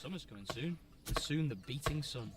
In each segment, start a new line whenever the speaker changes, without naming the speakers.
Summer's coming soon, and soon the beating sun.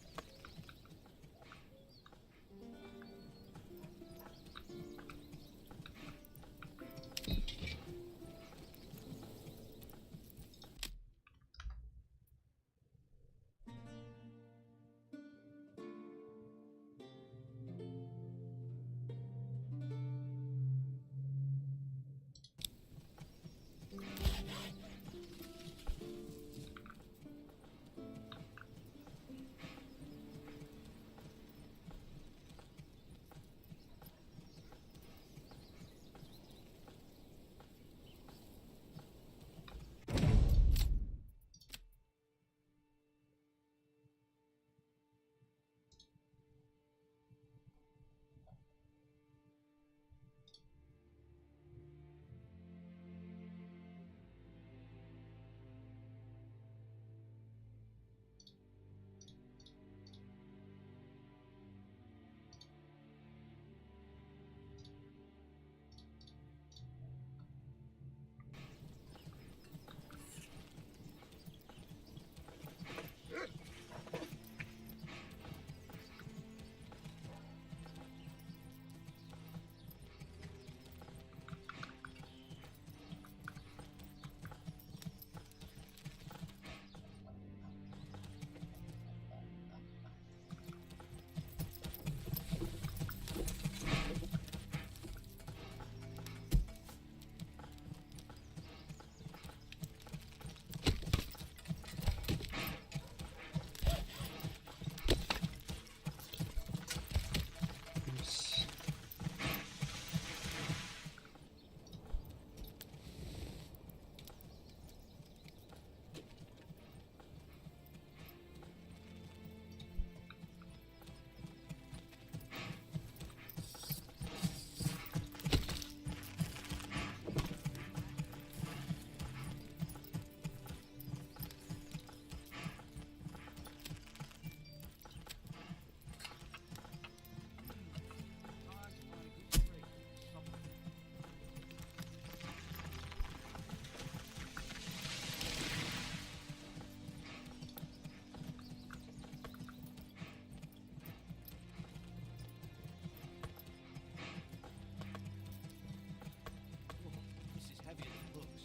This is heavier than it looks.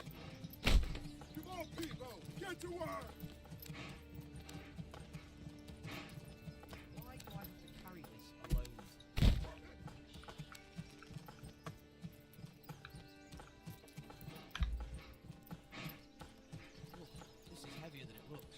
Come on, people! Get to work!
Why do I have to carry this alone? This is heavier than it looks.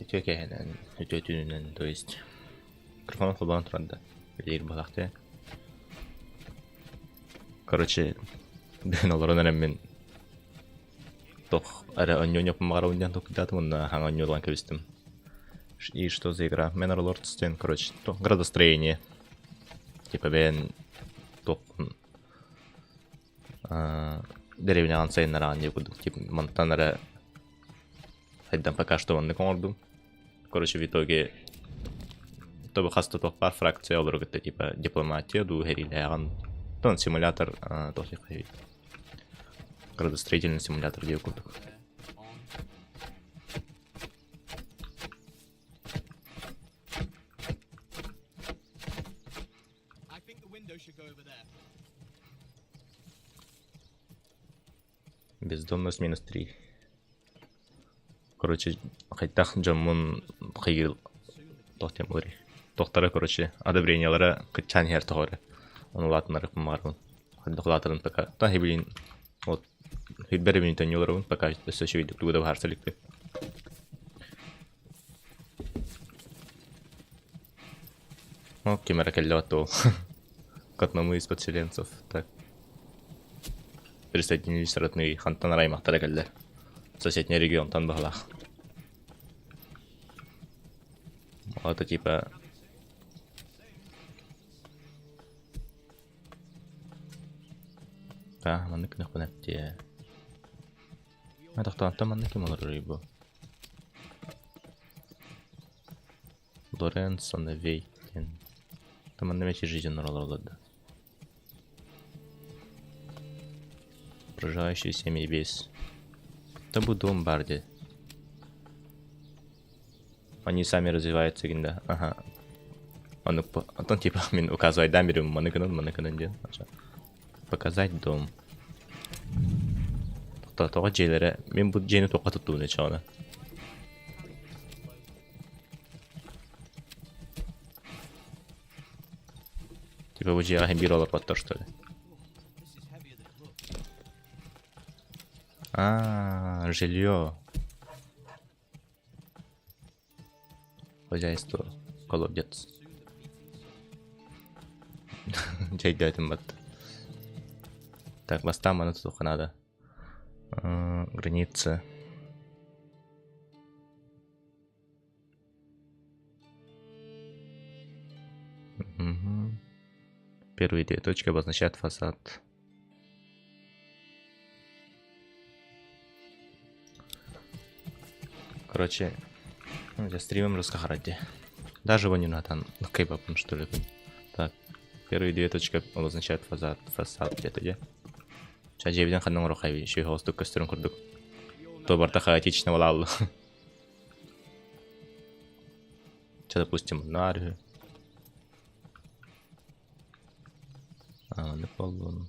Үтүө киэһэнэн, үтүө түүнүнэн, то есть микрофон холбоон туран да үлэлиир быһалаах Короче, бүгүн олорон эрэммин туох эрэ оонньуон баҕарабын диэн толкуйдаатым уонна хаҥа оонньуулаан кэбистим. И что за игра? Manor Lords диэн, короче, градостроение. Типа бэйэн туоххун дэриэбинэҕин сайыннараҕын диye курдук. Типа мантан эрэ Хайдан пока что маннык оҥордум. Короче, в итоге тобу хас да туох баар фракция олору кытта типа дипломатия дуу сэриилээҕин тон симулятор туох градостроительный симулятор диye курдук.
I think the window should go over there.
Бездомность минус три. Короче, хайдах дьоммун хайгыы туох диэн буоларый? Туохтара, короче, одобрениелара кыччаан иһэр тоҕо эрэ. Ону улаатыннарыахпын баҕарабын. Хайдах улаатарын пока. Та блин, вот бэрэ мүнүүтэ олоробун пока өссө үчүгэйдик тугу да быһаарса иликпин. О, ким эрэ кэллэ ол. К одному из подселенцев. Так. Присоединились родные хантан аймахтара кэллэ. Соседний регионтан баһылаах. Это типа Да, маннык гыныахпын эптиэ. Тохтоонтон маннык ким олорор бу? Лоренцо Навейтин. Там манна эмиэ жизнь олороллор да. Проживающие семьи без. Табу дом бар дии. Они сами развиваются да. Ага. Ону онтон типа мин указывайдаан биэрэбин маны гынан маны гынан диэн. Показать дом. Тоҕо дьиэлэрэ мин бу дьиэни туохха туттубун чоҕуна. Типа бу дьиэҕэ иһин биир олорботтор что ли?
This is heavier than it looks.
А, жилье. Хозяйство. Колодец.
Soon the beating sun.
Чэйдөөтүм батта. Так, бастаан маны тутуохха наада. Граница. Мгм. Первые две точки обозначают фасад. Короче, ну, я стримом раскахаради. Даже его не надо, ну, кайбапын, что ли. Так, первые две точки обозначают фасад, фасад где-то, где? Ча дьиэбитин ханна оҥоруоххай үчүгэй соҕустук көстөрүн курдук. То барыта хаотично буолаалла. Ча, допустим, наар үһү. Аны буоллун.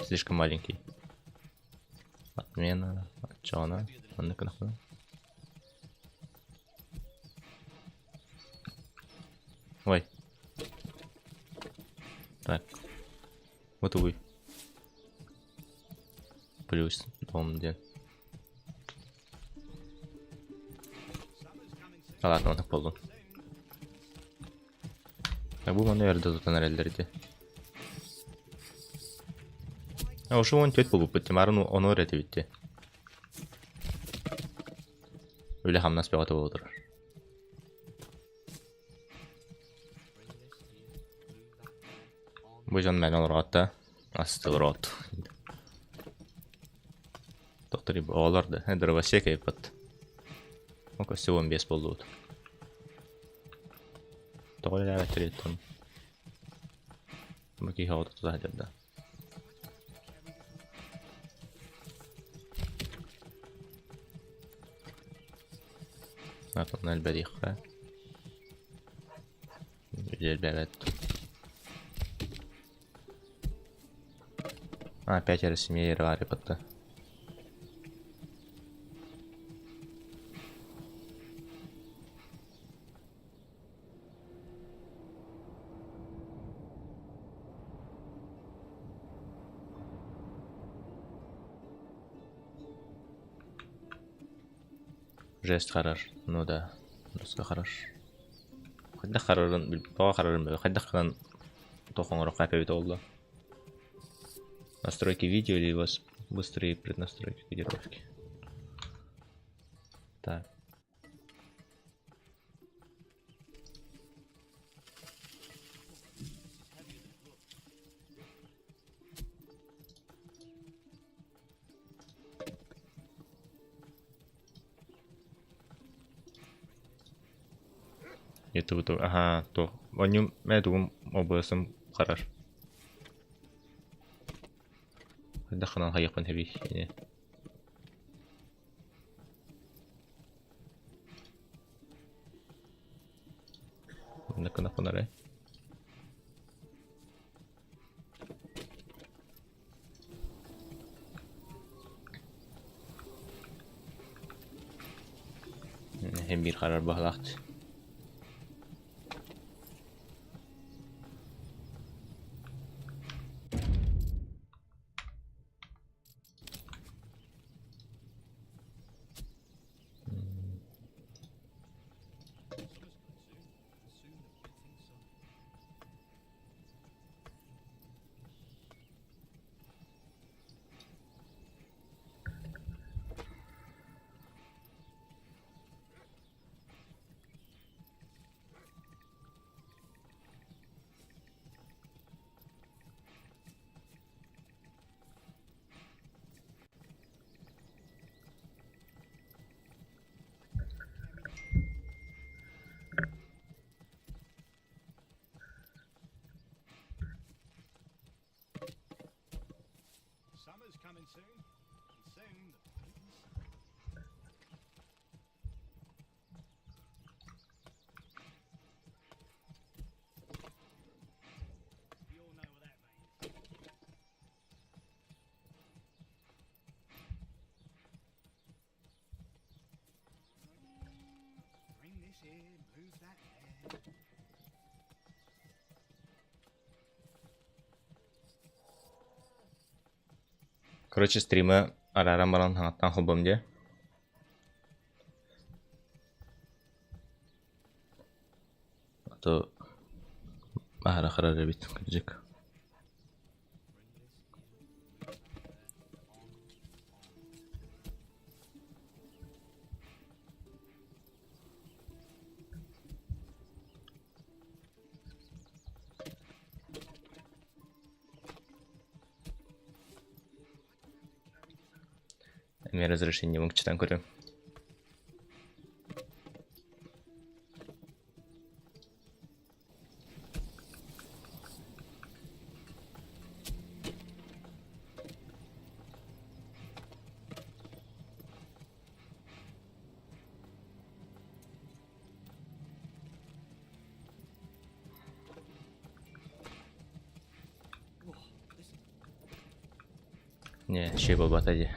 Слишком маленький. Отмена. Оччоҕуна. Маннык гынахпына. Ой. Так. Вот увы. Плюс дом диэн. Ладно, оннук буоллун. Бу маны эрдэ тутан эрэллэр ити. Ошо 14 буолбуппут Тимарын ону эрэ этибит Үлэ-хамнас бөҕөтө буола турар.
Bring this here, move that there. On.
Бу дьон мээнэ олороот да, астылароот. Доктор оҕолор да, дровосек айыппат. Өссө 15 буоллубут. Тоҕо үлэлээбэттэр Бу киһи оҕото тута сылдьар да. Атын элбэриэххэ. Элбээбэт. А, пятеро семей рвали батта. Жесть харар. Ну да. Руска харар. Хайдах харарын тоҕо харарын билбэт. Хайдах гынан туох оҥоруохха эпэбит буолла. Настройки видео или у вас быстрые преднастройки кодировки? Так. Ютуб аһаа туох онньум мэ тугум обуосум харар. Хайдах ханан хайыахпын хэбий ини. Манна гынахпын арай. Һин биир харар баһылаахт. Короче, стримы арааран баран хаҥаттан холбом дии. А то аһара харар эбит, кырдьык. Эмиэ разрешение муҥчатан көрүөм. Не, үчүгэй буолбата дии.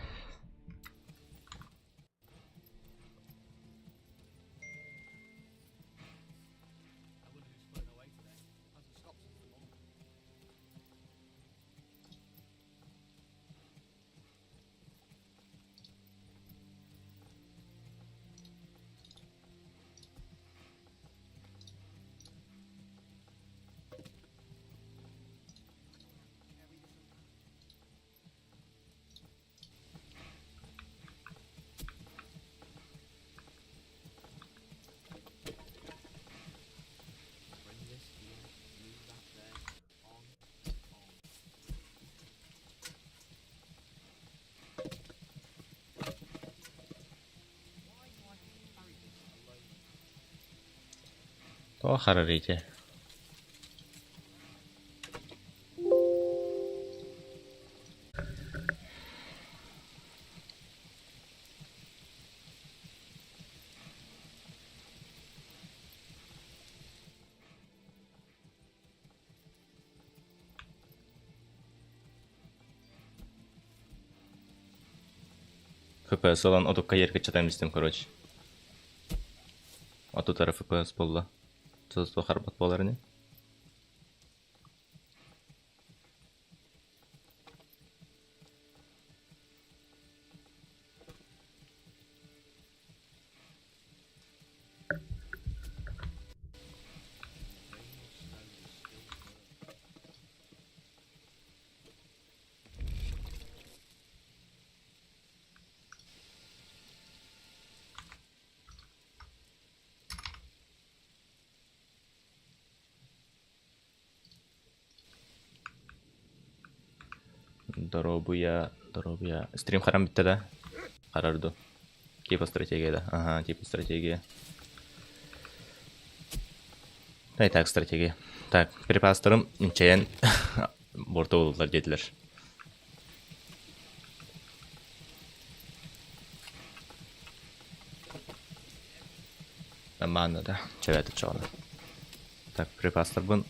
Тоҕо харарый ити? FPS ылан отукка еркеччэтэн истим короче. Отут эрэ FPS буолла. Суох харбат буолар ини. Доруобуйа, доруобуйа. Стрим харан бүттэ да? Харар ду. Типа стратегия да. Ага, типа стратегия. Да, и так стратегия. Так, припастарым инчэйэн борто булулар диэтилэр. Амаана да, чэбэт очоҕуна. Так, припастарбын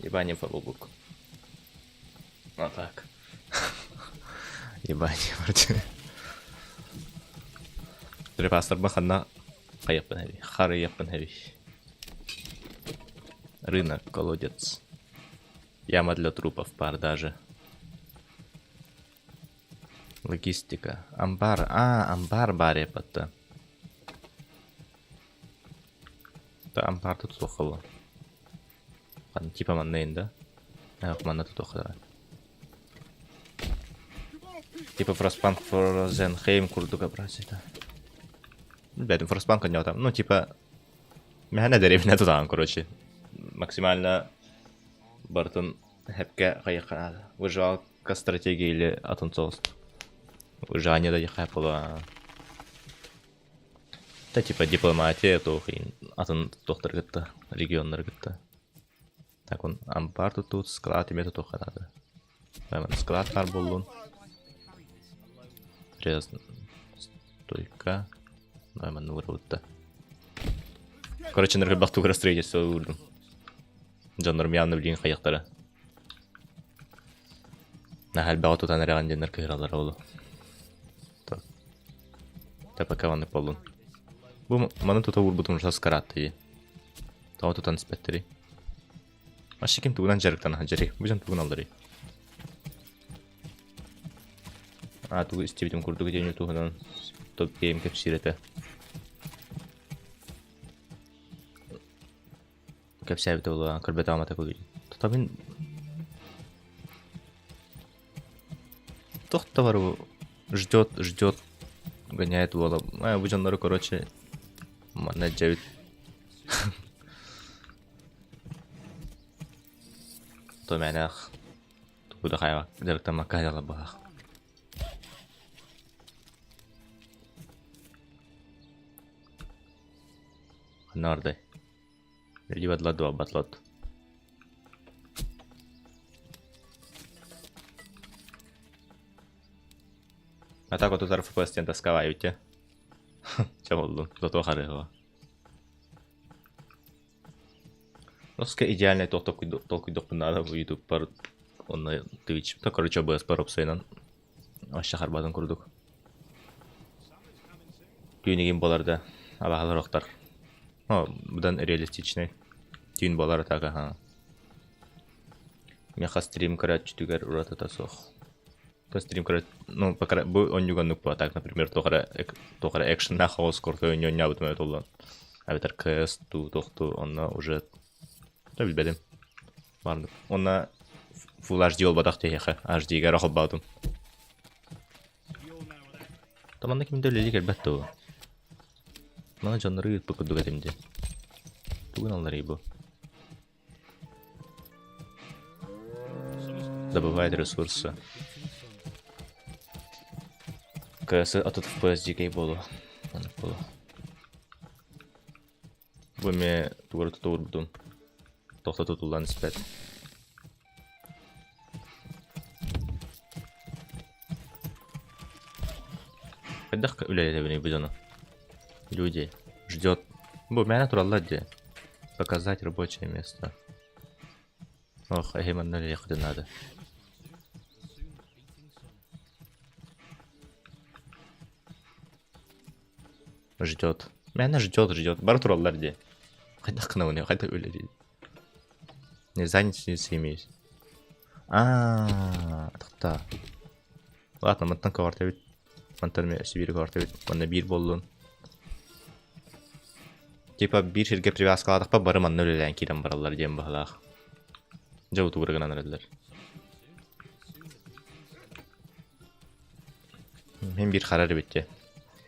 Ебани фабубук. А так. Ебани вроде. Припастарбын ханна хайыахпын эбий? Харыйыахпын эбий. Рынок, колодец. Яма для трупов пар даже. Логистика. Амбар. А, амбар баар эппатта. Да, амбар тутуохха Типа манна да? Манна тутуохха Типа Frostpunk Frozenheim курдук образета. Бэтим Frostpunk не там. Ну, типа, мэхэнэ дэриэбинэ тутаҕын, короче. Максимально барытын хэпкэ хайыхха наада. Выживалка стратегия или атын соус. Выживание да диэххэ буолуо. Да типа дипломатия туох атын туохтары кытта, регионнары кытта. Так он ампаар тутуут, склад эмиэ тутуохха наада. Склад баар буоллун. Стойка. Манна уурабытта. Короче, ныргырбах тугара строительство уурдум. Дьоннорум явно билигин хайыахтара. Наһаа элбэҕи тутан эрэҕин диэннэр кыһыраллара буолуо. Та пока маннык буоллун. Бу маны тута уурбутум уже скаратты дии. Тоҕо тутан испэттэрий? Вообще ким тугунан дьарыктана сылдьарый? Бу дьон тугун алларый? А, тугу истибитим курдук итини туһунан топ гейм кэпсиир этэ. Кэпсээбитэ буолуо, көрбөтөҕүм ата кулуй. Тутабын Туох да бару ждет, ждет, гоняет уола. А, бу дьоннору, короче, манна дьэбит. То мээнэх тугу да хайа дьарыктаммакка дьала быһах. Ханна бардай? Либо длат батлот. А так вот утар FPS диэн тасковаете. Чэ буоллун, зато харыһыа. Носка идеальный туох толкуйдуохпун наада бу ютубпар уонна Twitch. То короче ОБС бар опсайынан вообще харбатын курдук. Түүнүгүн буолар да абаһалар охтор. О, быдан реалистичный. Түүн буолар так аха. Миэхэ стрим көрөөччүтүгэр уратыта суох. То стрим көрө ну пока бу онньуга оннук буо так например туох эрэ туох эрэ экшеннаах оҕус курдук оонньообутум эбит буоллун. Эбэтэр КС туу туохтуу онно уже да билбэтим. Баардык. Уонна Full HD буолбатах диэхэ HD-га эрэ холбоотум. То манна ким да үлэлии кэлбэт дуо? Маны дьоннору ыыппыт курдук этим дии. Тугун алларый бу? Добывает ресурсы. КС отут FPS дьикэй буолуо. Маннык буолуо. Бу эмиэ тугу тута уурбутум. Тохто тутуллан испэт. Хайдах үлэлэтэбиний бу дьону? Люди. Ждет. Бу мээнэ тураллар дии. Показать рабочее место. Ох, эһи манна үлэлиэххитин наада. Ждет. Мээнэ ждет, ждет. Бары тураллар дии. Хайдах гынабыный, хайдах үлэлиир? Не занятый имеюсь. Аа, тохтоо. Ладно, мантан көҕөртөбүт. Мантан эмиэ өссө биири көҕөртөбүт. Манна биир буоллун. Типа биир сиргэ привязкалаатахпа бары манна үлэлээн киирэн бараллар диэн быһалаах. Дьэ утугура гынан эрэллэр. Мин биир харар эбит дии.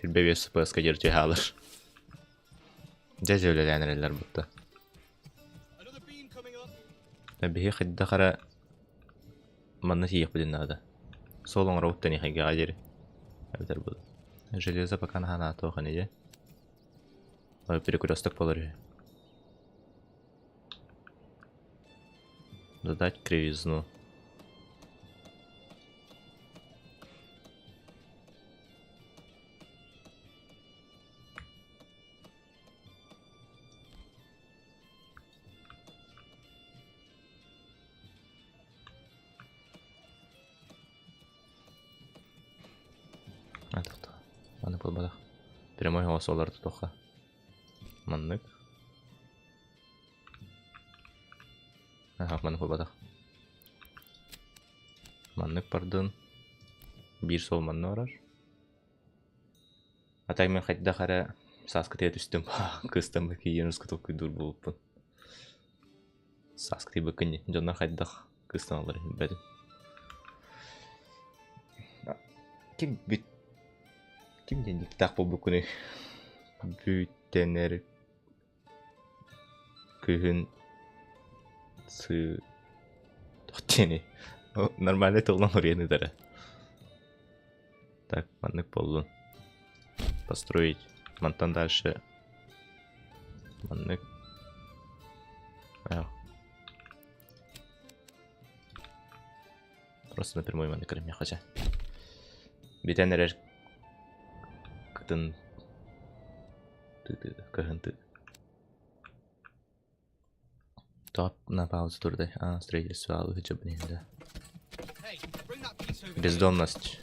Сирбэ биэс СПС-ка диэри түһэ хаалар. Дьэ дьэ үлэлээн эрэллэр бутта. Биһи хайдах эрэ. Манна тиийиэхпитин наада. Суол оҥоробут тэниэхэйгэҕэ диэри. Эбэтэр бу железо пока наһаа туох ини дии. Перекресток буолар үһү. Задать кривизну. Аны буолбатах. Прямой оҕосолор тутуохха. Маннык. Аха, маннык буолбатах. Маннык бардын. Биир суол манна барар. А так мин хайдах эрэ сааскытыйа түстүм. Кыыстан киирэн ускутук толкуйдуур буолбуппун. Сааскытыйбыккын дии. Дьоннор хайдах кыыстаналлар билбэтим. Ким бүт ким диэн дьиктаах буолбуккунуй? Бүттэнэр күһүн сыы туох диэний? Нормальный тылынан уруйан ыытара. Так, маннык буоллун. Построить. Мантан дальше маннык. А. Просто напрямую маннык көрүмүөххэ чэ. Бүтэн эрэр кытын кыһын Топ на паузу турдай. А, строительство да. Бездомность.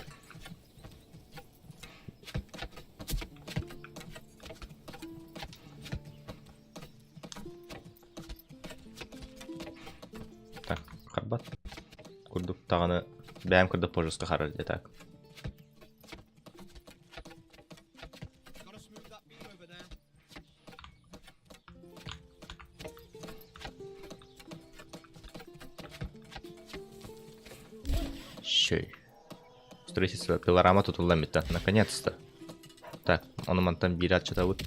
Так, харбат. Курдук даҕаны бэйэм курдук пожалуйста харар дии так. Щей. Строительство пилорама тутуллан бүттэ. Наконец-то. Так, ону мантан биир аччатабыт.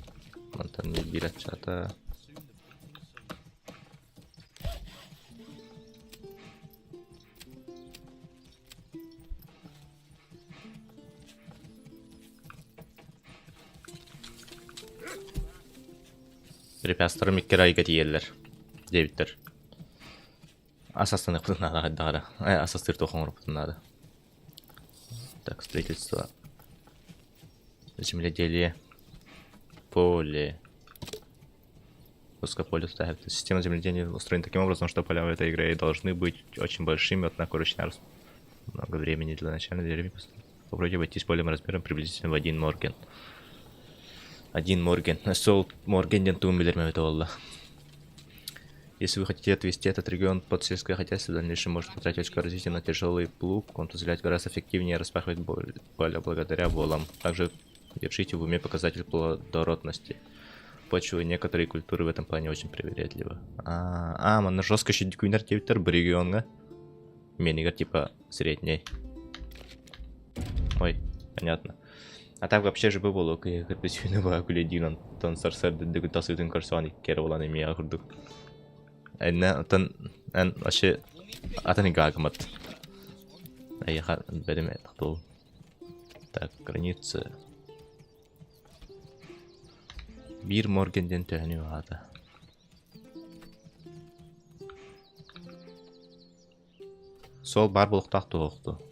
Мантан биир аччата. Препятствиеларым икки эрэ айга тиийэллэр диэбиттэр. Ас астаныахпытын наада хайдах эрэ. Э, ас астыыр туох оҥоруохпутун наада. Так, строительство. Земледелие. Поле. Высокополе ставят. Система земледения устроена таким образом, что поля в этой игре должны быть очень большими, однако ручная много времени для начальной деревни. Попробуйте обойтись полем размером приблизительно в один морген. Один морген. Сол морген диэн тугун билэр эбитэ буолла. Если вы хотите отвести этот регион под сельское хозяйство, в дальнейшем можно потратить очко развития на тяжелый плуг. Он позволяет гораздо эффективнее распахивать поле благодаря волам. Также держите в уме показатель плодородности. Почвы некоторые культуры в этом плане очень привередливы. А, а манна жестко щедикуйнар диэбиттэр бу региоҥҥа. Менигер типа средний. Ой, понятно. А так вообще же буолуо кырдьык баа күлэдиин онтон сарсыарда тасыытын көрсөҕүн икки эрэ буолан эмиэ курдук. Эннэ оттон эн вообще атын игаагымат. Эйиэхэ бэрим тыл. Так, граница. Биир Морген диэн төһөнү аата. Суол баар буолуохтаах туһуохту.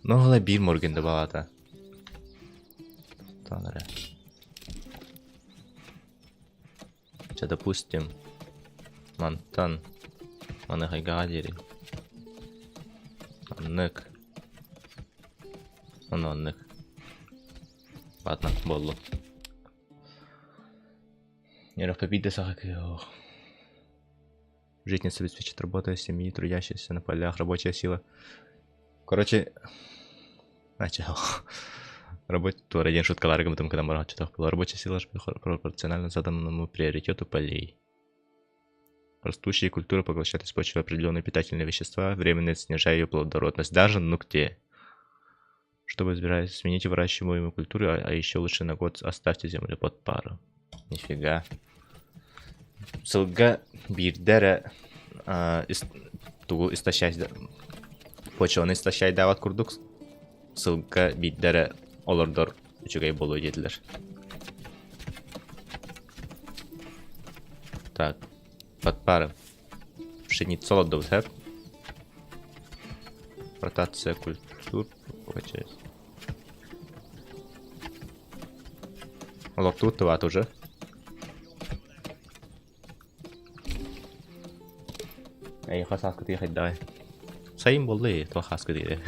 Ну, ол биир Морген да баҕата. Тохтоон эрэ. Чэ, допустим, мантан маныхайгаҕа диэри. Маннык. Ону оннук. Ладно, буоллун. Нервка биирдэ саха кыах. Житница обеспечит работой семьи, трудящиеся на полях, рабочая сила. Короче, начал. Работать туора диэн шуткалары гыммытым кытан барааччытах была. Рабочая сила пропорционально заданному приоритету полей. Растущие культуры поглощают из почвы определенные питательные вещества, временно снижая ее плодородность. Даже нукте. Чтобы избежать, смените выращиваемую культуру, а еще лучше на год оставьте землю под пару. Нифига. Сылга биирдэ эрэ тугу истощать почваны истощайдаабат курдук сылга биирдэ эрэ олордор үчүгэй буолуо диэтилэр. Так, подпары. Пшеницу олордубут, һэп? Ротация культур. Олохтуут тыбаат уже. Эйиэхэ сааскытыйа хайдаҕай? Сайын буолла ээ, туох сааскытыйа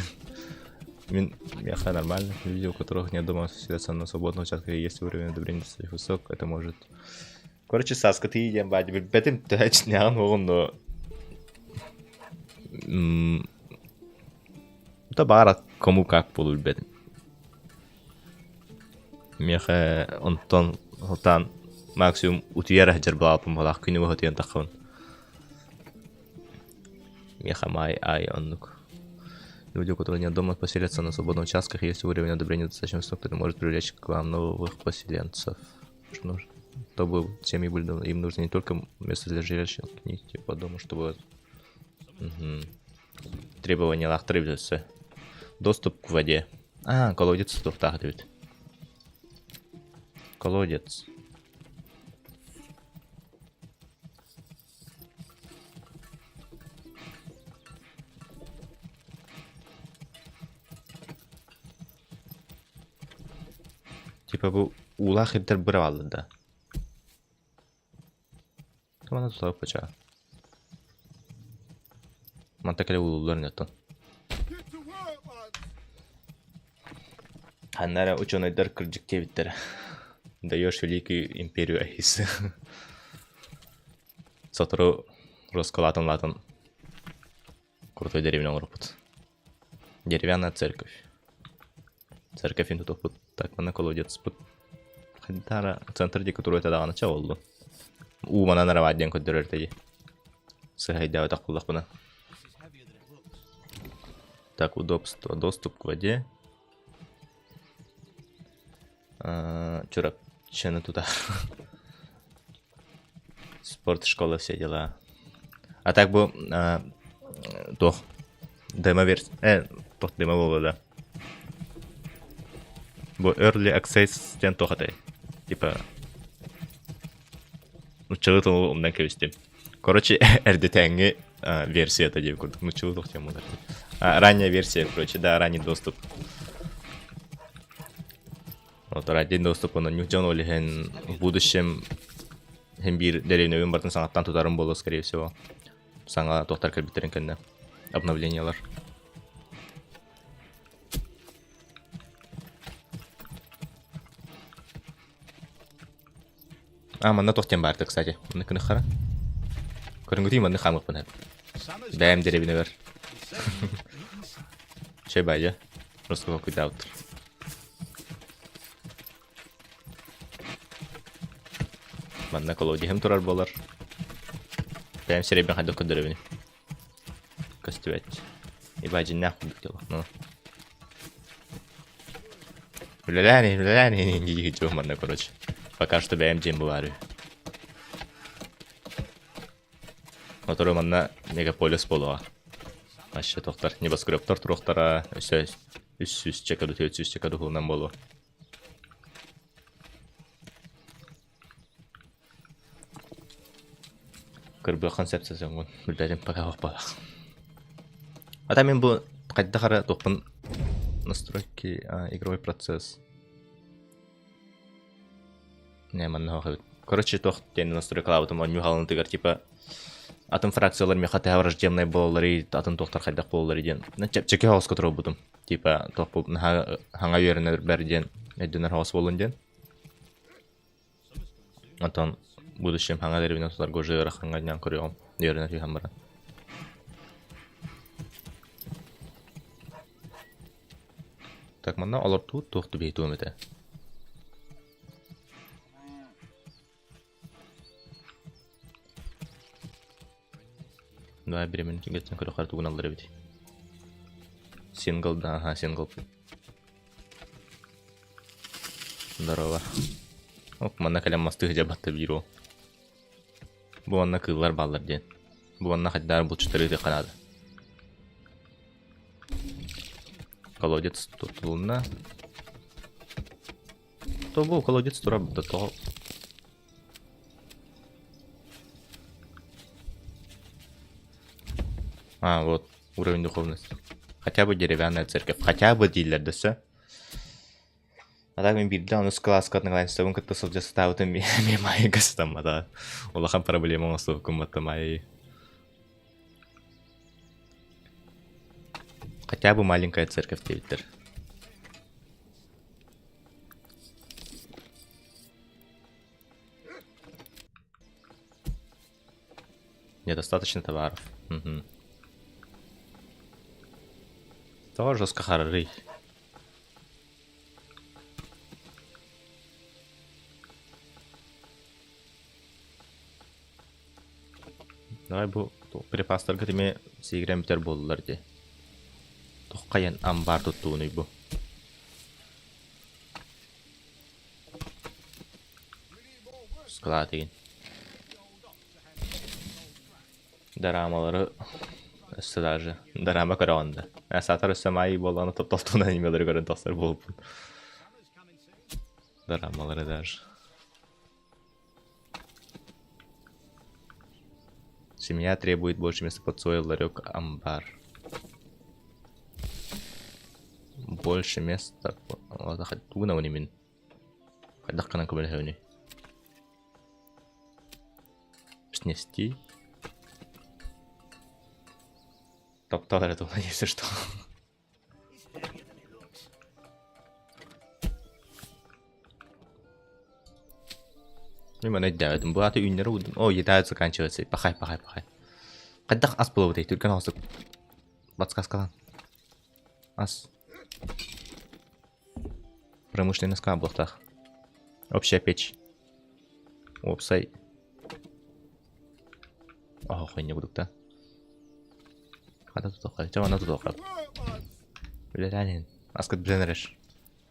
Мин миэхэ нормально. Люди, у которых нет дома соседа на свободном участке, есть уровень одобрения достаточно высок, это может... Короче, сааскытыйа диэн баадьы билбэтим, төһө дьиҥнээҕин уоҕун, но... Да баара кому как буолу билбэтим. Миэхэ онтон сылтаан максимум утуйар сылдьар былааппын баҕалаах күнү быһа утуйан таххабын. Миэхэ маай аайы оннук. Люди, у которых нет дома, поселятся на свободных участках, если уровень одобрения достаточно высок, то это может привлечь к вам новых поселенцев. Что нужно? Чтобы семьи были, им нужно не только место для жилища, но и по дому, чтобы угу. Требованиялаахтар эбит өссө. Доступ к воде. А, колодец тутуохтаах эбит. Колодец. Типа бу уулаах ирдэр быраҕаллар да. Манна тутаах бачаа. Манта кэлэ уулуллар ини оттон. Ханна эрэ учуонайдар кырдьык диэбиттэрэ. Даешь великую империю Ахис. Сотору Роскалаатын лаатын крутой деревня оҥорбут. Деревянная церковь. Церковь тутуохпут. Так, манна колодецпут. Хайдара центр диэки туруйта даҕаны чэ буоллун. Уу манан эрэ баар диэн көрдөрөр этэ дии. Сыһайдаабатах буоллахпына. Так, удобство. Доступ к воде. Чурапчыны тута. Спорт школа все дела. А так бу туох демо версия э туох демо буолла да. Бу early access диэн туох этэй? Типа нуччалыы тылы умнан кэбистим. Короче, эрдэтээҥҥи версията диэбит курдук. Нуччалыы туох диэн буолар? Ранняя версия, короче, да, ранний доступ. Вот ранний доступ онон дьон ол иһин в будущем иһин биир дэриэбинэбин барытын саҥаттан тутарым буолуо, скорее всего. Саҥа туохтар кэлбиттэрин кэннэ. Обновлениелар. А, манна туох диэн баарда, кстати. Манна күнү хара. Көрүҥҥүтүй манны хаамыппын Бэйэм дэриэбинэбэр. Чэй баайа. Раскопкайдаабыттар. Манна колодиһым турар буолар. Бэйэм сирэйбин хайдах көрдөрөбүнүй? Көстүбэт. Ибаа дьиннээх курдук дьоло. Ну. Үлэлээн иһин, үлэлээн иһин дии дьон манна короче. Пока что бэйэм дьиэм бываарыы. Мотору манна мегаполис буолуоҕа. Вообще тохтар небоскребтар туруохтара өссө үс сүүсчэкэ ду 400 дуһунан буолуо. Кырбыаххын сөп сосоҥҥун билбэтим пока оһохпотох. А там мин бу хайдах эрэ туохпун настройки игровой процесс Не манна оһох эбит. Короче туох диэн настройкалаабытым оонньуу хаалынытыгар типа атын фракциялар миэхэ тэһэ враждебнай буолалларый атын туохтар хайдах буолалларый диэн чэпчэки соҕуска туруорбутум. Типа туохпут наһаа хаҥа үөрэнэрбэр диэн өйдөнөр соҕус буоллун диэн. Онтон будущем хаҥа деревня тутарга уже ыарахаҥҥа дьаан көрүөҕүм үөрэнэ түһэн баран. Так манна олортуут туох түбэһи этэ. Давай биремин түгэттэн көрөхөр тугун аллар эбит. Сингл да, ага, сингл. Здорово. Оп, манна кэлэн мастыы дьабатта биир ол. Бу манна кыыллар бааллар диэн. Бу манна хайдаар булчуттары ыытыахха наада. Колодец туттулунна. То бу колодец турар да тоҕо А, вот, уровень духовности. Хотя бы деревянная церковь. Хотя бы дииллэр да сөп. А так мин биирдэ онус кылааска одноклассницабын кытта сылдьа сатаабытым эмиэ маайга сытаммата. Улахан проблема оҥостубуккун батта маайы. Хотя бы маленькая церковь диэбиттэр. Недостаточно товаров. Угу. Тоҕо жестко харарый? Давай бу припастарга тимэ сиигирэн бүтэр буоллулар дии. Туххайан амбар туттуунуй бу. Склад игин. Дорамалары өссө даже дорама көрөҕүн да. Саатар өссө маайыы буоллаҕына топтолтуун анимелары көрөн тахсар буолбут. Дорамалары даже. Семья требует больше места под свой ларек амбар. Больше места... Тугунабын мин? Хайдах гынан көмөлөһөбүнүй? Снести. Топтал эрэ тула если что. Мин маны өйдөөбөтүм. Бу аата үүннэри уурдум. О, еда заканчивается. Пахай, пахай, пахай. Хайдах ас булабыт түргэн оҕустук. Подсказкалан. Ас. Промышленностька буолуохтаах. Общая печь. Уопсай. Оһох инньэ курдук да. Хата тутуохха, чэ манна тутуохха. Үлэлээн иһин. Аскыт бүтэн эрэр.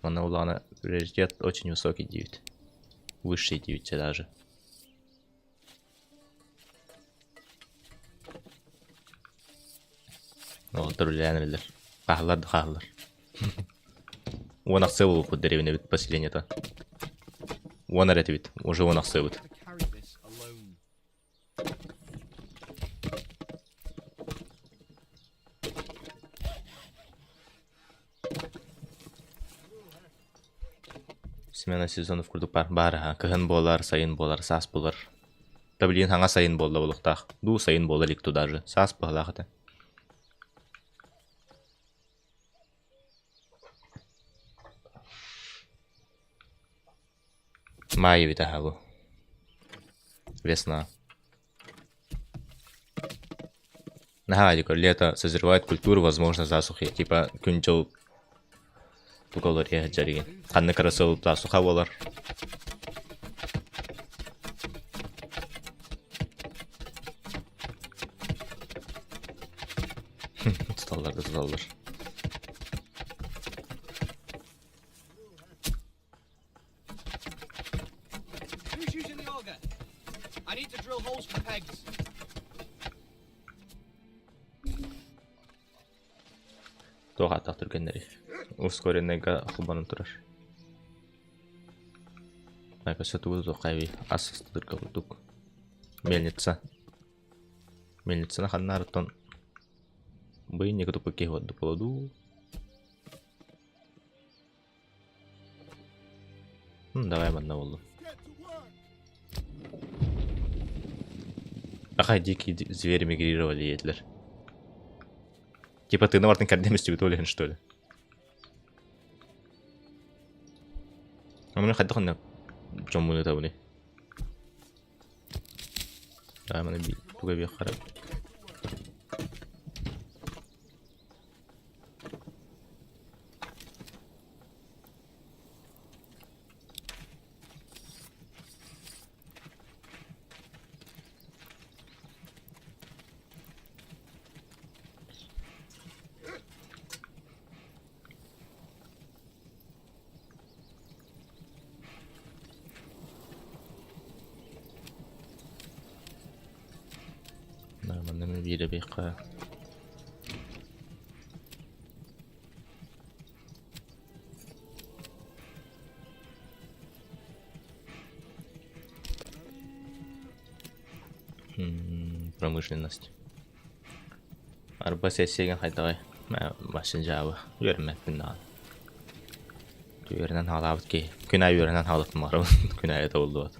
Манна улаана приоритет очень высокий диэбит. Высший диэбитчэ даже. Уолаттар үлэлээн эрэллэр. Хаһаллар да хаһаллар. Уон ахсыа буолбуппут дэриэбинэбит поселениета. Уон эрэ этибит, уже уон ахсыабыт. Смена сезонов курдук баар баар аһа кыһын буолар, сайын буолар, саас буолар. Да билигин хаҥа сайын буолла буолуохтаах. Дуу сайын буола илик ту даже. Саас быһалаах этэ. Маай эбит аһа бу. Весна. Наһаа дикор лето созревает культура, возможно, засухи. Типа күн-дьыл туга уларыйа сылдьар игин. Ханнык эрэ сыл засуха буолар. Туталлар да туталлар.
Who's using the auger? I need to drill holes for pegs.
Туох ааттаах түргэннэрий? Ускоренныйга холбонон турар. Так, өссө тугу тутуоххай ас астыырга курдук. Мельница. Мельницаны ханна арыттан быйынньыгы туппут киһи ордук буолуо дуу? Давай манна буоллун. Аха дикие звери мигрировали диэтилэр. Типа тыына бартын кэрдэн истибит ол иһин что ли? Аманы хайдах онно дьоммун ытабыный? Давай маны туга биэх харап. Биир эбиэххэ. Промышленность. Арба сессияҕа хайдаҕый? Машин дьаабы. Үөрэммэппин даҕаны. Үөрэнэн хаалаабыт киһи. Күн аайы үөрэнэн хаалбыппын баҕарабын. Күн аайы табыллыбат.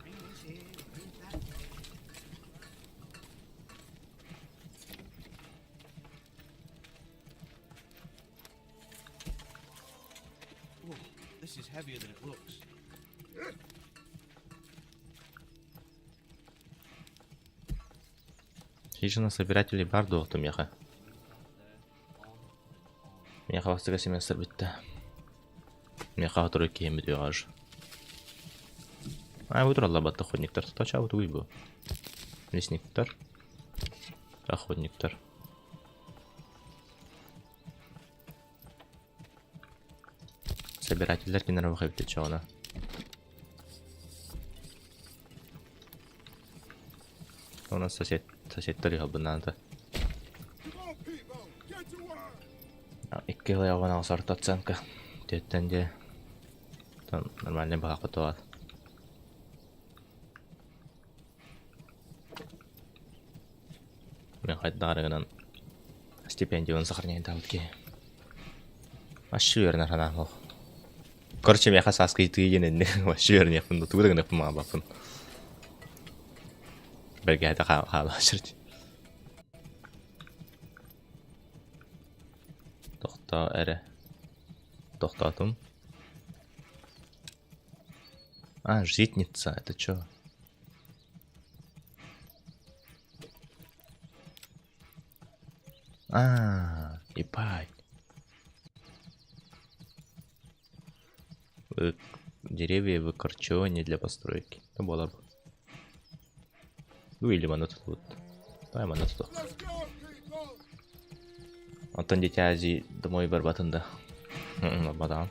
This is heavier than it looks.
Хижина собирателей баар дуо миэхэ? Миэхэ бастакы семестр бүттэ. Миэхэ сотору киһим бүтүөҕэ уже. А бу тураллар батта охотниктар. Тача бу тугуй бу? Лесниктар. Охотниктар. Собирателлэр кинилэр эбит чоҕуна. Онон сосед соседтар ыһалбынаата. Икки ыйаҕын аҕыс оценка. Тиэттэн дьэ нормальный баһа хотуат. Мин хайдах эрэ гынан стипендиябын сохраняйдаабыт киһи. Вообще үөрэнэр санаам суох. Короче, миэхэ сааскы ыйытыы диэн иннэ вообще үөрэниэхпин да тугу да гыныахпын баҕарбаппын. Бэргэһэтэ хаала сырдь. Тохтоо эрэ. Тохтоотум. А, житница, это чё? А, ебать. Деревья выкорчевание для постройки. Ну, было бы. Ну или манна тут. Давай манна тут. Онтон Дети Азии домой барбатын да. Барбатаҕым.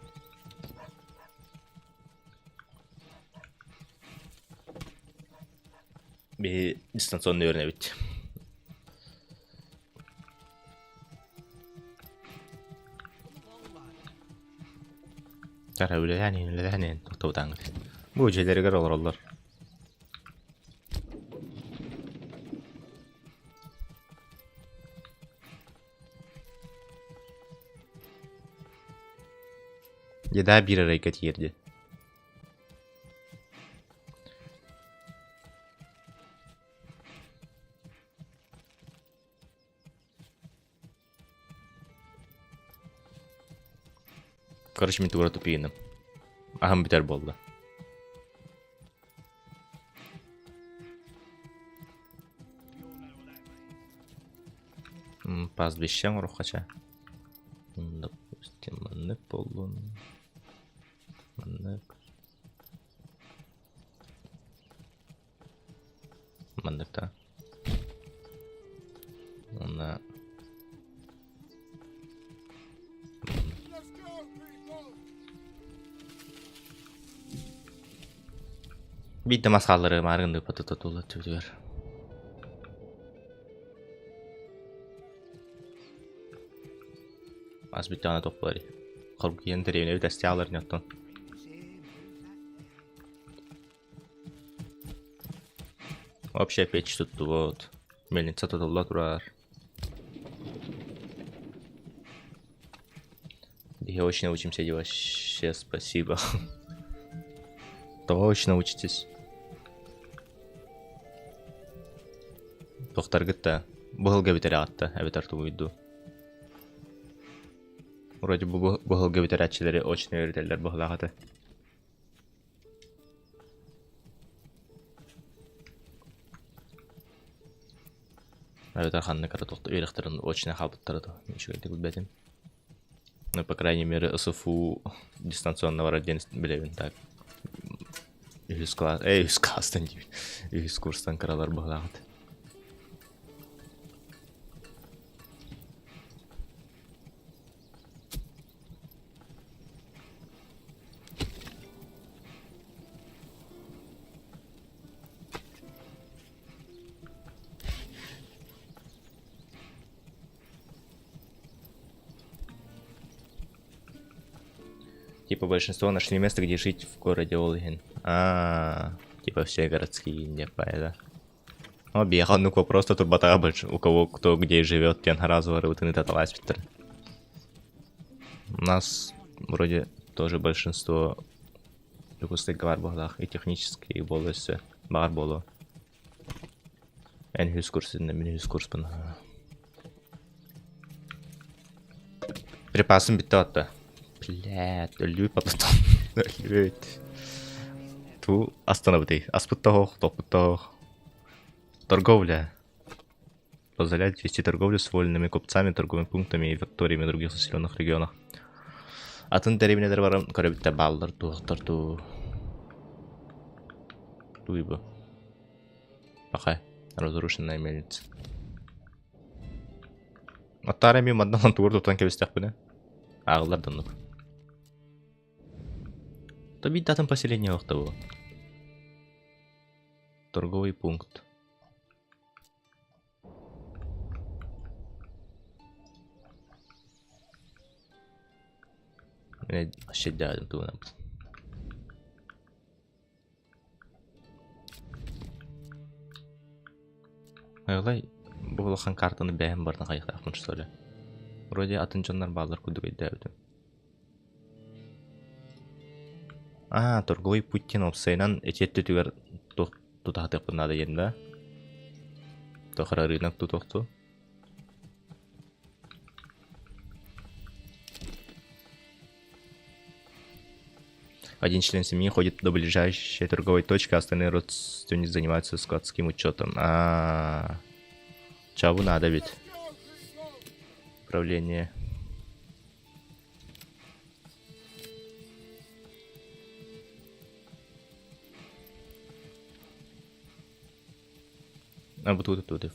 Биһи дистанционно үөрэнэбит. Тара үлэлээн иһин, үлэлээн иһин тохтобутааҥҥыт. Бу дьиэлэригэр олороллор. Дедаа биир арайга тиийэрди. Короче, мин тугура тупиыным. Аһым бүтэр буолла. Пастбище оҥоруоххача. Допустим, маннык буоллун. Маннык. Маннык да. Уонна Биирдэ мас хаалларыы маарыҥ патата тулла түбүтүгэр. Мас бүттэҕинэ туох буоларый? Хоргуйан дэриэбинэбит эстиалар ини оттон. Общая печь туттубут. Мельница тутулла турар. Я очень научимся делать. Вообще спасибо. Точно учитесь. Тохтаргыт да. Быһылга бүтэр аатта, эбэтэр тугуйду. Вроде бы быһылга бүтэрээччилэри очень үөрэтэллэр быһылаах этэ. Эбэтэр ханнык эрэ туох үөрэхтэрин очно хаалбыттара дуо, үчүгэйдик билбэтим. Ну, по крайней мере, СФУ дистанционно барар диэн билэбин так. Үһүс класс, эй, үһүс класстан диибин. Үһүс курстан кыралар быһылаахыт. Типа большинство нашли место, где жить в городе ол иһин. А, типа все городские не да? О, биэхэ оннук вопрос турбатаҕа больше у кого кто где живет диэн сразу барыбытын ытаталаспыттар. У нас вроде тоже большинство Дьокуускайга баар буоллаах и технический буолуо өссө баар буолуо. Эн үһүс курс иннэ мин үһүс курспун. Припасым бүттэ отто. Блядь, өллүбүт потом. Өллүбүт. Ту остановитый. Аспыт тоһох, топпут тоһох. Торговля. Позволяет вести торговлю с вольными купцами, торговыми пунктами и факториями других заселенных регионах. Атын дэриэбинэлэр баран көрөбүттэр бааллар туохтар туу. Туй бу. Пока. Разрушенная мельница. Аттаары эмиэ манна тугур тутан кэбистэхпинэ. Ааҕыллар да оннук. То биир атын поселение олохто бу. Торговый пункт. Щедядым тугунан. Айылай бу улахан картаны бэйэм барытын хайыахтаахпын что ли? Вроде атын дьоннор бааллар курдук өйдөөбүтүм. Аа, торговый путь диэн уопсайынан ити өттүтүгэр туох тутаһытыахпын наада диэн да? Туох эрэ рынок тутуохтуу? Один член семьи ходит до ближайшей торговой точки, а остальные родственники занимаются складским учетом. А, чабу надо ведь. Управление. А вот тут тут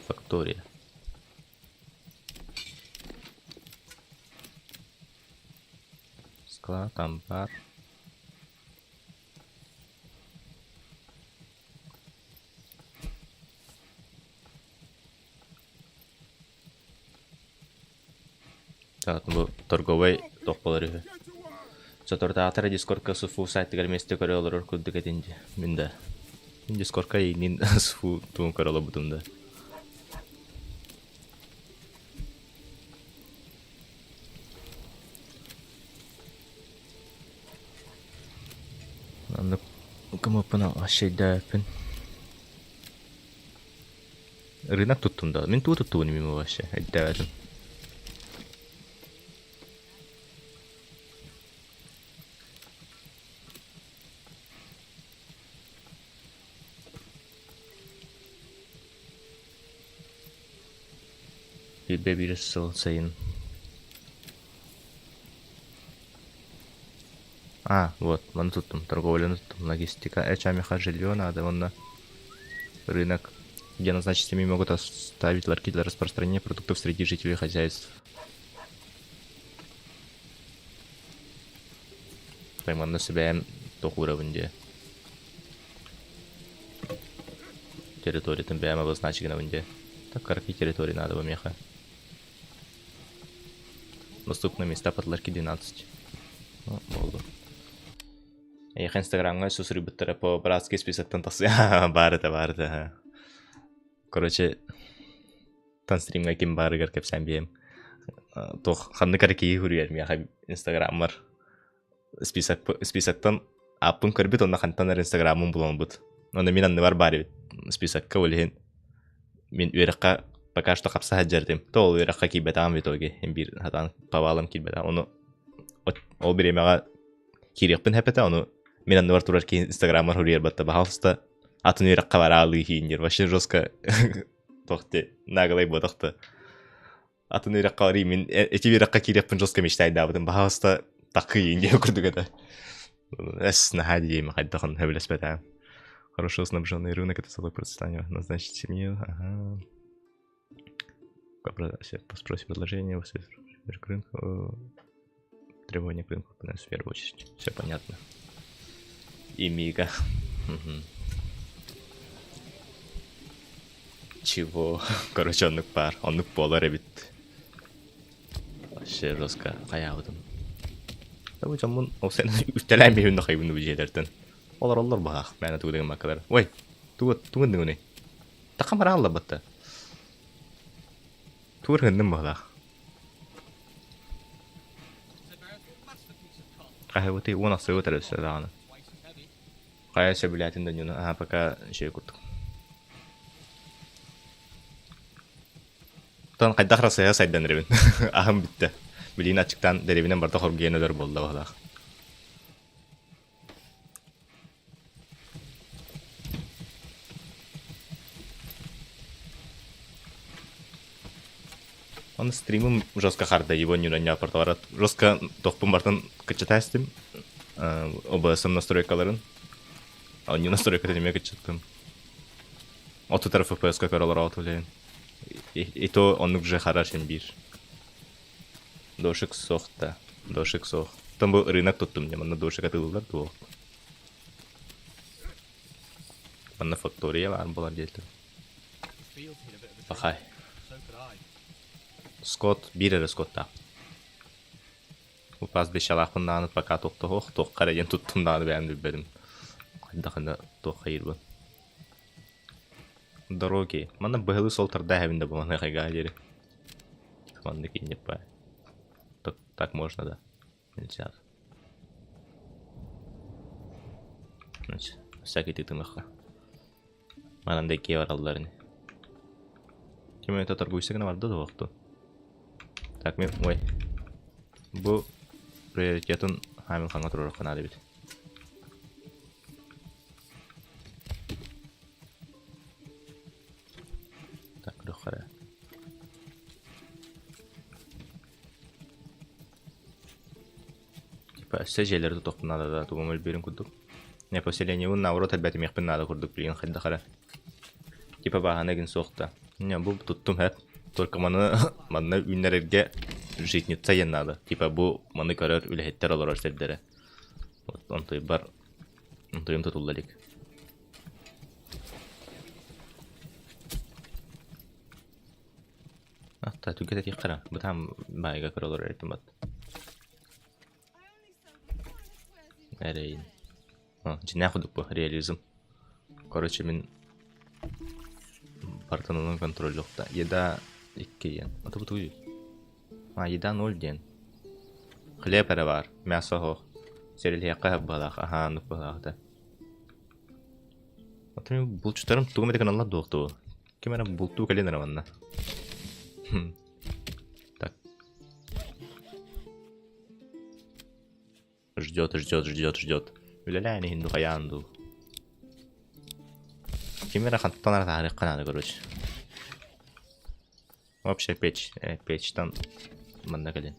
фактория. Склад, амбар. Так, бу торговай туох буолар үһү. Соторутааҕыта Дискордка СФУ сайтыгар миэстэ көрө олорор курдук этин дии. Мин да. Мин Дискордка эйигин СФУ тугун көрө олорбутум да. Оннук кымыппын вообще Рынок туттум да. Мин тугу туттубун мимо вообще өйдөөбөтүм. Биирдэ биир сыл сайын А, вот, маны туттум, торговляны туттум, логистика, эчамиха жилье надо, уонна рынок, где назначить семьи могут оставить ларьки для распространения продуктов среди жителей хозяйств. Манна сүбэм туох уурабын дии. Территориятын бэйэм обозначить гынабын дии. Так какие территории надо меха? Доступные места под ларьки 12. Ну, буолду. Эйиэхэ инстаграмҥа суруйбуттара по братский списоктан тахсыы баар этэ баар этэ Короче, танстримҥа ким баарыгар кэпсээн биэм. Туох ханнык эрэ киһи суруйар миэхэ инстаграммар список списоктан ааппын көрбүт уонна хантан эрэ инстаграммын булан Онно мин анныбар баар эбит списокка ол иһин мин үөрэххэ пока что хапса сылдьар этим. То ол үөрэххэ киирбэтэҕим в итоге биир сатаан повалым киирбэтэҕим. Ону ол бириэмэҕэ киириэхпин сөп этэ, ону мин анныбар турар киһи инстаграммар суруйар батта пожалуйста атын үөрэххэ бараалыы иһиин диир. Вообще жестко туох ти наглай буотахта. Атын үөрэххэ барыы мин эти үөрэххэ киириэхпин жестко мечтайдаабытым. Пожалуйста такыы диэн курдук этэ. Эс наһаа диэм хайдахан сөбүлэспэтэҕим. Хорошо снабженный рынок это залог процветания. Назначить семью. Ага. Спросить предложение, к рынку. Требования к рынку в первую очередь. Все понятно. И Мига. Чего? Короче, оннук баар. Оннук буолар эбит. Вообще жестко. Хайаабытым. Табы дьоммун ол сен үстэлээн биһүн нахайбын бу дьиэлэртэн. Олороллор баһаах мээнэ тугу да гыммаккалар. Ой, тугу тугун дыгыный? Такам араалла батта. Тугу гынным баһалаах. Хаһыбыты уон ахсыбыт эрэ өссө даҕаны. Хайа сөбүлээтин да ньуну аһа пока үчүгэй курдук. Оттон хайдах Россия сайдан эрэбин? Аһым бүттэ. Билигин аччыктаан дэриэбинэн барыта хоргуйан өлөр буолла быһыылаах. Он стримым жестко харда его не апарталара жестко тохпун бартын кыччатаастым ОБС-ым настройкаларын онньу настройкатын эмиэ кыччаттым 30 FPS-ка көрө олороот үлэйин и то оннук же харар син биир дошик суох да дошик суох Там бу рынок туттум дьэ манна дошик атыылыыллар дуо манна фактория баар буолар диэтим Пахай. Скот биир эрэ скоттаах. Упаас бещалаахпын даҕаны пока туохтоһуох, туохха эрэ диэн туттум даҕаны бэйэм билбэтим. Хайдах эмэ туох хайыырбын. Дороги. Манна быһылы суол тарда да бу маныхайга диэри. Маннык инниппа. Так, так можно, да? Нельзя. Значит, всякий тытымахха. Манан да иккиэ бараллар ини. Ким это торгуйса гына барда да уохту. Так, мен ой. Бу приоритетын Хамилхаҥҥа туруорукка наада эбит. Так, көрүөххэ эрэ. Типа өссө дьиэлэри тутуохпун наада да тугум өлбүөрүн курдук. Не поселениебын наоборот элбэтимиэхпин наада курдук билигин хайдах эрэ. Типа бааһына игин суох да. Не бу туттум эт. Только маны манна үүннэрэргэ житница диэн наада. Типа бу маны көрөр үлэһиттэр олорор сирдэрэ. Вот онтуйбар онтуйум тутулла илик. Атта түгэтэтиэххэ эрэ. Бытаан баайга көрө олорор этим бат. Эрэйин. Дьиҥнээх курдук бу реализм. Короче, мин барытын онон контроллуохта. Еда икки диэн. Ото бу тугуй? А, еда ноль диэн. Хлеб эрэ баар. Мясо оһох. Сэрилиэххэ быһалаах. Аһаа, оннук быһалаах этэ. Ото мин булчуттарым тугу эмэ гыналлар дуох дуо? Ким эрэ бултуу кэлин эрэ манна. Так. Ждет, ждет, ждет, ждет. Үлэлээн иһин духайаан дуу. Ким эрэ хантан эрэ таарыахха наада, короче. Вообще печь, э, печтан манна кэлин.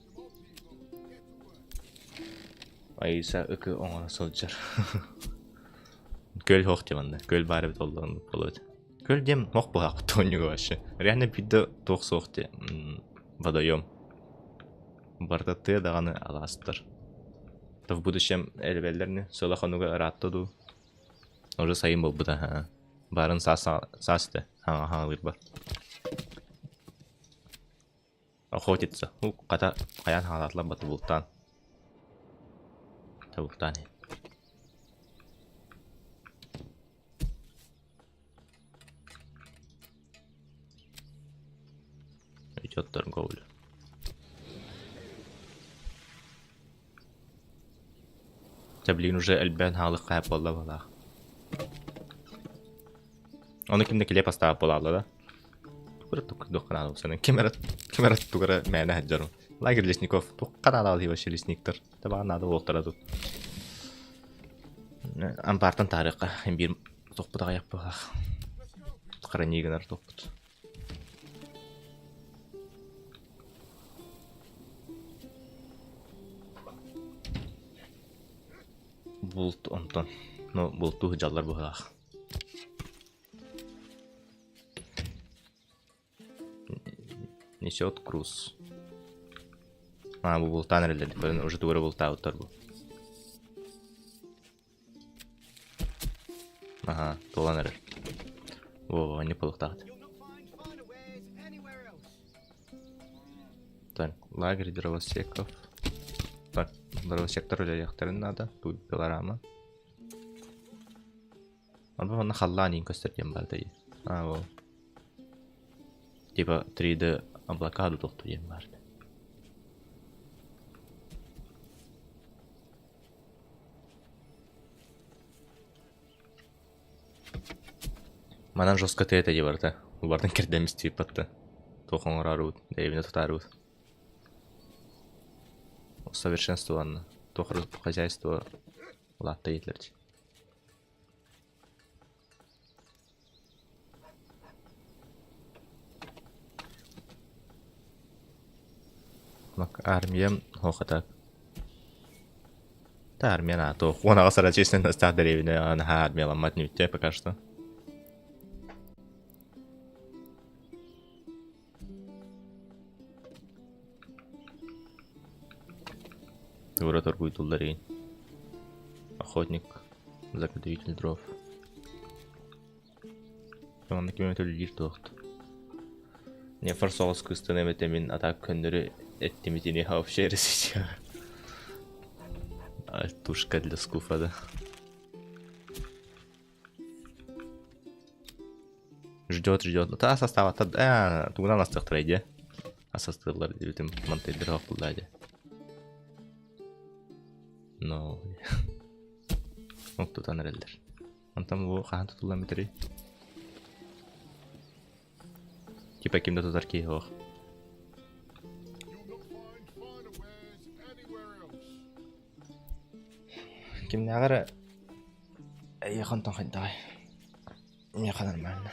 Айса ыкы оҥоро сылдьар. Көл хоох диэн манна. Көл баар эбит оллоон болот. Көл диэн мох буһаах тонньуга вообще. Реально биирдэ туох суох диэ. Водоем. Барыта тыа даҕаны алаастар. То в будущем элбэллэр сыла хонуга ыраатта дуу. Уже сайын буолбута ха. Баарын саас саас этэ. Хаҥа хаҥалыырбар. Охотиться. У хата хайаан хаалаатылар баты бултаан. Табуктаан Идет торговля. Дьэ билигин уже элбээн хаалык хайа буолла быһыылаах. Ону ким да килиэп астаабат буолаалла да? Тугу эрэ тук наада санын. Ким эрэ ким эрэ тугу эрэ мээнэ сылдьар. Лагерь лесников. Туохха наадалаах вообще лесниктар. Табаҕа наада буолтара тут. Ампаартан таарыахха биир тохпут аҕыйах быһыылаах. Хрании гынар тохпут. Булт онтон. Ну, бултуу сылдьаллар быһыылаах. Несет груз. А, бу бултаан эрэллэр көрөн уже тугу эрэ бултаабыттар бу. Аха, туолан эрэр. Во, не полуктаат. Так, лагерь дровосеков. Так. Дровосектор үлэлиэхтэрин наада, тут пилорама. Арба манна халлаан иин көстөр диэн баар дии. А, ол. Типа 3D облака тохту диэн баар. Манан жестко тыа этэ барыта. Улардан кэрдэн истибиппатта. Туох оҥороорубут, дэриэбинэ тутаарыбыт. Усовершенствованно. Туох хозяйство улаатта диэтилэр дии. Армиям хоохата Та армия на то уон аҕыс эрэ численностаах дэриэбинэ наһаа армияламмат нүттэ пока что. Тура торгуйдуллар иин. Охотник, заготовитель дров. Манна ким эмэ төлүүлүүр туохт. Нефор соҕус кыыстан эбэтэ мин атаак көннөрү эттимитини вообще ресича. Альтушка для скуфа да. Ждет, ждет. Та состава, та тугунан астыахтара дии. Асастыыллар диэбитим мантайдыр хохпуллаа дии. Но тутан эрэллэр. Онтон бу хаһан тутуллан бүтэрий? Типа ким да тутар киһи суох. Кимнээҕэр эйиэхэ онтон хайдаҕай? Миэхэ нормально.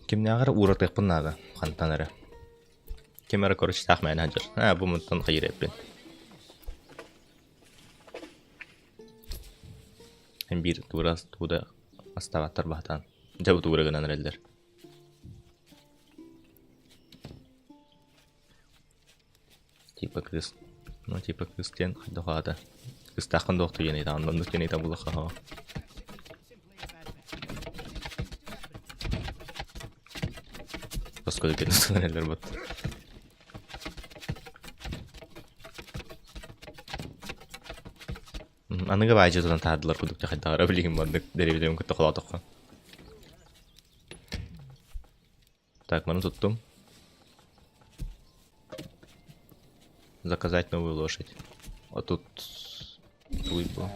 Кимнээҕэр ууратыахпын наада, хантан эрэ. Ким эрэ короче таах мээнэ сылдьар. Аа, бу мантан хайыыр эппин. Биир туура тууда астаабаттар баһатаан. Дьэ бу туура гынан эрэллэр. Типа кыыс. Ну типа кыыс диэн хайдах аата. Кыыстааххын дуохту диэн ыйытаҕын, оннук диэн ыйытан буллахха хоо. Тоскоду кэлин эрэллэр бот. Аныгы баайдьа тутан таһаардылар курдук хайдаҕара билигин маннык дэриэбинэбин кытта холоотоххо. Так, маны туттум. Заказать новую лошадь. А тут туйбу.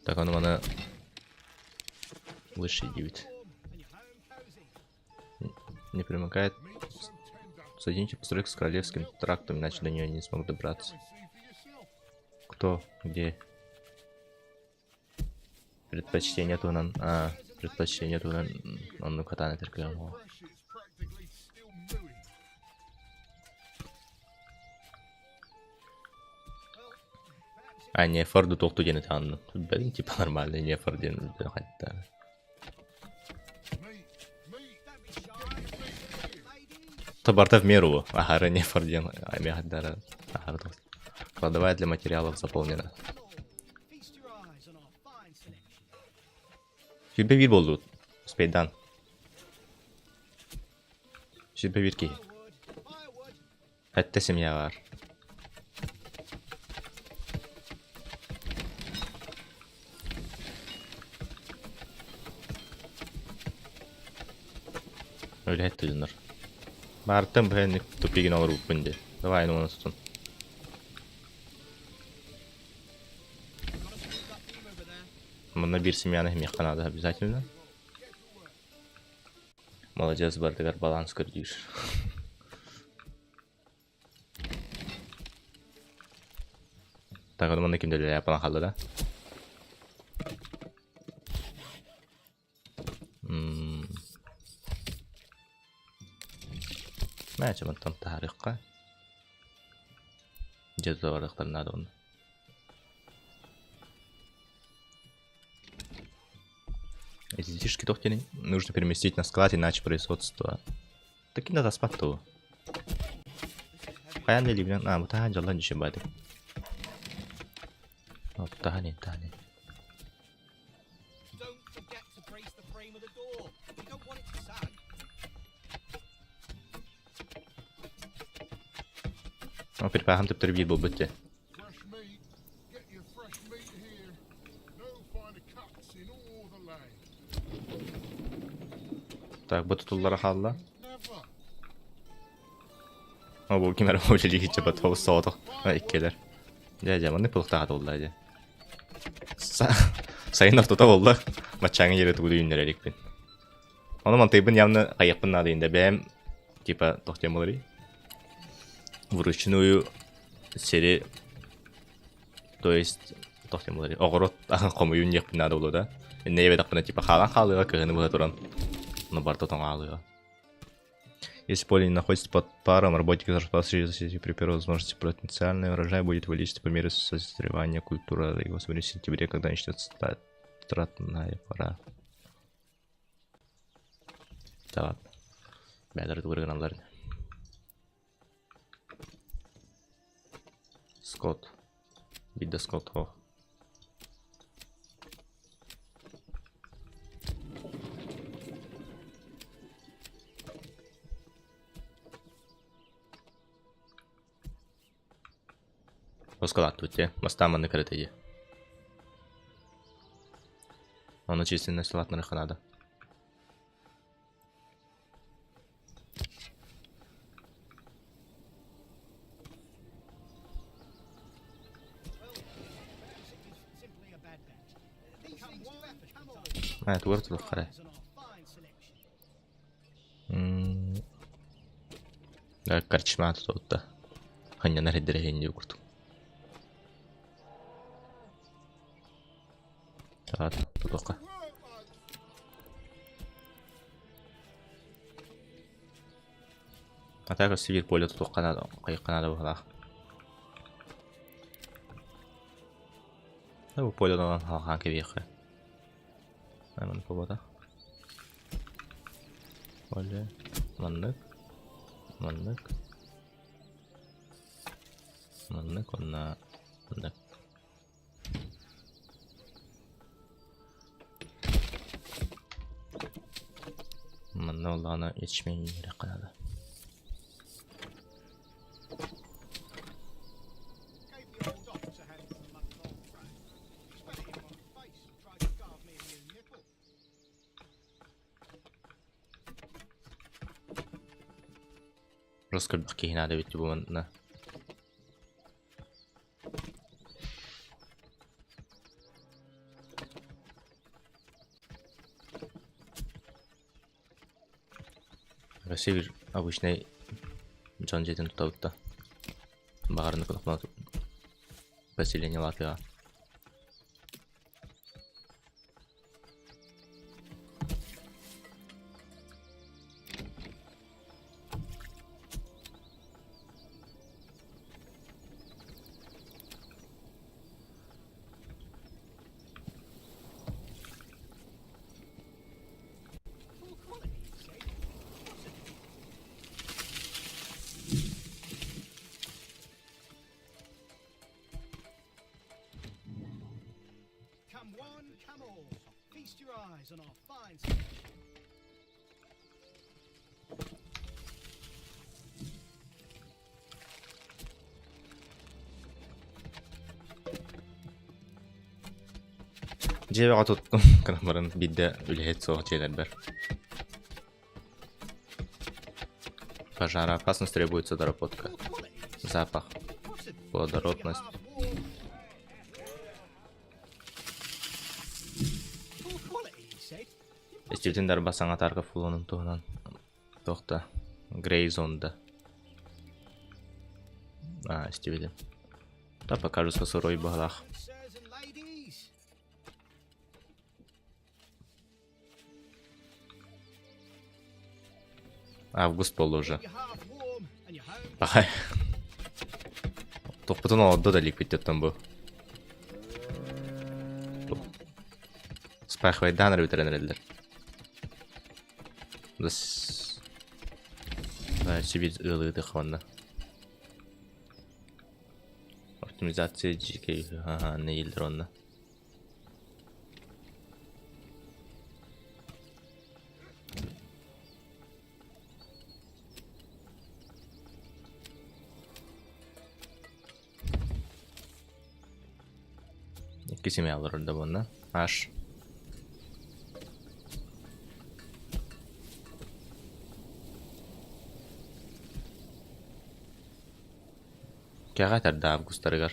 Так, ону маны лучше диэбит. Не примыкает. Соедините постройку с королевским трактом, иначе до нее не смогу добраться. Кто? Где? Предпочтение туһунан а, предпочтение туһунан оннук хатаан этэр кыаҕым суох. А не Форду туохту диэн этаҕын билбэтим типа нормально не Форд диэн хайта. Табарта в меру аһары не Форд диэн амиахдара аһары Кладовая для материалов заполнена. Сүүрбэ биир буоллубут. Успейдаан. Сүүрбэ биир киһи. Сэттэ семья баар. Үлэһит тыынар. Баартан быһа тупигин олорбуппун дии. Давай уона тутун. Манна биир семьяны иһимиэххэ наада обязательно. Молодец, барытыгар баланс көрдүүр. Так, манна ким да хаалла да? Мээчэ мантан таһаарыахха. Дьэ барыахтарын наада онно. Эти детишки тохтели нужно переместить на склад, иначе производство. Таки надо спать то. Хайан либинен а бу таһан дьаллан дьүшен баады. Таһан таһан. Припаһым төптөрү биир буолбут дии. Так, бу тутуллара хаалла. О, бу ким эрэ үлэлии чапат соҕотох иккилэр. Дьэ, дьэ, маннык пылыктаах тулла дьэ. Сайын ортото буолла. Баччааҥҥа диэри тугу да үүннэрэ иликпин. Ону мантыйбын явно хайыахпын наада инде бэйэм типа туох диэн буоларый? Вручную сири то есть туох диэн буоларый? Оҕуруот хомуйун диэхпин наада буолуо да. Иннэ ебетэхпинэ типа хаалан хаалыаҕа кыһыны быһа туран ону барыта тоҥаалыаҕа. Если поле не находится под паром, работники зарплаты при первой возможности потенциальный урожай будет увеличиться по мере созревания культуры его в сентябре, когда начнется тратная пора. Да ладно. Бээлэр тугу гыналлар. Скотт. Бидде Скотт хо. Оскалааттыбыт дии. Бастаан маннык эрэ дии. Ону численность улаатынарыахха наада. Ээ, тугар тутуохха эрэ. Корчма тутуутта. Ханньанар эрдэрэ иһин курдук. Тутуохха. А так өссө биир поле тутуохха наада, хайыахха наада быһыылаах. Бу поледан халҕаан кэбиэххэ. Маннык буолбатах. Поле маннык. Маннык. Маннык уонна маннык. Манна буоллаҕына ячмень үүннэрэххэ наада. Просто элбэх киһи наада эбит бу манна. Россия биир обычнай дьон дьиэтин тутабыт да. Баҕарыны поселение Латвияҕа. Дьиэбэҕэ туттум гынан баран биирдэ үлэһит суох дьиэлэрбэр. Пожароопасность требуется доработка. Запах. Плодородность. Истибитин дарба саҥа таарга фулонун туһунан туох да Грей зонда. А, истибитим. Да, покажется сырой быһалаах. Август буолла уже. Пахай. Тохпутун олордо да иликпит бу. Спахвайдаан эрэ бүтэрэн эрэллэр. Сибиир ыалыытых уонна. Оптимизация GK аха нэйиллэр уонна. Икки семья олорор да буолна. Аш. Кэҕэ этэрдэ августарыгар.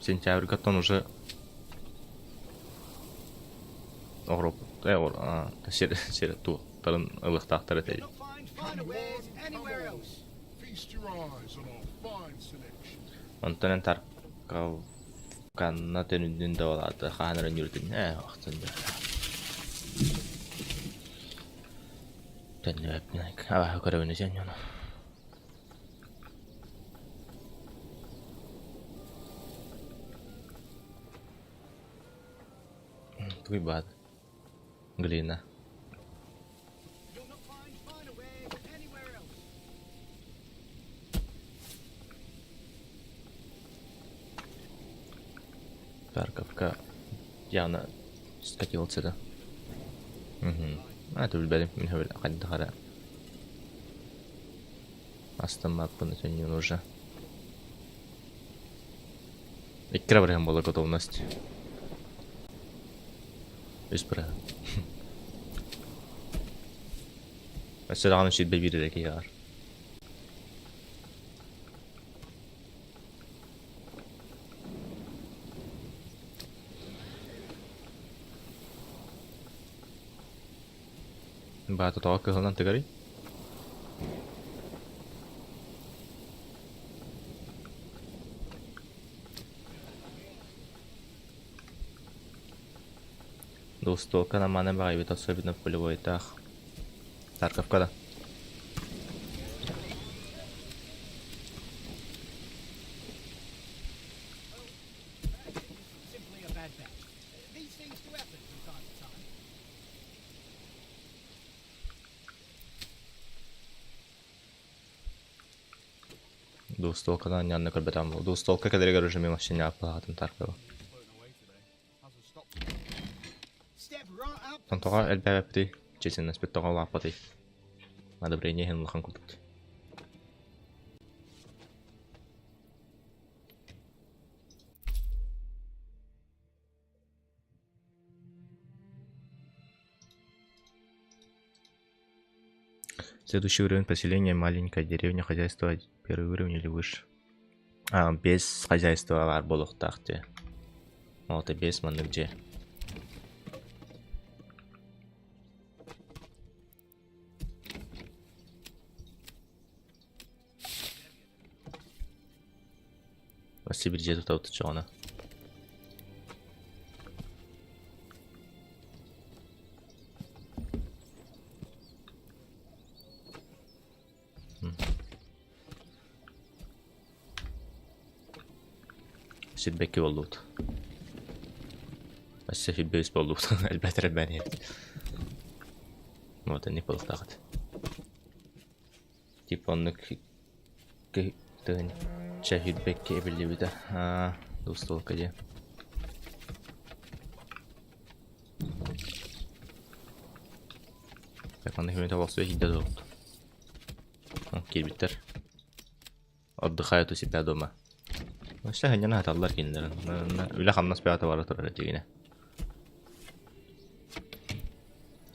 Сентябрьга оттон уже оҕуруоппут э сир сир туохтарын ылыахтаахтар этэ
You'll not find finer wares anywhere else.
Feast your eyes on our fine selection.
Онтон эн Тарковканна төнүннүн да ол аата хаһан эрэ ньүрдүн ээ охтон дьэ Төннүбэппин абааһы көрөбүн дьон дьону. Тугуй баат? Глина.
You'll not find finer wares anywhere else.
Тарковка явно скатился да. Угу. А, это билбэтим. Мин хайдах эрэ астыммаппын этиннин уже. Икки эрэ барыһым буолар готовность. Үс барыһым. Өссө даҕаны сүүрбэ биир эрэ киһи баар. Баата тоҕо кыһылынан тыгарый? Двустволка намаана баҕайбыт особенно пулевойдаах. Тарковка да.
Simply a bad batch. These things do happen from time to time.
Двустволканан анньанна көрбөтөм. Двустволка кэлэригэр уже мин вообще не аппалаатым Таркова.
Hasn't stopped. Step right up.
Оттон тоҕо элбээбэппитий? Численностьпыт тоҕо улааппатый? Одобрение иһин улахан курдук. Следующий уровень поселения маленькая деревня хозяйство первый уровень или выше. А, без хозяйства баар буолуохтаах дии. Ол это без маннык дьиэ. Өссө биир дьиэ тутабыт оччоҕуна. Сирбэкки буоллубут. Өссө сирбэ үс буоллубут. Элбэтэр элбээн иһэбит. Вот инник буолуохтаахыт. Типа оннук тыһыынча сүүрбэккэ эбиллибитэ. Аа, двустволка диэн. Так, манна кимитэ олохсуйа киирдэ дуо? Киирбиттэр. Отдыхают у себя дома. Өссө сынньана сыталлар кинилэр. Үлэ-хамнас бөҕөтө бара турар дьиҥинэ.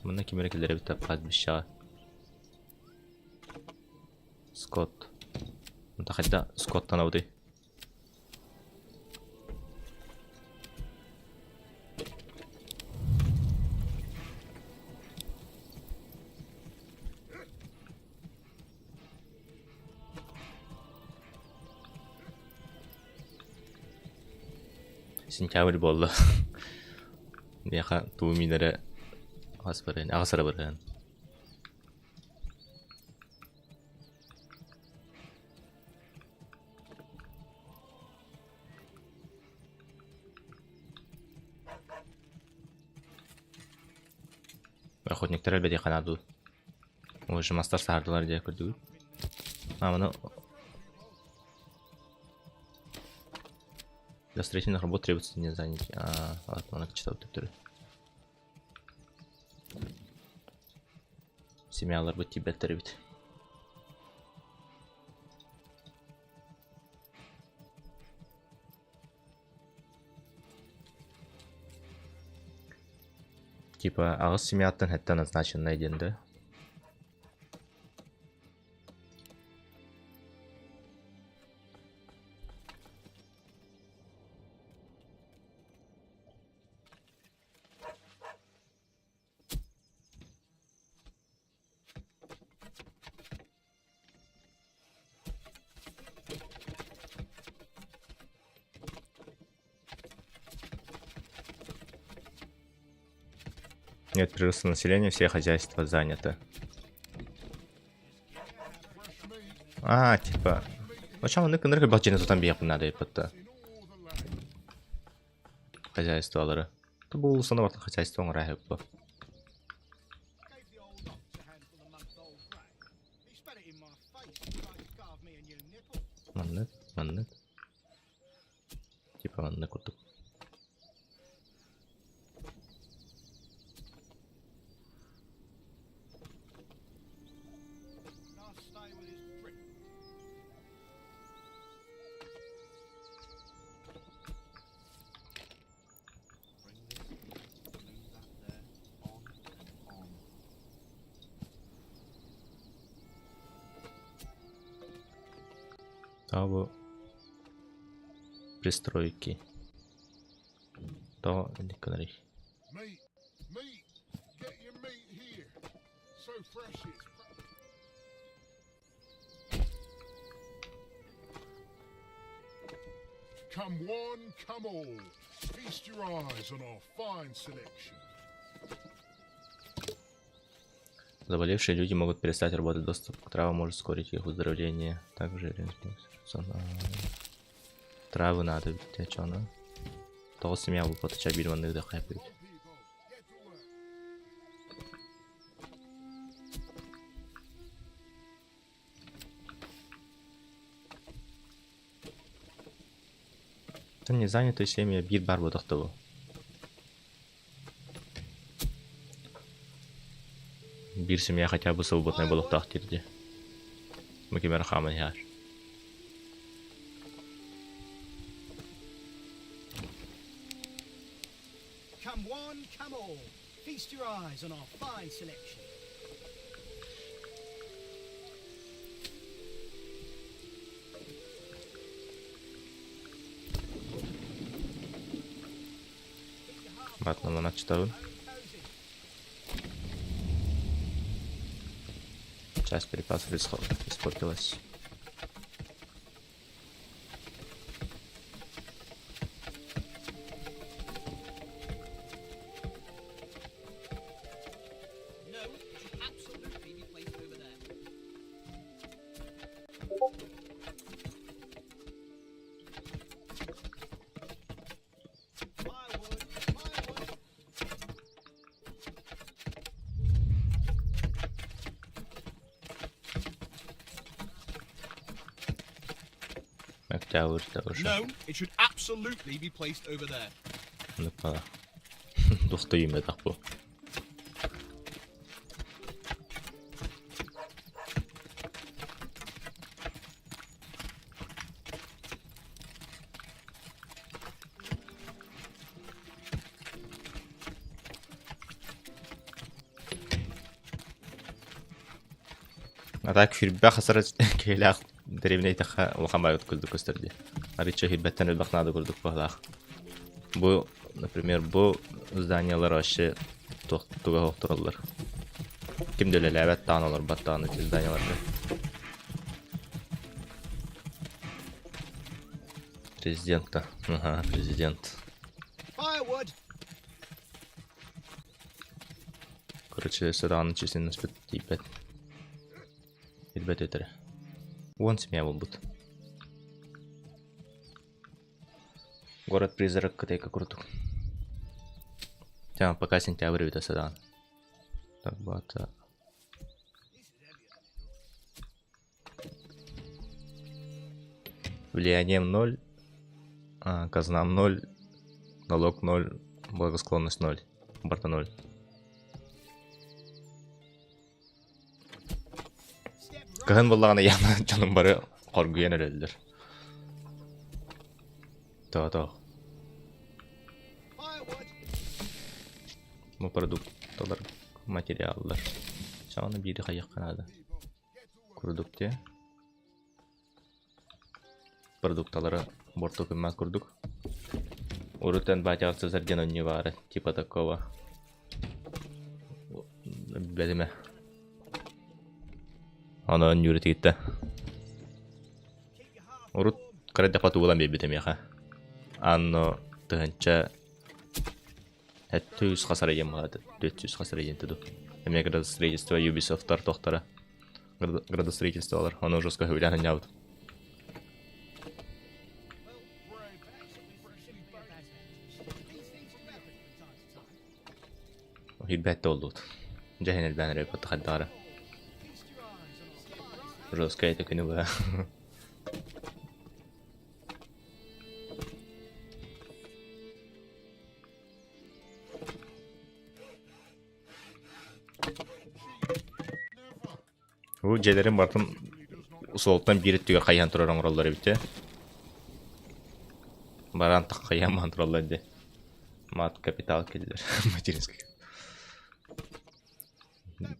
Манна ким эрэ кэлэр эбит кладбищеҕа. Скотт. Онто хайда Скоттанабытый? Сентябрь буолла. Миэхэ туу миинэрэ хас барыан, аҕыс эрэ барыан. Охотниктар элбэтиэххэ наада дуу? Уже мастар саһардылар диye көрдүгүт. А, маны Для строительных работ требуется не занять. А, ладно, оны читал төттөрү. Семьяларбыт тиийбэттэр эбит. Типа аҕыс семьяттан сэттэ назначеннай диэн да? Нет прироста населения, все хозяйства заняты. А, типа... Оча оннук ынырык баччыны тутан биэхпин наада эппэтта. Хозяйстволары. Ту бу улусаны барта хозяйство оҥороо бу. Маннык, маннык. Типа маннык курдук. Того пристройки. То
Come one, come all. Feast your eyes on our fine selection.
Заболевшие люди могут перестать работать. Доступ к травам может ускорить их выздоровление. Также травы надо, чё Тоҕус семья булбата биир маннык да хайпыт. Не занятые семьи биир бар бодохтобу. Биир семья хотя бы свободная буолуохтаах диир Бу ким эрэ хааман иһэр.
Come one, come all. Feast your eyes on our fine selection.
Ладно, манна читабын. Часть припасов испортилась.
No, it should absolutely be placed over there. Firewood, firewood.
Октябрь уже.
No, it should absolutely be placed over there.
Ну, Туохта үүммэтэх бу. А так хирбэ хасара киһилээх дэриэбинэ итэххэ улахан баайбыт курдук көстөр дии. Арыычча хирбэттэн элбэх наада курдук быһалаах. Бу, например, бу зданиялар вообще туох туга суох тураллар. Ким да үлэлээбэт даҕаны олорбот даҕаны ити зданияларга. Президент-то. Ага, президент.
Firewood.
Короче, өссө даҕаны численностьпыт тиийбэт. Билбэт этэрэ. Уон семья буолбут. Город-призрак Кытайка курдук. Тема пока сентябрь бүтэ сатаан. Так баата. Влиянием 0, а, казнам 0, налог 0, благосклонность 0, барта 0. Кыһын буоллаҕына яна дьонум бары хоргуйан өлөллөр. Тоҕо-тоҕо. Бу продукт. Продукталар, материаллар. Саҕана биири хайыахха наада. Курдук дии. Продукталары буорту гыммат курдук. Урут эн батяҕа сытар диэн оонньуу баара, типа такого. Билбэтим ээ. Ону оонньуур этигиттэ. Урут кыра эрдэхпэ тугулан биэрбитэ миэхэ. Анно тыһыынча 700 хас эрэ диэн баҕата, 400 хас эрэ диэн дуу. Эмиэ градостроительство Ubisoft-тар туохтара градостроительстволар, ону жестко сөбүлээн анньаабытым. Ирбэт да буоллубут. Дьэ иһин элбээн эрэ баттах хайдаҕара. Жесткая это күнү быһа. Бу дьиэлэрин барытын суолтан биир өттүгэр хайыһан турар оҥороллор эбит ээ. Бараан хайыһан баһан тураллар дии. Мат капитал киллэр материнский.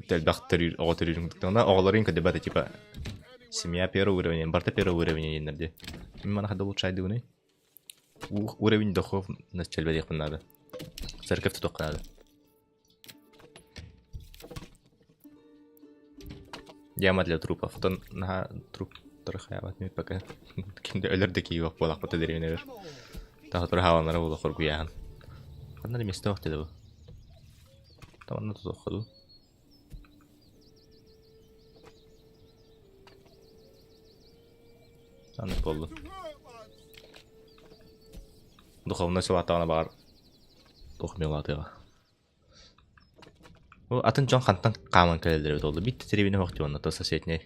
Элбэх төрүүр оҕо төрүүрүн кытта оҕолорун көрдөбөт типа семья первого уровня барыта первого уровня диэннэр дии. Мин маны хада улучшайдыбыный? Уровень духовность чэлбэлиэхпин наада. Церковь тутуохха наада. Яма для трупов. Оттон наһаа труптары хайаабат мин пока. Ким да өлөр да киһи суох буолахпыт дэриэбинэбэр. Таһа хааланара буолуо хоргуйааһын. Ханна да миэстэ суох дии бу. Таманна тутуохха дуу. Аннык буоллун. Духовнай сылааттаҕына баҕар туох эмэ улаатыаҕа. Ол атын дьон хантан хааман кэлэллэр эбит ол биир дэриэбинэ суох дии уонна то соседней.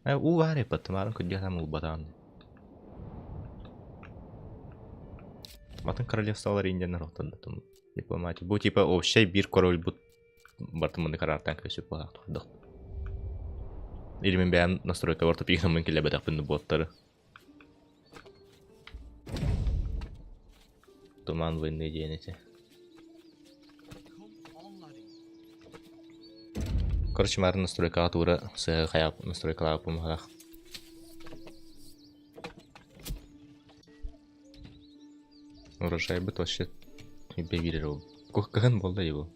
Э уу баар эппэт маарын күндү хаам ылбатаҕым. Атын королевстволар индианнар оттон дипломатия. Бу типа общай биир корольбут барытын маннык араартаан көсүп буолаах туһардах. Или мин бэйэм настройкабар тупигынан киллэрбэтэхпин боттары. Туман войны диэн этэ. Короче, марын настройкаҕа туура сыһы хайа настройкалаабыппын быһалаах. Урожайбыт вообще биэрэр ол. Кыһын буолла дии бу.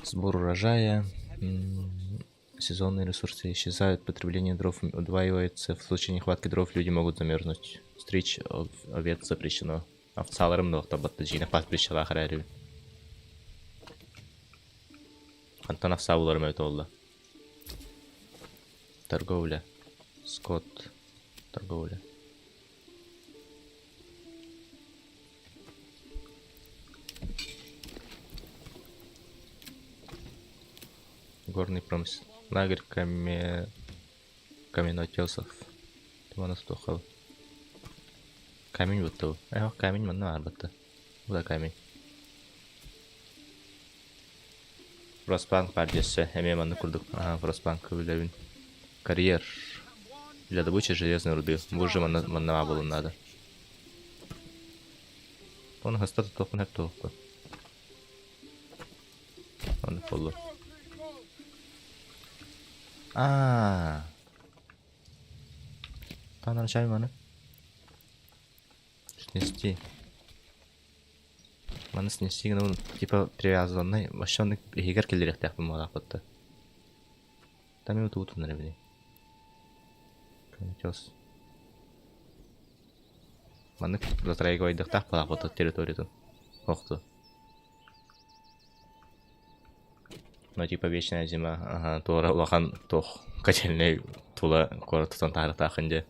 Сбор урожая. Сезонные ресурсы исчезают, потребление дров удваивается. В случае нехватки дров люди могут замерзнуть. Стричь овец запрещено. Овцаларым да дьиҥэ пастбищалаах эрээри. Хантан овца буларым эбитэ буолла. Торговля. Скот. Торговля. Горный промысел. Лагерь каме... каменотесов. Тумана стохал. Камень будто. Эх, камень манна арбатта. Бу камень. Фростпанк баар дьэссэ. Эмиэ маннык курдук. Аха, Фростпанк билэбин. Карьер. Для добычи железной руды. Бу уже манна манна буолун наада. Оны хаста тутуохпун сөп туохпун. Оннук буоллун. Аа. Таанан чай маны. Снести. Маны снести гынабын типа привязанный вообще оннук иһигэр киллэриэхтээхпин буолаахпытта. Там его тут наверное. Контёс. Маннык затрагивайдыктаах буолаахпыт территориятын. Охту. Ну типа вечная зима, ага, туора улахан туох котельнай тула куорат тутан таһаарыахтааххын дии.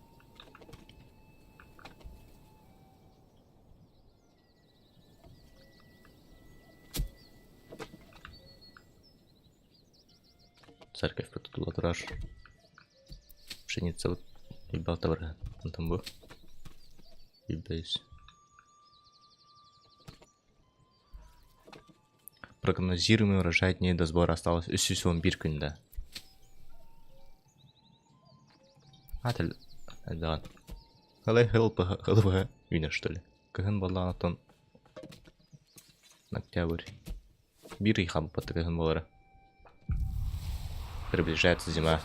Церковь тутулла турар. Пшеница вот элбэх да Онтон бу Илбэйс. Прогнозируемый урожай дней до сбора осталось 311 күн да. Атын элбэҕин. Халай хылбыһа үүнэр что ли? Кыһын буоллаҕына оттон. Октябрь. Биир ый хаалбыт кыһын буолара. Приближается зима.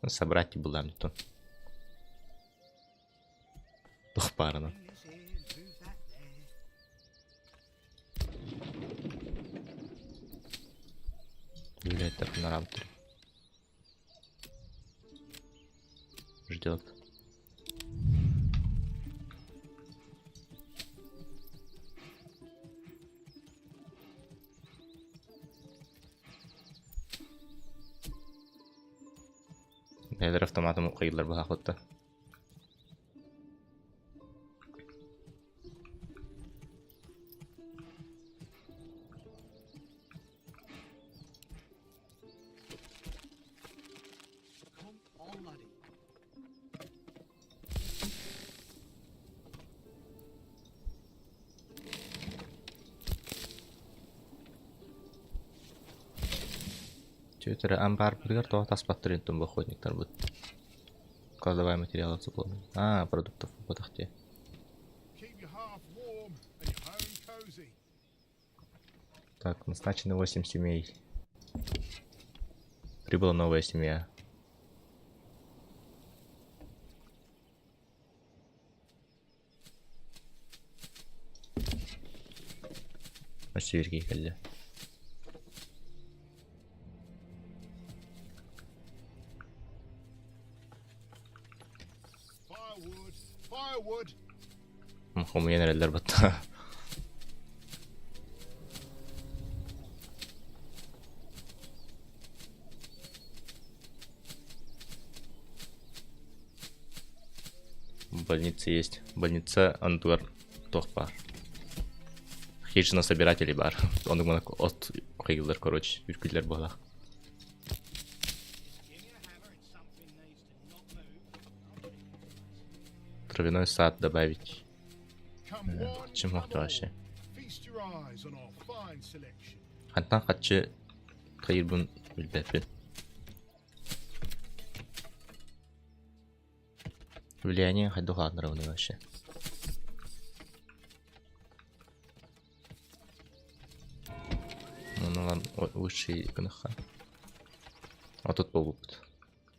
Собрать булам то. Тух баарынан. Үлэһиттэр нараабыттар. Ждет. Бэйэлэр автоматом укайыллар быһаахпытта. Түөтэрэ ампаарбытыгар тоҕо таспаттарын тумба охотниктарбыт. Кладовая материалов заполнена. А, продуктов буолбатах дии. Так, назначено 8 семей. Прибыла новая семья. Өссө кэллэ. Хомуйан эрэллэр батта. Больница есть. Больница андугар туох баар. Хижина собирателей баар. Оннук маннык от кыйыллар, короче, үркүллэр буолах. Травяной сад добавить. Чем вообще? Хантан хаччы кайырбын билбэппин. Влияние хайдах улаатынарабыный вообще? Ну ладно, лучший гыныха. А тут буолбуппут.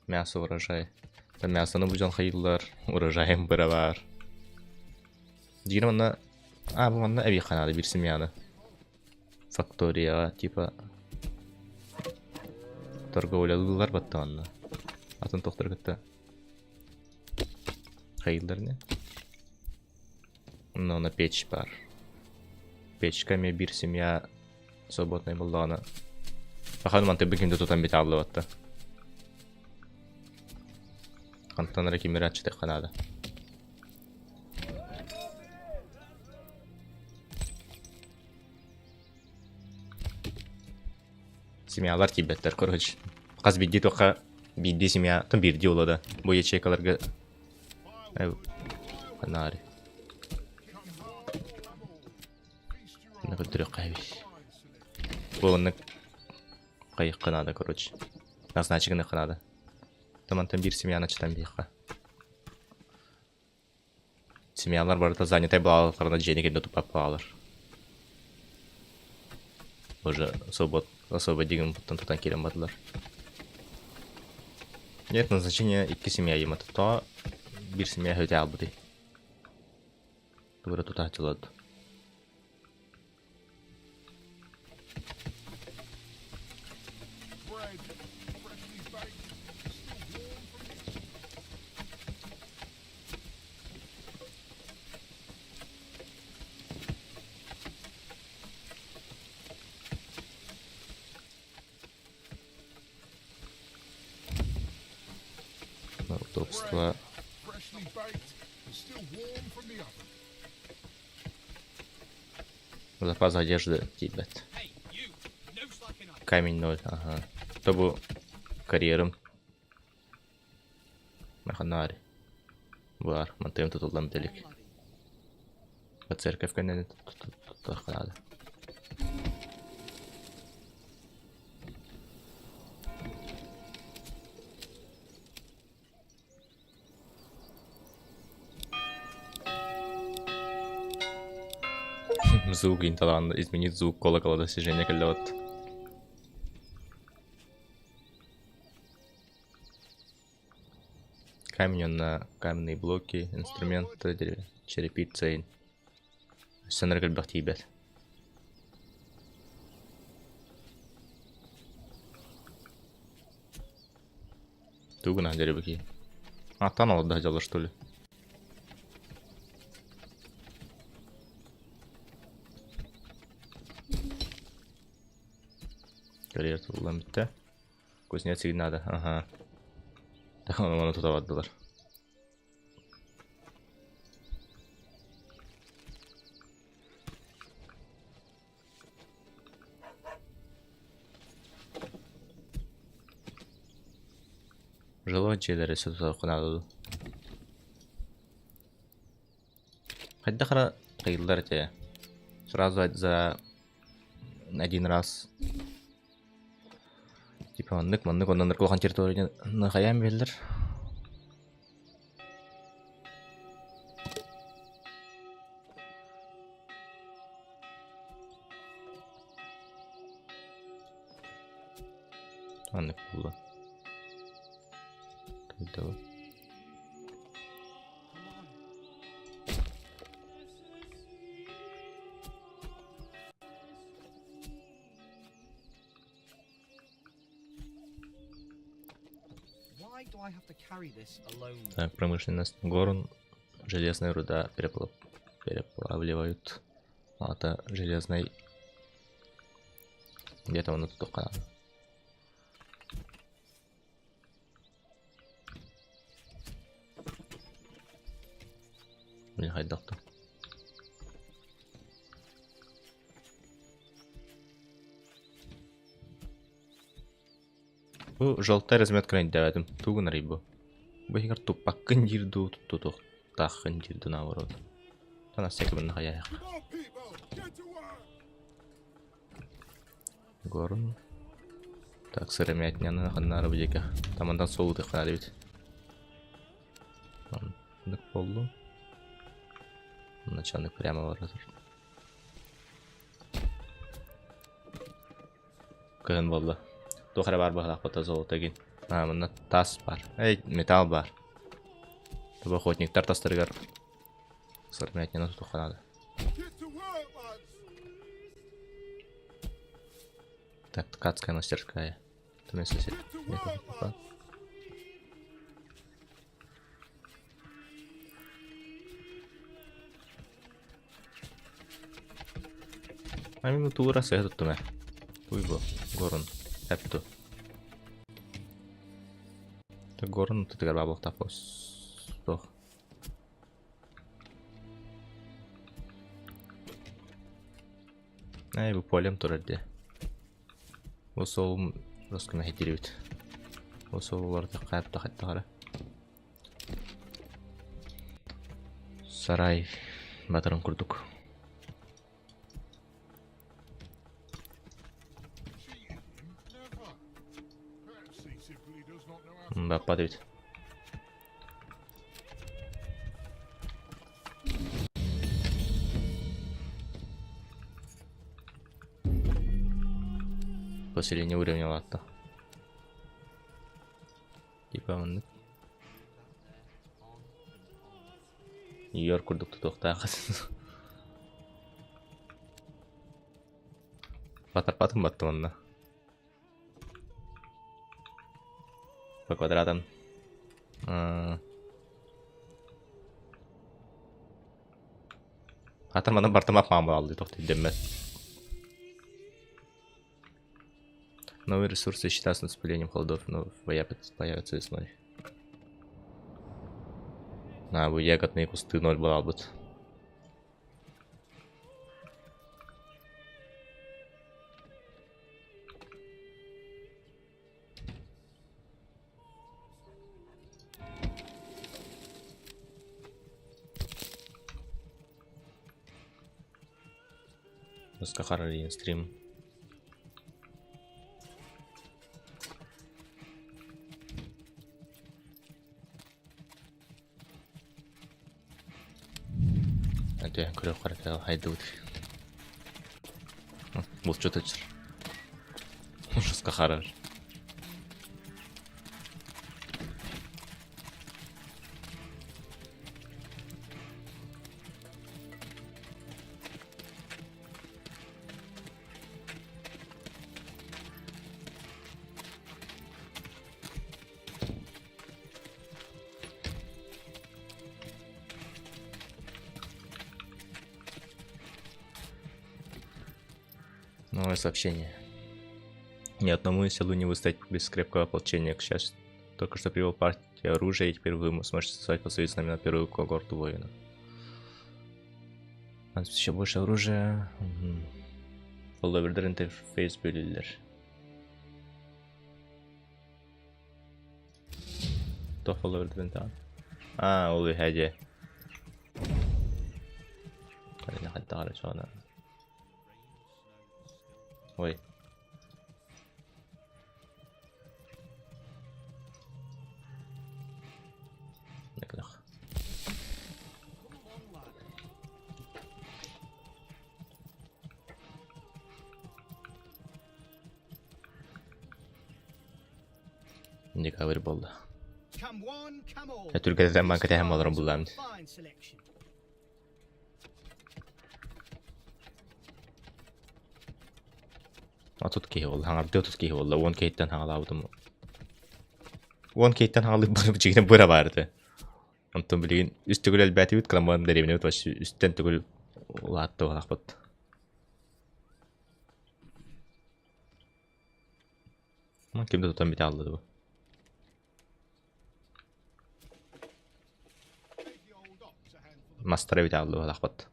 Мясо урожай. Там мясоны бу дьон хайыыллар, урожайым быра баар. Диир манна... А, бу манна эбиэххэ наада биир семьяны. Факторияҕа типа торговлялыыллар батта манна. Атын тохтор кытта хайыыллар не? Но на печь бар. Печка эмиэ биир семья свободнай буоллаҕына. Ахан мантан кимде тутан бит ааллыбатта. Хантан эрэ ким эрэ аччытыахха наада. Семьялар тиийбэттэр, короче. Хас биирдии туохха биирдии семья, тон биирдии буолуо да. Бу ячейкаларга Наары. Манна көрдөрүөххэ эбит. Бу оннук хайыахха наада, короче. Назначить гыныахха наада. Мантан биир семьяны ачытан биэххэ. Семьялар барыта занятай буолалларына дьиэни кэннэ туппат буолаллар. Уже свобод освободигым туттан тутан киирэн бардылар. Нет, назначение икки семья ема то биир семья өтө аалбытый. Тугура тутааччылар. Удобство. Запас одежды тиийбэт. Камень ноль, ага. То бу карьерым Маханари. Баар, мантыым тутуллан бүтэлик. Церковь кэннин туттуохха наада. Звук инталаан изменить звук колокола достижение кэллэ вот. Камень на каменные блоки, инструменты, черепица. Сценарий элбэх тиийбэт. Тугунан деребики. А, там алда дьалла что ли? Карьер туллан бүттэ. Кузнец надо, ага. Так, оны тута бардылар. Жилой дьиэлэри сототоххунаада дуу? Хайдах эрэ ыйыллар этэ. Сразу за один раз. Типа маннык, маннык, оннук улахан территорияны хайаан биэрэллэр. Маннык буолла. Тойдо. Так, промышленность. Горн, железная руда переплавливают. А, это железный. Где-то он тут только. Блин, хайдахта. Бу желтая разметка өйдөөбөтүм. Тугу гынарый бу? Бу иһигэр туппаккын диир дуу, тутуохтааххын диир дуу наоборот. Танас секунда хайаах.
Come on, people, get to work!
Горун. Так, сыромятняны ханнары бу диэки. Тамандан суол ытыахха эбит. Маннык буоллум. Начальник прямо барар. Кыһын буолла. Туох эрэ баар быһалаахпыта золото гин. А, манна тас бар. Эй, металл бар. Тобо охотниктар тастарыгар сыромятняны тутуохха наада.
Get to work, lads!
Так, ткацкая мастерская. Там сосед.
Get to
Нет,
work,
опа.
lads!
А мен туура сыһа туттум ээ. Туй бу, горун. Эпту. Горун тутугар баабылыктаах туох. Эй, бу полем турар дии. Бу суолум роскуна хитирибит. Бу суоллар хайапта хаттахара. Сарай батырын курдук.
Cheating him? Never. Perhaps he simply does not know how to
Баппат эбит. Поселение уровня латта. Типа маннык. Нью-Йорк курдук тутуохтаах. Батарпатын баттым онно. По квадратам. Атар манан бартым апмаан буолла тохту деммет. Новые ресурсы считаются с наступлением холодов, но появятся весной. На, бу ягодные кусты ноль буолбут. Сахарин стрим. Ante көрө харата хайдыбыт. Булчут ычыр. Ужаска харар. Новое сообщение. Ни одному селу не выстоять без крепкого ополчения. К счастью, только что привел партию оружия, и теперь вы сможете создать союз с нами на первую когорту воинов. Еще больше оружия. Follower'дар интерфейс бөлүллэр. Туох follower'дарын таҕан? Аа, ол үһэ дьэ. Хайдах эрэ соҕона. Ой. Декабрь буолла. Түргэтэтэн бан кэтэһэн буоларын буллаам. 30 киһи буолла. Хаҥардыы 30 киһи буолла. 10 киһиттэн хаҥалаабытым. 10 киһиттэн хаҥалыыр дьиҥинэ быра баар этэ. Онтон билигин үс төгүл элбээтибит, кыламман дэриэбинэбит вообще үстэн төгүл улаатта буолаахпыт. Ким да тутан бүтэ хаалла дуу. Мастара бүтэ хаалла буолаахпыт.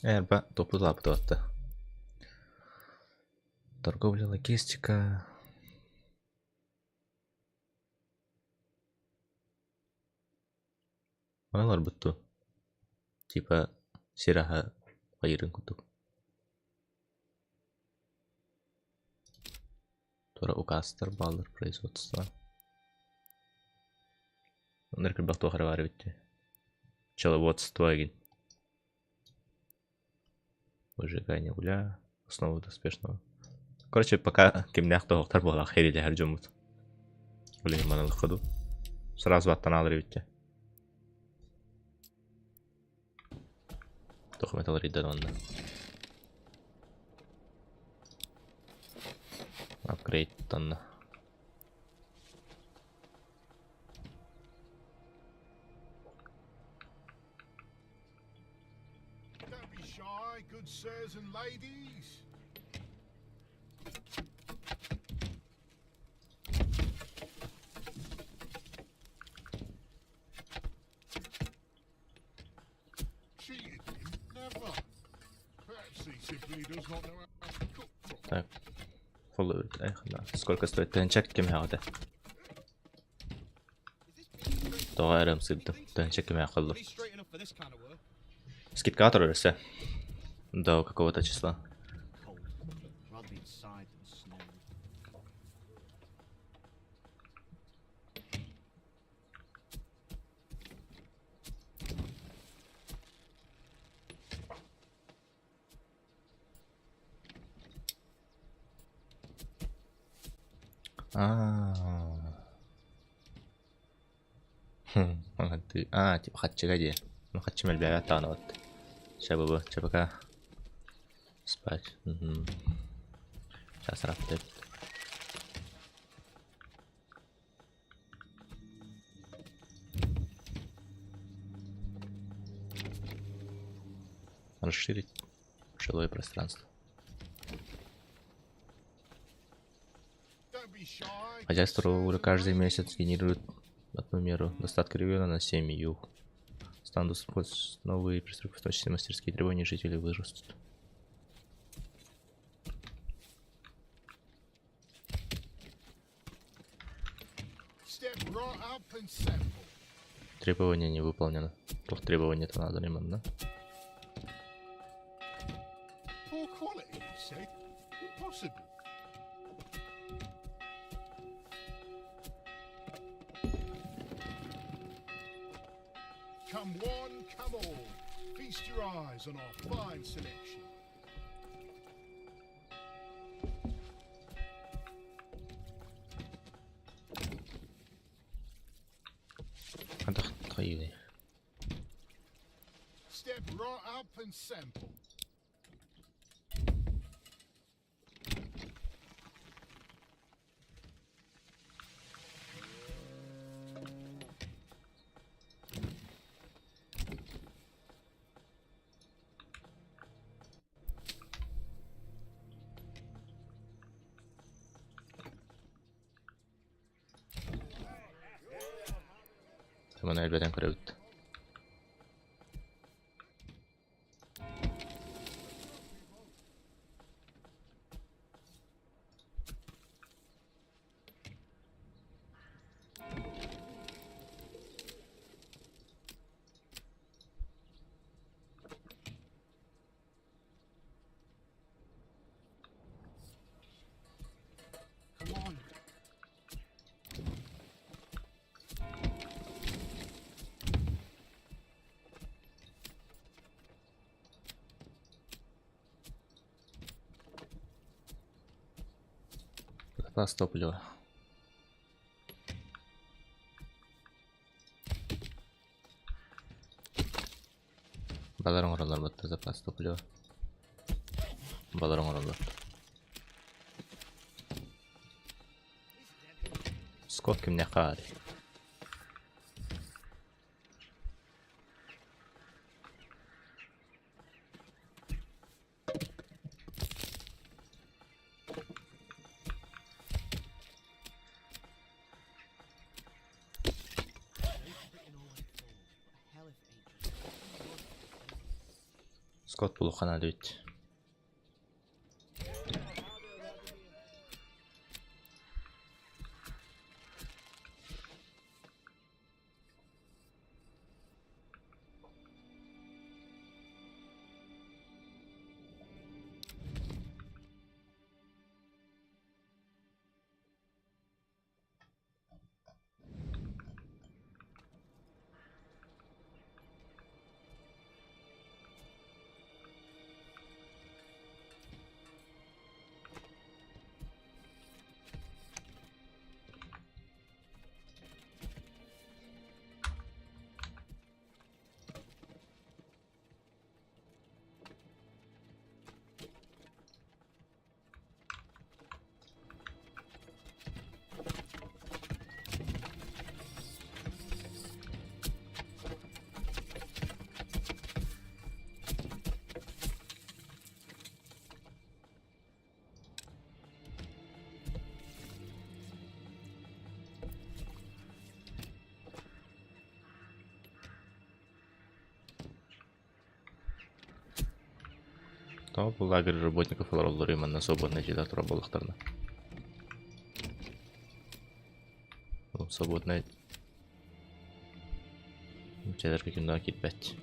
Эрба топпут улааппыт Торговля, логистика. Манан олорбут дуу? Типа сир аһа хайыырын курдук. Туора указтар бааллар производство. Оннук элбэх туох эрэ баар эбит дии. Пчеловодство игин. Выжигание угля, основа успешного. Короче, пока кимнээх тоһохтор буолаах хэриилэһэр дьоммут. Блин, манылыкка дуу. Сразу аттан аалар эбит дии. Документ алар онно. Апгрейд онно.
Don't be shy, good sirs and ladies. Cheated him? Never. Perhaps he simply does not know how to cook properly.
Так. Сколько стоит тыһыынча кимээҕитэ? Тоҕо эрэ ымсыырдым. Тыһыынча кимээх холлум. Скидкаҕа турар өссө. До какого-то числа. Аа. Аа, типа хаччыга дии. Ну хаччым элбээбэт даҕаны вот. Чабыбы, чабыка. Спать. Сейчас работает. Расширить жилое пространство.
Don't be shy, good
Хозяйство
sirs
уже
and
каждый
ladies.
месяц генерирует одну меру достатка региона на семью. Станут использовать новые пристройки, в том числе мастерские требования жителей вырастут.
Step right up and sample.
Требование не выполнено. Туох требование-то надо да?
Poor quality, you said? Impossible. Come one, come all. Feast your eyes on our fine selection.
Хайдах хайыый?
Step right up and sample.
Маны элбэтэн көрөбүт.
Come on.
Запас топлива. Балар оҥороллор батта запас топлива. Балар оҥороллор. Скот кимнээххэ баарый? Скот булуохха наада эбит. Тоҕо бу лагерь работников олороллоруй манна свободнай дьиэлэр турар буоллахтарына? Свободнай дьиэлэргэ ким да киирбэт.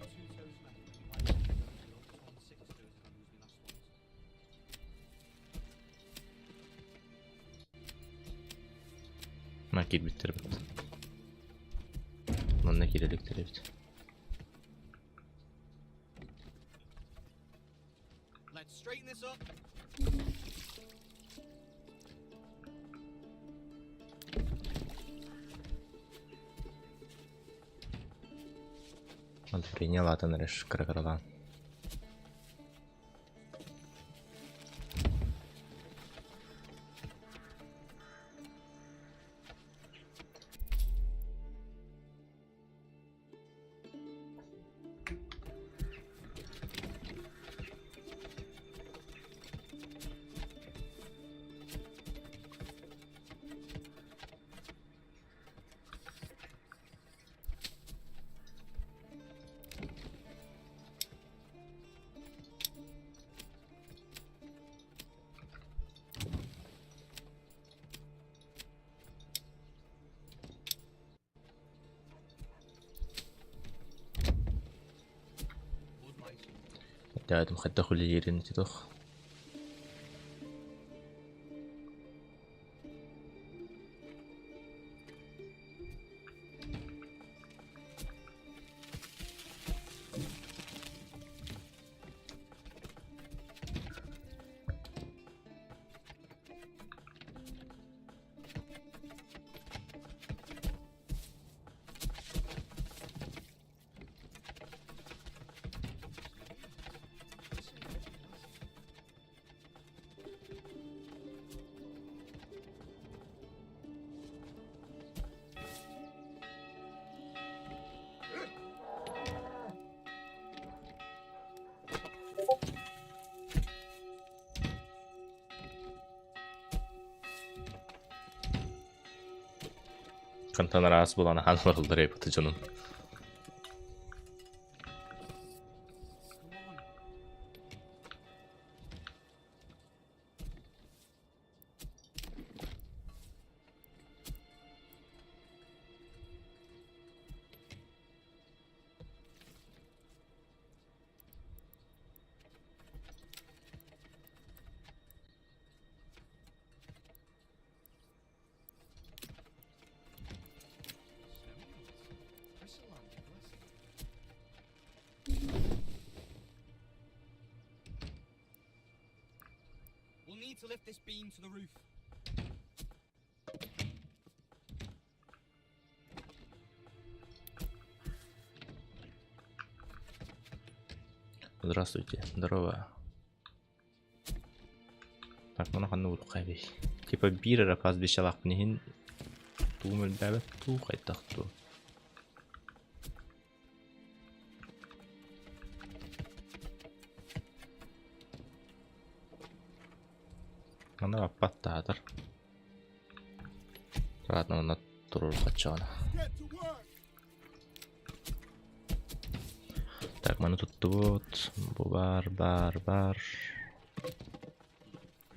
Мына киирбиттэр эбит. Манна киирэ иликтэр эбит.
Let's straighten this up.
Удобрение латан эрэ кыра-кыралаан. Өйдөөтүм хайдах үлэлиирин ити туох. Хантан араас булан аһаан олороллор эбит дьонум.
We'll need to lift this beam to the roof.
Здравствуйте, здорово. Так, маны ханна булуохха эбий? Типа биир эрэ пастбищалаахпын иһин тугум элбээбэт дуу, хайдах дуу? Манна баппат таатар. Ладно, манна туруорбаччаҕына. Так, маны туттубут. Бу баар, баар, баар.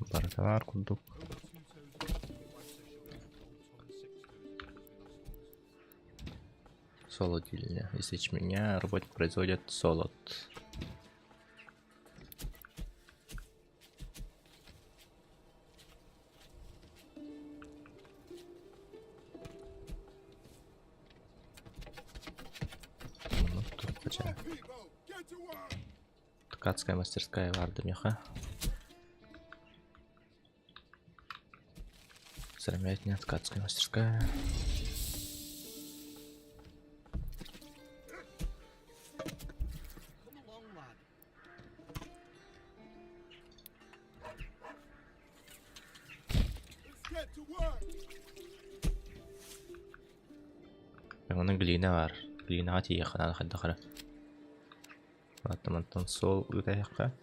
Барыта баар курдук. Солодильня. Из ячменя работник производит солод. Ткацкая мастерская Вардамиха. Сыромятня, ткацкая мастерская. Онно глина баар. Глинаҕа тиийиэххэ наада хайдах эрэ. Ладно, мантан суол ыытайахха.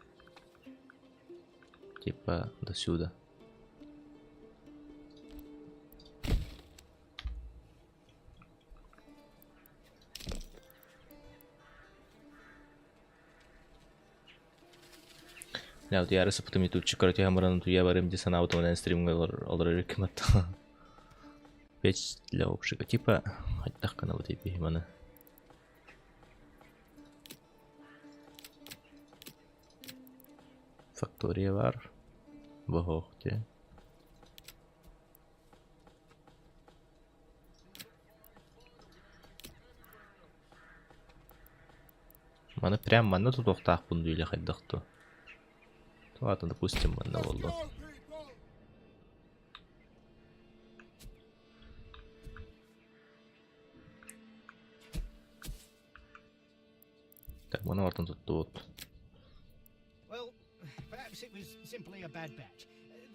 Типа до сюда. Утуйаары сыппытым ютубчик көрө түһэн баран утуйа барыам дии санаабытым онон стримҥэ олорор ким аттаҕа. Печь для обжига. Типа хайдах гынабытый биһи маны? Фактория баар. Боһоох диэн. Маны прям манна тутуохтаахпын дуу или хайдах дуу? Ладно, допустим, манна буоллун. Так, маны ортон туттубут.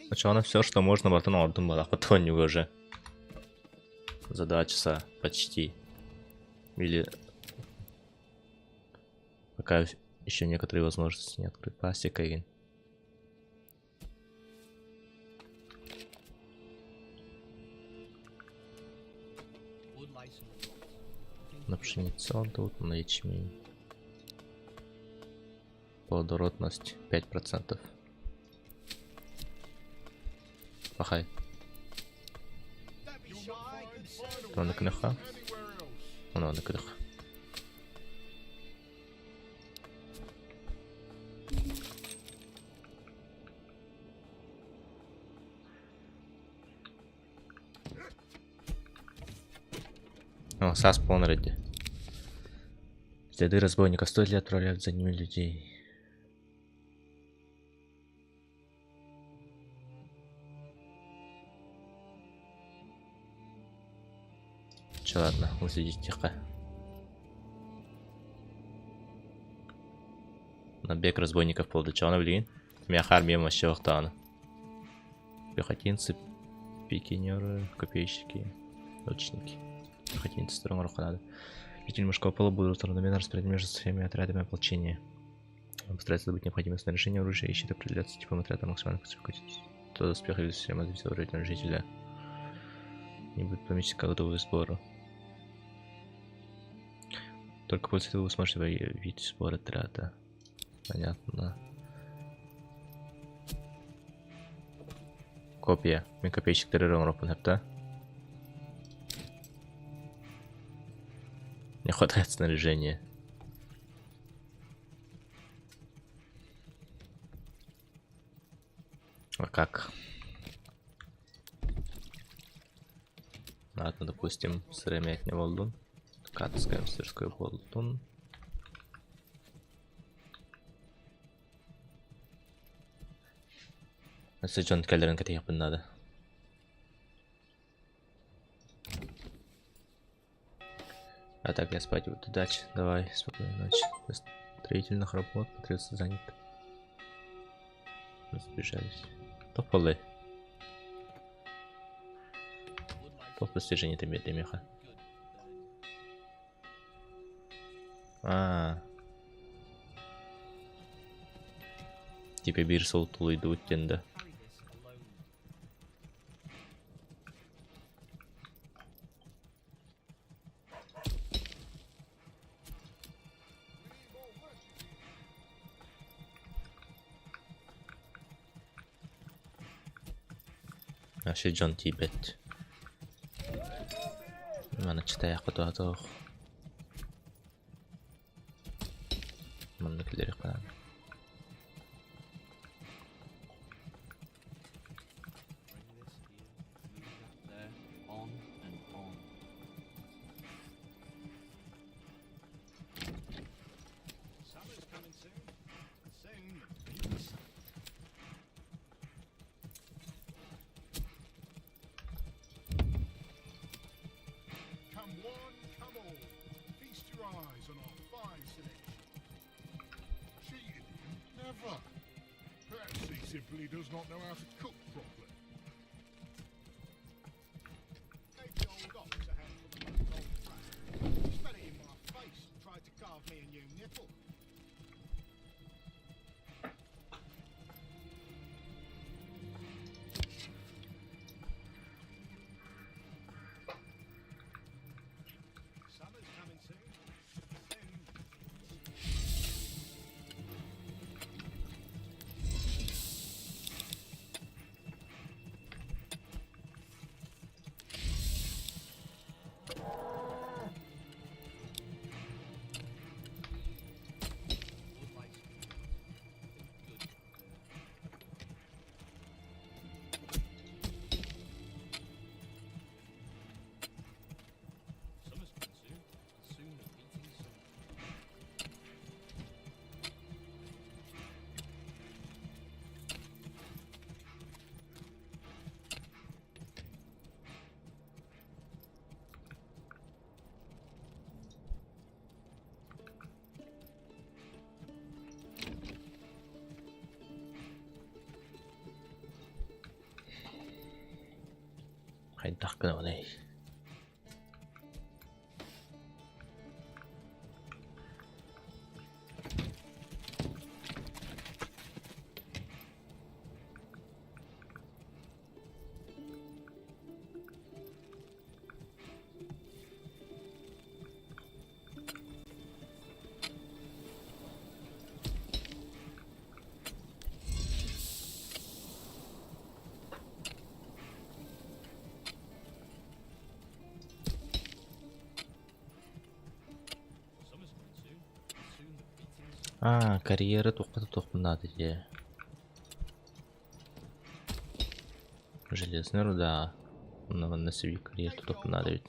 Сначала все, что можно, бартон ордун балахпыт оонньууга уже. За 2 часа почти. Или пока еще некоторые возможности не открыты. Пасека игин. На пшеницу тут, на ячмень. Плодородность 5%. Пахай. Онно гыныахха. Ону онно гыныах. О, саас буолан эрэ дии. Следы разбойника. Стоит ли отправлять за ними людей? Че, ладно, уследить тихо. Набег разбойников полдочана, блин. Меха армия вообще вахтана. Пехотинцы, пикинеры, копейщики, лучники. Пехотинцы второго надо. Жители мужского пола будут равномерно распределены между всеми отрядами ополчения. Он постарается добыть необходимое снаряжение, оружие и щит определяться типом отряда максимально то доспеха или система зависит от уровня жителя. Не будет помечен как готовый сбору. Только после этого вы сможете видеть сбор отряда. Понятно. Копия. Мен копейщиктер оҥоруохпун да? Не хватает снаряжения. А как? Ладно, допустим, сыромятня буоллун. Катская мастерская буоллун. Өссө дьон кэлэрин кэтэһиэхпин наада. А так я спать буду. Удачи, давай, спокойной ночи. До строительных работ потребуется занят. Разбежались. Тополы. Топ достижений ты меха. А. Типа биир сыл тулуйдубут диэн да. Вообще дьон тиийбэт. Маны читайахха туһатыах. Манна киллэриэххэ наада. Хайдах гынабыный? А, карьера туохха да туохпун наада дии. Железная руда. Онно манна сибии карьер тутуохпун наада эбит.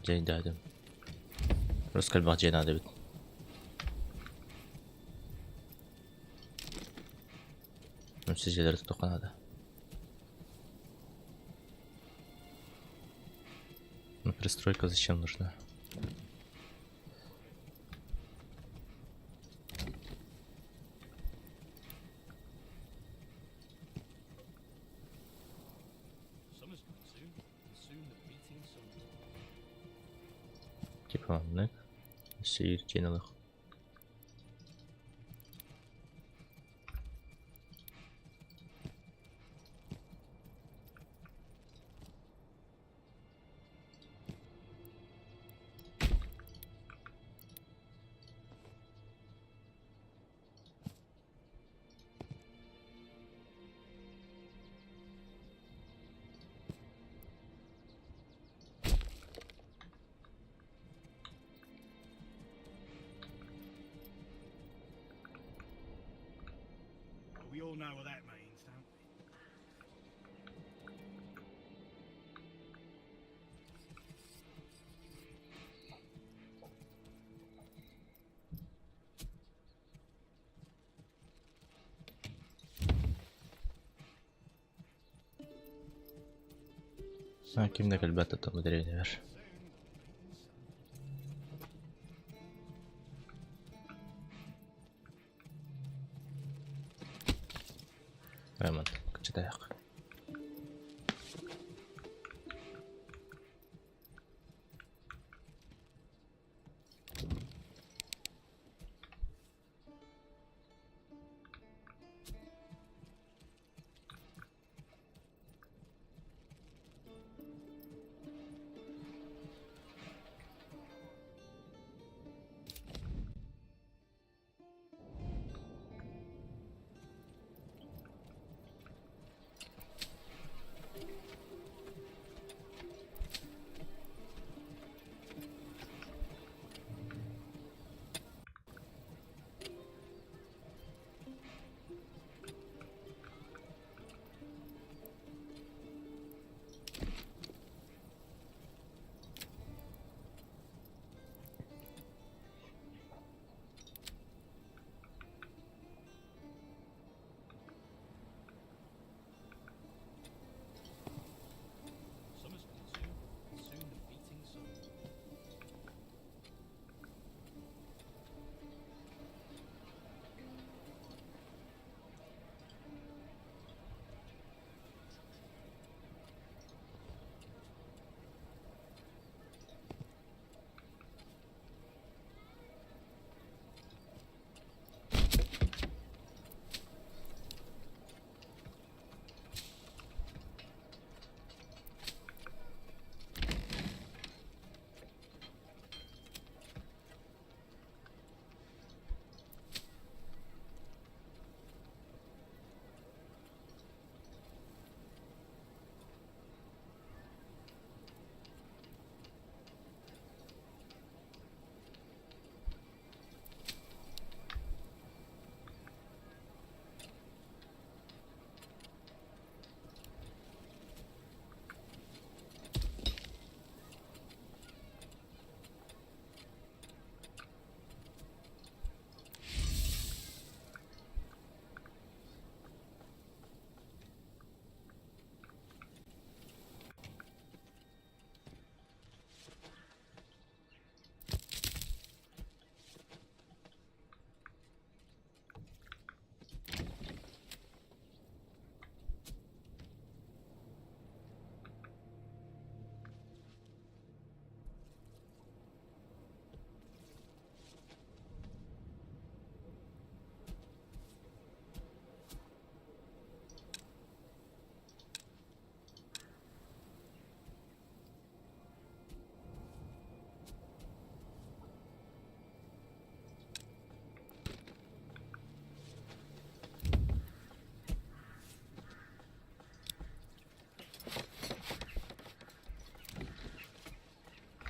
Дьэ өйдөөтүм. Руска элбэх дьиэ наада эбит. Үс дьиэлэри тутуохха наада. Ну, пристройка зачем нужна? Типа маннык. Сиир дьиэни ылыах.
We all know what that means, don't we?
А, ким да кэлбэт оттон бу дэриэбинэбэр. Айман, кычытайах.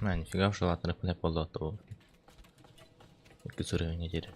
Мә, нифига ушулаатынып неп болду бу. Икки уровень диэри.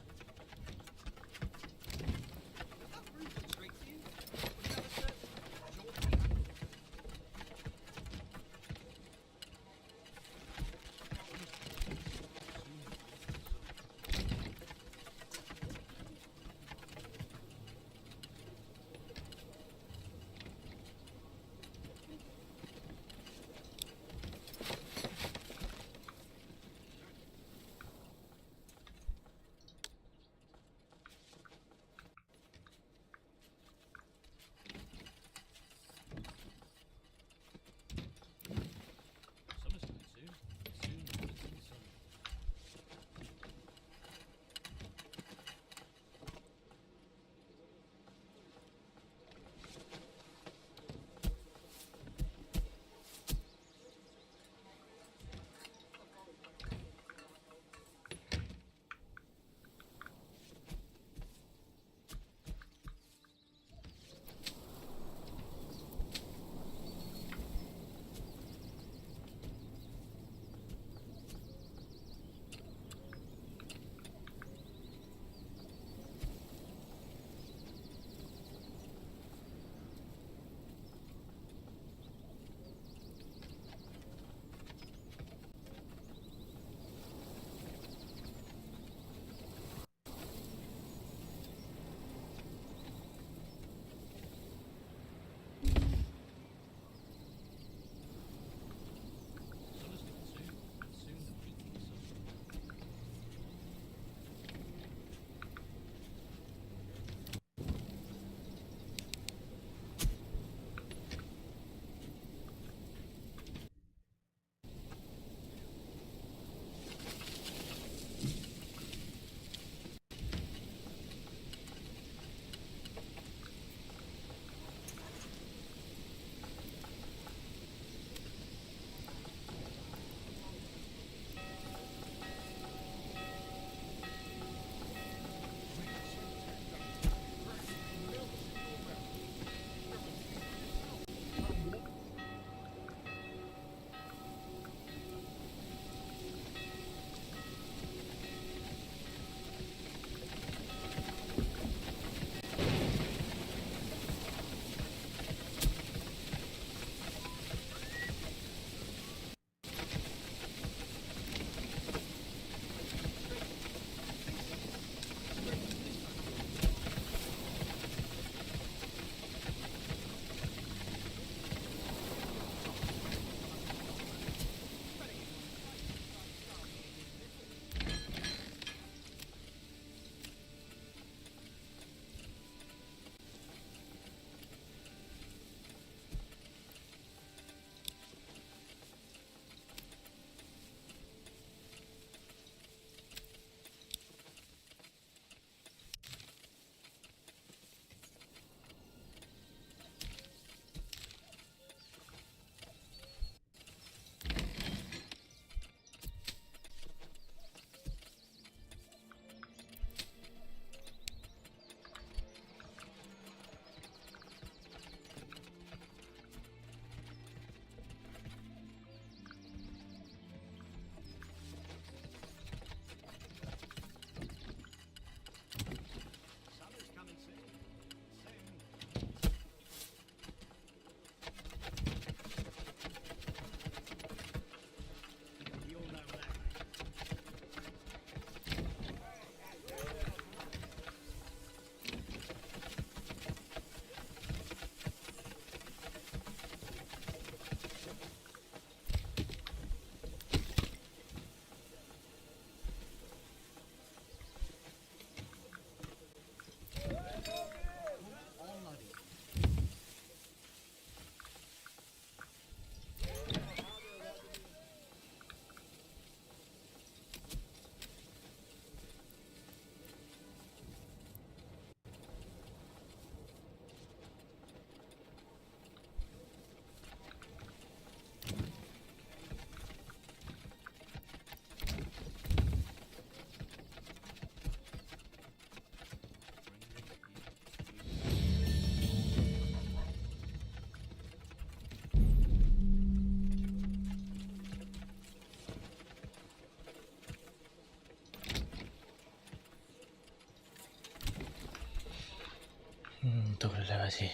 Туох үлэлээбэтий?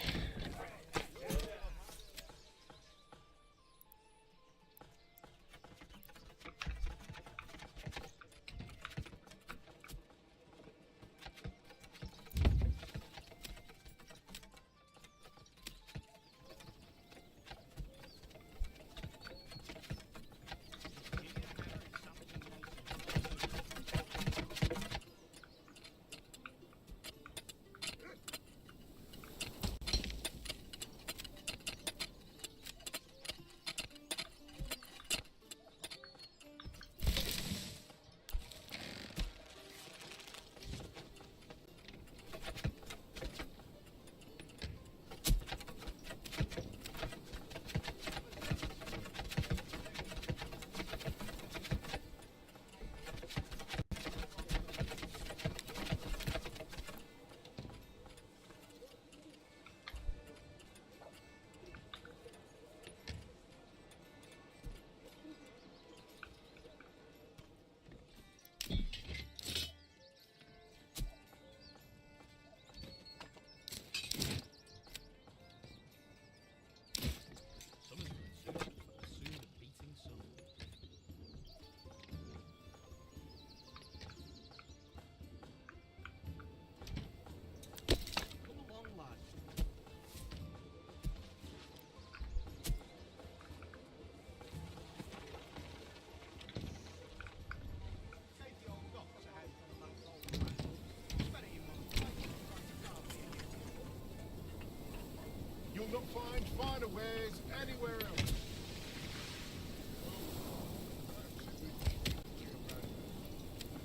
You'll not find finer wares anywhere else.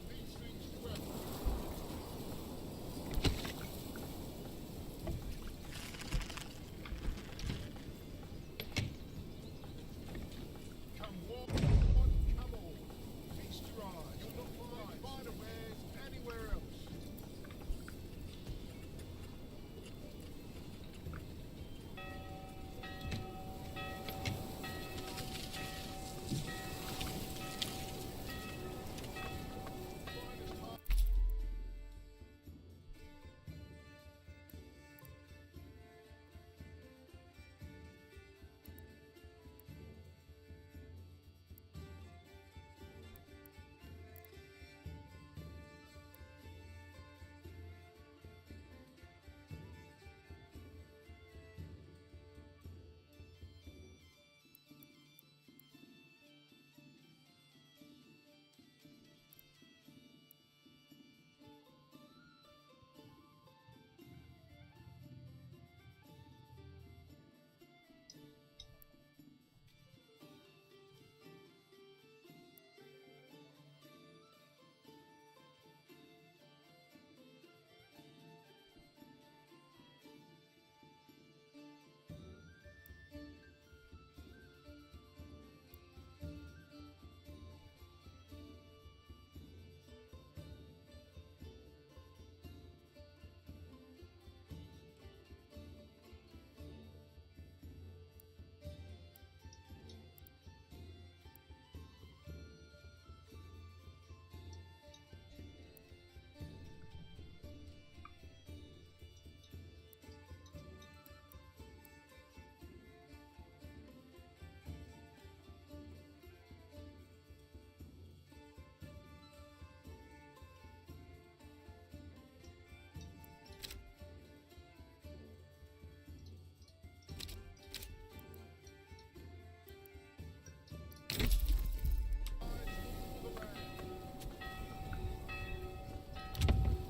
These things do happen. Come one, come all. Feast your eyes. You'll not find finer wares anywhere else.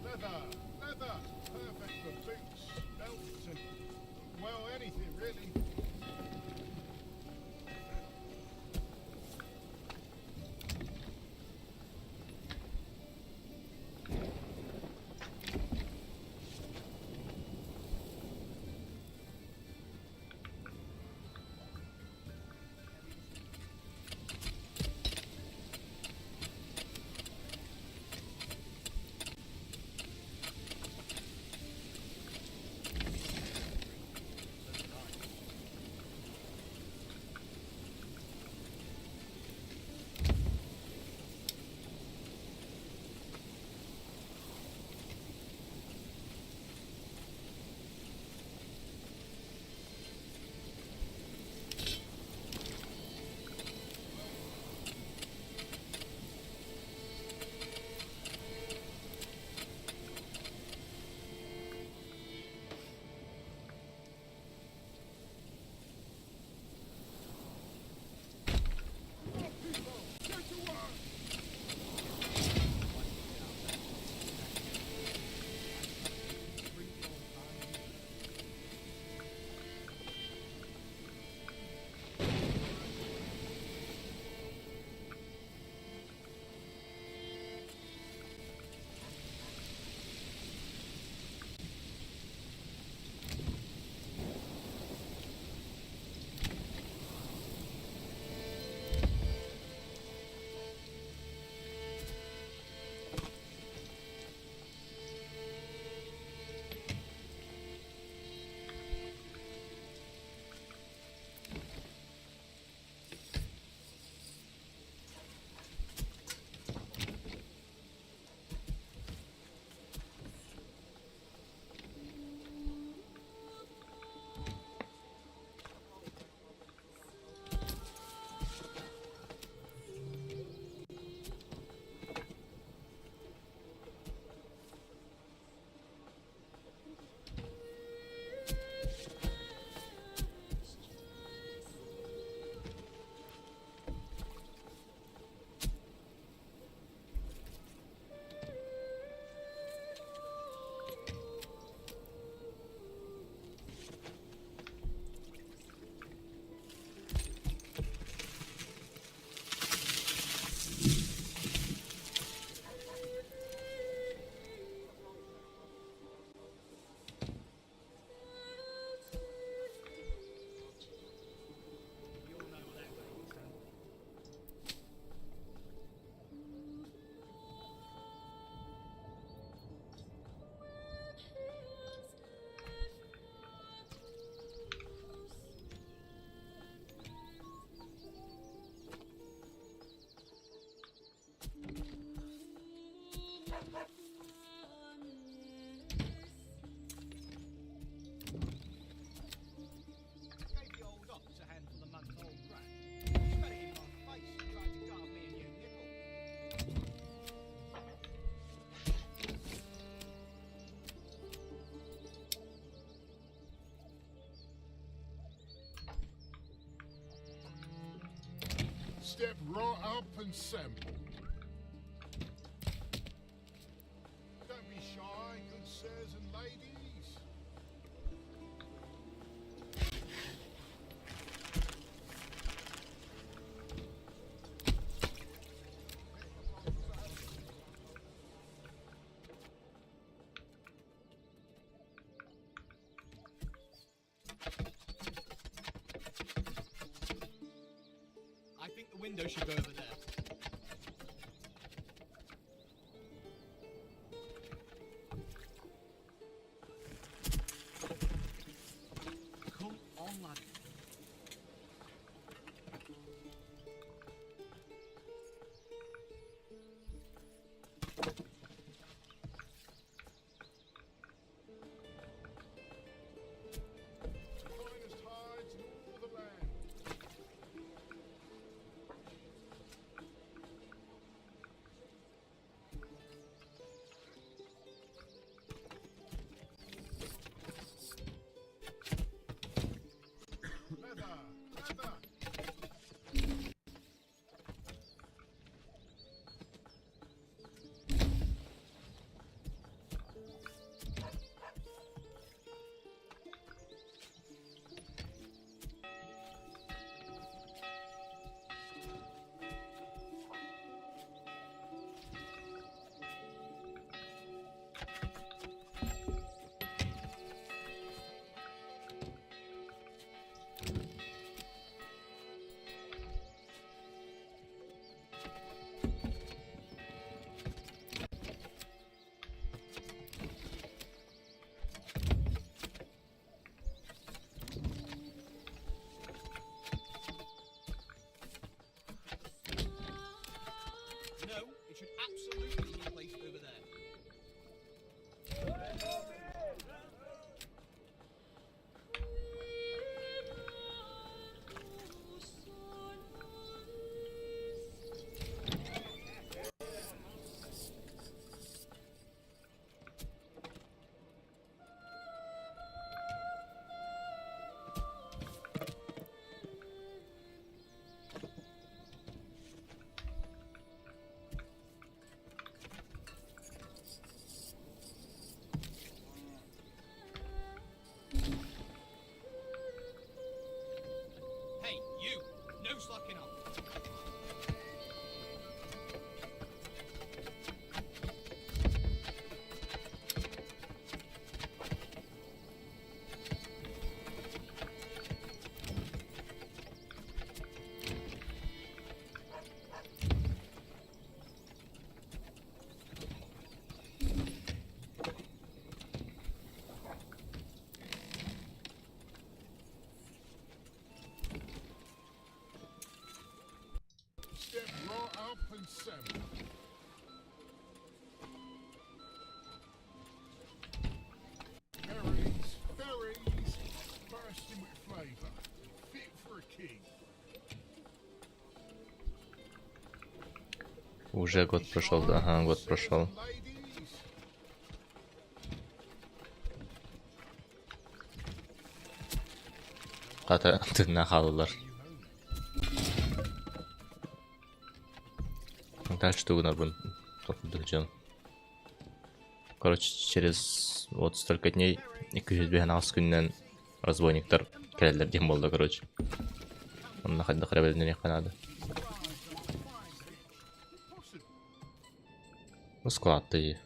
Leather, leather, perfect for boots, belts, and well, anything really.
Gave the old ox a handful of month-old grain. Spat it in my face and tried to carve me a new nipple.
Step right up and sample. Don't be shy, good sirs and ladies.
I think the window should go over there. Come on, laddie.
The finest hides in all the land. Leather, leather.
No, it should absolutely be placed over there. Hey, you! No slacking off.
Step right up and sample. Berries, berries, bursting with flavour, fit for a king.
Уже год прошел, да, ага, год прошел.
Ladies,
Хата тына хаалалар. Дальше тугунарбын дьон. Короче, через вот столько дней 205 күнүнэн разбойниктар кэлэллэр диэн буолла, короче. Онно хайдах эрэ бэлэмнэниэххэ наада.
impossible.
Склад дии.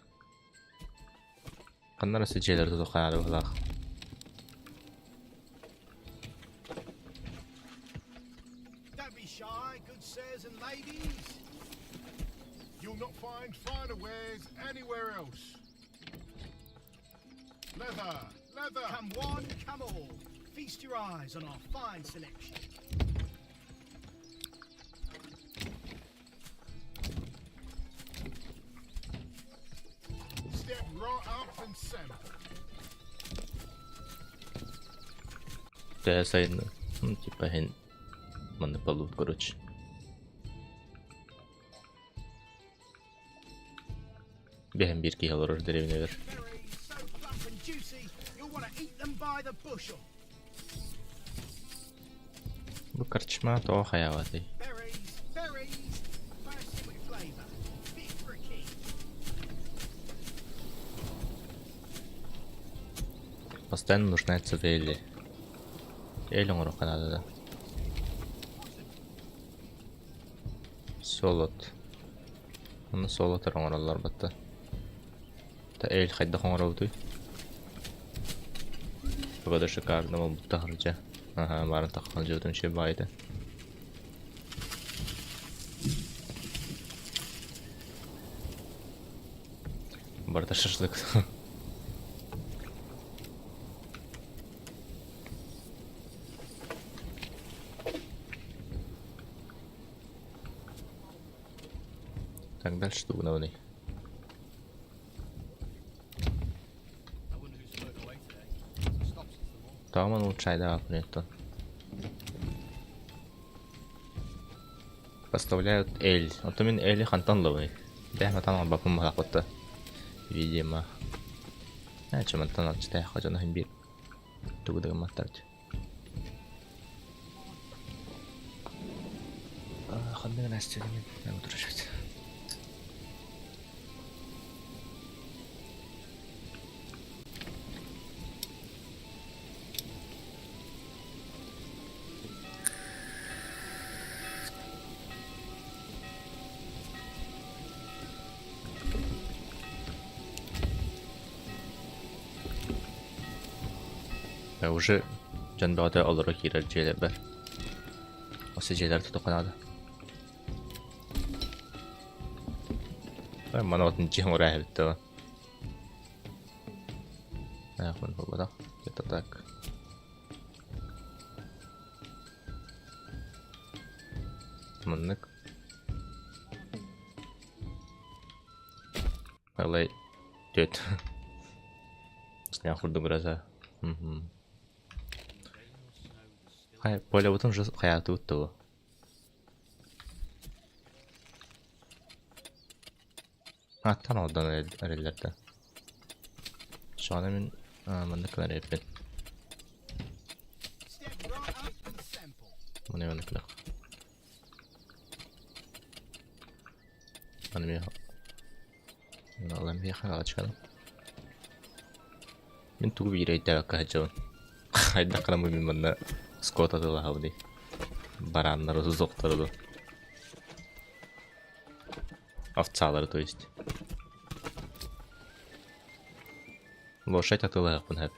Ханна эрэ дьиэлэри тутуохха наада быһыылаах.
Don't be shy, good sirs and ladies.
You'll not find finer wares anywhere else. Leather, leather.
Come one, come all. Feast your eyes on our fine selection.
sample.
Төһө сайын, ну, типа иһин маннык буоллубут короче. Биһэн биир киһи олорор дэриэбинэбэр.
Berries so plump and juicy, you'll want to eat them by the bushel.
Бу корчма тоҕо хайаабатый?
Berries, berries, bursting with flavour. Fit for a king.
Постоянно нуждается в эле. Эль оҥоруохха наада да. Солод. Ону солод эрэ оҥороллор батта. Та эль хайдах оҥоробутуй? Погода шикарно буолбута хардьа. Аһаа, баарын таххан дьыбытым үчүгэй баайыта. Барыта шашлык. Так, дальше что гынабыный?
I wonder who's floating away today. Hasn't stopped since the morning.
Тааман улучшайдаах нетто. Поставляют эль. Оттон мин эли хантан ылабыный? Бэйэм атан оҥорбоппун баһаахпытта. Видимо. Ээ, чымантан алчытайах дьоно иһин биир тугу да гымматтар дии. Ханнык Настя мин утурашат. Уже дьон бөҕөтө олоро киирэр дьиэлэрбэр. Осы дьиэлэр тутуха наада. Маны отун дьиэ оҥороо эбит дуо? Айахпын буолбатах. Это так. Маннык. Алай түөт. Снял курдук гроза. Мгм. Хай, полябытын уже хаятыбыт дуо? Аттан олдон эрэллэр да. Соны мин маннык гынар эбиппин.
Step right up and sample.
Маны маннык гынах. Маны мен ылан биэхэ галочканы. Мин тугу биир өйдөөбөккө сылдьабын. Хайдах гына мин манна скот атыылаһабыный? Барааннары, сузоктары дуо? Овцалары, то есть. Лошадь атыылаһыахпын сөп.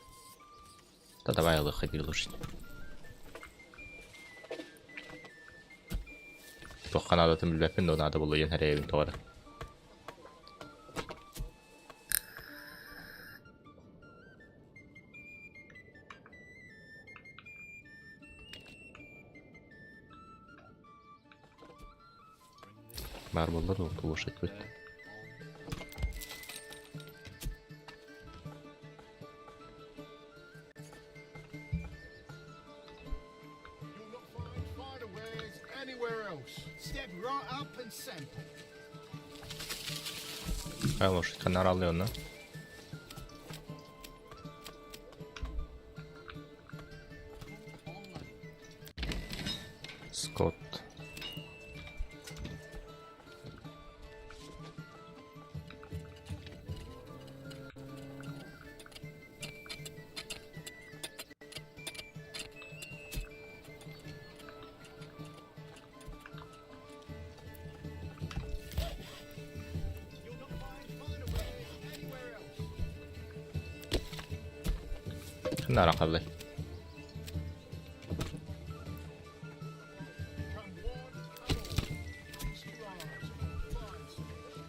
Да давай ылыахха биир лошадь. Туохха наадатын билбэппин да наада буолуо диэн эрэйэбин тоҕо эрэ. Баар буолла дуо лошадь
You'll not find finer wares anywhere else.
Step right up and sample.
Хайа лошадь ханна араллый онно? Скотт.
You'll not find finer wares anywhere else.
Ханна арахаллай?
Come one, come all. Feast your eyes upon fine selection.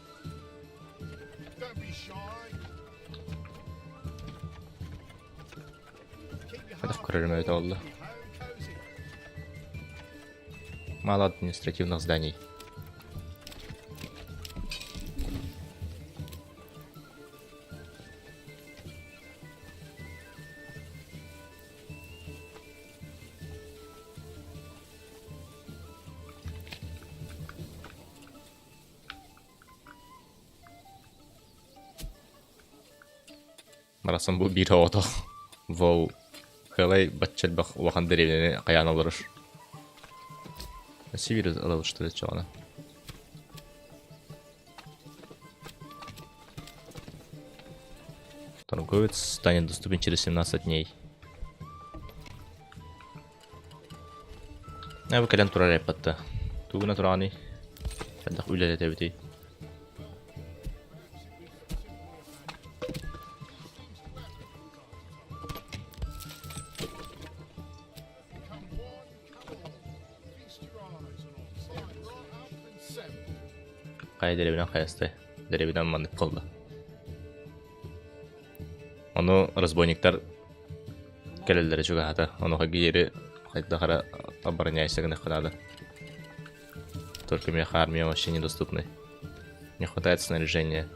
Don't be shy.
Keep your
Хайдах
heart
көрөрүм эбитэ
warm
буолла?
and your home cozy.
Мало административных зданий. Барахсан бу биир оҕото вол Хелай бачча элбэх улахан дэриэбинэни хайаан олорор. Сибирь ылабыт что ли чоҕуна. Торговец станет доступен через 17 дней. Бу кэлэн турар эппатта. Тугуна тураҕыный? Хайдах үлэлэтэбитий? Хайа дэриэбинэн хайастай? Дэриэбинэн маннык буолла. Ону разбойниктар кэлэллэрэ чугаһаата. Онуоха диэри хайдах эрэ обороняйся гыныахха наада. Только меха армия вообще недоступны. Не хватает снаряжения.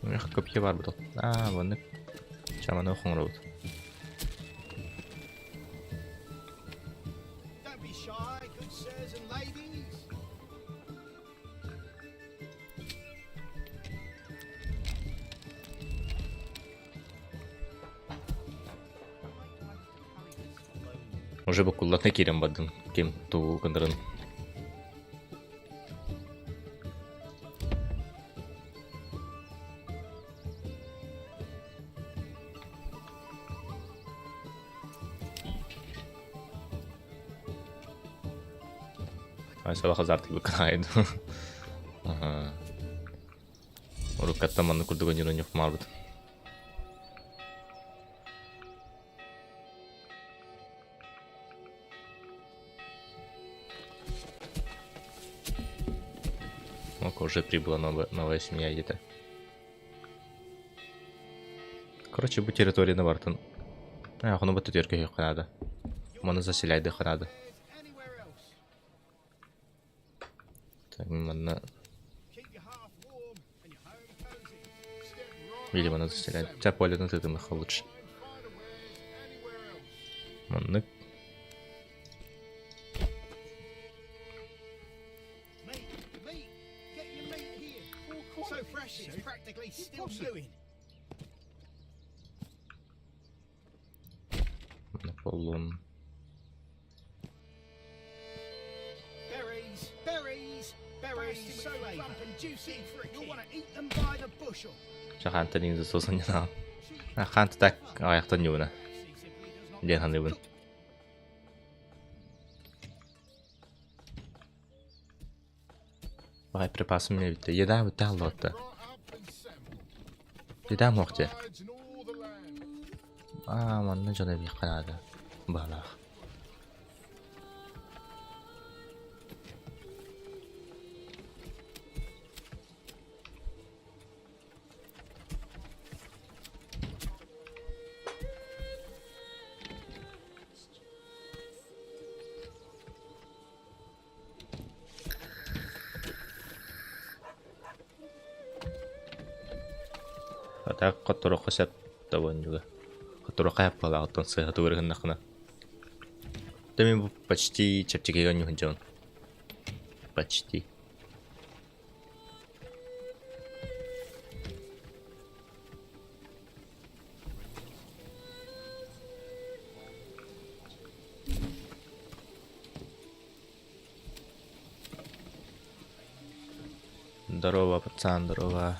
Меха копье бар бутал. А, вон Чаманы хоҥоробут.
Don't be shy, good sirs and ladies.
Уже буккуллатна киирэн бардым. Ким тугу гынарын. Айсала хазартык быккаайд. Ага. Уруккаттан маннык курдук онньуну ньухмаабыт. Ну-ка, уже прибыла новая, новая семья где-то. Короче, бу территорияны бартын. Э, ону бу түтүөркэ наада. Маны заселяйдыхха наада. Так, манна Видимо, надо заселять. Хотя поле на тытымыха лучше. Маннык. Полун. Чахантан иҥзэ суосанньанаҕын. Хаанты так аҕыйахтан ньууна диэн саныыбын. Баҕай припасым эмиэ бүттэ. Еда бүттэ хааллыбатта. Еда муох дьэ. Аа, манна дьон эбиэххэ наада. Баалаах. А так хотторуохха сөп да буонньуга. Хотторуохха сөп оттон сыыһа тугу эрэ гыннаххына. Да мин бу почти чэпчэкигэ оонньуу сылдьабын. Почти. Здорово, пацан, здорово.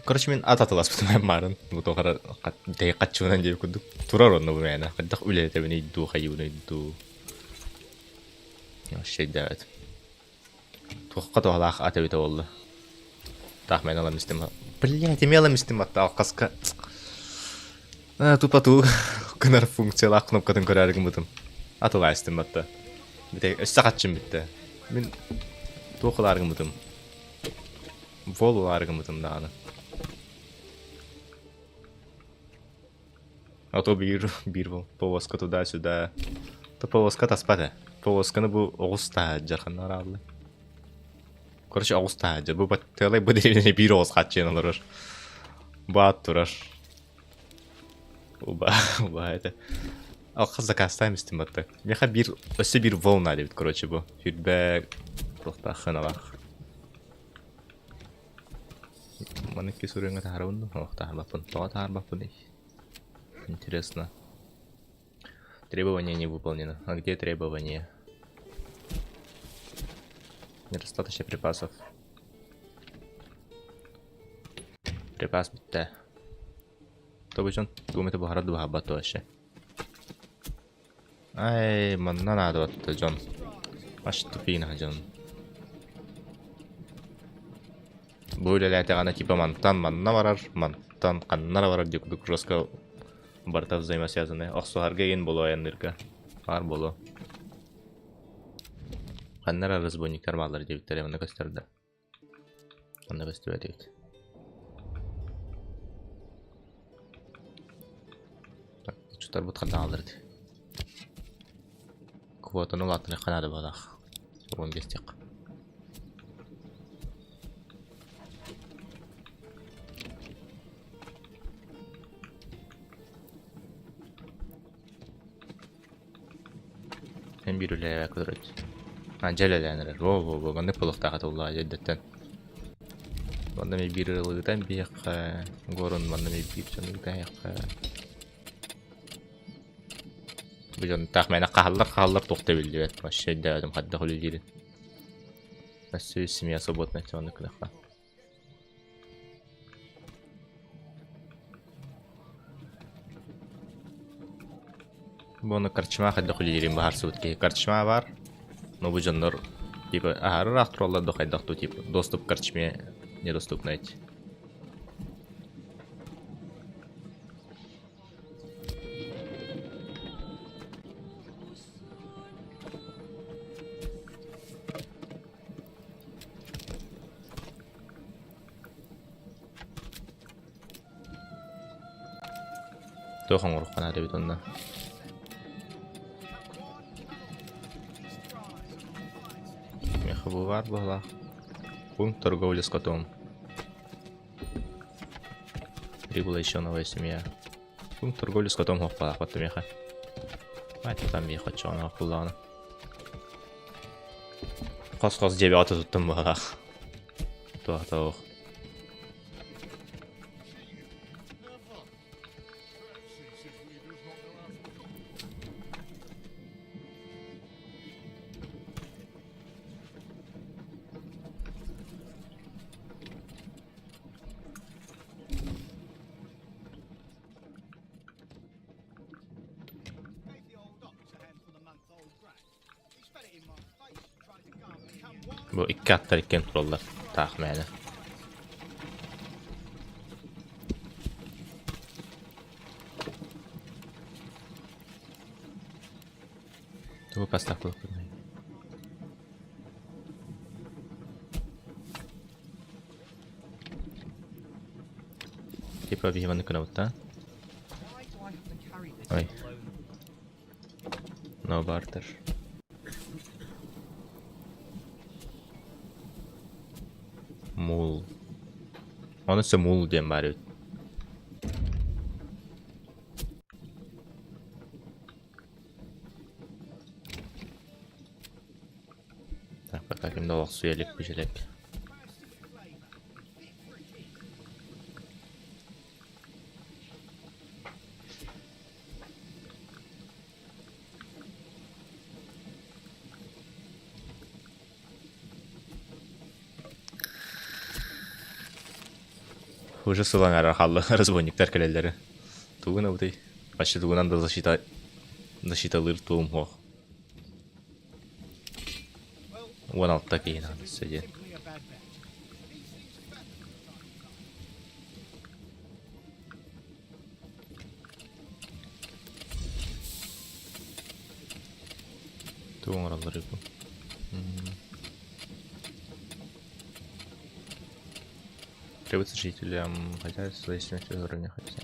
Короче, мин ат атыласпытым марын. Бу тоҕо дэһи хаччыбынан диэбит курдук. Турар онно бу мээнэ. Хайдах үлэлэтэбиний дуу, хайыыбыный дуу. Вообще өйдөөбөт. Туохха туһалаах ат эбитэ буолла. Таах мээнэ ылан истим. Блядь, эмиэ ылан истим атта алхаска. Тупа туу гынар функциялаах кнопкатын көрөөрү гыммытым. Атылаа истим батта. Бүтэ өссө хаччым бүттэ. Мин туох ылаары гыммытым. Вол ылаары гыммытым даҕаны. А то биир биир повозка туда-сюда. То повозка таспат ээ. Повозканы бу оҕус таһаадьар ханна арааллай. Короче, оҕус таһаадьар. Бу баттыалай бу дэриэбинэни биир оҕус хааччыйан олорор. Баат турар. Уба, уба это. Алхас заказтаем истим батта. Меха биир, өссө биир волна дебит, короче, бу. Фидбэк, туохтаах хыналаах. Маннык икки суруйууга таһаарабын дуу? Ох, таһаарбаппын. Тоҕо таһаарбаппыный? Интересно. Требование не выполнено. А где требование? Недостаточно припасов. Припас бүттэ. Тобучун, тугум это буһара дуһабат вообще. Ай, манна наада батта дьон. Аш тупина дьон. Бу үлэлээтэҕинэ типа мантан манна барар, мантан ханна барар диye курдук жестко барыта взаимосвязаны. Охсуһарга игин болуо айанныырга. Баар болуо. Ханна эрэ разбойниктар бааллар диэбиттэрэ манна көстөр да. Онно көстүбэт эбит. Чутарбыт ханна ити. Квотаны улааттыныахха наада быһыылаах. Уон биэстиэх. Эн биир үлэлээбэккэ олорор А дьэ үлэлээн эрэр. Во-во-во, маннык буолуохтаах этэ уллаа дьэ эрдэттэн. Манна эмиэ биир ылыытан биһиэхэ, горун манна эмиэ биир дьону ыытаһыахха. Бу дьон таах мээнэ хаһаллар-хаһаллар туох да биллибэт. Вообще өйдөөтүм хайдах үлэлиирин. Өссө үс семья свободная оннук гыныахха. Бу ону корчма хайдах үлэлиирин быһаарсыбыт киһи. Корчма баар, но бу дьоннор типа аһары ыраах тураллар да хайдах дуу типа доступ к корчме недоступно эти. Туох оҥоруохха наада эбит онно? Миэхэ бу баар быһыылаах. Пункт торговли с котом. Прибыла еще новая семья. Пункт торговли с котом хоһпалаахпат миэхэ. Ай, там миэхэ оччоҕуна буллаҕына. Хос-хос дьиэбэҕэ туттум быһыылаах. Туох-туох. Бу икки аттар иккиэн тураллар таах мээнэ. Тугу поставкалыахпыный? Типа биһи маннык гынабыт да? Ой. No barter. Мул. Ону өссө мул диэн баар эбит. Так, пока ким да олохсуйа илик бүчэлэк. Уже сыл аҥара хаалла разбойниктар кэлэллэрэ. Тугун абытый? Почти тугунан да защита защиталыыр туом суох. 16 киһи наада өссө диэн. Тугу оҥороллор бу? Требуется жителям, хотя в зависимости от уровня хотя.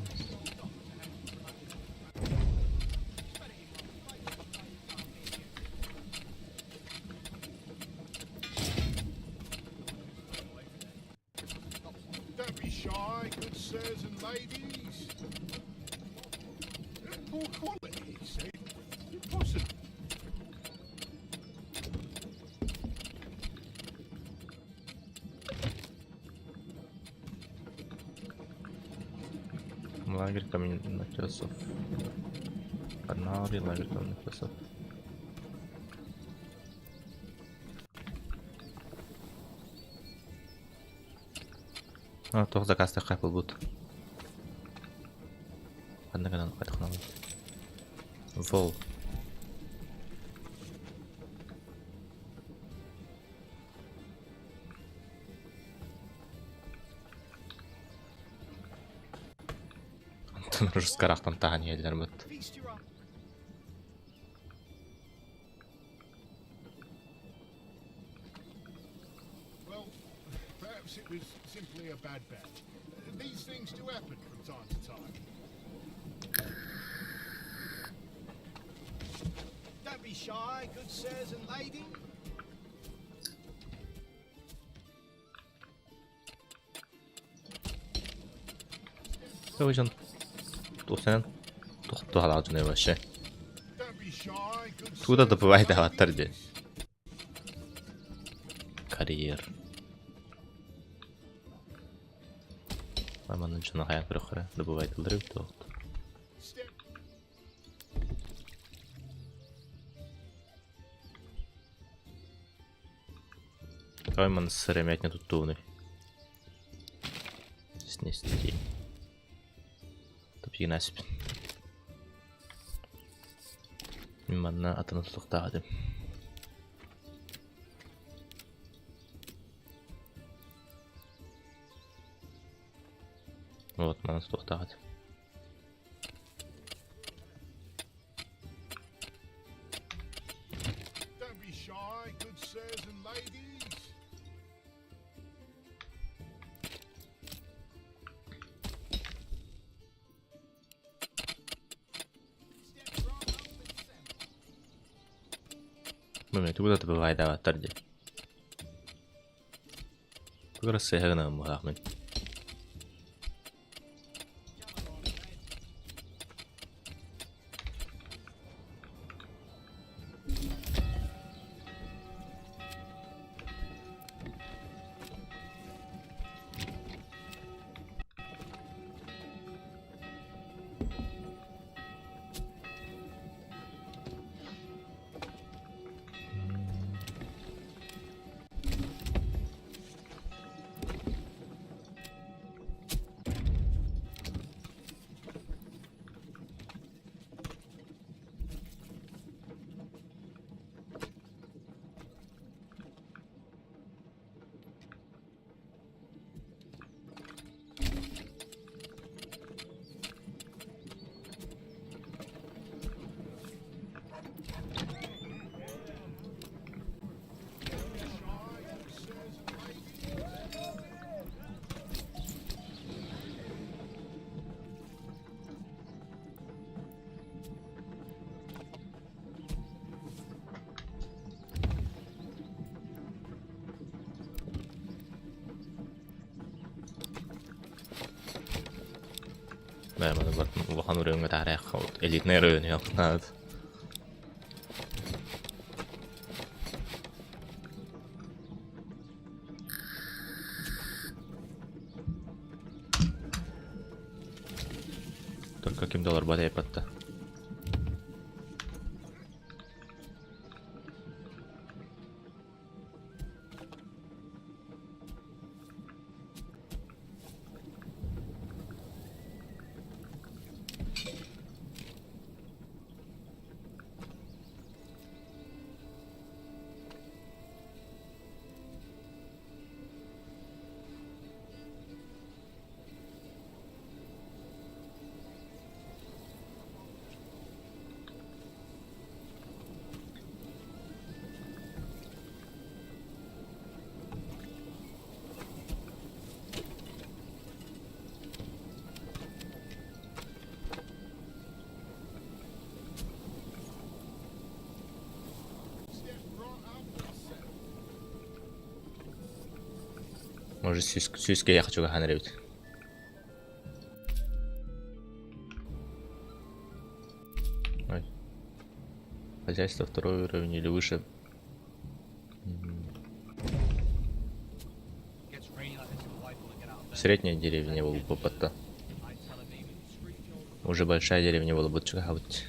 Don't be shy, good sirs and ladies. Poor quality, he said. Impossible.
Лагерь каменотесов. Арнари, лагерь каменотесов. А, туох заказтаах буолбут. Ханна гынан хайдахнабыт. Вол. Антон Русскарахтан таһан иһэллэр быт.
Feast your eye.
Well, perhaps it was simply a bad batch. These things do happen from time to time.
Don't be shy, good sirs and ladies.
Тоҕо дьон туохтанан туох туһалаах дьоной вообще.
Don't be shy, good
Тугу да
sirs and
добывайдаабаттар дии.
ladies.
Карьер. Манна дьоно хайаан көрөххө добывайдылар эбит дуо?
Step
Давай манна сыромятня туттууну. Снести. Тупигнаспин. Манна атын тутуктаах этим. Вот манна тутуктаах этим.
Don't be shy, good sirs and ladies.
Step right up and sample.
Бу тугу да добывайдаабаттар дии. Тугу эрэ сыыһа гынабын быһаах мин.
Come along, lad.
Shy, good sirs and ladies.
Бээ маны бартын улахан оройуоҥҥа таарыйахха элитнэй оройуон Только ким да олорбот эйпатта.
Step right up and settle.
Может сүүскэ я хочу хаан эрэбит. Ой. Хозяйство второй уровень или выше.
Gets rainy like this, my wife wanna get out of bed.
Средняя деревня был попадта.
I tell her maybe.
Уже большая деревня буолбут чугаһаабыт.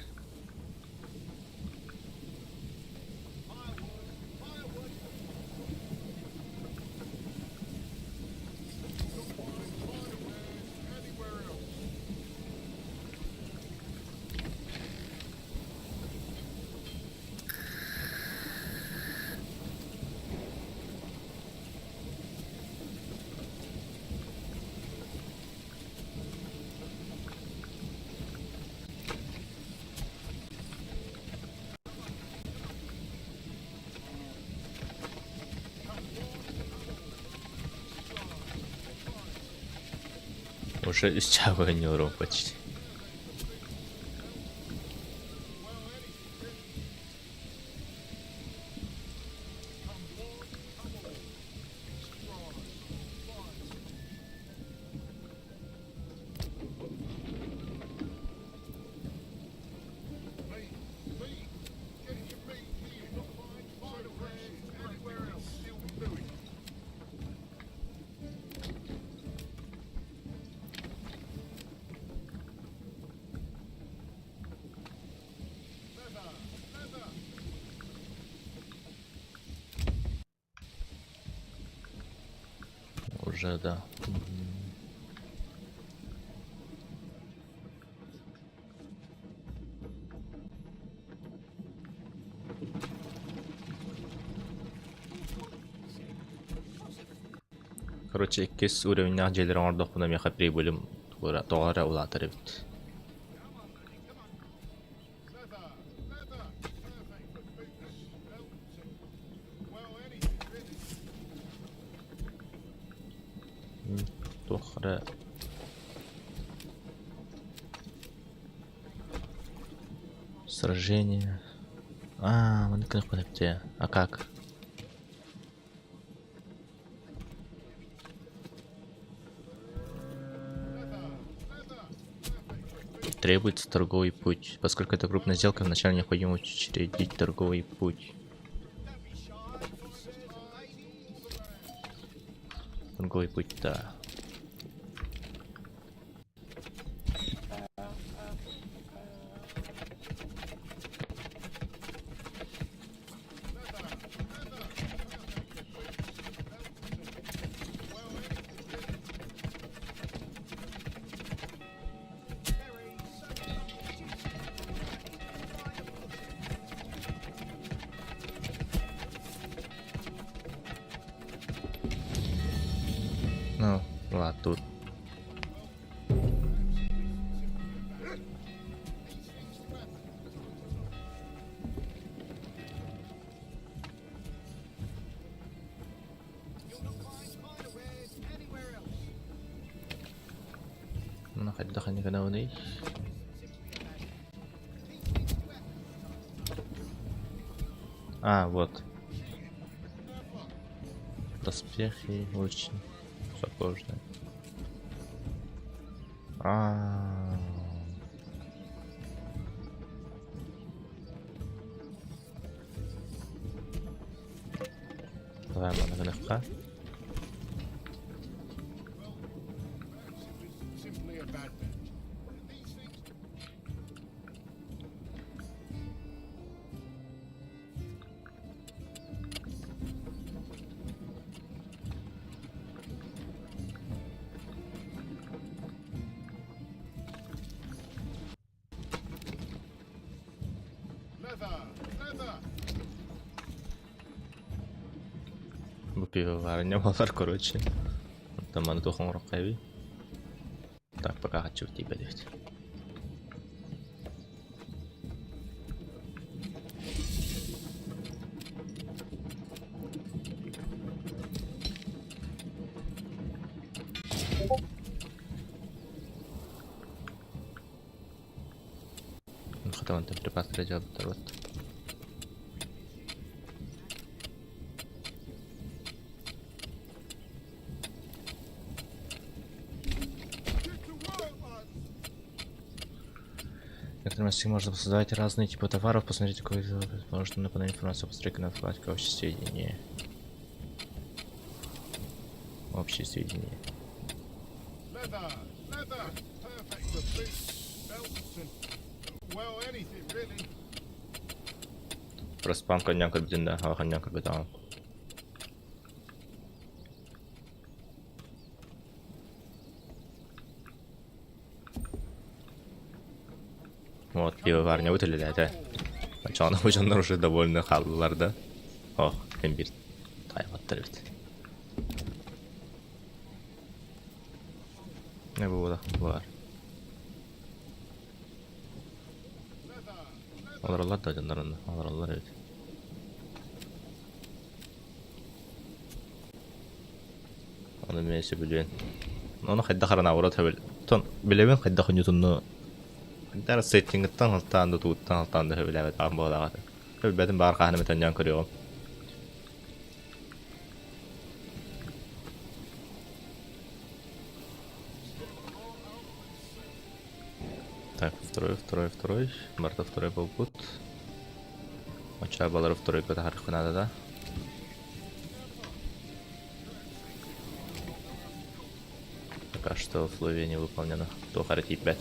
Уже үс чааҕы оонньуурум почти. Уже да. Короче, иккис уровеннээх дьиэлэри оҥордохпуна миэхэ прибылым тоҕо эрэ улаатар эбит. Туох эрэ Сражение. А, маннык гыныахпын эбит А как? Требуется торговый путь. Поскольку это крупная сделка, вначале необходимо учредить торговый путь. Торговый путь, да. Ну, ладно, тут. Мына хайдах гынабыный? А, вот. Доспехи очень сложные. А. Давай манна гыныахха. Бу пивоварня буолар, короче. Онтон маны туох оҥоруохха эбий? Так, пока хочу тиийбэт эбит. Хата онтон припастары дьаабыттар вот. Некоторые мастерские можно создавать разные типы товаров, посмотрите, какой можно на панели информацию постройки на вкладке «Общие сведения». Общие сведения.
belts, and well, anything really.
Проспам коньяк көрбүтүн да, аха коньяк көрбөтөҕүм. Вот, пивоварня үлэлээтэ. Оччоҕуна бу дьоннор уже довольны хааллылар да. Ох, мин биир таайбаттар эбит. Не буолла, баар. Олороллор да дьоннор онно, олороллор эбит. Ону эмиэ сөбүлүөн. Ону хайдах аранаабыра төбөл... Тон билэбин хайдах онньутунну хайдах эрэ сеттингыттан алтаан да тугуттан алтаан да сөбүлээбэтэҕим буолаҕа. Билбэтим баар хаһан эмэ төннөөн көрүөҕүм. Так, второй, второй, второй. Барыта второй буолбут. Оччо балары второйга таһаарыахха наада да. Пока что условие не выполнено. Туох эрэ тиийбэт.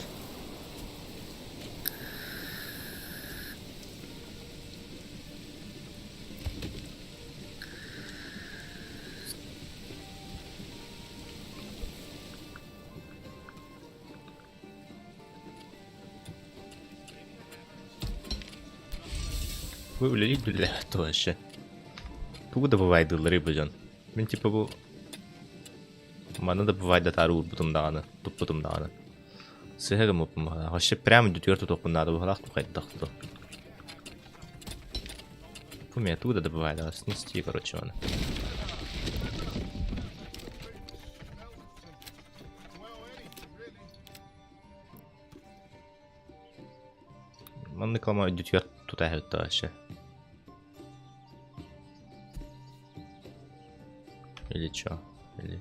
Бу үлэлиир үлэлээбэт дуо вообще? Тугу да бывайдыылларый бу дьон? Мин типа бу маны да бывайдатаары уурбутум даҕаны, туппутум даҕаны. Сыһа гыммыппын быһалаах. Вообще прямо дүтүгэр тутуохпун наада быһалаах ну хайдах туту. Бу меня тугу да добывайдала, снести, короче, маны. Маннык лама өйдөтүгэр тута иһэбит вообще. Или чё? Или...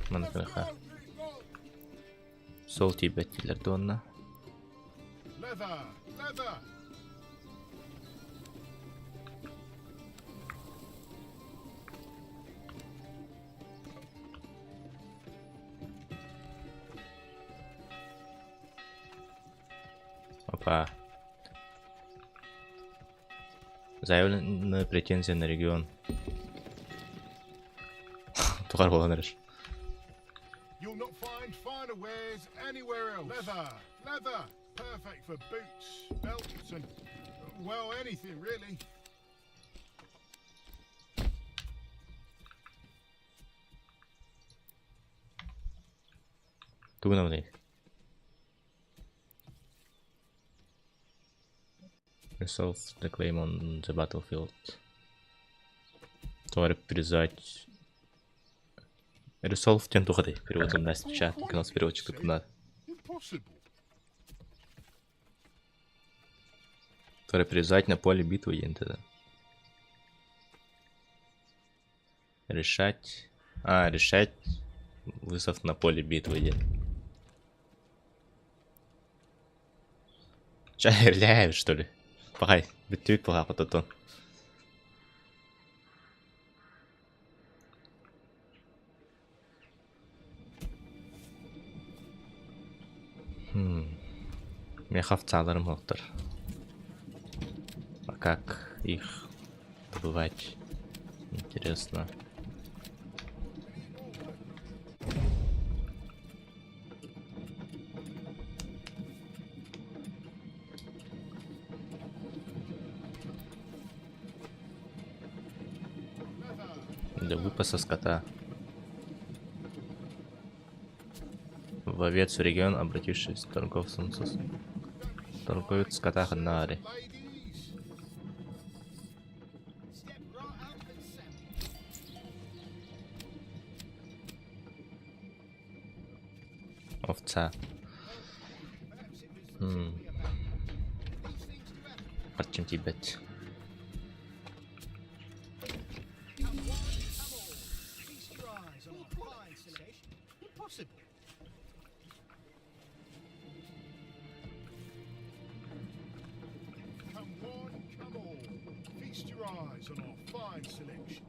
Маннык гыныха. Сол тиийбэт дииллэр дуонна.
Leather, leather.
Опа. Заявлены претензии на регион. Тухар буолан эрэр.
You'll not find finer wares anywhere else. Leather, leather, perfect for boots, belts, and well, anything really.
Тугунамный. Resolve the claim on the battlefield. Товарищ перезать. Resolve тем тухаты. Перевод на чат. У нас переводчик тут надо.
Impossible.
Который привязать на поле битвы ЕНТД. Решать. А, решать вызов на поле битвы дед. Чай что ли? Пахай, бүттүбүт пахай хототон. Хм. Меха овцаларым оттор. А как их добывать? Интересно. Для выпаса скота. В овец регион, обратившись к торговцам со... Торговец скота Ханари.
Ladies,
Step right up and sample.
Овца.
Perhaps it was
Хм.
simply a bad luck. These things do happen.
Харчым тиийбэт.
Come one, come all. Feast your eyes on our fine selection. Impossible.
your eyes on our fine selection.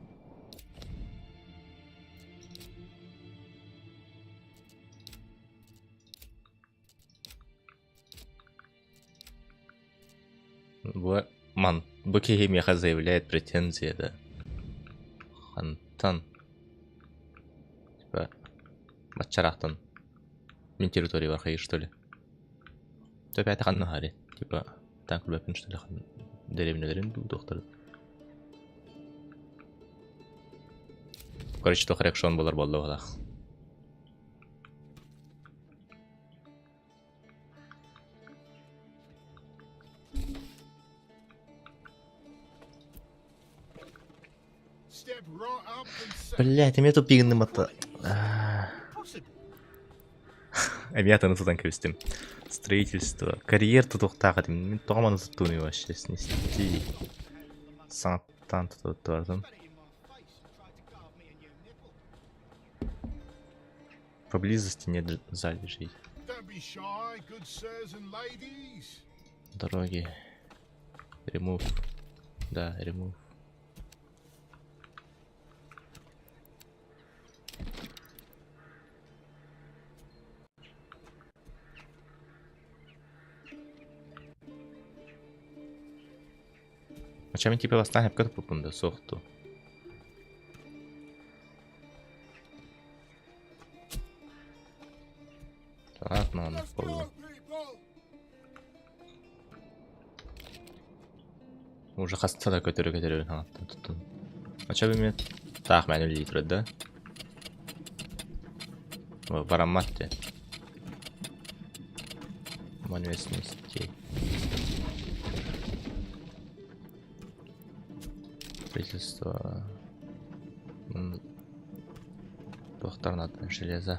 Бу ман бу киһи миэхэ заявляет претензия да. Хантан? Типа баччараахтан мин территориябар хайыр что ли? Төпәтэ ханна хари? Типа таан көрбөппүн что ли дэриэбинэлэрин дуу туохтарын. Короче, туох реакшон буолар буолла быһалаах. Блять, эмиэ тупигынным ата. Эмиэ атыны тутан кэбистим. Строительство. Карьер тутуохтаах этим. Мин тоҕо маны туттууну вообще снести. Саҥаттан тутуттардым. Поблизости нет залежей. Дороги. Remove. Да, remove. Ача мин типа бастаан хепке туппуппун да суох дуу. Ладно, оннук буолла. Уже хаста да көтөрү көтөрүбүн хаҥаттан туттум. Ача бимет таах мээнэ үлэлии турар да. Бараммат диэн. Манвестности. Правительство туохтар надо железо.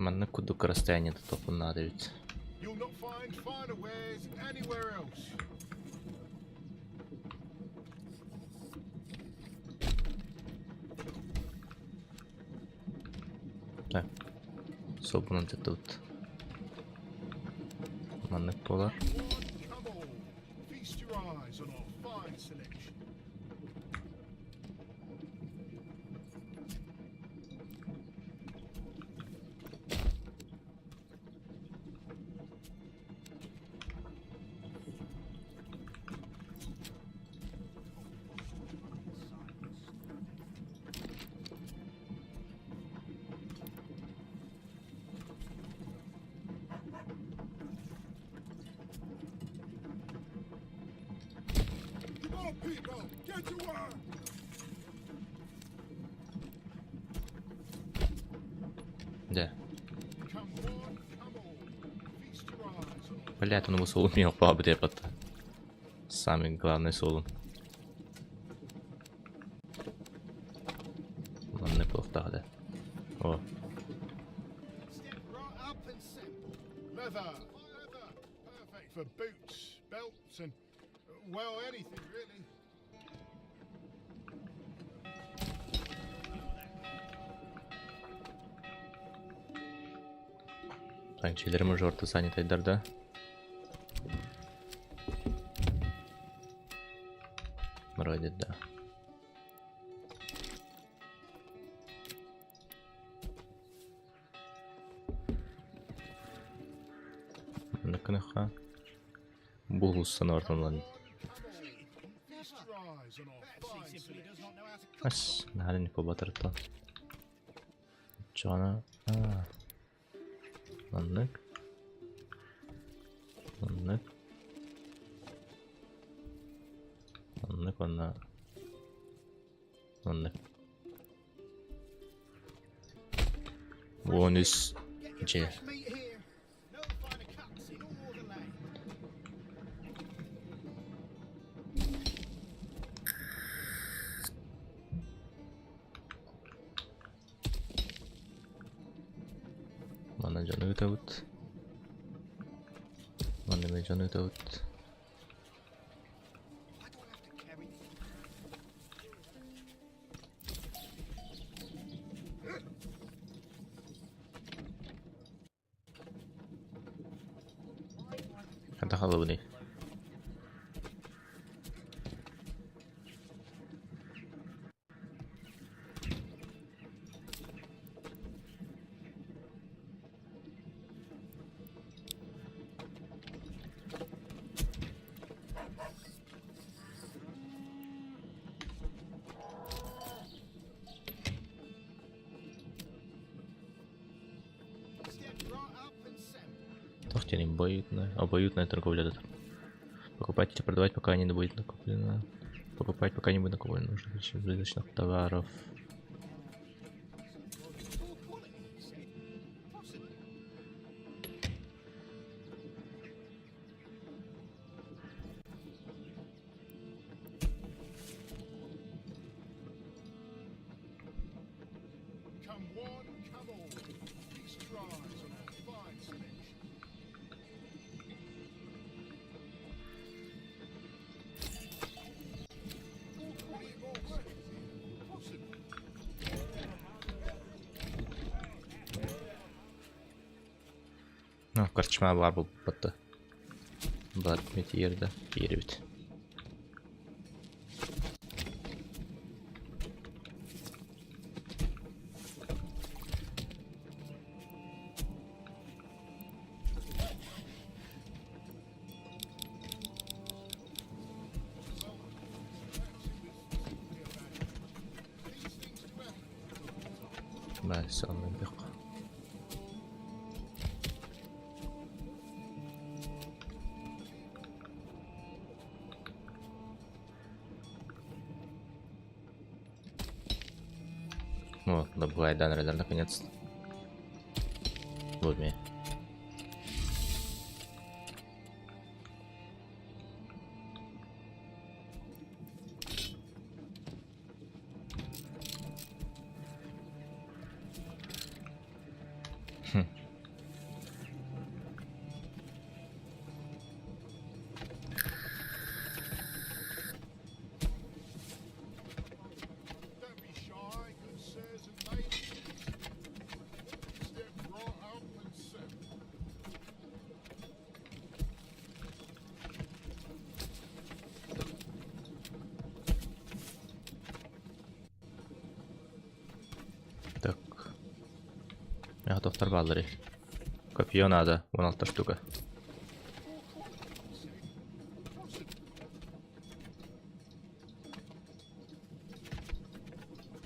Маннык курдук расстояние тутуохпун наада эбит. Так, суолбунан таттыбыт. Маннык буолар. Дьэ. Блядь, он его суолун миэхэ баҕа Самый главный суолун. Маннык буолуохтаах этэ. О. Так, дьиэлэрим уже орто занятайдар да? Вроде да. Накыныха булуссаны ортонлан. Ас, наһаа не побатыртан. Чоҕуна Маннык. Маннык. Маннык уонна маннык. 13 дьиэ. дьону ыытабыт. Манна эмиэ дьону ыытабыт. Хайдах алыбыный? Туох диэн обоюдная, обоюдная торговля тут. Покупать или продавать, пока не будет накоплено. Покупать, пока не будет накоплено нужных избыточных товаров.
Come one, come all. Feast your eyes on our fine selection. More workers here. Possibly.
Ну, корчма баар буолбатта. Бар метиер да киирбит.
These things do happen.
Баа, онно Вот, добывает дан наконец-то. Вот мне. Хм.
Don't be shy, good sirs and ladies. Step right up and sample.
Так. Я готов торбаллары. Копье надо. Вон алта штука.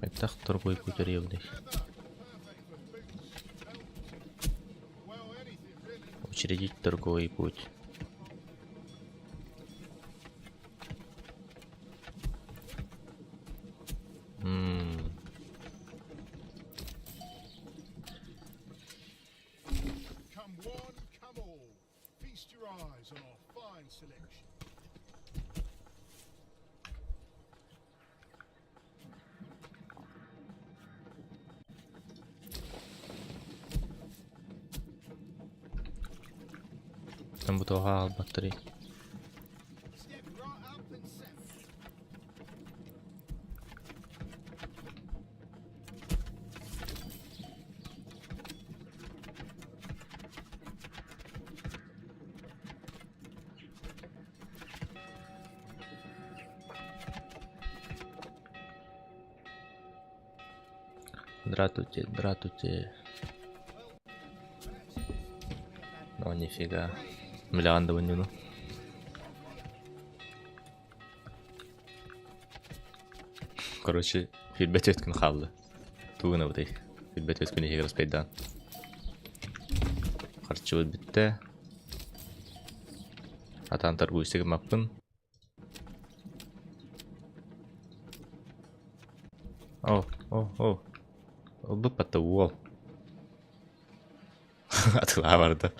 Хайдах торгуй путь. Учредить торговый путь. М.
Come one, come all. Feast your eyes on our fine selection.
Там бутылка батарей.
Step right up and sample.
Дратути, дратути. Ну нифига. Бля, андованину. Короче, фидбэт өткін қалды. Тугына бұдай. Фидбэт өткін егер распайдан. Қарчы бітті. Атан торгуйсыгы маппын. О, о, о. Ылбыт уол. Атыла барды.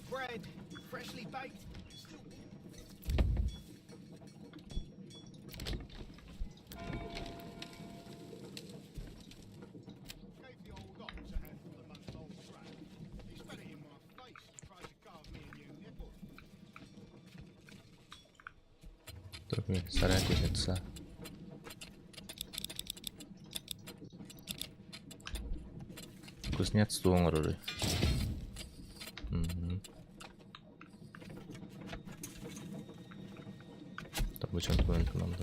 Bread, freshly baked, still.
Сарай кузнеца. Кузнец тугу оҥороруй? Тобучан тугун тугун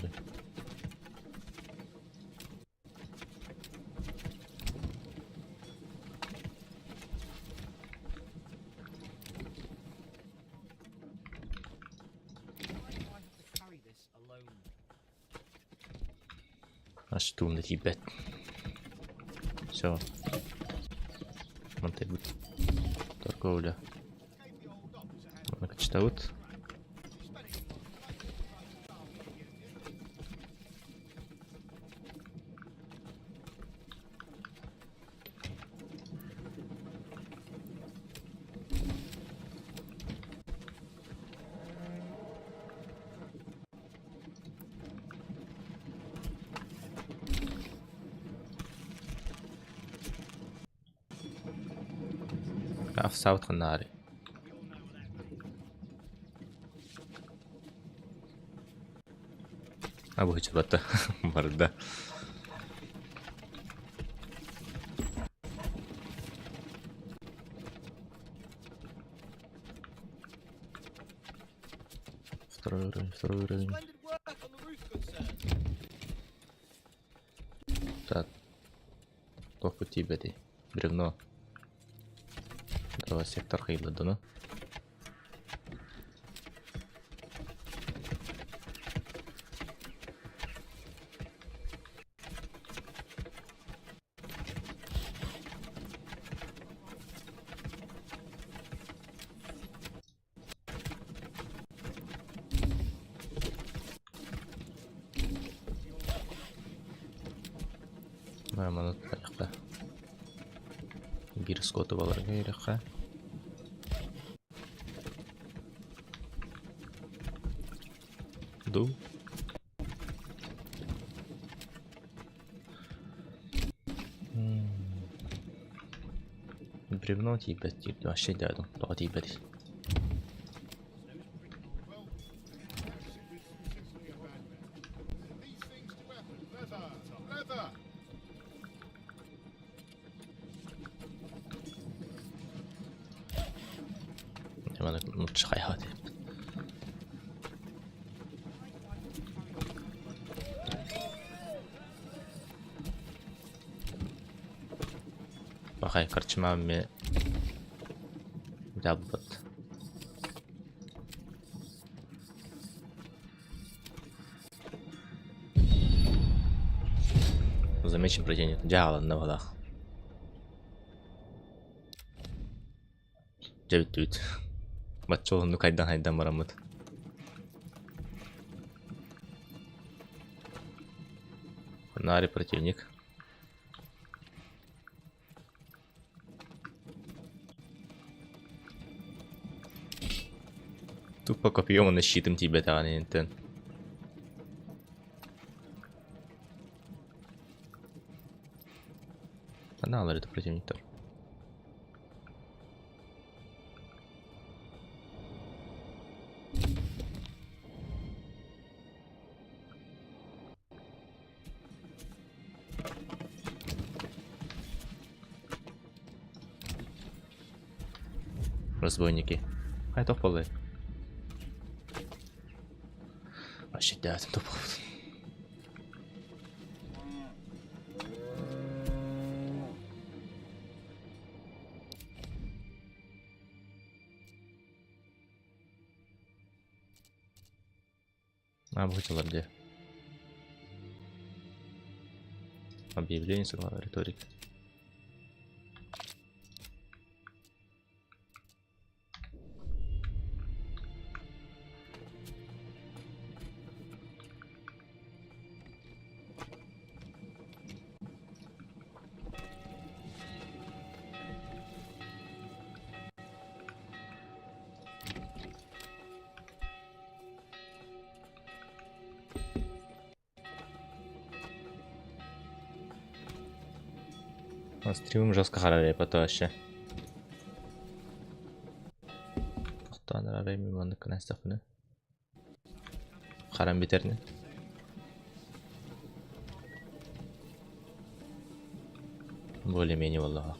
Ас туумна тиийбэт. Все. Мантайбыт. Торговля. Кычтабыт. Ахсаабыт ханнаарый? Абыһыччалатта барда. Второй уровень, второй уровень. Так. Туохпут тиийбэтий? Бревно. Давай сектор хайыллардыны. Маны тутайахха. Биир скоту баларга ириэххэ. Ду. Бревно тиийбэт диир вообще дядум тоҕо тиийбэтий Пахай корчма мне дьаалбыт. Замечен противник. Дьааланна балах. Дьэ бүттүбүт. Бачча уһуннук айдан-айдан бараммыт. Нари противник. Тупо копьем на щитом тиийбэтэҕин интэн. Анаалар это противниктар. Разбойники. Хай тоқ болай. Вообще дядым тоқ болбут. А, бухгалтердар дии. Объявление согласно риторики. Стримым жестко харарай вообще. Тохтоон арарай мен маннык гына истэхпинэ. Харан бүтэрнэ. Более-менее буоллаҕа.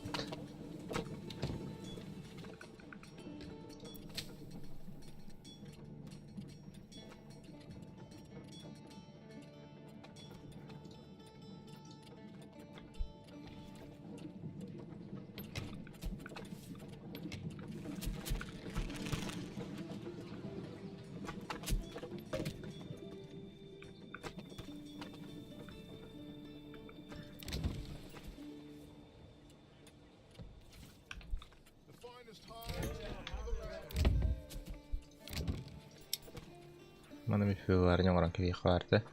Маны мифиларня оҥорон кэбиһиэххэ баар этэ.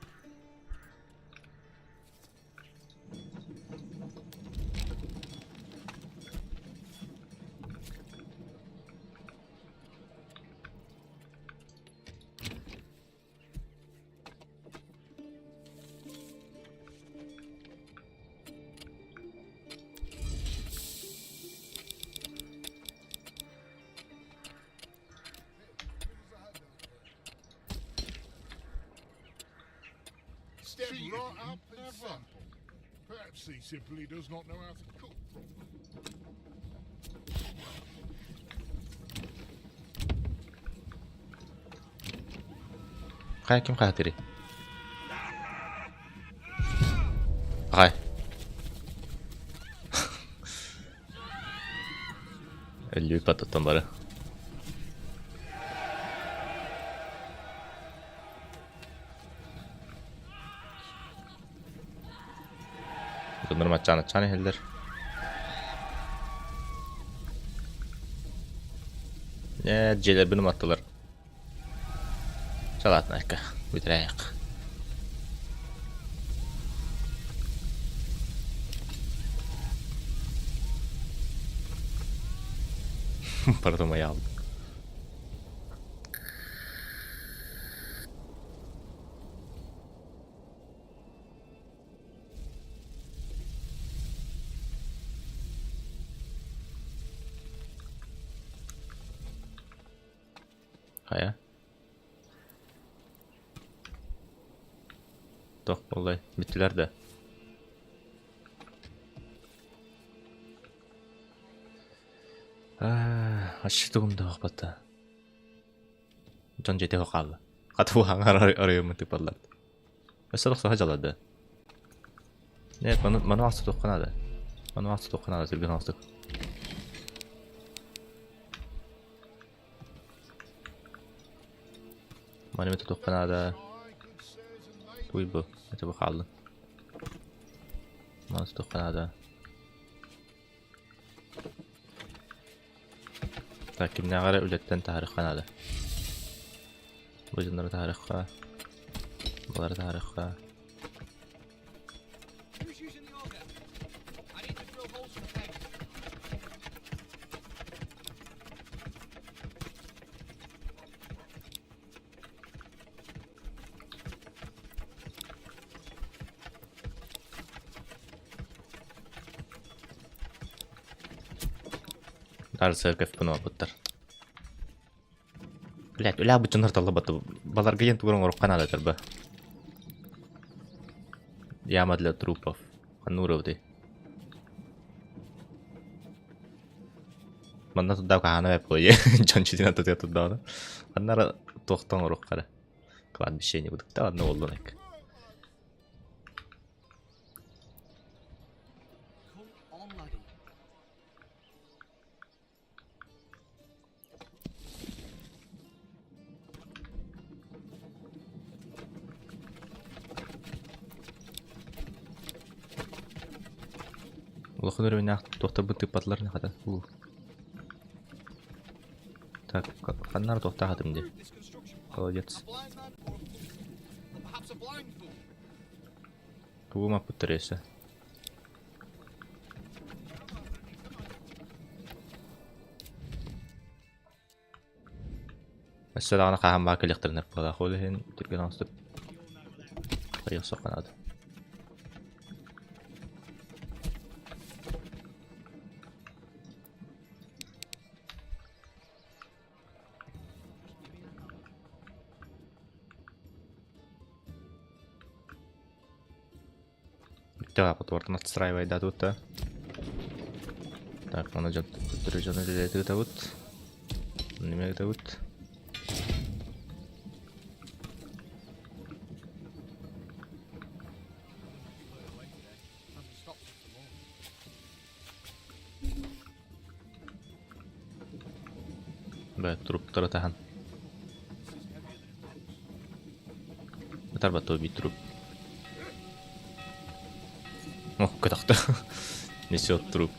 Step right up and sample. Perhaps he simply does not know how to cook properly.
Хайа ким хаһытырый? Хай. Өллүү паттаттан бары. Дьоннорум аччаан-аччаан иһэллэр. Ээ, дьиэлэрбин уматтылар. Салаатынайка, бүтэрээйэх. Барытым айаалбыт. Хайа? Туох буоллай? Бүттүлэр да? Аччы тугум да оһохпатта. Дьон дьиэтэ хаалла. Хата хаҥар арыйыммын тыыппаллар. Өссө тохсуһа дьалады. Нет, маны маны астытыахха наада. Маны астытыахха наада түргэн оҕустук. Маны эмэ тутуохха наада. Туй бу, это бу хааллын. Маны тутуохха наада. Так, кимнээҕи эрэ үлэттэн таһаарыахха наада. Бу дьоннору таһаарыахха. Балары таһаарыахха. Наар церковь оҥорбуттар. Блядь, үлэ бутчуннар таллыбат. Баларга диэн тугу оҥоруохха наада этэр Яма для трупов. Ханна уурабытый? Манна турдаах хаһаана бэп дьон читинэн тутуйа турдаҕына. Ханна эрэ туохтан оҥоруохха эрэ. Кладбище не будут. Да ладно, буоллун эк. Улахан өрөмүннээх туохтарбын тыыппатылар хата. Так, ханна эрэ туохтаах этим дии. Холодец. Тугу маппыттар өссө? Өссө даҕаны хаһан баар кэлиэхтэрин эппэлээх ол иһин түргэн оҥостук хайыахсахха наада. Теапотуортан отстраивайдаатыбыт да. Так, маны дьон төттөрү дьону үлэлэтиытабыт. Неме ыытабыт. Бэ, труптары таһан. Ытарбат биир труп. О, көтөхтө. Несет труп.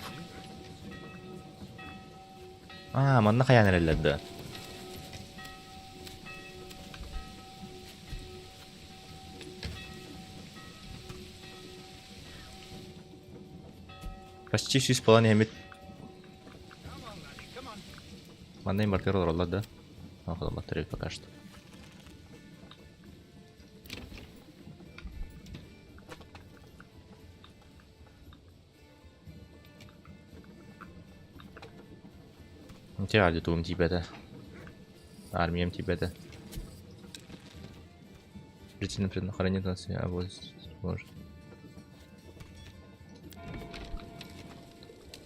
Аа, манна хайаан эрэллэр да. Почти сүүс буолан иһэммит Манна имбартыгар олороллор да? Олорботтор эбит пока что. Ити аудитуум тиийбэтэ. Армиям тиийбэтэ. Причина предохранения нас может.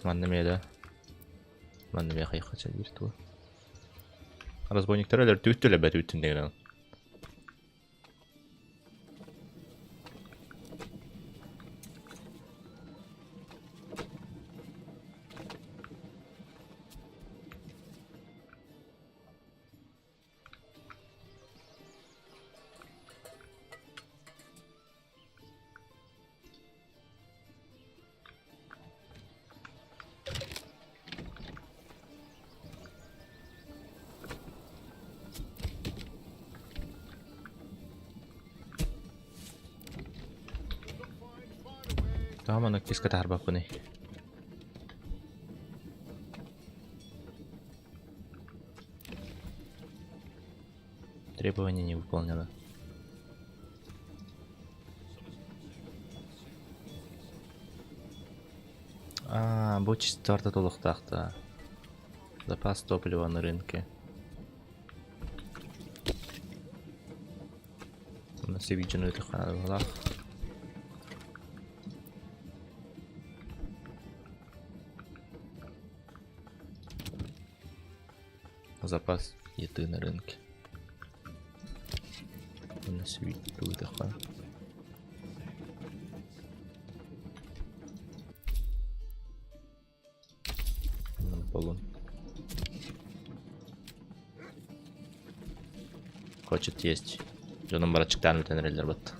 Манна эмиэ да. Манна эмиэ хайха чэлиир туо. Разбойниктар өлөр түүт төлөбөт үүттүн деген. Тоҕо маннык киска таһаарбаппыный? Требование не выполнено. А, бу чистарта толуктаахта. Запас топлива на рынке. Онно сибиидьин ыытыахха Запас еды на рынке. Онно сибиидьин ыытыахха. Полун. Хочет есть. Дьонум барачыктаан бүтэн эрэллэр бат.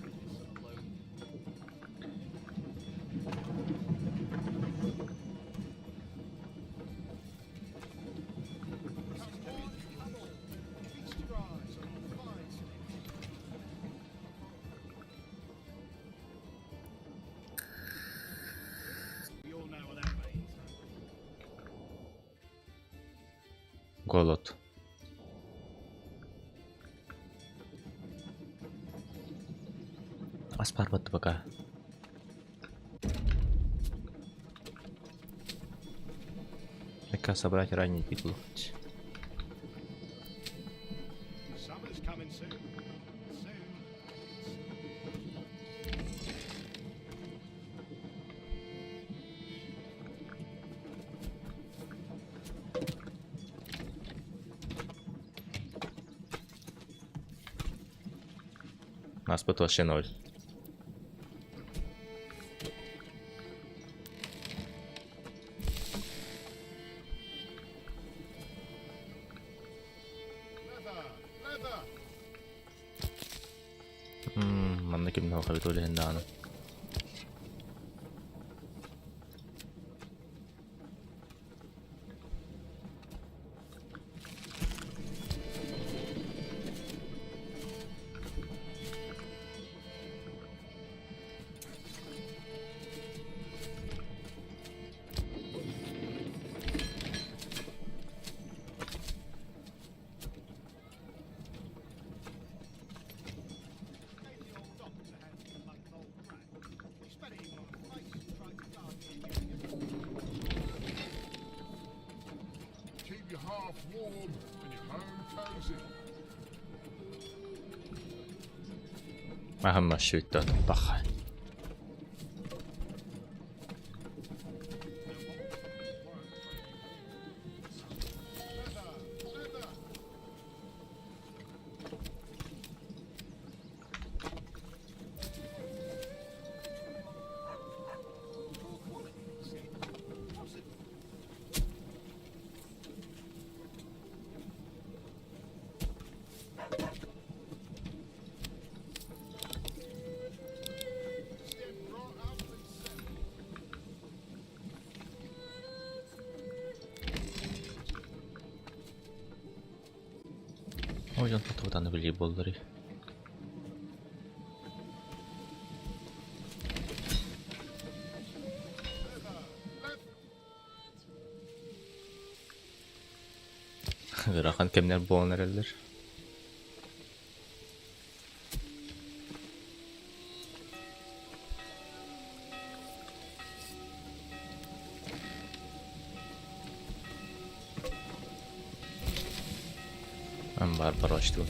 Голод. Ас барбат пока. Пока собрать ранний титул. Наспыт вообще ноль. Манна кимнээх эбит ол иһин даҕаны. Аһым маршруттан баха. Оо, дьон тохтубутаны билии буолларый. Ыарахан кэмнэр буолан эрэллэр. Амбар барочтугун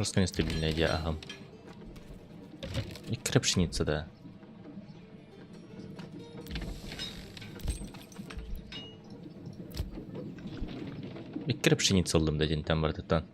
Просто нестабильная идея, ага. И пшеница, да. Икки пшеница ыллым да дентэн барытыттан.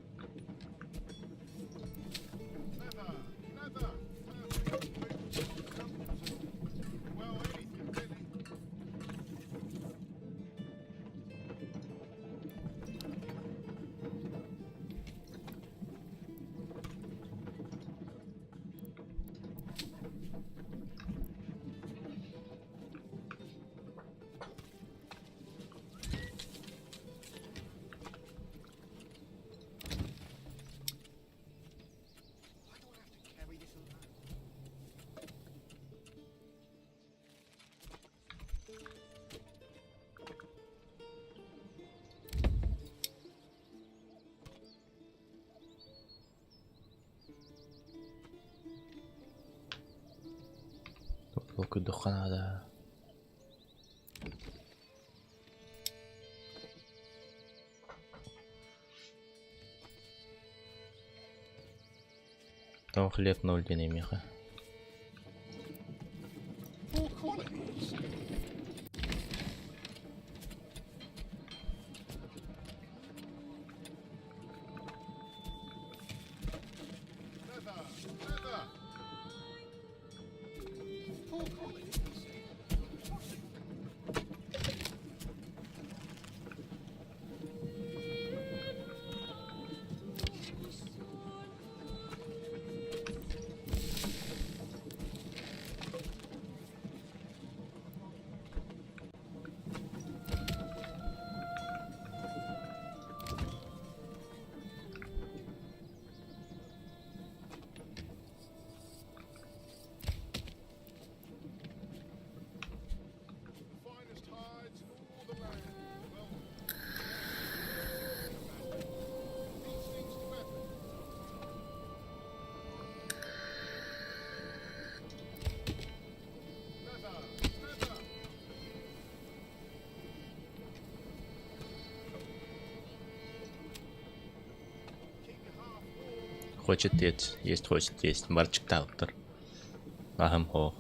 Толкуйдуохха наада. Тоҕо хлеб ноль диэн эймиэхэ. Хочет есть, есть хочет есть. Барчыктаабыттар. Аһым һоох.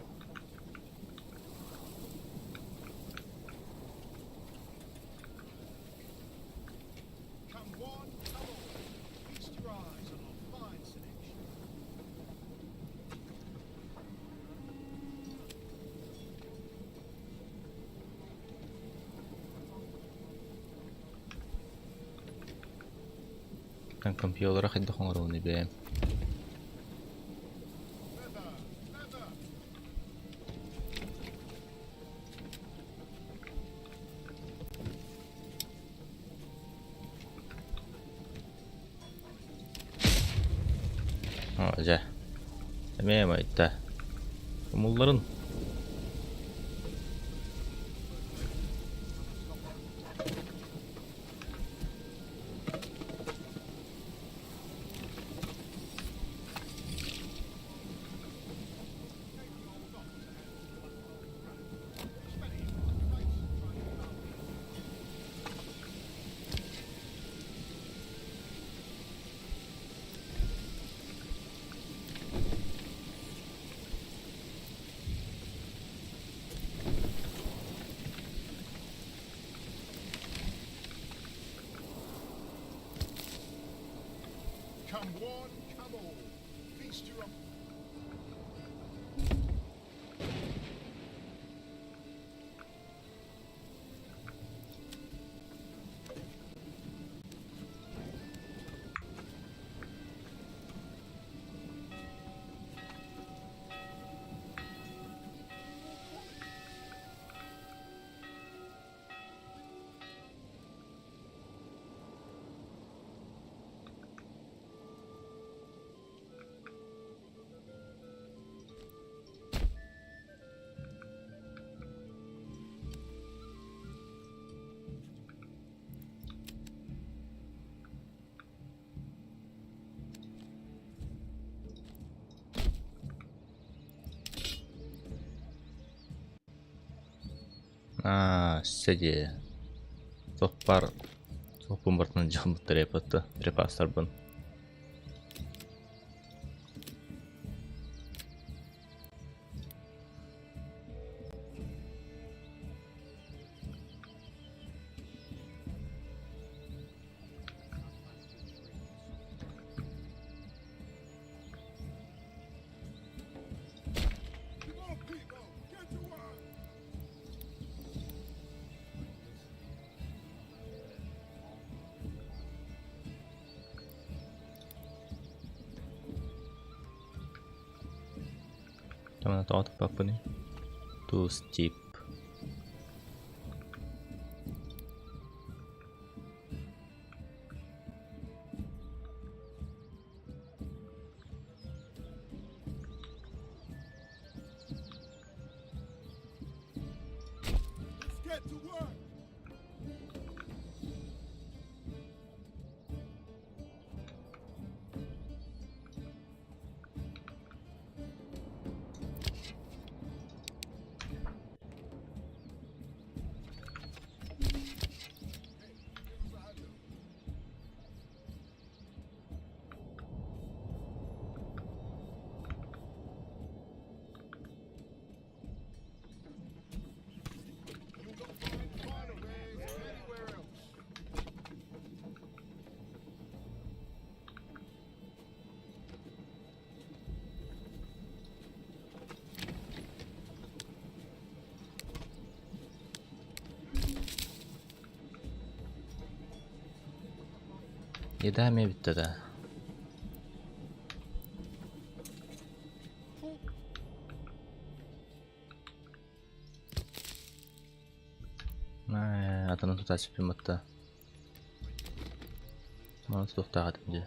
Компьютера хайдах оҥоруон бэйэм. Оо дьэ, эмиэ умайда. Умулларын.
Come one, come all. Feast your
Аа, сэдиэ. Туох баар туохпун барытын дьаһаммыттар эппэтэ, припастарбын. Манна тоҕо туппаппыный? Too steep. Еда эмиэ бүттэ да. Ээ, атыны тута сүппүм батта. Маны тутуохтаах этим дии.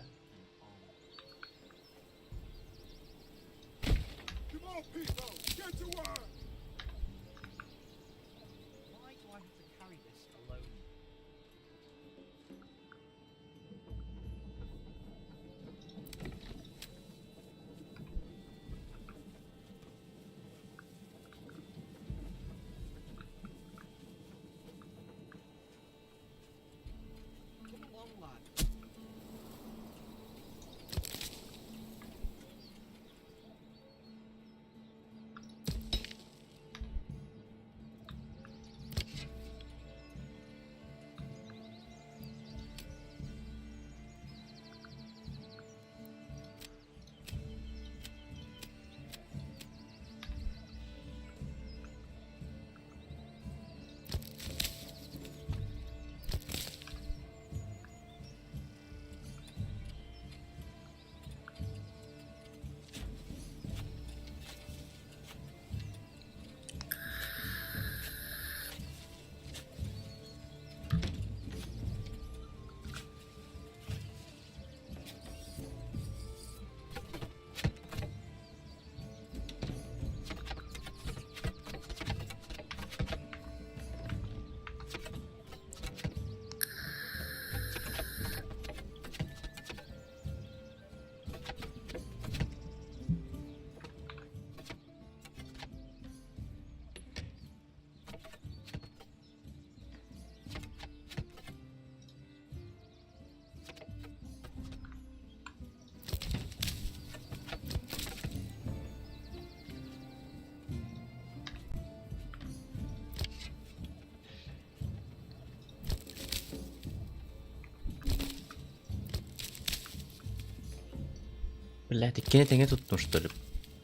Блядь, иккини тэҥэ туттум что ли?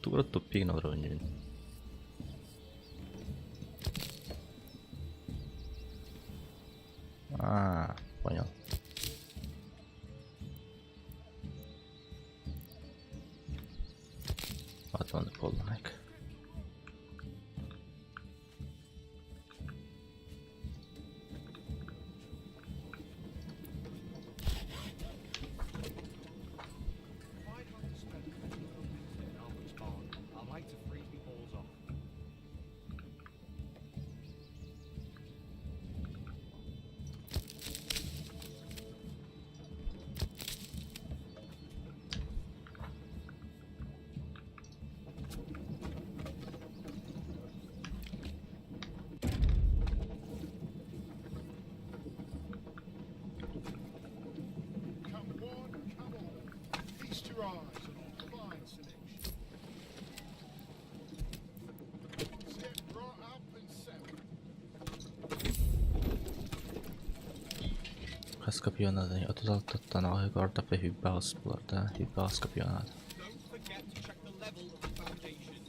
Тура тупик олоробун дьүһүн. А, понял. Вот он полный.
Come one, come all. Feast your eyes on our fine selection. Step right up and sell.
Хас копье надо? 36-тан аҕыһы көрдөххө 28 буолар да 28 копье надо.
Don't forget to check the level of the foundation.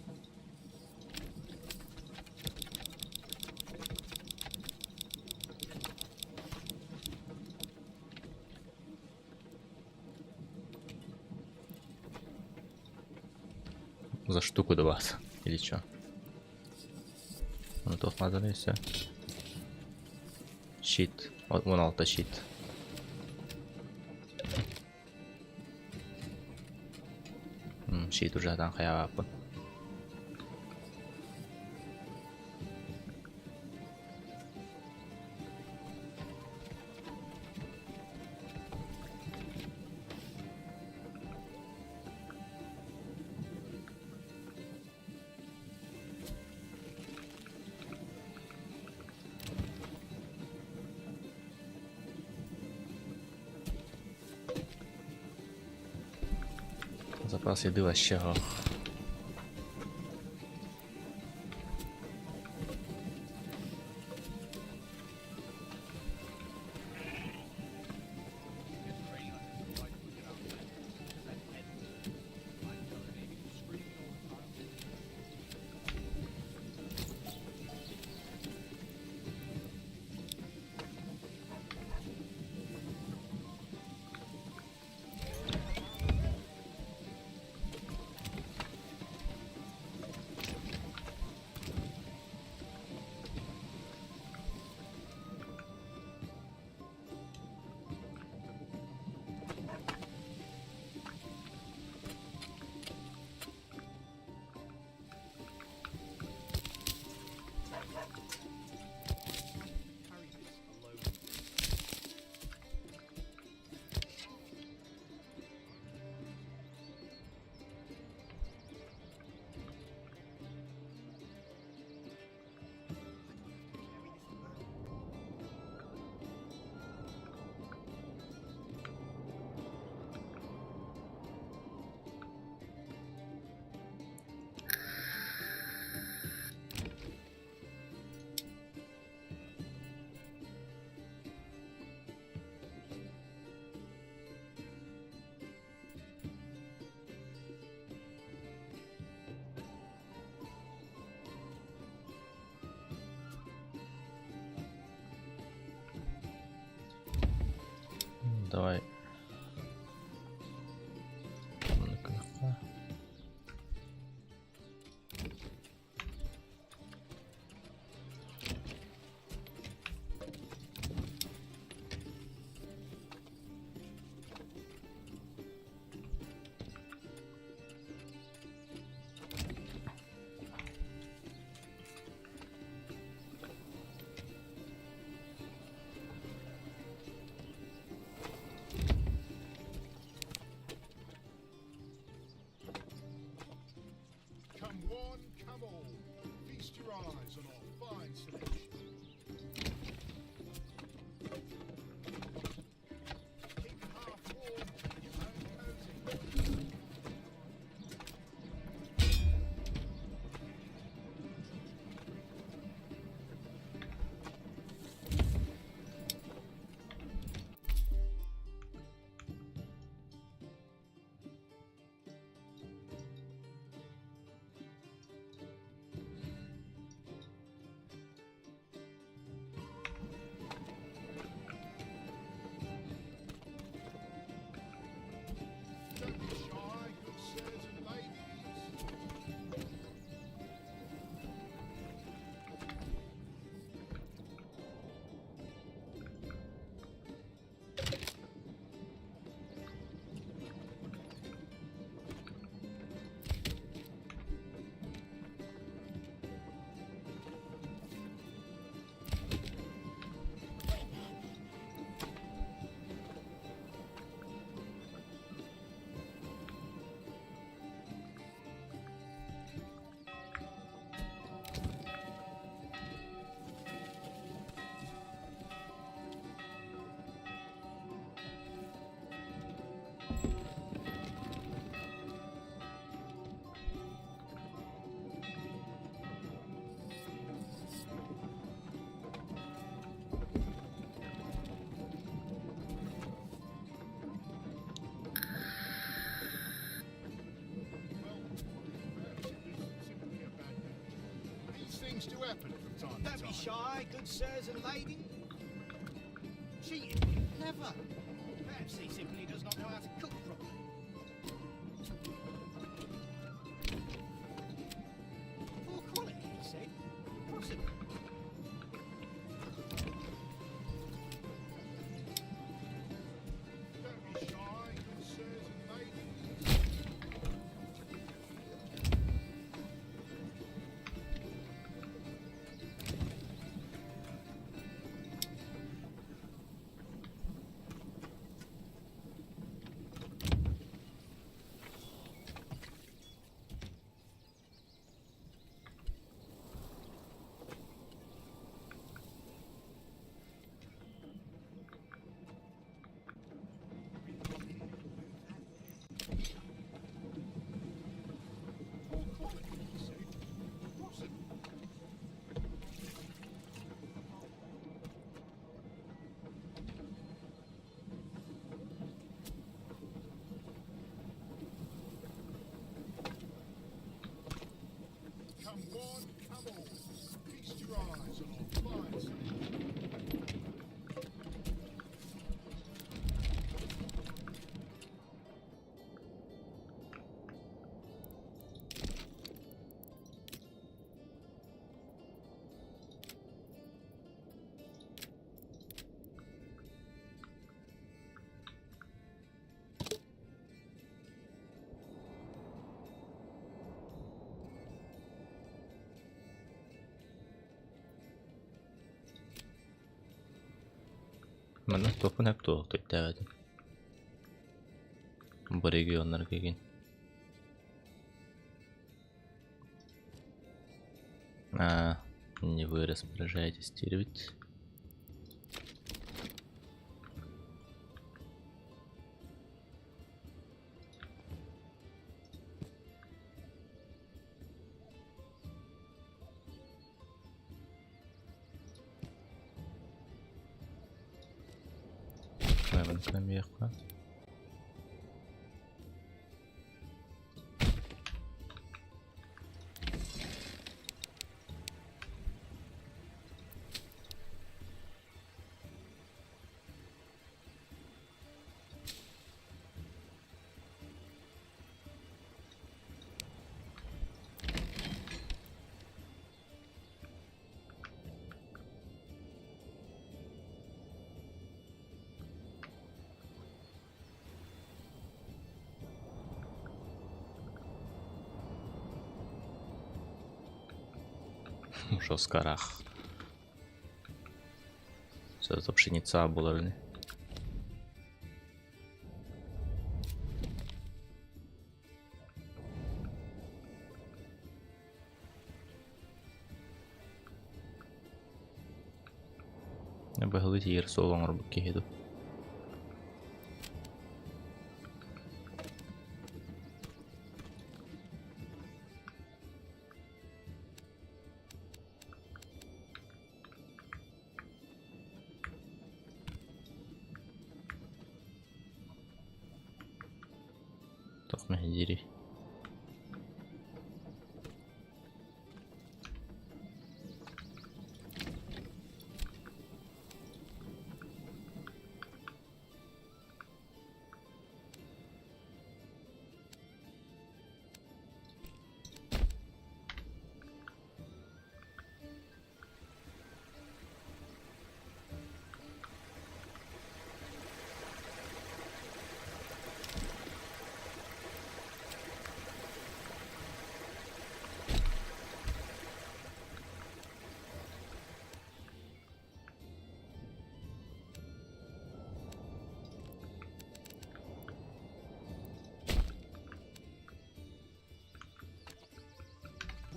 За штуку 20 или чё? Ну туох нааданы все. Щит. 16 щит. Щит уже сатаан хайаабаппын. Запас еды вообще ох.
Carry this alone.
Давай.
Things do happen from time to
Don't be
time.
shy, good sirs and ladies. Cheating? Never. Perhaps he simply does not know how to cook properly. Poor quality, he said. Possibly.
Don't be shy, good sirs and ladies. Poor quality, he said. Possibly. Come one, come all. Feast your eyes on our fine selection.
Манна туохпун эп туох өйдөөбөтүм. Бу регионнарга игин. А, не вы распоряжаетесь теребить. Наверное, Ушел в скорах. Все, это пшеница была. Баһылы тиийэр суол оҥорбут киһи дуу. Туох мэһэйдиирий?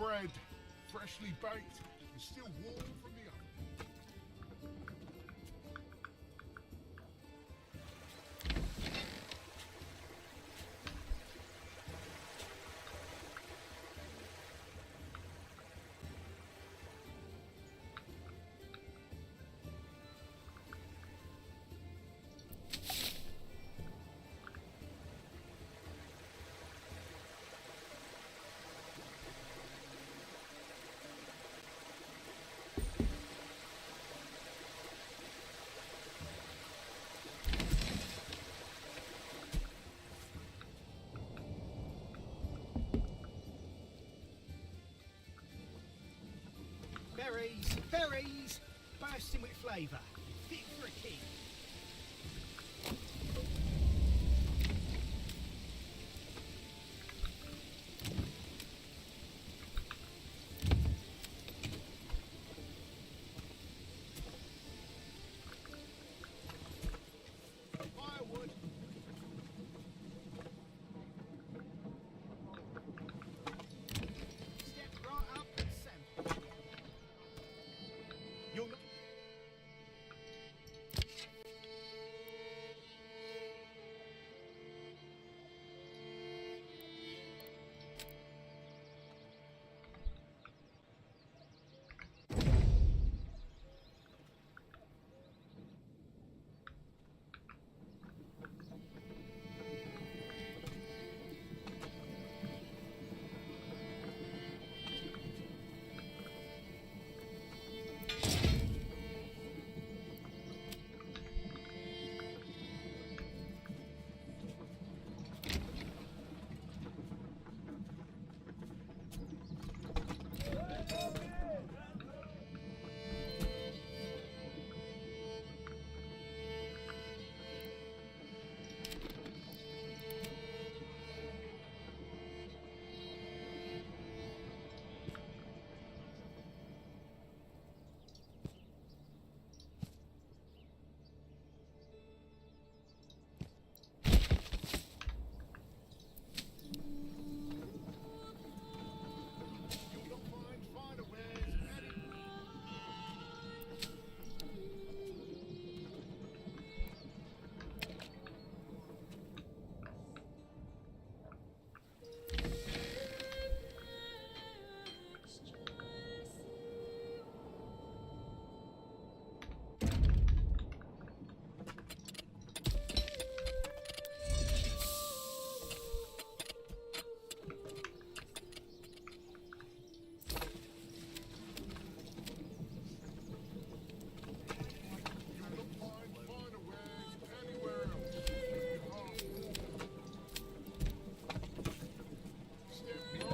Bread, freshly baked, and still warm from the oven.
Berries, berries, bursting with flavour. Fit for a king. Firewood. Step right up and sample. You'll not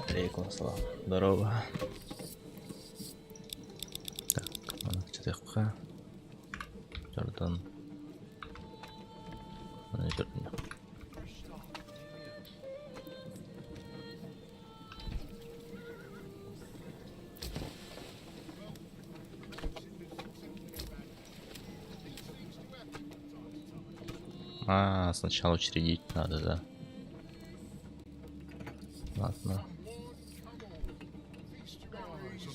Алейкум ассалам. Здорово. Так, маннык чытыахха. Jordan. Jordan. А, сначала учредить надо, да. Ладно.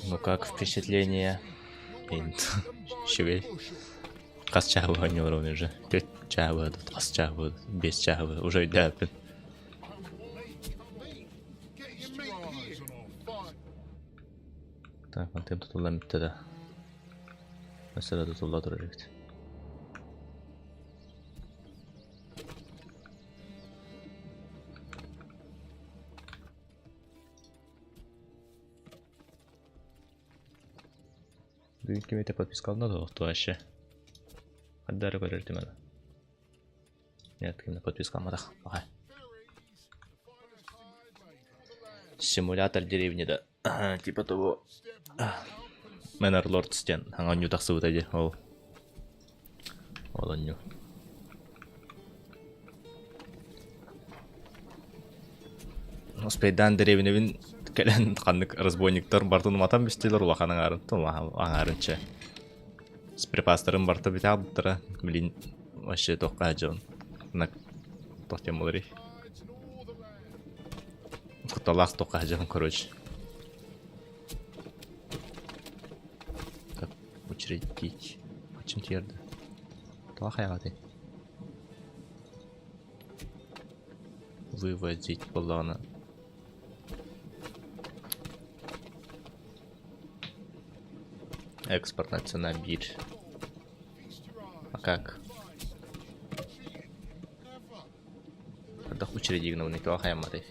Ну как впечатление? Үчүгэй. Хас чааһы оонньуур уже. Түөрт чааһы хас чааһы биэс чааһы уже өйдөөппүн. Так, мантыым тутуллан бүттэ да. Өссө да тутулла турар эбит. Бүгүн ким этэ подпискалана да вообще. Хаддары көрөр аны. Нет, ким подпискалматах. Ага. Симулятор деревни да. Типа того. Manor Lords диэн саҥа оонньуу тахсыбыта дии ол. Ол оонньуу. Успейдаан дэриэбинэбин кэлэн ханнык разбойниктар бартын уматан бүстүлэр улахан аҥаарын аҥаарынча. С припастарын барта бүтэ хаалбыттара. Блин, вообще туохха дьон. Туох диэн буоларый? Кутталаах туохха дьон, короче. Так, учредить. Почему тиэрдэ? Туох хайаҕатай? Выводить буоллаҕына экспортная цена биир. А как? Хайдах учредить гынабыный туох хайамматай?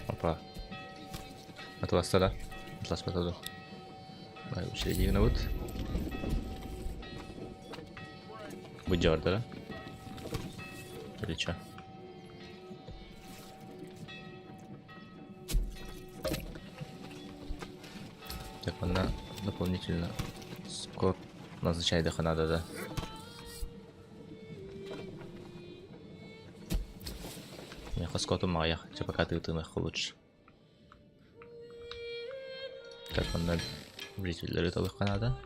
Опа. Атыласта да? Атыласпата да. Учредить гынабыт. Бу дьиэ да? Или чё? Так, она дополнительно скот назначайдыха надо, да? Миэхэ скотум аҕыйах, чэ пока тыытыамыахха лучше. Так, онно жителлэри талыахха наада.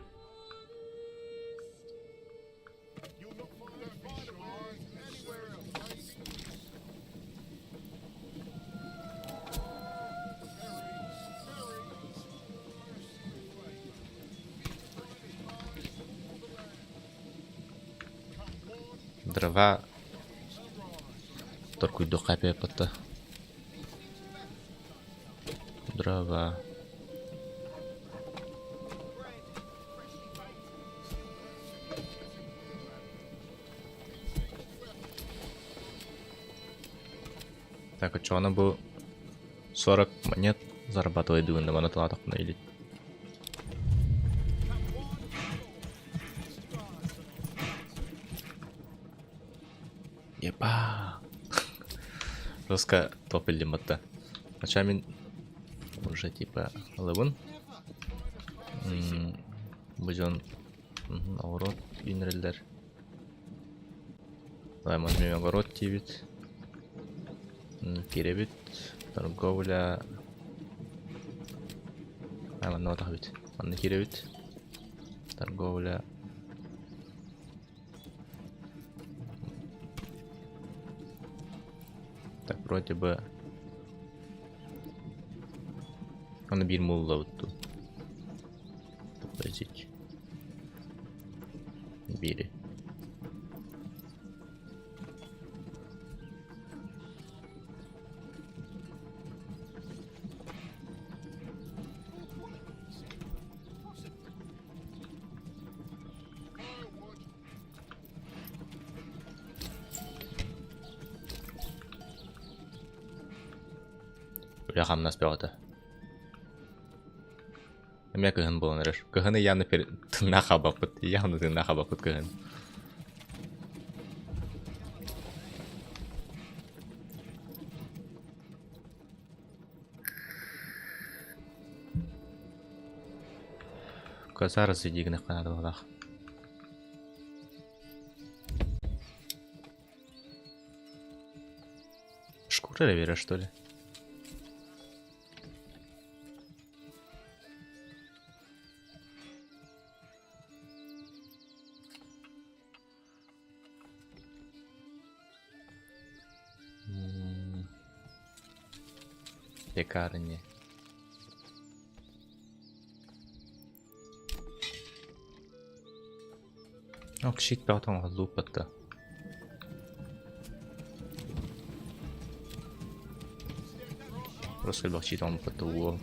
Дрова торкуйдуохха эппэтэ. Дрова. Так, оччоҕуна бу 40 монет зарабатывайдыыбын да маны талаатахпына или Еба. Жестко топ иллимматта. Ача мин уже типа ылыбын. Бу дьон огород үүнэрэллэр. Давай возьмем огород диибит. Киирэбит. Торговля. А, манна отахбит. Манна киирэбит. Торговля. Так, вроде бы... Аны биир мууллабыт дуу. Подождите. Биири. Үлэ хамнас бөҕөтө. Эмиэ кыһын буолан эрэр. Кыһыны явно тыыннаах хаалбаппыт. Явно тыыннаах хаалбаппыт кыһын. Коза разведи гыныахха наада баҕалаах. Шкура эрэ биэрэр что ли? Пекарни. Ок, щит бөҕөтө оҥоһуллубуппат да. Просто элбэх щит оҥорбуппут да уол.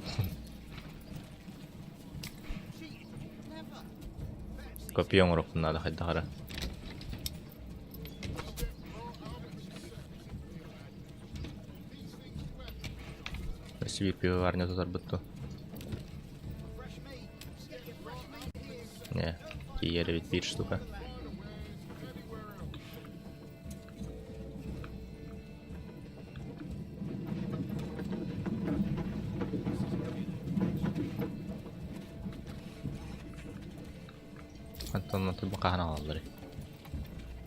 Копия оҥоруохпун наада хайдах эрэ. Өссө биир пивоварня тутарбыт дуо? Не, тиийэр эбит биир штука. Антон онтон хаһан аҕалалларый?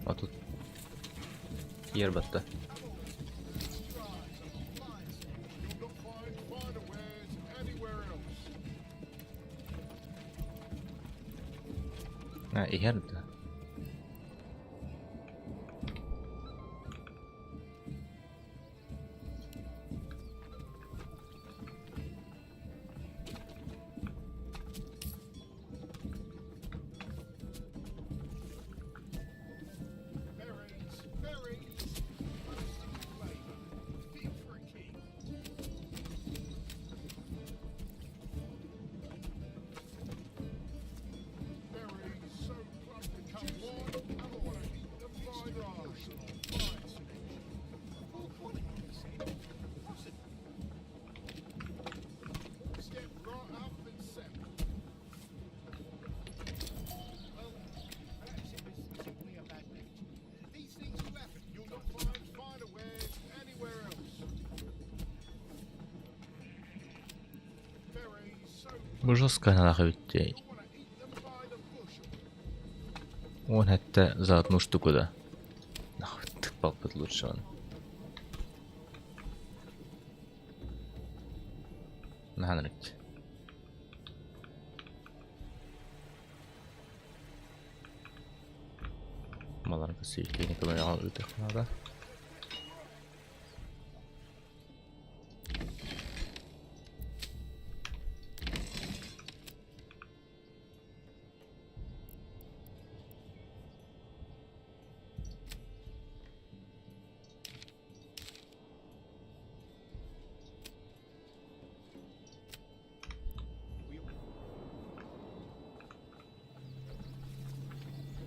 Отут тиийэр батта. А, иһэр да. Бу жестко аналаах эбит дии. 17 за одну штуку да. Нахуй тыкпаппыт лучше он. Наһаа ынырык. Маларга сииккини көмөлөҕө ыытыах наада.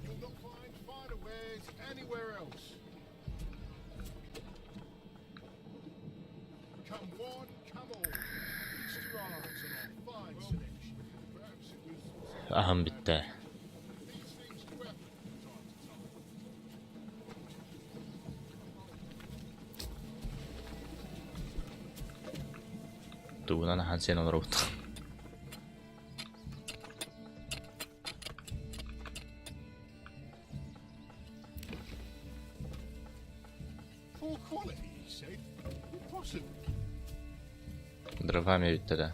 You'll not find finer wares anywhere else. Come one, come all. Feast your eyes on our fine selection. Perhaps it was
Аһым бүттэ.
these things do happen from time to time.
Тугунан аһаан сиэн олоробут.
Poor quality, he said. Impossible.
Дрова бүттэ да.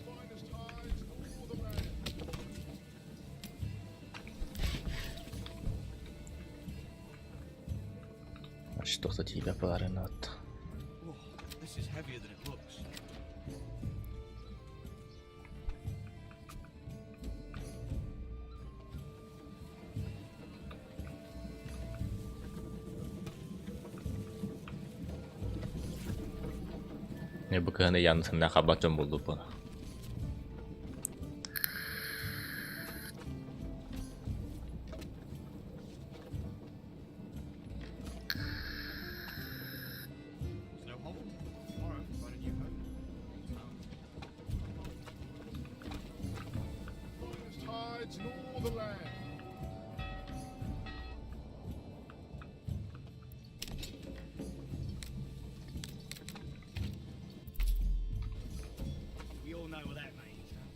Finest hides in all the land.
Что-то тебя подарено.
Oh, this is heavier than it looks.
Не бу кыһыны янысына хабат дьон буллуппун.
There's no hole. Tomorrow, find a new home.
Finest hides in all the land.
We all know what that means. Huh?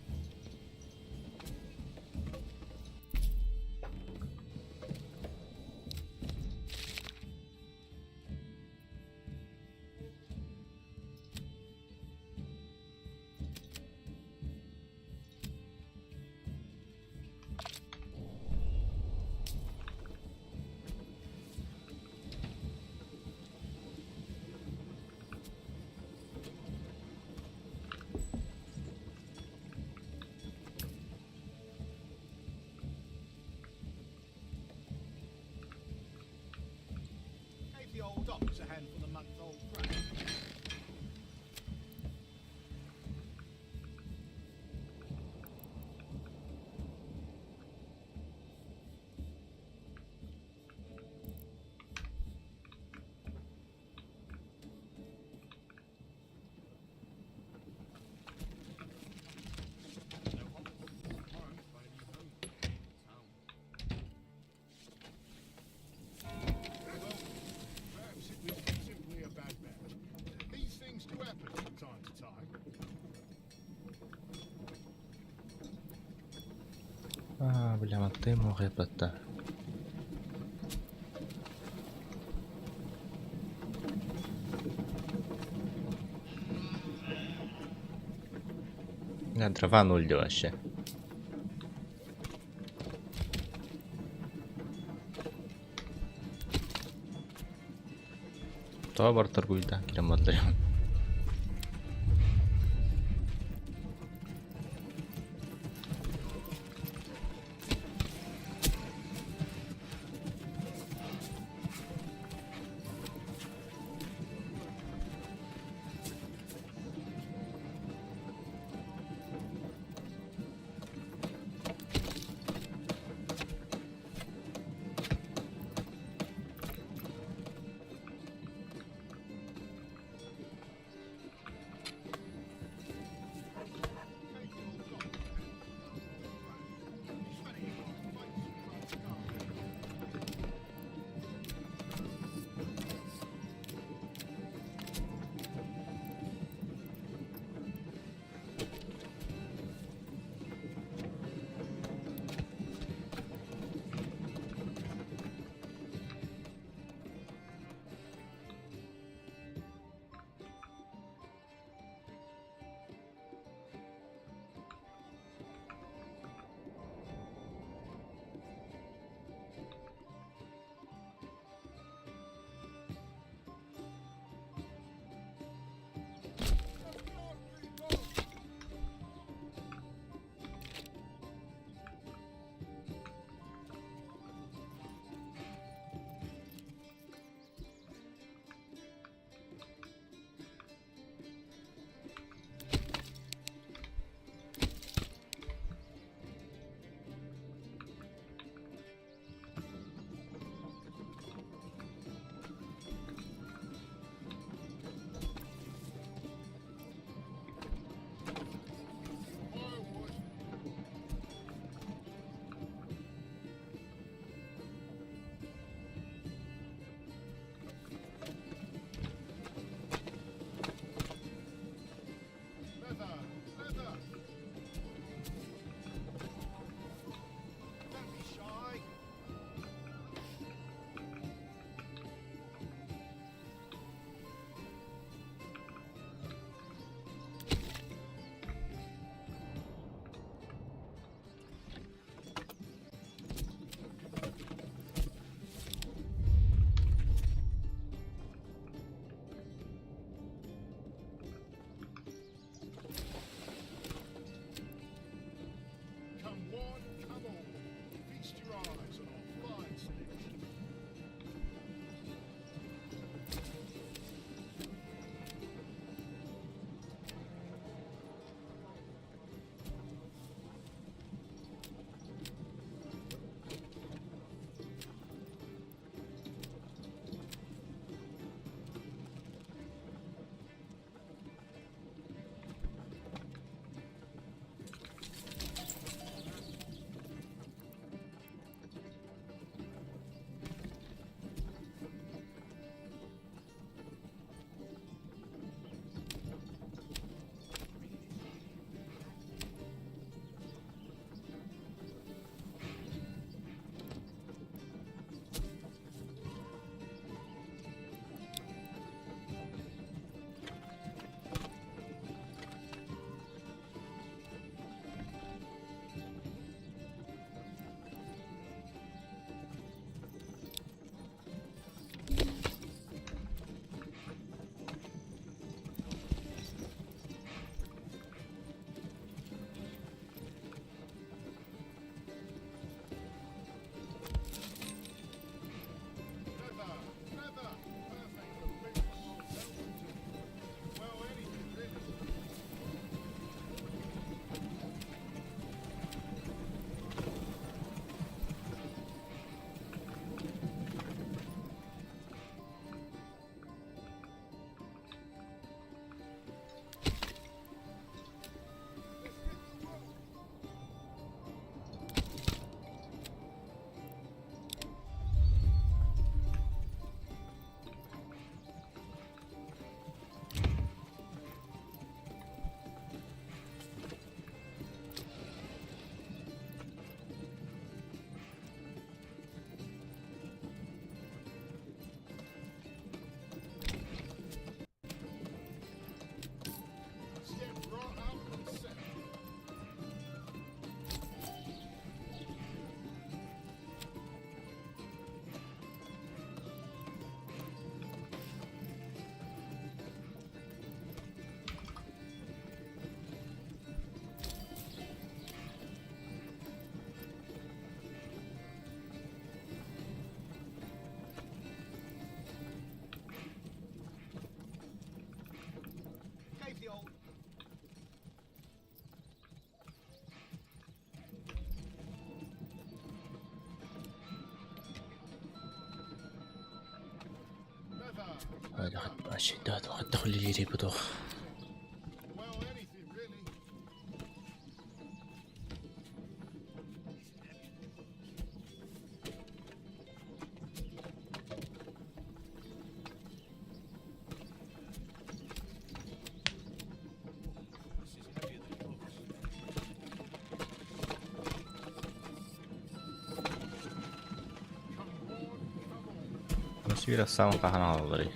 Gave the old ox a handful of month-old grain. No hole. Tomorrow, find a new home. Town.
Well, perhaps it was simply a bad batch. These things do happen from time to time.
А, бля, ты мог это. Я дрова нуль вообще. Тоҕо бар торгуйда кирэн барда. Хайдах үлэлиирий бу туох?
Well, anything really.
This is heavier than it looks.
Сүүрэ саамай хаһан аҕалалларый?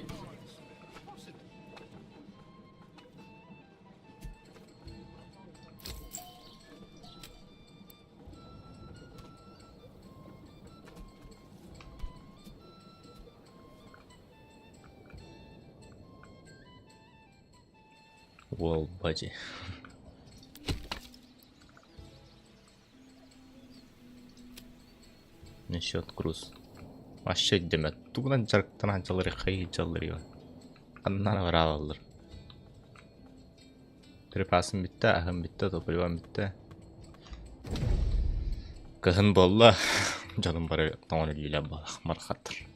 Уол бадьы. Насчет груз. Вообще өйдөмөт. Тугунан дьарыктана сылдьалларый, хайыы сылдьалларый Ханна бараалаллар. Припасым бүттэ, аһым бүттэ, топливом бүттэ. Кыһын буолла, дьонум бары тоҥон өлүүлэр буолах мархаттар.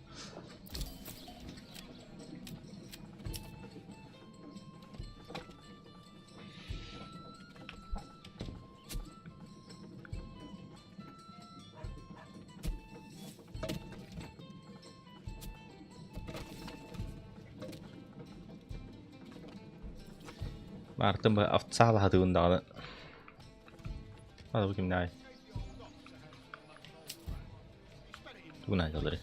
Маартын бу овцалаһатыгын даҕаны Аны бу кимнээҕий? Тугун аһаталларый?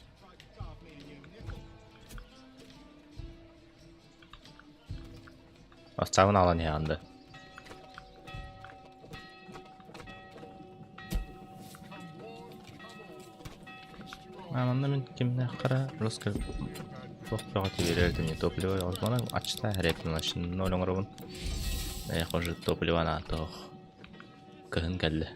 Овцабын аҕалан иһэҕин да? Манна мин кимнээх хара русская туох бөҕө тиэрэр не топливо возможно ачта хэрэппин ноль оҥоробун Эх уже топливо наатох кыһын кэллэ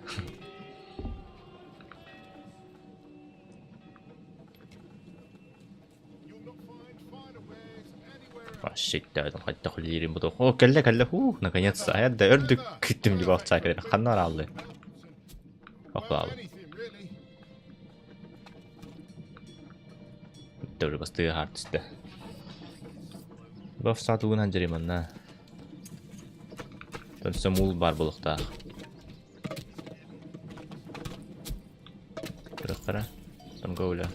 Щиттээтим хайдах үлэлиирин бу О, кэллэ кэллэ Фу, наконец-то айар да өрдүк күттүм дии балчаа кэлэр ханна арааллы Охлаалы Тоже бастыга хаар түстэ. Бу овса тугунан дьэрим манна. Төнсө муул баар буолуохтаах. Көрөххөрө. Торговля.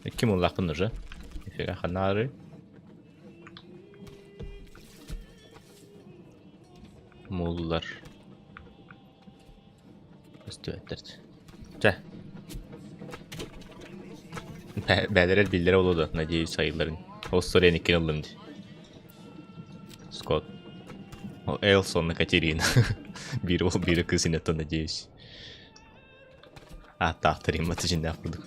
Икки муллаахпын уже. Нифига ханнаары. Мууллар. Көстүбэттэр. Чэ. Бээлэрэр биллэрэ буолуо да, надеюсь, сайылларын. Ол сорен иккини ыллым дии. Скотт. Ол Элсон Катерина. Биир уол, биир кыыс инеттон, надеюсь. Ааттаахтар имматы дьиннээх курдук.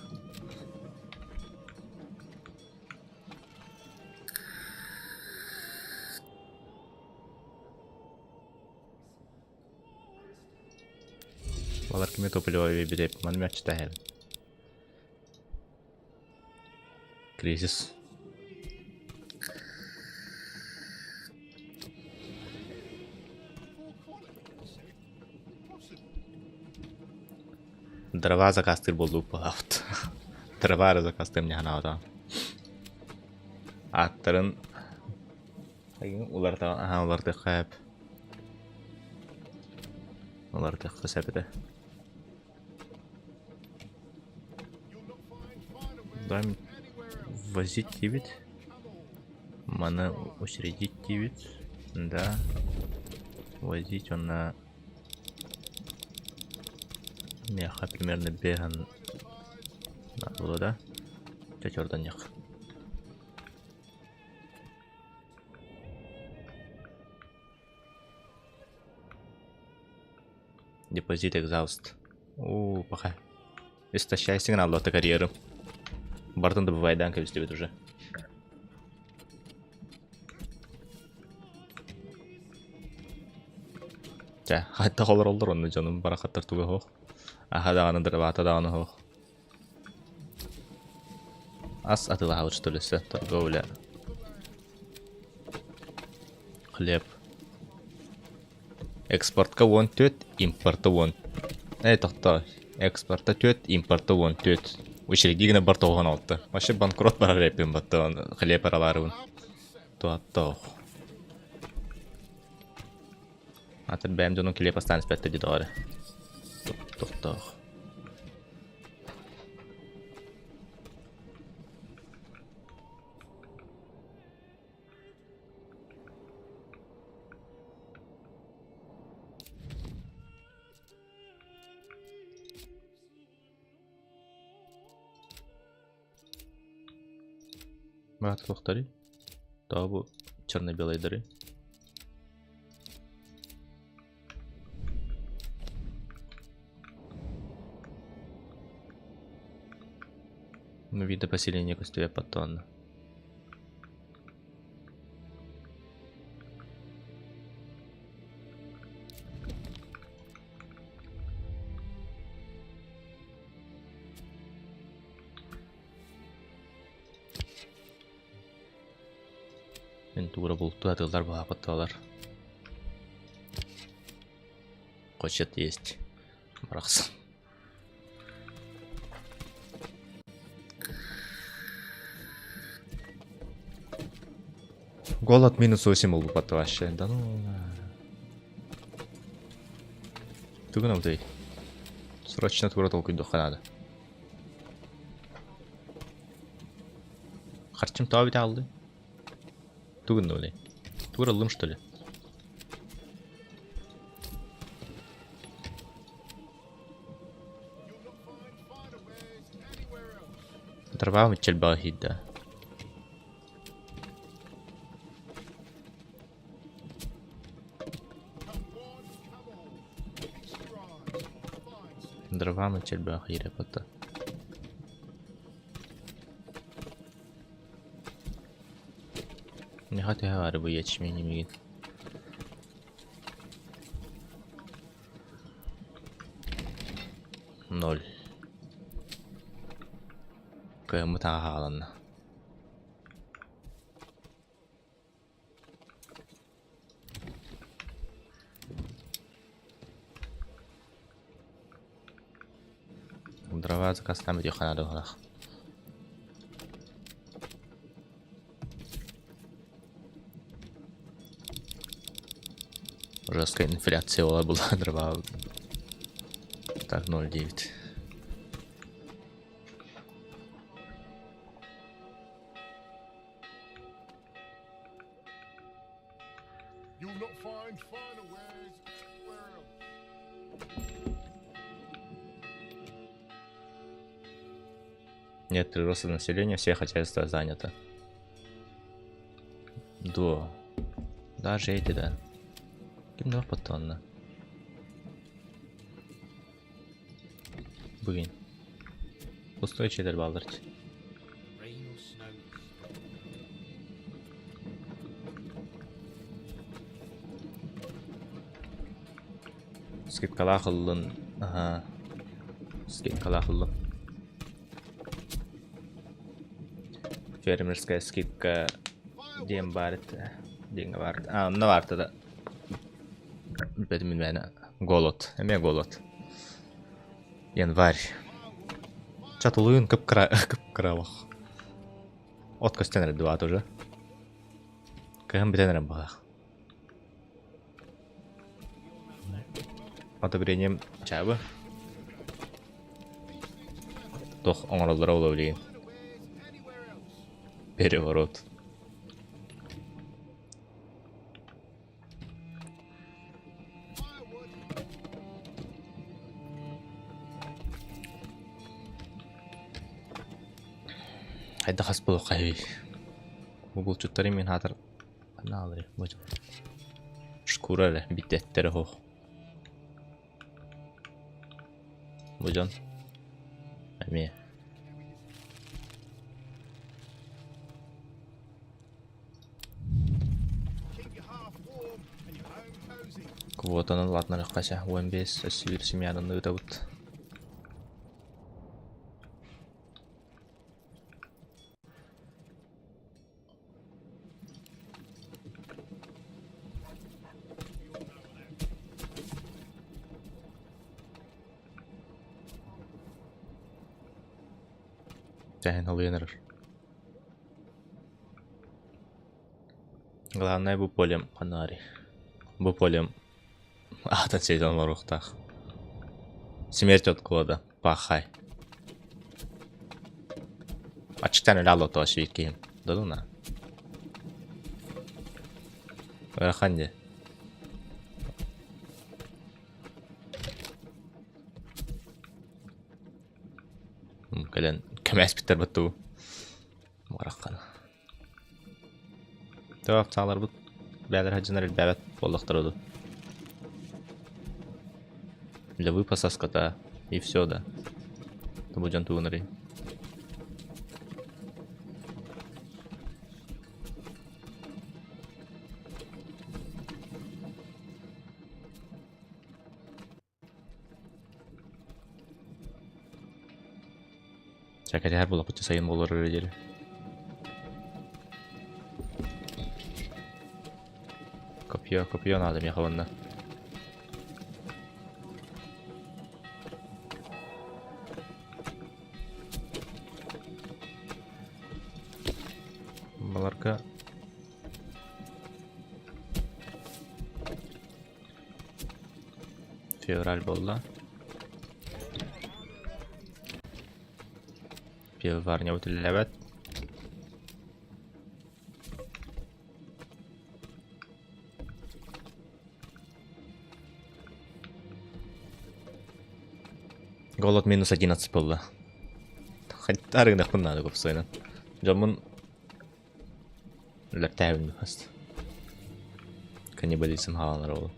Балар кими топливо бириэп маны мячтаһэм. Кризис. Дрова заказтыыр буоллубут буолаабыт. Дрова эрэ заказтыам дии санаабатаҕым. Ааттарын уларытаҕын аһаан уларытыахха сөп. Уларытыахха сөп этэ. Дай возить диибит. Маны учредить диибит. Да. Возить уонна миэхэ примерно бэһэн буолуо да. Чочордонньох. Депозит exhaust. Уу, пока. Истощайсың аллота карьеру. Бартын добывайдан кэбистибит уже. Чэ, хайдах олороллор онно дьонум барахаттар туга суох. Аһа даҕаны дырабаата даҕаны суох. Ас атыылаһабыт что ли өссө торговля. Хлеб. Экспортка 14, импорта 10. Эй, тохтоо. Экспорта 4, импорта 14. Учредии гына бар тоҕуһан алта. Вообще банкрот барар эппин баттаан хлеб аралаарыбын. Туаттоох. Атын бэйэм дьонум килиэп астаан испэттэ дии доҕор. Тохтоох. Баат туохтарый? Тоҕо бу черно-белайдарый? Ну, видно поселение көстүбэт паттаҕына. Мин туура бултуу атыылар баһаапатталар. Хочет есть. Барахсан. Голод минус 8 буолбут вообще. Да ну... Тугун ты? Срочно тура толкуйдуохха наада. Харчым тоҕо бүтэ хааллый? Тугун да Тура ыллым что ли? Дарбаам иччэлбэҕэ иһийдэ. Дровам иччэлбэҕэ иһиирэ батта. Миэхэ төһө баары бу ячмень миигин? Ноль. Кыаммыт аҕа хааланна. Дрова заказтаан бүтүөххэ наада быһыылаах. Жесткая инфляция была дрова. Так, 0,9.
You'll not find finer wares anywhere else.
Нет прироста населения, все хозяйства занято. До. Даже эти, да. Ким потонна. Бүгүн. Пустой чедер балдырч.
Rain or snow.
Скидкалаах ыллын. Аха. Скидкалаах ыллым. Фермерская скидка диэн баар этэ. Диэҥҥэ баар. А, онно баарта да. Билбэтим мин Голод. Эмиэ голод. Январь. Чатылыын кып-кыра кып-кыралах. От көстөн эрэ дыбаат уже. Кыһын бүтэн эрэн баҕах. Одобрением чаабы. Туох оҥороллоро буолуо билигин. Переворот. Хайдах ас буолуоххайый? Бу булчуттары мин хаатар наалары Шкура эрэ бүттэттэрэ суох. Бу дьон эмиэ Квотаны улаатыннарыахха 15 өссө биир семьянан ыытабыт. Тэһин халыйан эрэр. Главное бу полем ханаарый. Бу полем аата сиэтэн олоруохтаах. Смерть от голода. Пахай. Аччыктаан өлө аллотоо сиир киһим. Додуна. Ыарахан дии. Кэлэн көмөөспүттэр баттуу. Бараххан. Төөх сааларбыт бээлэр сылдьаннар элбээбэт буоллахтара дуу. Для выпаса скота и все да. Бу дьон тугунарый? Чэ кэтэһэр буоллахпыт сайын буолар эрэ диэри. Копье, копье надо миэхэ уонна. Баларга Февраль буолла. Пивоварнябыт үлэлээбэт. Голод минус 11 буолла. Арыгынахпын наада купсайынан. Дьоммун Үлэртээбин хаст. Каннибализм хааланар ол.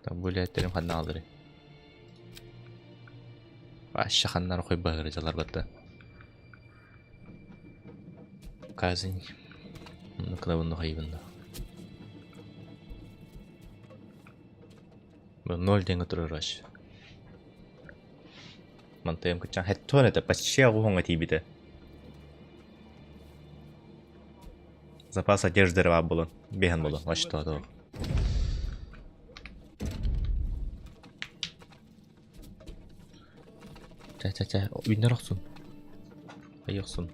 Так бу үлэһиттерим ханна хаалларый? Вообще ханнар хой баһыры дьалар батта. Казань. Ну, кына бұны хайыбында. Ноль диэҥҥэ турар вообще. Мантыйам кыччаан хэттуон этэ почти оҕуһуҥҥа тиийбитэ. Запас одежды эрэ баар буолан биэһэн буолан очтоотоо. Чэ чэ чэ үүннэр охсун. Хайы охсун.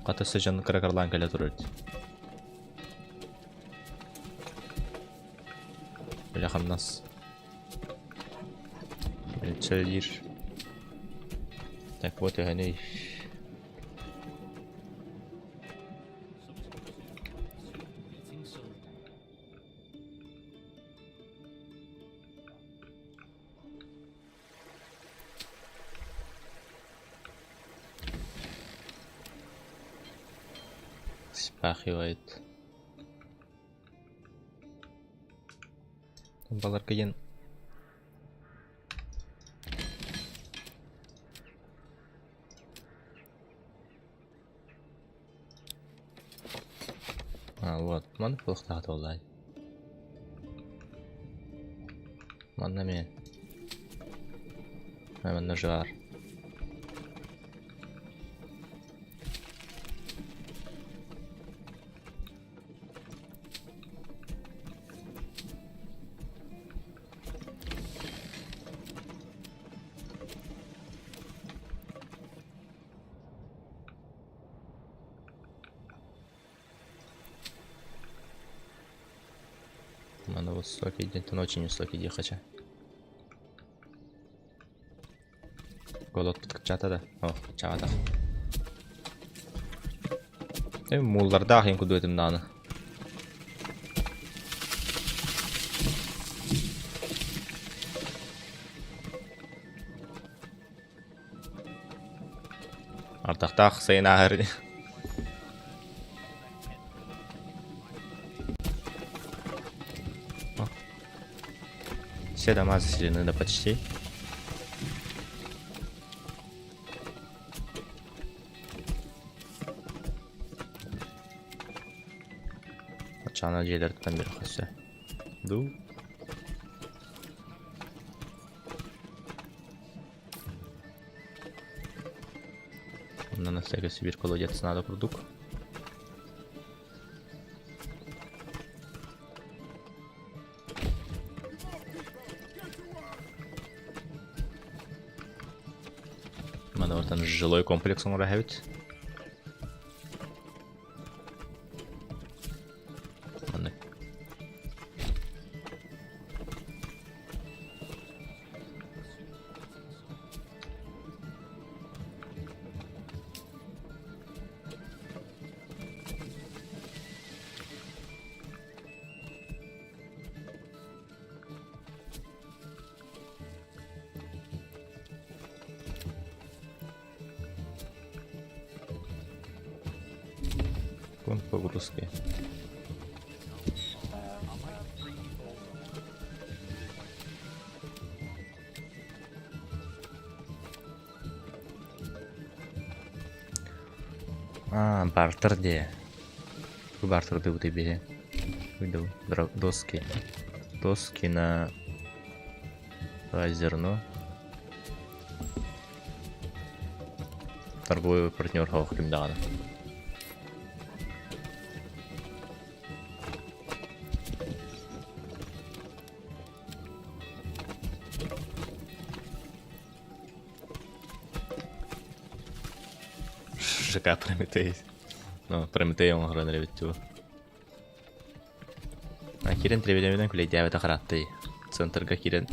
Хата өссө дьон кыра-кыралаан кэлэ турар дии. Үлэ-хамнас. Милиционер. Так вот өһөнүй. Спахивает. Баларга диэн А, вот, маннык буолуохтаах буоллаа. Манна эмиэ. Манна жар. Манна высокий диэнтэн очень высокий дии хача. Голод кыччаата да? О, кыччаабатах. Э, мууллардаах иһин курдук этим даҕаны. Ардахтаах сайын ааһар ини. Все дома заселены, да почти. Оччоҕуна дьиэлэриттэн бир өссө. Дуу. Онно на всякий Сибирь колодец надо курдук. Атын жилой комплекс оҥоро эһэбит. Маннык. Пункт погрузки. А, бартер де. Бартер дыбыты биһи. Доски. Доски на зерно. Торговый партнер хоох ким даҕаны. ЖК Прометей. Ну, Прометей оҥорон эрэбит дуу. А киирэн требедеминэн күлэйдээбэтэ харааттай. Центрга киирэн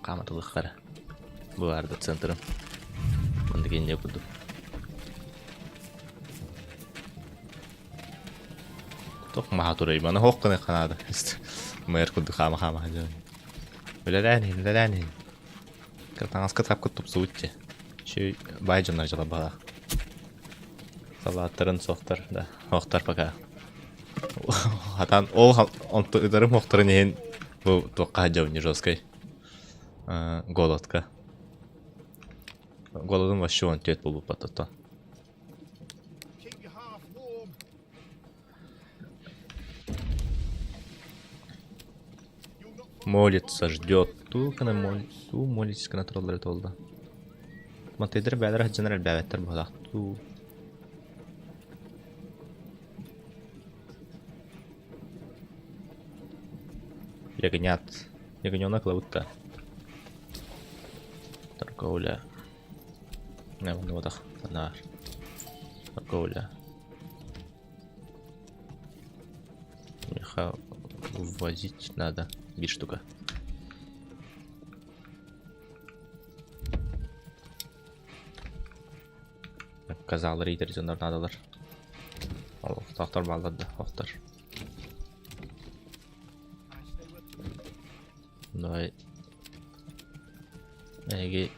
хааматылыххара. Бу баарда центрым. Маннык инньэ курдук. Тох маһа турай маны хоох гына ханаада. Мэр курдук хаама-хаама сылдьабын. Үлэлээн иһин, үлэлээн иһин. Таҥаска тапкыт тупсубут дьэ. Үчүгэй баай дьоннор дьыла баҕалаах. Салааттарын суохтар да, охтор пока. Хатан ол онтударым охторун иһин бу туохха сылдьабын не жесткай. Голодка. Голодум вообще он түөт буолбуппат оттон. Молится, ждет. Туу гына молится, туу молится гына тураллара туолла. Матыйдар бээлэр сылдьаннар элбээбэттэр быһалаах. Туу. Ягнят. Ягненок лабытта. Торговля. Набах наар. Торговля. Меха ввозить надо. Биир штука. Казалар иитэр дьоннор наадалар. Олохтоохтор бааллар да, охтор. Давай. Эһиги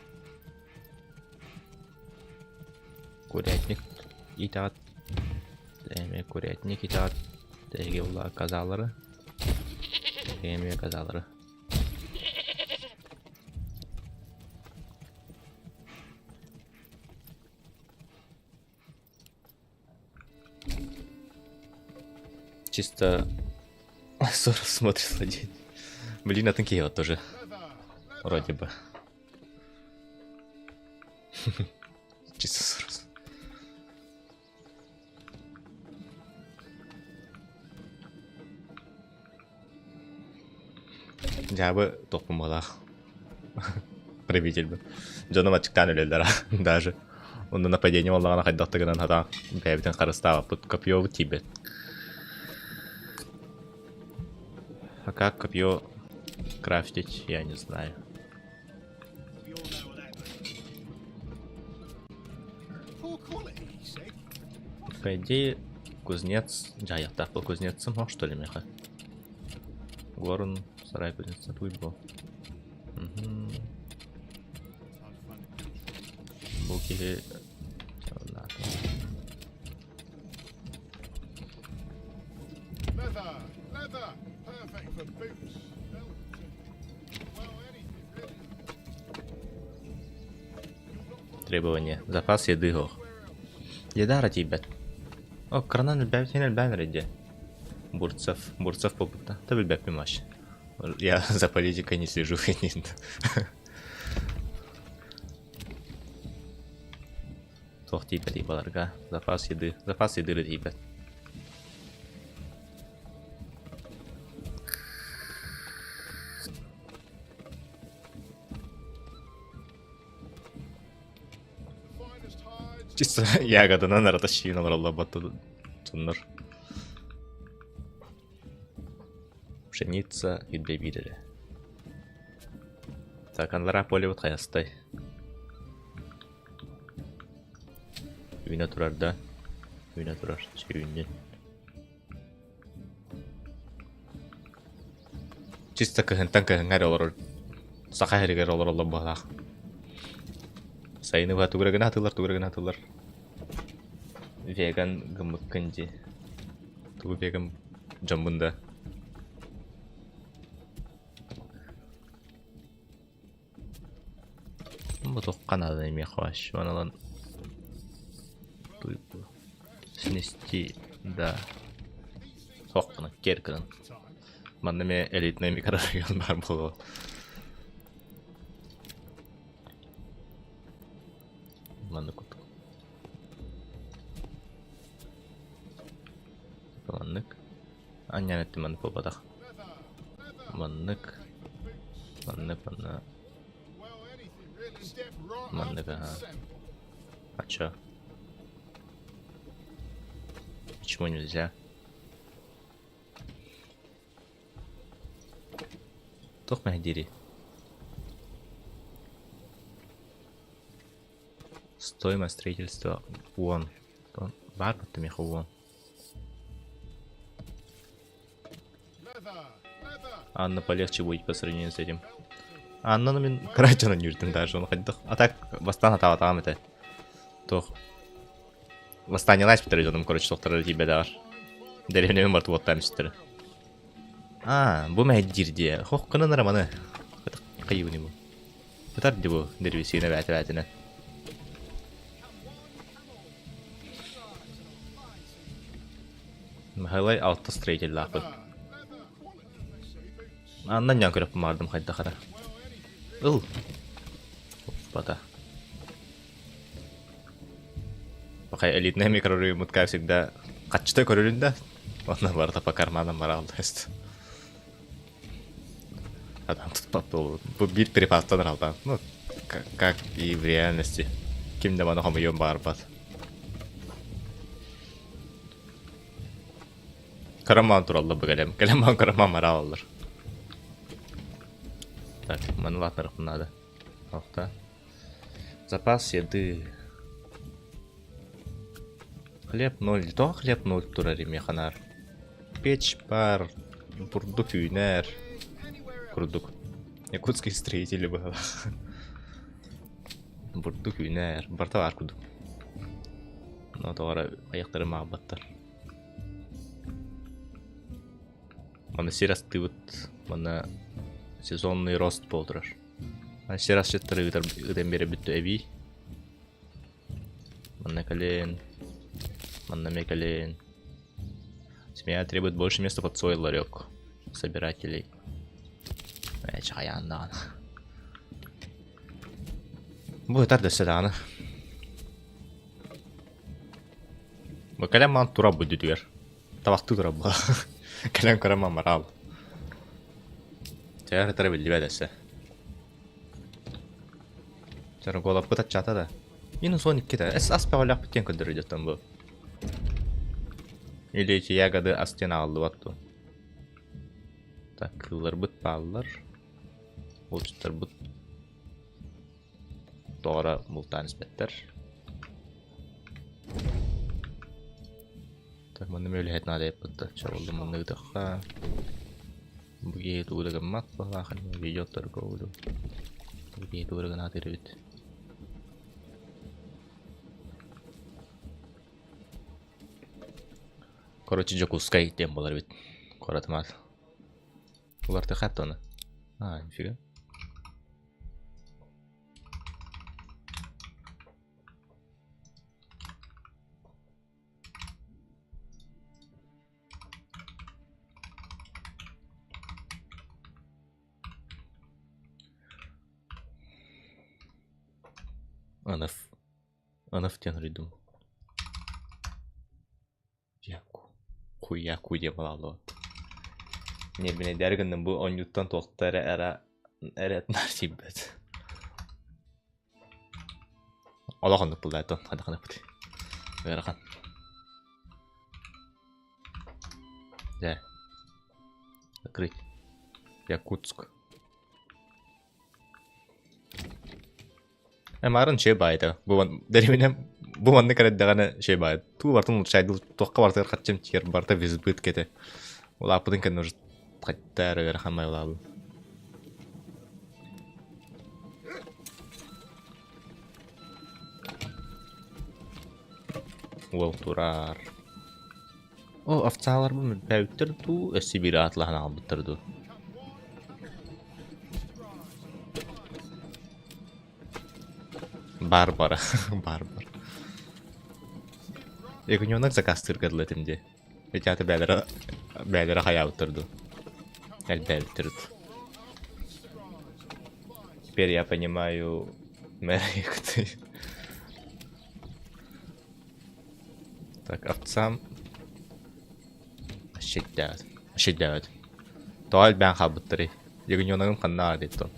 курятник итэҕит эмиэ курятник итэҕит эһиги була казалары эмиэ казалары Чисто Соров смотрит злодей. Блин, атын киһи вот тоже. Вроде бы. Чисто Сорос. Дьаабы тохпун буолаах. Правитель Дьонум аччыктаан өлөллөр даже. Онно нападение буоллаҕына хайдах да гынан хатаан бэйэбитин харыстаабаппыт копьебут тиийбэт. А как копье крафтить, я не знаю. По идее, кузнец... Дьаһайахтаах был кузнецом, о, что ли, меха? Горн, сарай кузнеца, туй был. Бу киһи Требование. Запас еды ох. Еда тиийбэт. О, кранан элбээбит элбээн эрэ дии. Бурцев. Бурцев буолбута. Та билбэппин вообще. Я за политикой не слежу. Туох тиийбэтий баларга? Запас еды. Запас еды эрэ тиийбэт. Чисто ягоданан ратащиин олороллор батту дьоннор. Пшеница ирдэбиир эрэ. Так, анлара полебут хайастай. Үүнэ турар да? Үүнэ турар. Үүннүн. Чисто кыһынтан кыһыҥҥа эрэ олорор саха сиригэр олороллор быһалаах. Сайыны быһа тугу эрэ гына сатыыллар, тугу эрэ гына сатыыллар. Веган гыммыккын дии. Тугу веган дьоммун да. Бу туохха наада эмиэ хващ. Маны ылан снести да суох гынан киэр гынан. Манна эмиэ элитнэй микрорайон баар буолуо. Маннык курдук. Маннык. Анньан эттим маннык буолбатах. Маннык. Маннык манна. Маннык аха. А чё? Почему нельзя? Туох мэһэйдиирий? Стоимость строительства уон. Баар будто миэхэ уон. Анна полегче будет по сравнению с этим. Анна ну мин кыра дьонун үүрдүм даже он хайдах. А так бастаан атаабатаҕым этэ. Туох Восстаниелаах испиттэрэ дьонум короче суохтара тиийбэтэҕэр. Дэриэбинэбин барыта уоттаан испиттэрэ. Аа, бу мэһэйдиир диэ. Хох гынан эрэ маны. Хайыбыный бу. Ытар дии бу древесина бээтэ-бээтинэн. Михайлай алта строителлаахпын. Аннан ньан көрөппүн баардым хайдах эрэ. Ыл. Оппата. Пока элитный микрорайоммут как всегда хаччыта көрөрүн да онно барыта по карманам бараалласт. Адам тутпат буолбут. Бу биир припастан алтан. Ну, как и в реальности. Ким да маны хомуйуон баҕарбат. Карамаан тураллар бу кэлэм. Кэлэмаан карамаан мараалалар. Так, маны лаатнарыхпын наада. Алта. Запас еды. Хлеб ноль. Тоҕо хлеб ноль турар имиэ ханаар? Печь баар, бурдук үүнэр курдук. Якутские строители быһалаах. Бурдук үүнэр, барыта баар курдук. Но тоҕо эрэ айахтарын маҕбаттар. Маны сир астыыбыт, манна сезонный рост буола турар. Сир асчыттары ыытар ыытан биэрэрбит эбии. Манна кэлин, манна эмиэ кэлин. Семья требует больше места под свой ларек собирателей. Ээ, чаҕайаан даҕаны. Бу ытар да өссө даҕаны. Бу кэлэн маан турар бу дүтүгэр. Табахтыы турар буолар. Кэлэн көрөн мамараал. Чэ, ытара биллибэт өссө. Чорголоппут аччаата да. Минус 12 да. Эс ас бөҕөлөөхпүт диэн көрдөрөр дьоттон бу. Или эти ягоды ас диэн аҕаллыбат дуо? Так, кыылларбыт бааллар. Булчуттарбыт тоҕо эрэ бултаан испэттэр. Так, манна мөлүһэт наада эппит да. Чабыллым манна ыытыахха. Бу киһи тугу да гыммат баҕалаах видеоттарга буду. Бу киһи тугу да гынаатыр эбит. Короче, Дьокуускай диэн буолар эбит. Куоратымаат. Улартыха тоны. А, нифига. Анaf. Анaf диэн суруйдум. Яку. Хуяку диэн буолааллыбат. Нервинэйдээри гынным бу оонньууттан туохта эрэ эрэ эрэ тиийбэт. Олох оннук буллаатон ханна ханаппыт. Ыарахан. Дьэ. Закрыть. Якутск. Марын чэй баайда. Бу дэриэбинэ бу маннык эрдэҕинэ чэй баайда. Туу бартын улучшайдыл туохха бартыгар хаччым тиэр барта в избытке этэ. Улааппытын кэннэ уже хатта эрэ ыарахан майылаабын. Уол турар. О, овцаларбын бүппэбиттэр дуу, өссө биир аатылаһан аҕалбыттар дуу. Барбара, Барбара. Ягненок заказтыырга дылы этим дии. Ити аата бээлэрэ бээлэрэ хайаабыттар дуу. Элбээбиттэр дуу. Теперь я понимаю мэра Якутии. Так, овцам Щитдээбит. Щитдээбит. Тоҕо элбээн хаалбыттарый? Ягненогым ханна аҕай диттон.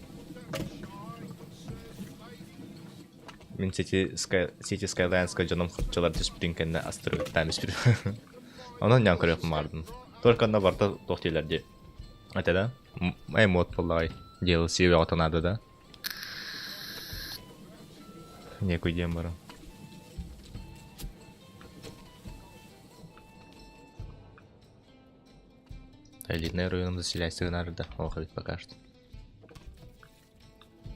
Мин City, Sky, City Skylineска дьонум харчылар түспүтүн кэннэ астырыгыттаан испитим. Онон ньаан көрүөхпүн баҕардым. Только онно барыта туох дииллэр дии. Этэ да? Эй, мод буоллаҕай. DLC бөҕөтө наада да? Некуй диэн баран. Элитнай районом заселяйся гынаарда, ох эбит пока что.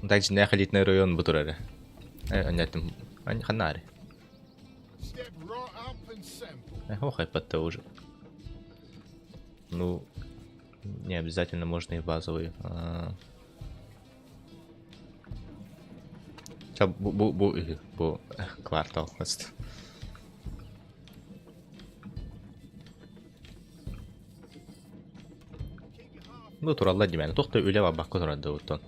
Дальше элитный район бу турар. Аннеттим. Ханнаары. Ох, айпадта уже. Ну, не обязательно можно и базовый. Ча бу бу бу бу квартал Бу тураллар димэни туох да үлэ барбакка турар да оттон.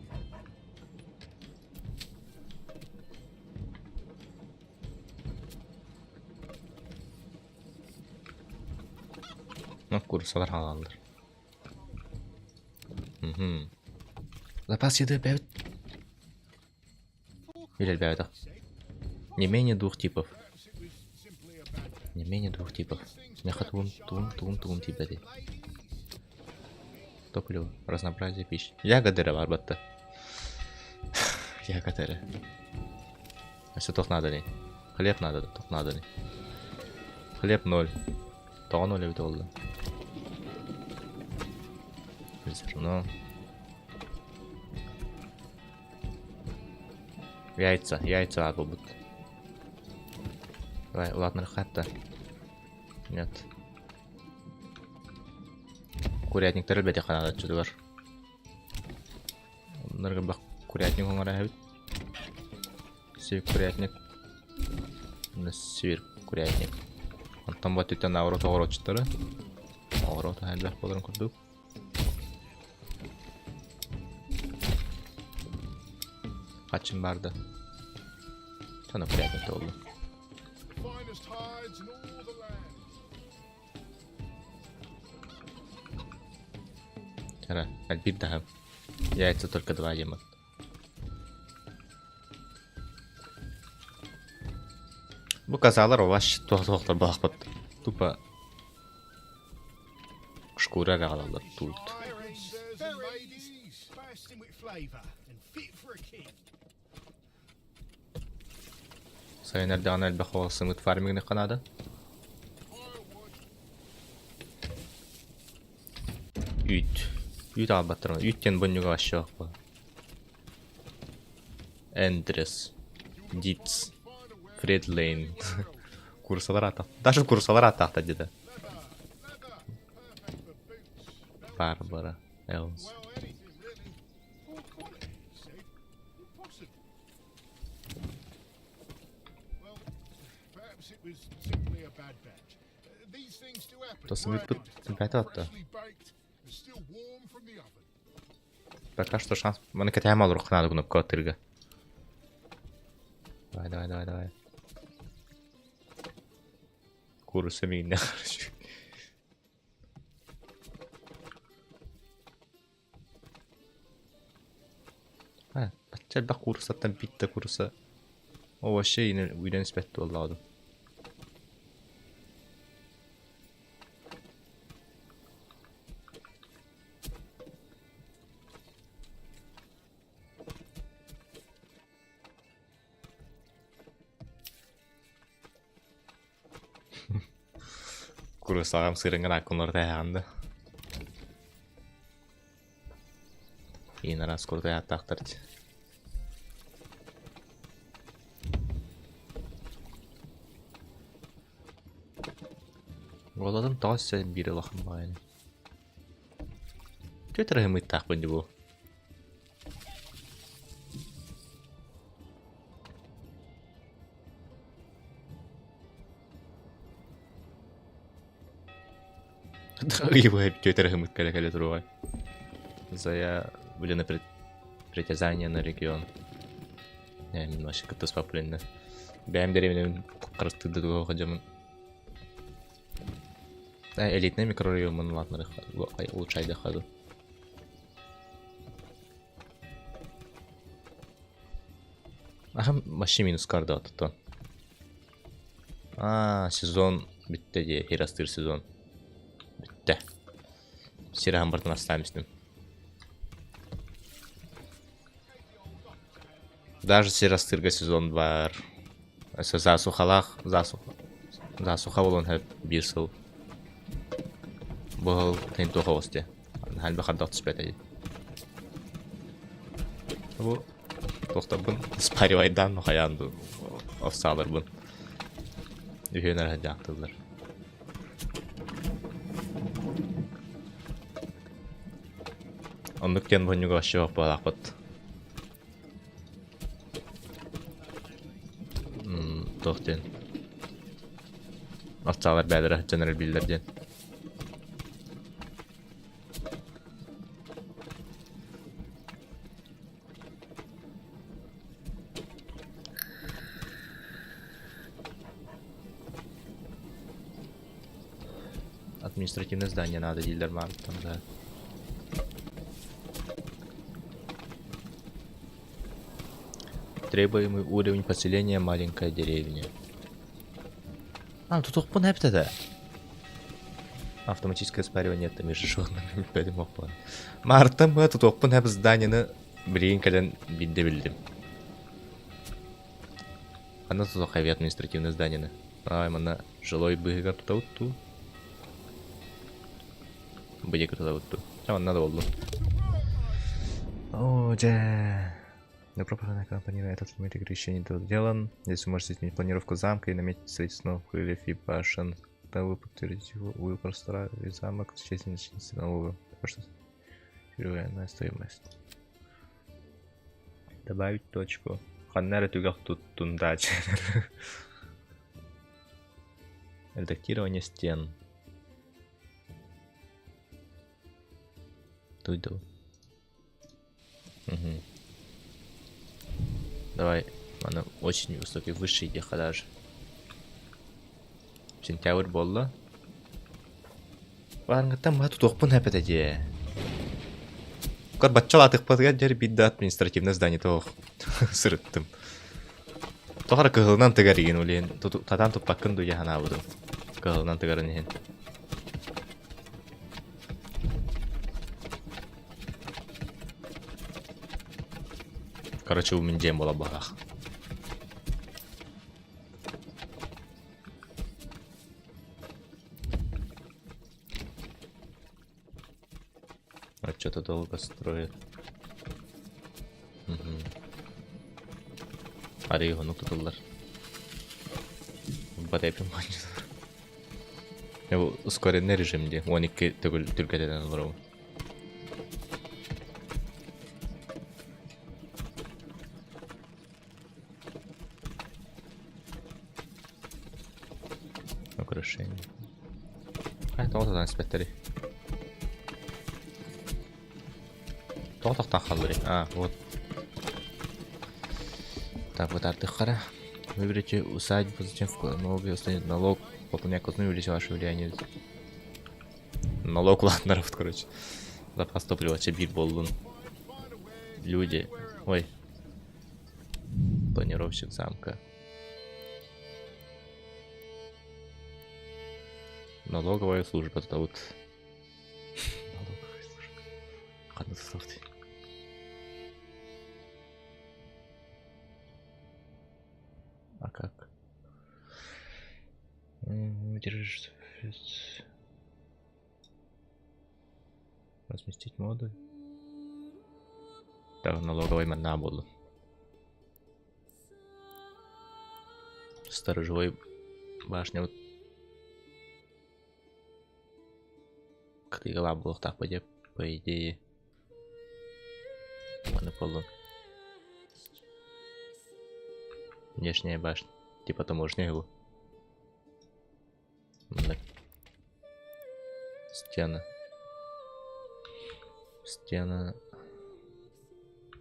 Ну, курсалар хаалаллар. Мгм. Запас еды бэбит. Или ребята. Не менее двух типов. Не менее двух типов. Меха тугум, тугум, тугум, тугум тиийбэтий. Топливо, разнообразие пищи. Ягоды эрэ баар батта. Ягоды эрэ. Өссө туох наада Хлеб надо, туох наада Хлеб ноль. Тоҕо ноль эбит буолла? Зерно. Яйца, яйца баар буолбут. Давай, улаатыннарыахха Нет. Курятниктары элбэтиэххэ наада оччотугар. Оннорго курятник оҥоро эбит. Сир курятник. Сир курятник. Онтон бу өттүттэн наоборот оҕуруотчуттары. Оҕуруот элбэх буоларын курдук. Хаччым баар да. Соно курятник буолла. Эрэ, элбиир даһам. Яйца только два ем. Бу казалар вообще туох-туохтар балахпат. Тупо шкура эрэ аҕалаллар туут. Сайын эрдэҕинэ элбэх оҕо сымыыт фармигыныхха наада. Үүт. Үүт аҕалбаттар. Үүт диэн бунньуга вообще суох Эндрес. Дитс. Фред Лейн. Курсалар аата. Даже курсалар ааттаахтар деді. Барбара. Элс. Тосмыппыт бэт атта. Пока что шанс. Маны кэтэһэм олоруохха наада кнопка аттыырга. Давай, давай, давай, давай. Куурусса миигиннэ короче. А, бачча элбэх кууруссаттан биир да куурусса О, вообще үүнэн испэт буоллаҕа дуу. Курусаҕам сырыҥҥын аккуннар тайаҕын да. Иин араас курдук ааттаахтар дии. Уолатым тоҕо өссө биир улахан баҕайыный? Түөрт ыһыммыттаахпын дии бу. Его тетя рахымыт кэлэ кэлэ туруоҕай. Заявлено притязание на регион. Мин вообще кыттыспаппын Бэйэм дэриэбинэбин харыстыырда туох дьамын. Элитный микрорайонмун ладно улучшайдахха ду. Ахам вообще минус карда оттон. Аа, сезон бүттэ дии, хирастыыр сезон. Бүттэ. Сир аһын бартын астаан истим. Даже сир астыырга сезон баар. Өссө засухалаах, засуха, засуха буолуон сөп биир сыл. Бу сыл туох оҕус дии. Хальба хардах түспэтэ дии. Бу туохтарбын спаривайдаан хайаан дуу овсааларбын үһүөн эрэ дьаахтыллар. Оннук диэн бонньуга вообще баалаахпыт. Туох диэн овцалар бээлэрэ сылдьан эрэ биллэр диэн. Административное здание надо дииллэр маарыттан да. Требуемый уровень поселения маленькая деревня. А, тутуохпун эбит этэ. Автоматическое спаривание это между животными бэдим оппон. Маарыттан быһа тутуохпун эбит зданиены билигин кэлэн биирдэ биллим. Ханна тутуохха эбит административное зданиены? Ай, манна жилой быыһыгар тутабыт дуу? Бу диэки тутабыт дуу? Чэ, манна да буоллун. О, дьэ. Добро пожаловать на планирование. Этот элемент игры еще не доделан. Здесь вы можете изменить планировку замка и наметить строительство новых крыльев и башен. Когда вы подтвердите его, вы простроили замок в честь нового. Что реальная стоимость. Добавить точку. Ханна эрэ түгэх туттун дача. Редактирование стен. Туйду. Угу. Давай, она очень высокий, высший даже. Сентябрь буолла. Баарыҥҥыттан быһа тутуохпун эпэтэ дии. Баччалаатыхпытыгар диэри биир да административное здание тоох сырыттым. Тоҕо эрэ кыһылынан тыгар игин улиһин татаан туппаккын дуу дии санаабытым. Кыһылынан тыгарын иһин. Короче, бу мин дьиэм буолар быһалаах. А что-то долго строят. Угу. Арыы ону тутуллар. Батайпын манньылар. Бу ускоренный режим дии. 12 төгүл түргэтэтэн олоробун. Украшение. Ай, тоҕо тутан испэттэрий? Тоҕо тохтоон хаалларый? А, вот. Так, вот артыххара. Выберите усадьбу, затем в налоги устанет налог. Пополняя казну, увеличить ваше влияние. Налог ладно, короче. Запас топлива, чебир боллун. Люди. Ой, Планировщик замка. Налоговая служба тут. Налоговая служба. Ханна тутуохтуй. А как? Держишь. Разместить модуль. Так, налоговый манна буоллун. Сторожевой башня вот кытыыга буолуохтаах по идее. Маны буоллун. Внешняя башня. Типа таможня его. Стена. Стена.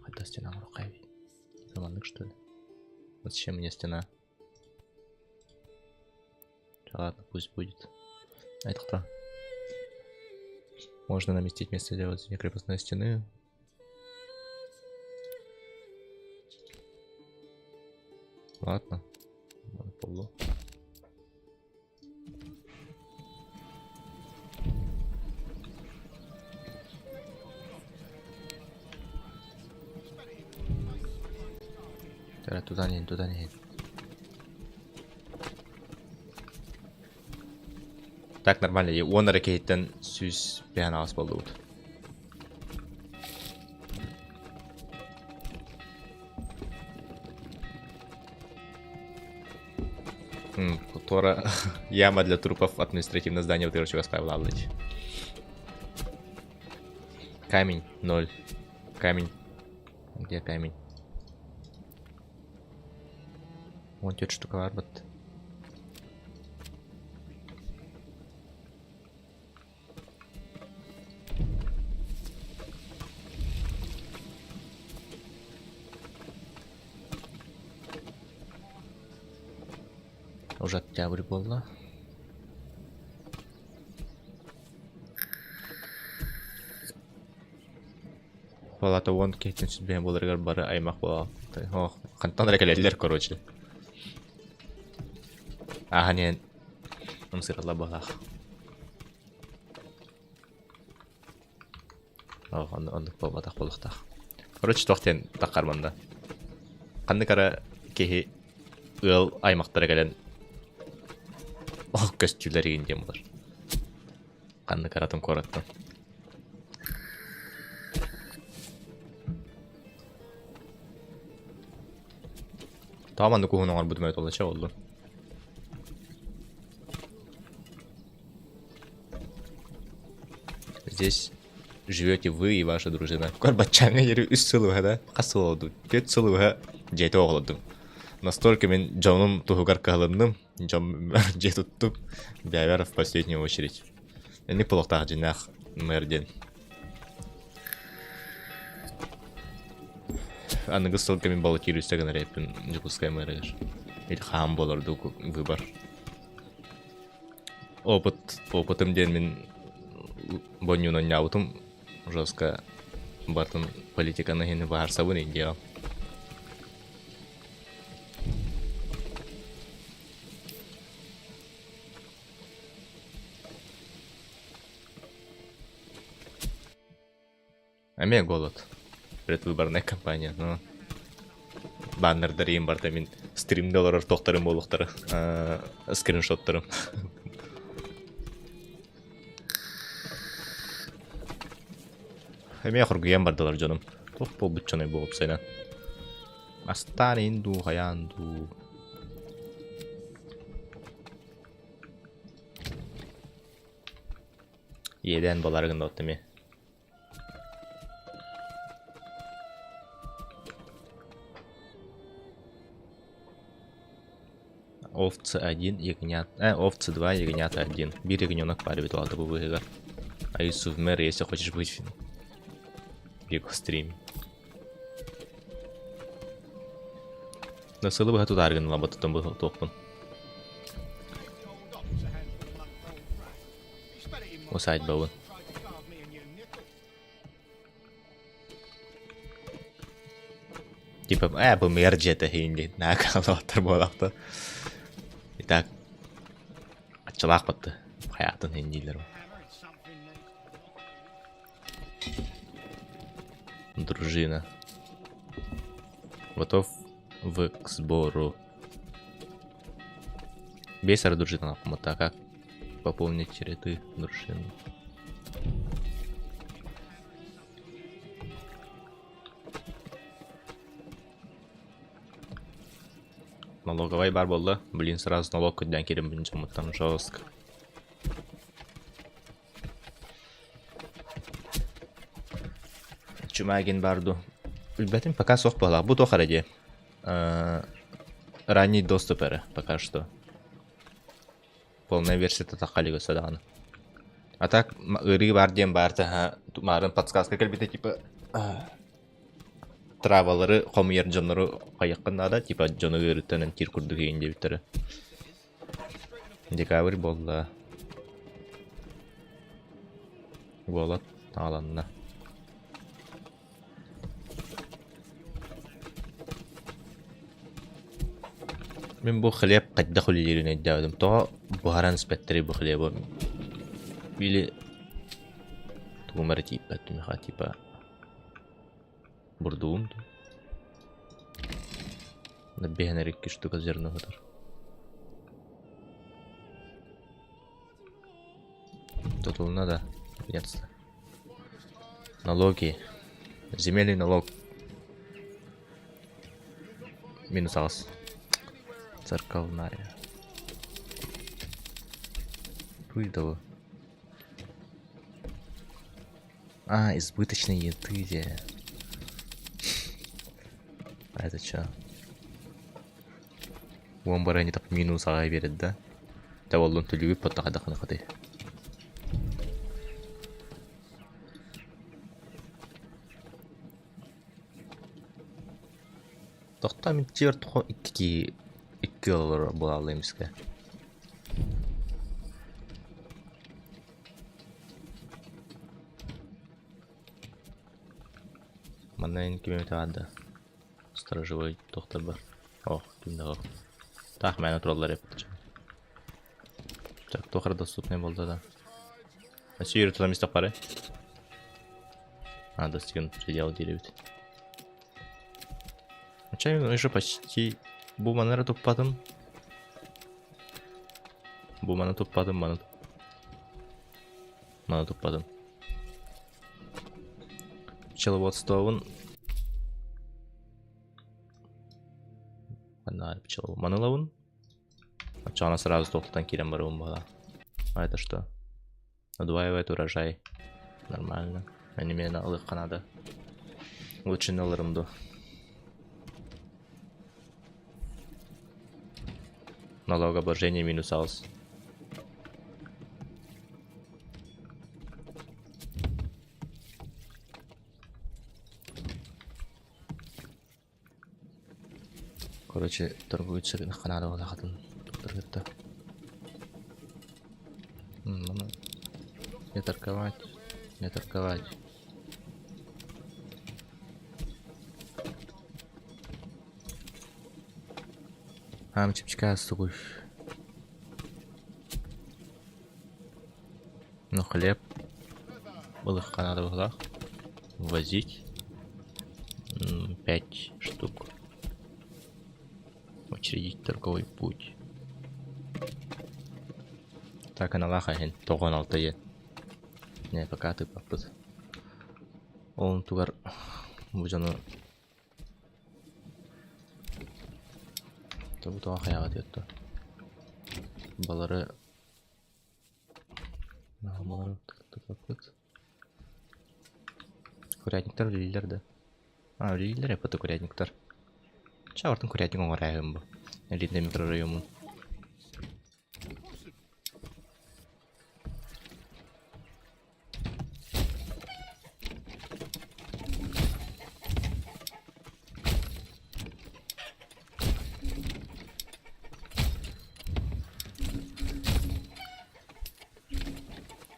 Хотя стена рукаве. Заманнык что ли? Зачем мне стена? Ладно, пусть будет. А это кто? Можно наместить место для возведения крепостной стены. Ладно. Полу. Туда не, туда не. Так нормально, уон эрэ киһиттэн сүүс бэһэн аҕыс буоллубут. Тора яма для трупов административное здание вот короче оставила. Камень ноль. Камень. Где камень? Вон тетя штука барбат. Уже октябрь буолла. Палата уон киһиттэн сүлбэһин буоларыгар бары аймах буолал. Ох, хантан эрэ кэлэллэр, короче. Ааһан иһэн ымсыыралла быһалаах. Ох, оннук буолбатах буолуохтаах. Короче, туох диэн таххар манна. Ханнык эрэ киһи ыал аймахтара кэлэн ох көстүүлэр игин диэн буолар. Ханнык атын куораттан. Тоҕо маннык уһун оҥорбутум эбит олоча буоллун. Здесь живете вы и ваша дружина. Баччааҥҥа диэри үс сыл уһа да, хас сыл олордум? Түөрт сыл уһа дьиэтэ оҕолордум. Настолько мин дьонум туһугар кыһалынным, дьон дьиэ туттум. Бэйэбэр в последнюю очередь. Инник буолуохтаах дьиҥнээх мэр диэн. Аныгы сылга мин баллотируйса гынар эппин Дьокуускай мэригэр. Или хаан буолар дуу выбор. Опыт, опытым диэн мин бонньуун онньообутум жестко бартын политиканы иһини баһарсабын Индияҕа. Эмиэ голод. Предвыборная кампания. Ну, баннердар иин барда мин стримде олорор тохторум буолуохтара. Скриншоттарым. Эмиэ хоргуйан бардылар дьонум. Туох буолбут дьоной буолуп сайынан. Астаан иин дуу, хайаан дуу. Иэдээн баларыгын да эмиэ. Овцы один, ягнят... овцы два, ягнята один. Биир ягненок баар эбит улаата бу быыһыгар. А Юсуф мэр, если хочешь быть в его стриме. Да сылы быһа тутааргын ылабыттан бу туохпун. Усадьбабын. Типа, бу мэр дьиэтэ иһин диэн наакалааттар буолаахта. Итак, аччалаах батты. Хайаатын иһин дииллэр. Дружина. Готов в к сбору. Бес дружина, так как? Пополнить ряды дружины. Налоговай бар буолла. Блин, сразу налог көрдөөн киирэн дьоммуттан жестко. Чумагин бар дуу? Билбэтим, пока суох буоллаах. Бу туох эрэ дии. Ранний доступ эрэ пока что. Полная версията тахха илик өссө даҕаны. А так ыарыы баар диэн баар таһа маарын подсказка кэлбитэ типа травалары хомуйар дьоннору хайыаххын наада типа дьону ыарыыттан эмтиир курдук игин диэбиттэрэ. Декабрь буолла. Уола тааланна. Мин бу хлеб хайдах үлэлиирин өйдөөбөтүм. Тоҕо буһаран испэттэрий бу хлебы? Или тугум эрэ тиийбэт миэхэ типа бурдугум дуу? Биһэн эрэ икки штука зерно сытар. Тутулунна да, наконец-то. Налоги. Земельный налог. Минус аҕыс. Церковная. Туйдова. А, избыточной еды где. А это чё? Уон баран так минус аҕай биэрэр да. Табыллан төлүүбүт баттахадахына хатый. Тохтоо мин дьиэбэр тоҕо икки киһи икки ыал олорор буолааллар эмискэ. Манна эн ким эмит баар да сторожевой доктор бар. О, ким да суох. Таах мээнэ тураллар эбит. Так, туох эрэ доступный буолла да. Өссө үөрэ тутан истэх бары. А, достигнут предел диир эбит. Чай уже почти бу маны эрэ туппатым. Бу маны туппатым, маны маны туппатым. Пчеловодствобун Манна пчеловод маны ылабын. Оччоҕуна сразу туохтан киирэн барабын буолаа. А это что? Удваивает урожай. Нормально. Анимена ылыахха наада. Лучше ыларым дуо. Налогообложение минус аус. Короче, торгует сырынахха наада буолаахатын туттаргытта. Не торговать, не торговать. Аам чипчика астыгуй. Ну хлеб Былыхха наада быһыылаах. Возить. Пять штук. Учредить торговый путь. Так, аналаах иһин тоҕон алта диэн. Не, пока тыыппаппыт. Ол онтугар бу дьону Тобу тоҕо хайаҕа диэт Балары Курятниктар үлэлииллэр да? А, үлэлииллэр эппит курятниктар. Чэ, ортон курятник оҥорооһун бу. Элитнэй микрорайоммун.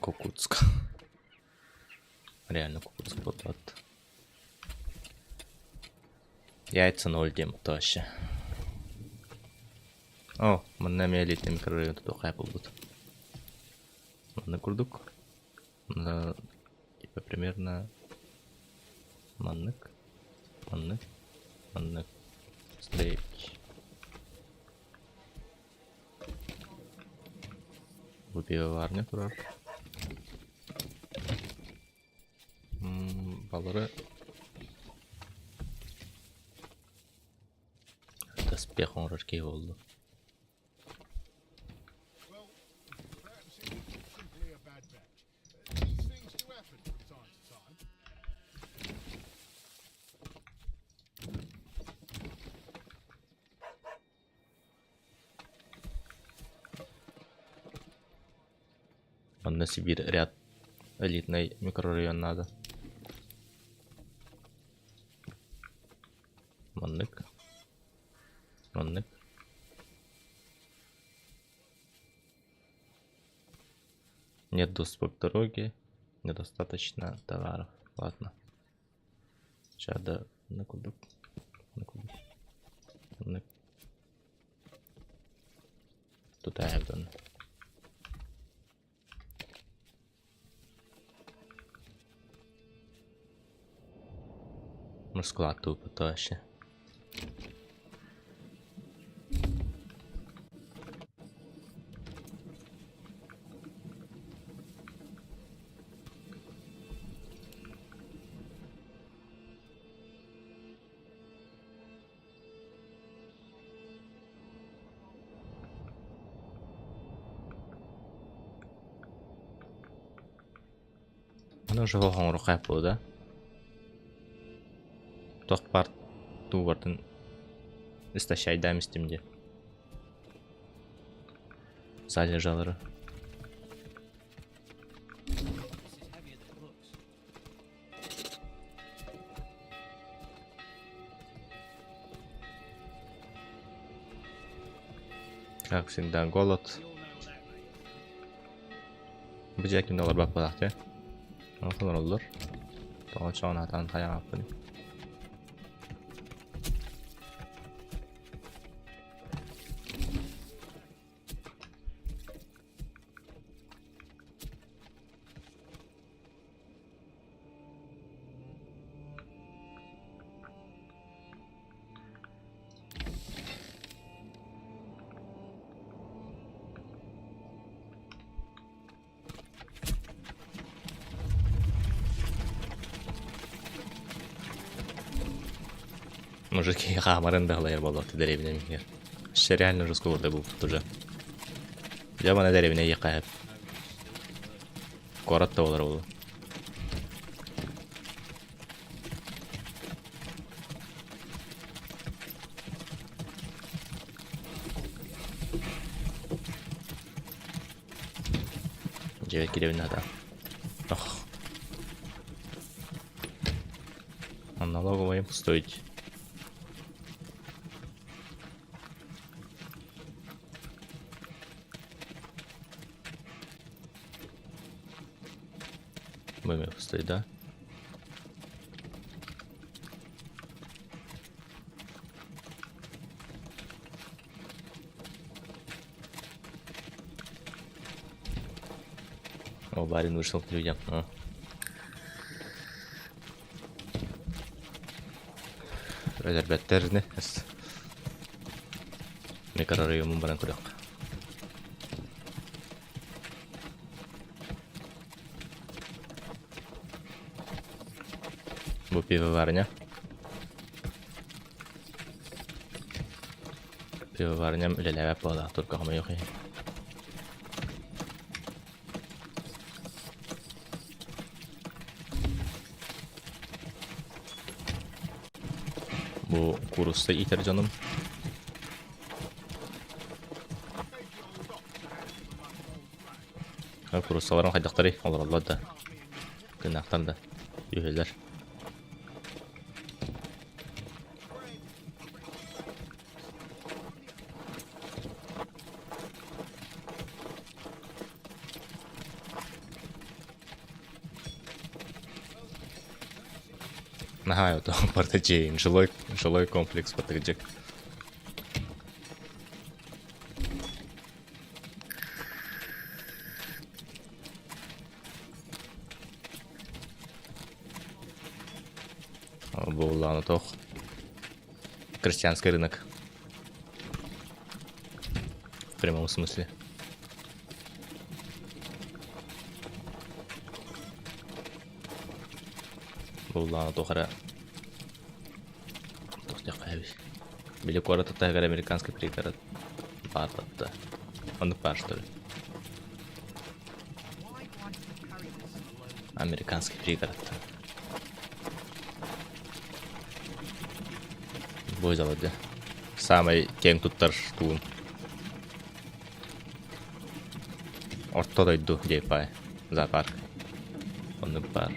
Кукутск. Реально Кукутск буолбат. Яйца ноль диэн вообще. О, манна эмиэ элитный микрорайон тутуоххайа буолбут. Манна курдук. Манна типа примерно маннык, маннык, маннык строить. Выберите. Пивоварня турар. Балары Доспех оҥорор киһи буоллум. Онно Сибиир ряд элитнай микрорайон наада. Маннык. Маннык. Нет доступа к дороге, недостаточно товаров. Ладно. Сейчас да на курдук. На курдук. На... Тут I have done. Москва тупо то вообще. Ону уже оҥоруохха буолуо да? Туох баар туубартын истощайдаам истим диэн. Залежалары. Как всегда, голод. Бу дьиэ кимдэ олорбот буолаах дии. Олороллор. Тоҕо чоҕун хатаан хайаҕаппын. Мужики хаамарын да халайар буолуохта дэриэбинэ иһигэр. Өссө реально жестко буолбут уже. Дьэ маны дэриэбинэ иэхэ Куорат да буолар буолуо. Дьиэбэр киирэбин наада. Ох. Налоговая стоить. Бөмө пустой, да? О, барин вышел к людям. О. Өлөрбөттөр Микрорайонун баран көрүөххэ. Бу пивоварня. Пивоварням үлэлээбэт буолаах турка хомойуох иһин. Бу куурусса иитэр дьонум. Кууруссаларым хайдахтарый? Олороллор да. Тыыннаахтар да. Үһүлэр. Наһаа это Портаджейн, жилой, жилой комплекс Портаджик. Буоллаҕына туох крестьянский рынок в прямом смысле. Буоллаҕына туох эрэ туох диэххэ эбит. Били куорат таһыгар американский пригород баар батта. Оннук баар что ли? Американский пригород. Бой заводе. Самый кең туттар туун. Орто дойду диэппай. Зоопарк. Оннук баар.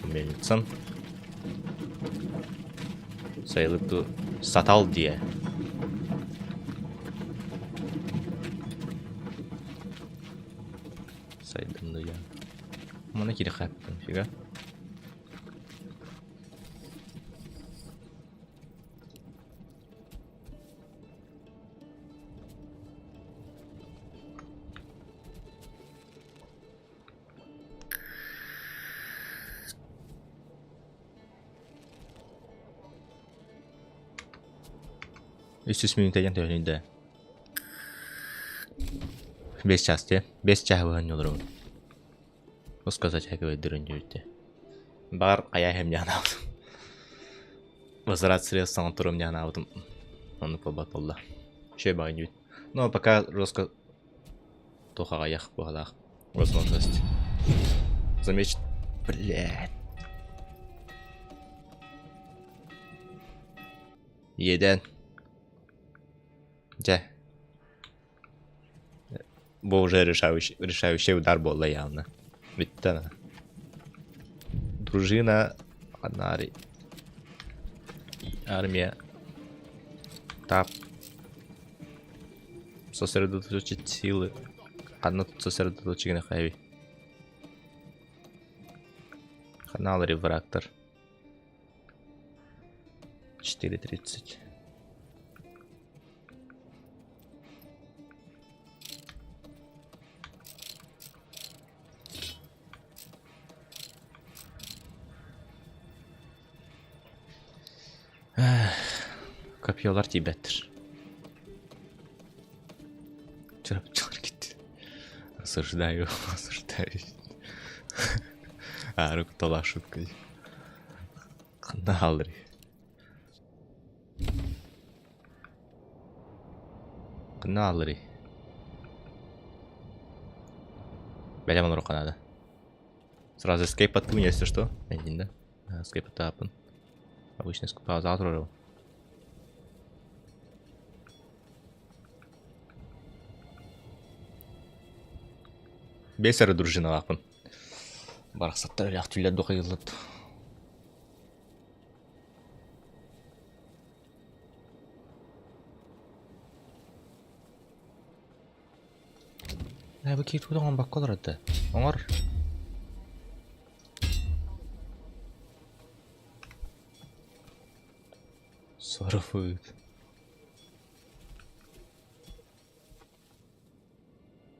Мельницам. Сайылык ду Сатал диэ. Сайдым дуя. Маны кири хаптым фига. Үс жүз мүнүүтэ диэн төһөнүй да? Бэс чаас дии. Бэс чааһы быһан олоробун. Сказать хэкэбэйдэрин диэбитте. Баҕар хайа иһэм дьанаабытым. Возврат средств саҥа турум дьанаабытым. Оннук буолбат буолла. Үчүгэй баҕайы диэбит. Но пока жестко туох аҕыйах быһалаах возможность. Замечь... Блядь. Иэдээн. Дьэ. Бу уже решающий, решающий удар буолла явно. Бүттэ. Дружина Анари. Армия. Тап. Сосредоточить силы. Ханна тут сосредоточить гына Канал рефрактор. 4.30. Копьелар тиийбэттэр. Чурапчылар киттилэр. Осуждаю, осуждаю. А, руктала шутка. Ханна хаалларый? Ханна хаалларый? Бэлэм олоруохха наада. Сразу escape аттым, если что. Эйдин да? Escape аттааппын. Обычно пауза турарым. Бэс эрэ дружиналаахпын. Барахсаттар элэх түллэр духайыллыт. Ээ, бу киһи тугу да оҥорбокко олорор да. Оҥор. Соров ыыт.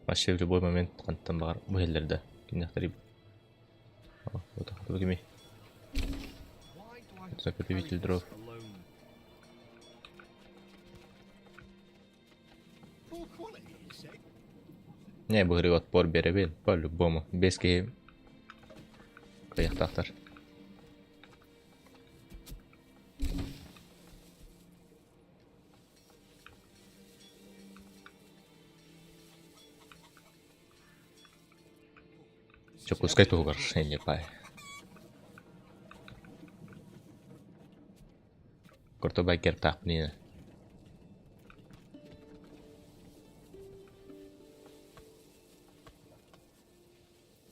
Вообще в любой момент хантан баҕар бу иһэллэр да киниэхтэрий вот кими заготовитель дров Не быһырыы отпор биэрэбин по-любому без киһи кыайыахтаахтар Дьокуускай туһугар иннипай. Куртубай кертаахпын ини.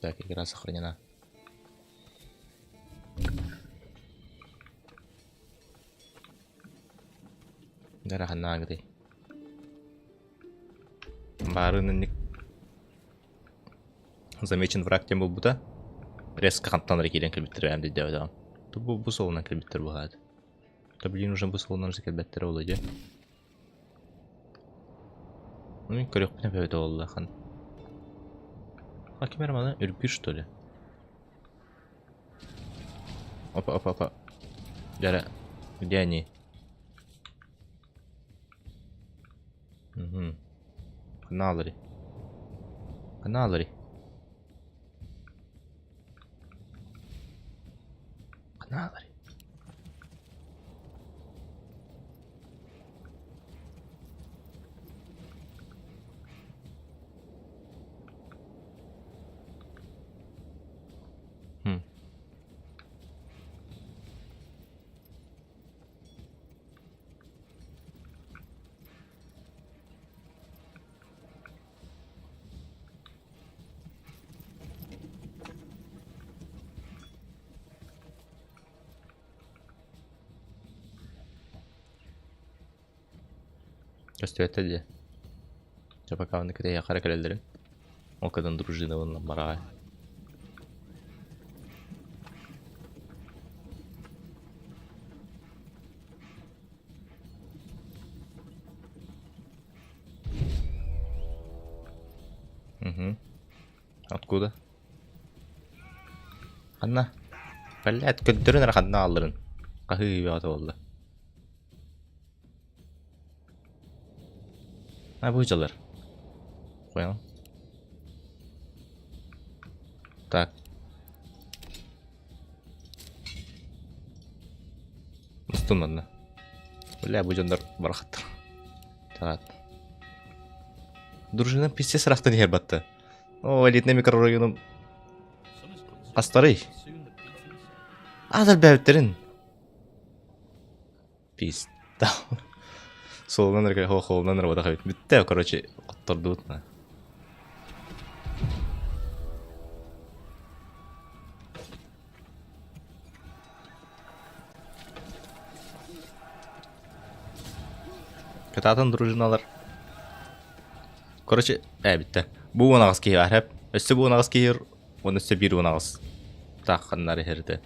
Так, игра сохранена. Дараханаагытай. Баарынынник замечен враг тем буолбута. Резко хантан эрэ киирэн кэлбиттэр бэйэм диэбэтэҕим. Бу бу суолунан кэлбиттэр быһаат. Да блин уже бу суолунан уже кэлбэттэрэ буолуо дии. Ну көрүөхпүн эбэбит буолла хан. А ким эрэ маны үргүүр что ли? Опа опа опа. Дьэ где они? Угу. Каналари. Каналари. Наалар. Хм. Көстүбэттэр дии. Чэ пока онно кэтэһиэххэ эрэ кэлэллэрин. Ол кыдан дружинабын бараҕай. Угу. Откуда? Ханна? Блядь, көрдөрүн эрэ ханна аалларын. Хаһыы бөҕөтө буолла. А бу дьалар. Понял. Так. Мустун манна. Бля, бу дьоннор барахаттар. Таат. Дружина пиздец ырахтан иһэр батта. О, элитный микрорайоном хастарый? Азар бэбиттерин. Пизда. Суолунан эрэ холунан эрэ батах эбит. Бүттэ, короче, хоттордубут на. Кытаатан дружиналар. Короче, бүттэ. Бу уон аҕыс киһи баар Өссө бу уон аҕыс киһи уонна өссө биир уон аҕыс таахханнар иһэрдэ.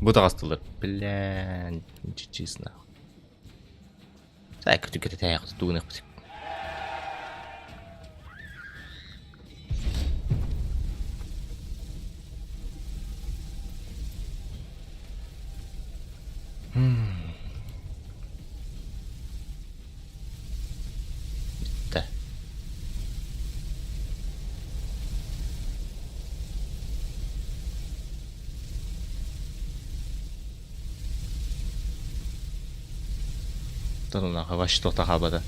Бу таҕыстылар. Блин, честно. Так, түгэтэ Бүттэ. Тонунаха вообще туохта хаалбата.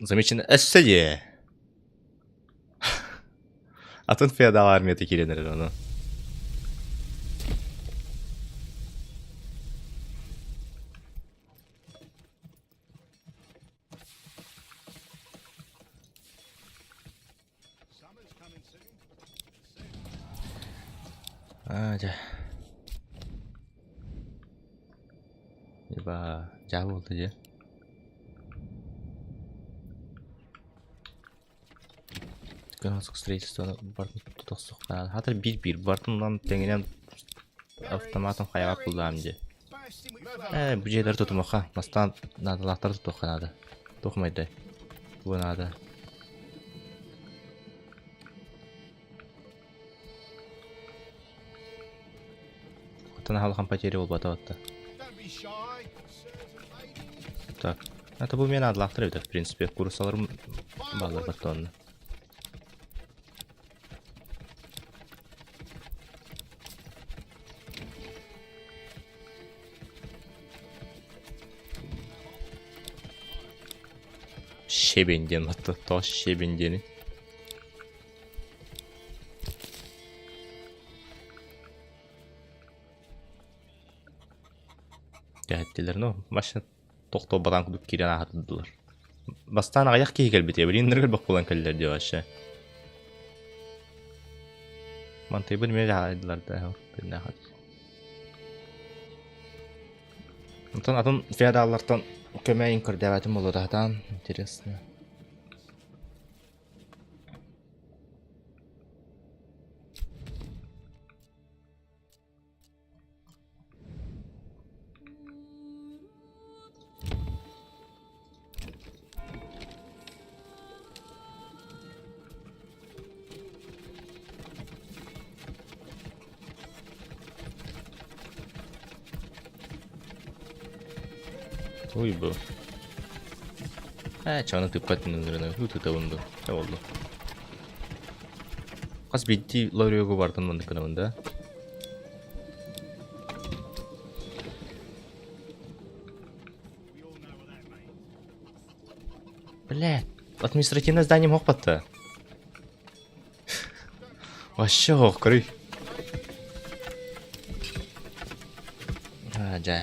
Замечено өссө дии. Атын феодал армията киирэн эрэр ону. Аа дьэ. Еба, дьаа буолла дьэ. Строительство бартын тутахсухтаан. Хатыр биир-биир бартын тэҥинэн автоматом хайаҕа куллаам дии. Ээ, бу дьиэлэр тутумуохха. Бастаан наадалаахтары тутуохха наада. Туох майдай? Бу наада. Оттон аһалахан потеря буолбата батта. Так. Это бу мен наадалаахтар эбит, в принципе, курсаларым баалар батта онно. Щебень диэн атта тоҕо щебень диэни Дьэһэттилэр, ну, машина тохтолботаан курдук киирэн аһатыллар. Бастаан аҕыйах киһи кэлбитэ, билигин элбэх буолан кэллэр дии вообще. Мантыйбын эмиэ дьаһайдылар да, Онтон атын феодаллартан көмө иҥ көрдөөбөтүм буолуо даһатаан, интересно. Ой бу. Ээ, чаҕаны тыыппат гыннарына тыытабын дуу, чэ буоллун. Хас биирдии ларёгу барытын маннык гынабын да? Блядь, административное здание мох батта. Вообще ох, көрүй. А, дьэ.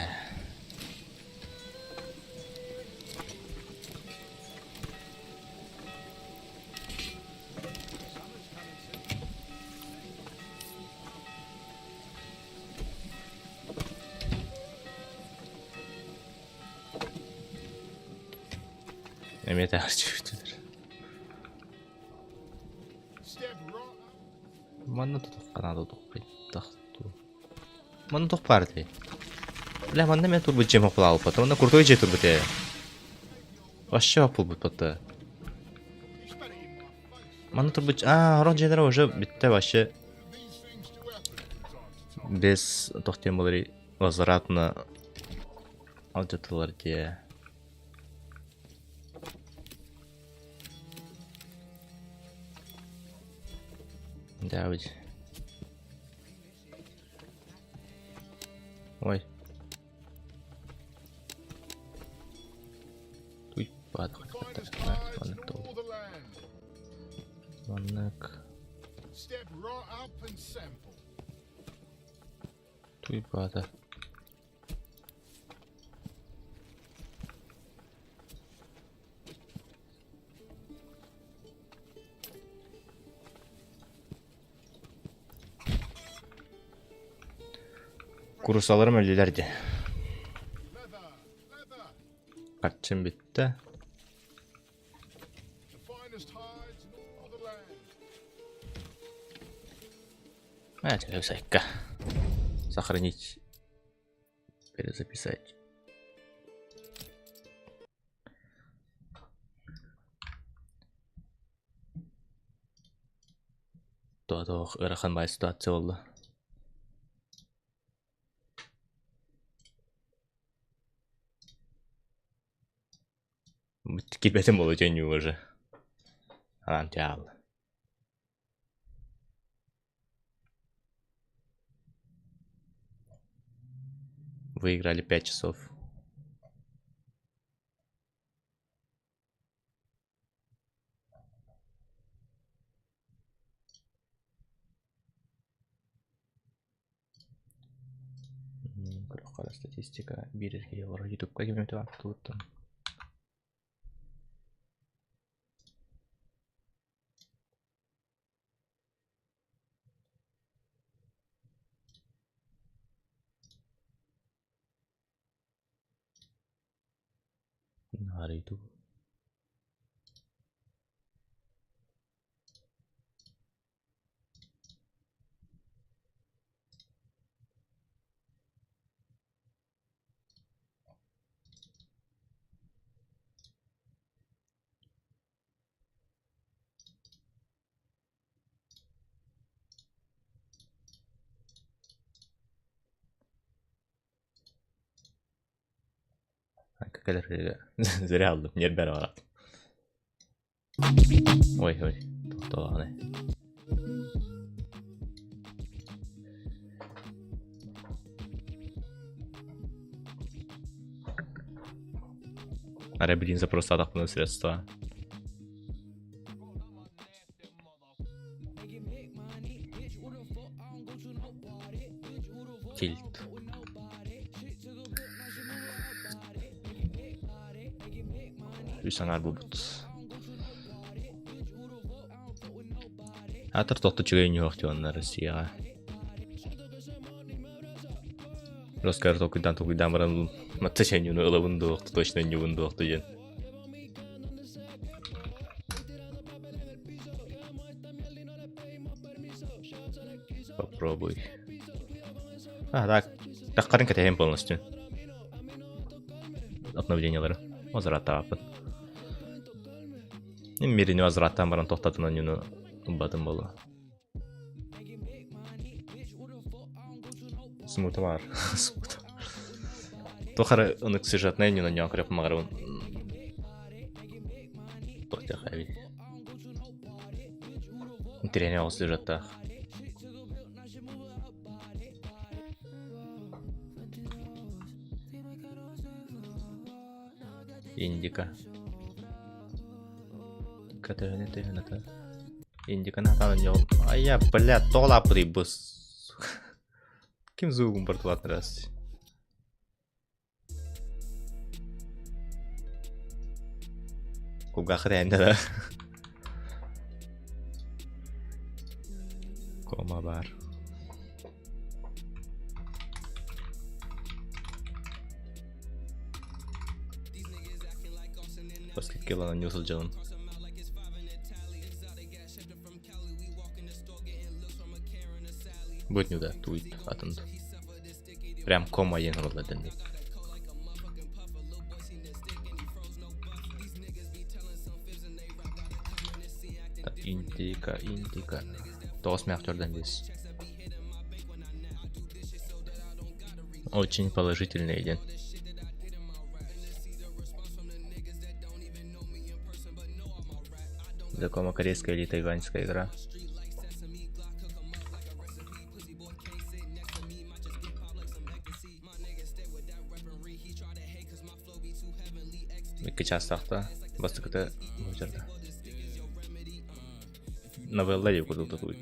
Эмиэ таарчыбытылар. Манна тутухха наада тохпуттах ту. Манна туох баар этэй? Бля, манна мен турбут дьиэм хоппулаабыппат. Манна крутой дьиэ турбут ээ. Вообще хоппулбут батта. Манна турбут... А, орон дьиэлэрэ уже бүттэ вообще. Без туох диэн буоларый возвратно алдьатылар дьиэ. Да, ведь. Ой. Туй Маннык Маннык. Туй баада. Курусаларым өллүлэр дии. Харчым бүттэ. А, сайка. Сохранить. Перезаписать. Туох ыарахан баай ситуация буолла. Киирбэтим буолуо дьэ уже. Анаан хаалла. Выиграли 5 часов. Көрөххө статистика биир киһи олорор ютубка ким эмит ааттыыттан. Наар ютуб. Кэлэр зря алдым, ньиэрбэр барат. Ой, ой, тохтолоҕунай. Арай билигин запростаатахпына средства. Тильт. Үс аҥаар буолбут. Аатыр тохто үчүгэй ньуох дьоннор Россияҕа. Роскар толкуйдаан толкуйдаан баран матта чэнньуну ылабын дуо, точно ньугун дуо диэн. Попробуй. А, так. Таххарын кэтэһэн полностью. Обновлениялары. Возвраттаабаппын. Мирини возвраттаан баран тохтотунан ньуну ылбатым буолуо. Смута баар. Смута. Туох эрэ ынык сюжетнай ньуна ньоон көрүөх маҕарабын. Туох эбит. Интэриэһинэй оҕус сюжеттаах. Индика. Төһөнү төһөнөтө. Индиканы хатаан онньоҕум. Айа, бля, тоҕо лааппытый быс. Ким звугун бартылаатырас? Кулгаахха тэһэннэ да. Кома баар. Баскетке ылан оонньуу сылдьабын. Будет не да, туит атын. Прям кома диэн суруллар дэнник. Индика, Индика. Тоҕус мягтөрдөн бис. Очень положительный день. Знакома корейская или тайваньская игра. Икки чаастаахта бастакыта бу Новелла диye курдук тутуйт.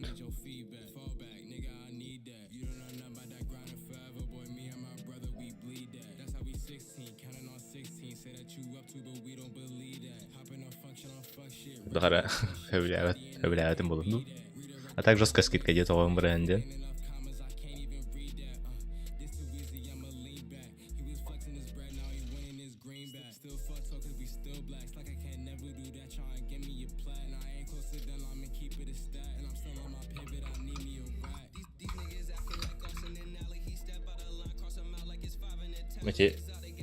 Дохара хөбүлээбэт хөбүлээбэтим буолун дуу. А так жестко скидка диye тоҕоон баран диэн. Эти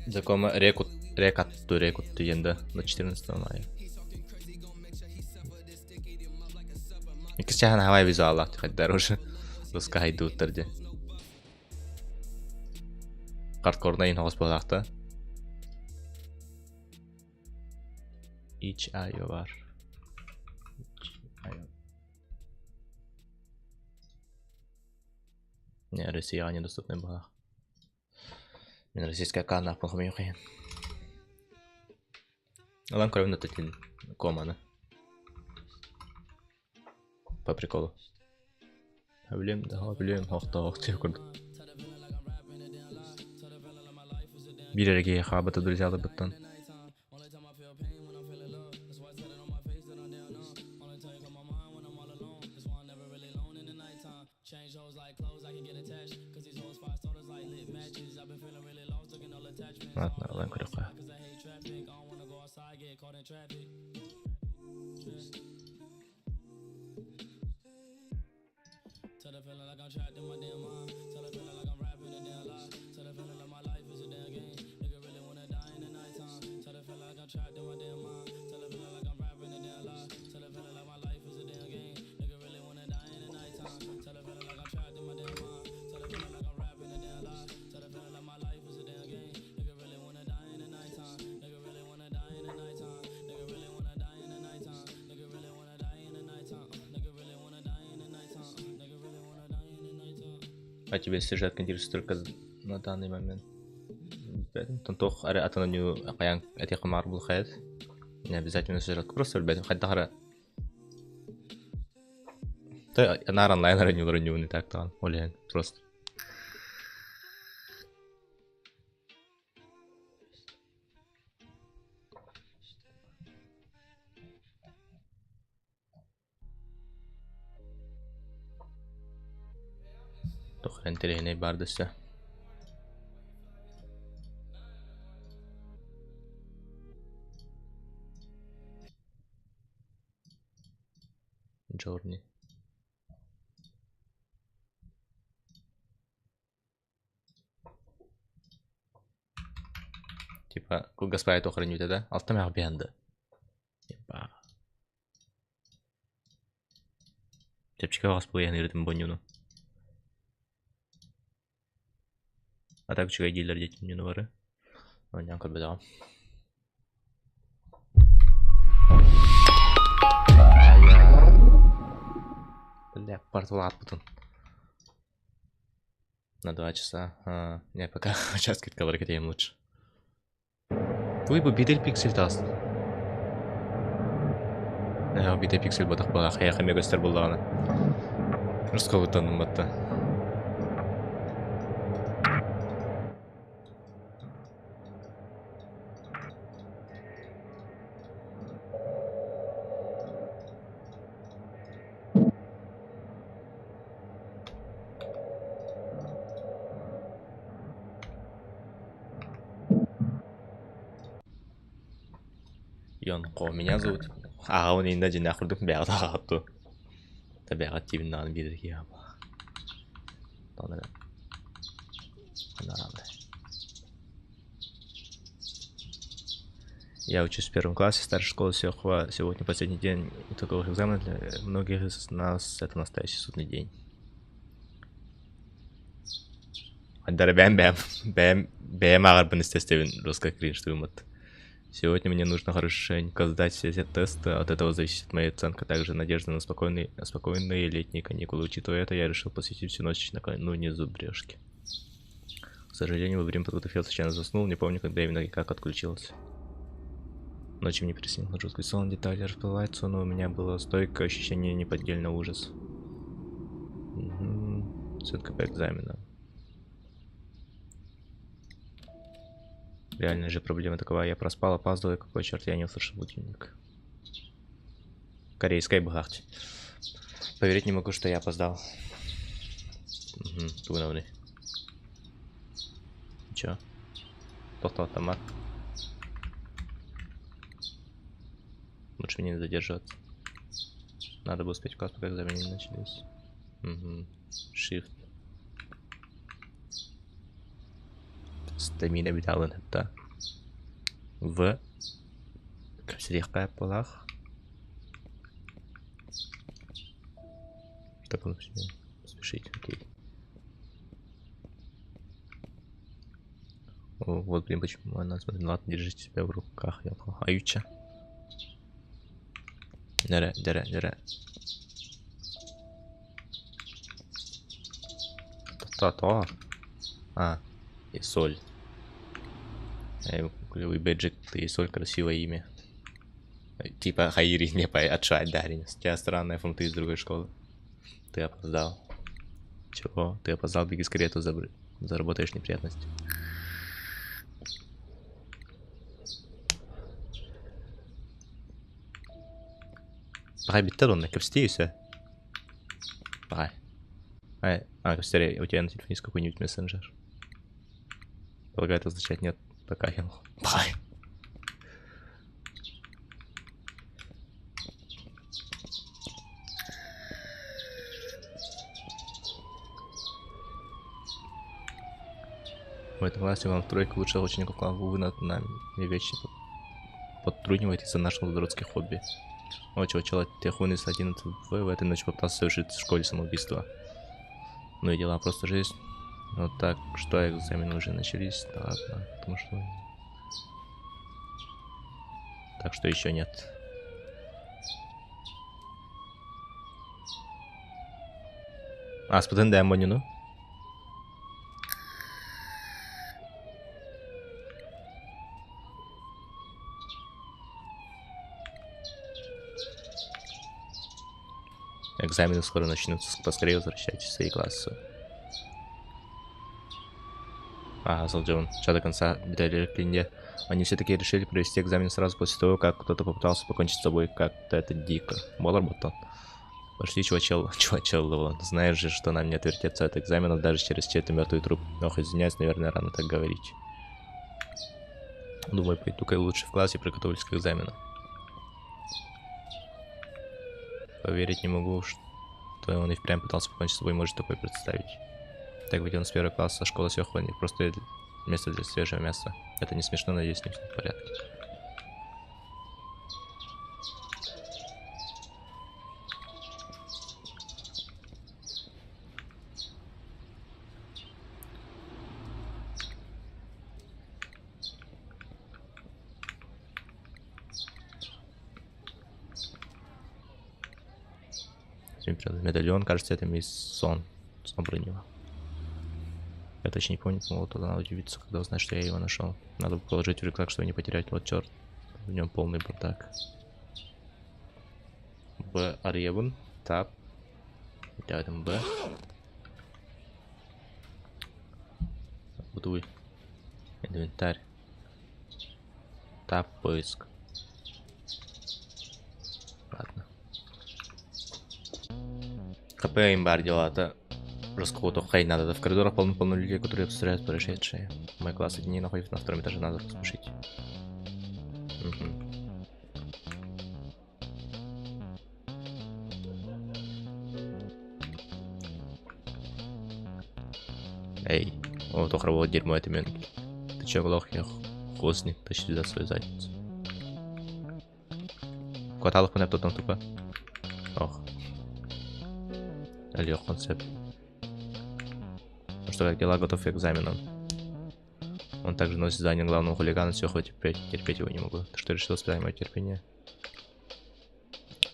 знакомо реку рекатту рекутту диэн да на 14 мая. Иккис чааһын хавай визуаллаах хайдар уже руска хайдууттар диэн. Хардкорнай иһин оҕус буолаахта. Itch.io бар. Itch.io. Не, Россияҕа недоступный буолаах. Мин российская аккауннаахпын хомуйуох иһин. Ылан көрөбүн да тин команы. По приколу. Билиэм да билиэм хохтоох диэх курдук. Биир эрэ киһи хаабыта друзьяларбыттан. Ладно, ылан көрүөххэ. А тебе сюжетка интересует только на данный момент. Тонтох аре атананю акаян этихамар булхайт. Не обязательно сюжетка, просто ребята хайдах эрэ Наар онлайн оонньуулар не так даҕаны ол иһин просто Туох эрэ интэриэһинэй баар да өссө. Journey. Типа кылгас баайы туох эрэ да алта мэҕ биһанды. Еба. Чэпчэки баҕас буойан ыырытым бонньуну. А так үчүгэй дииллэр диэтим бары. Оонньоон көрбөтөҕүм. Бля, портулааппытын. На 2 часа. А, не, пока час скидка кэтиэм лучше. Туй бу биир пиксель таас. Ээ, биир пиксель буотах буолла, хайа эмиэ көстөр буоллаҕына. Русскабыттан батта. Йонхо, меня зовут. Аҕабын инна дьиҥнээх курдук бэйэҕит ааҕаҕыт дуо? Да бэйэҕит тиибин даҕаны биэрэр киһи аҕабалаах. Я учусь в первом классе старшей школы Сехва. Сегодня последний день итоговых экзаменов. Для многих из нас это настоящий судный день. Андара бэм бэм бэм бэм ааҕарбын истэстэбин русская кринж вот. Сегодня мне нужно хорошенько сдать все эти тесты, от этого зависит моя оценка, также надежда на спокойные летние каникулы. Учитывая это, я решил посвятить всю ночь накануне зубрежке. К сожалению, во время подготовки я случайно заснул, не помню, когда именно и как отключился. Ночью мне приснился жуткий сон, детали расплываются, но у меня было стойкое ощущение неподдельного ужаса. Угу. Оценка по экзаменам. Реальная же проблема такова, я проспал, опаздываю, какой черт, я не услышал будильник. Корейская бхахти. Поверить не могу, что я опоздал. Угу, тугунавны. Чё? Тохтоо автомат. Лучше мне не задерживаться. Надо было успеть в класс, пока экзамены не начались. Угу. Shift. Stamina бүталын хатта. В. Кэпсириэххэ буолаах. Чтобы спешить, окей. О, вот, блин, почему она, смотри, ладно, держите себя в руках, я Аютча. Дэрэ, дэрэ, дэрэ. То-то. А, и соль. Клевый бэджик, ты и соль, красивое имя. Типа Хаири не по отшать Дарин. У тебя странная форма, ты из другой школы. Ты опоздал. Чего? Ты опоздал, беги скорее, а то заработаешь неприятности. Пахай биттер он, кэпсти все. Пахай. А, а, кстати, у тебя на телефоне есть какой-нибудь мессенджер? Полагаю, это означает нет, пока я... Пахай. В этом классе вам тройка лучших учеников класса, вы над нами вечно подтруниваете за нашего дурацких хобби. О, чего, человек Техун из 11 В в этой ночи попытался совершить в школе самоубийство. Ну и дела, просто жизнь. Ну так, что экзамены уже начались? Да ладно, потому что... Так что еще нет. А, спытын да ну. Экзамены скоро начнутся, поскорее возвращайтесь в свои классы. Ага, сылдьабын. Ча до конца клинде. Они все-таки решили провести экзамен сразу после того, как кто-то попытался покончить с собой. Как-то это дико. Болар бутон. Пошли, чувачел, чувачел, знаешь же, что нам не отвертеться от экзаменов даже через чей-то мертвый труп. Ох, извиняюсь, наверное, рано так говорить. Думаю, пойду-ка я лучше в классе приготовлюсь к экзамену. Поверить не могу, что он и впрямь пытался покончить с собой, может такое представить. Так ведь он с первого класса, школа Сёхуа, не просто место для свежего мяса. Это не смешно, надеюсь, с ним всё в порядке. Медальон, кажется, это мисс Сон. Сон бронила. Я точно не помню, но вот она удивится, когда узнает, что я его нашел. Надо положить в рюкзак, чтобы не потерять. Вот черт, в нем полный бардак. Б. Арьебун. Тап. Рядом Б. Будуй. Инвентарь. Тап, поиск. Ладно. КП им бар дела-то. Расколотых надо. В коридорах полно-полно людей, которые обсуждают происшедшее. Мой класс одни находится на втором этаже, надо поспешить. Угу. Эй, о, только вот дерьмо это мен. Ты чё, глох, я хозник, тащи сюда свою задницу. Кварталов мы потом тупо. Ох. Алло, концепт. Ну что, как дела, готов к экзаменам. Он также носит звание главного хулигана, все, хоть терпеть, терпеть его не могу. Ты что, решил испытать мое терпение?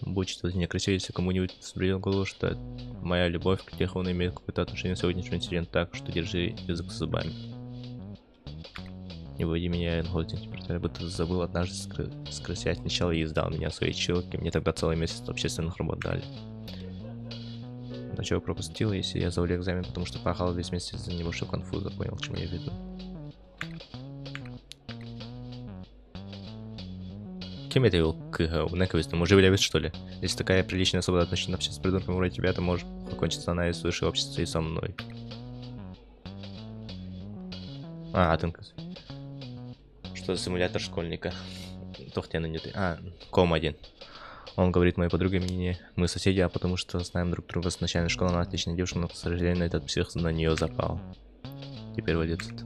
Будь что-то некрасиво, если кому-нибудь взбредет в голову, что моя любовь к Тихону имеет какое-то отношение к сегодняшнему инциденту, так что держи язык за зубами. Не выводи меня, Энголдин, теперь я будто забыл однажды скрысятничал и издал меня своей чилки. Мне тогда целый месяц общественных работ дали. Но чего пропустил, если я завалил экзамен, потому что пахал весь месяц из-за небольшого конфуза, понял, к чему я веду. Кем это вел к Нековисту? Может, Левит, что ли? Если такая приличная свобода относительно общаться с придурком вроде тебя, то может окончиться она и с высшего общества, и со мной. А, Атынкас. Что за симулятор школьника? Тохтяна не ты. А, ком один. Он говорит моей подруге мне, мы соседи, а потому что знаем друг друга с начальной школы, она отличная девушка, но, к сожалению, этот псих на нее запал. Теперь вылезет.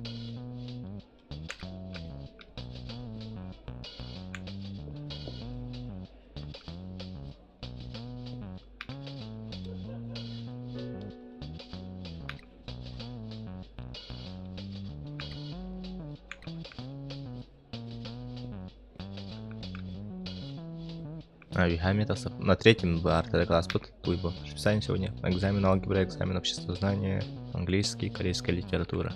А, на третьем БАР, класс под туйбо. Расписание сегодня. Экзамен алгебра, экзамен обществознания, английский, корейская литература.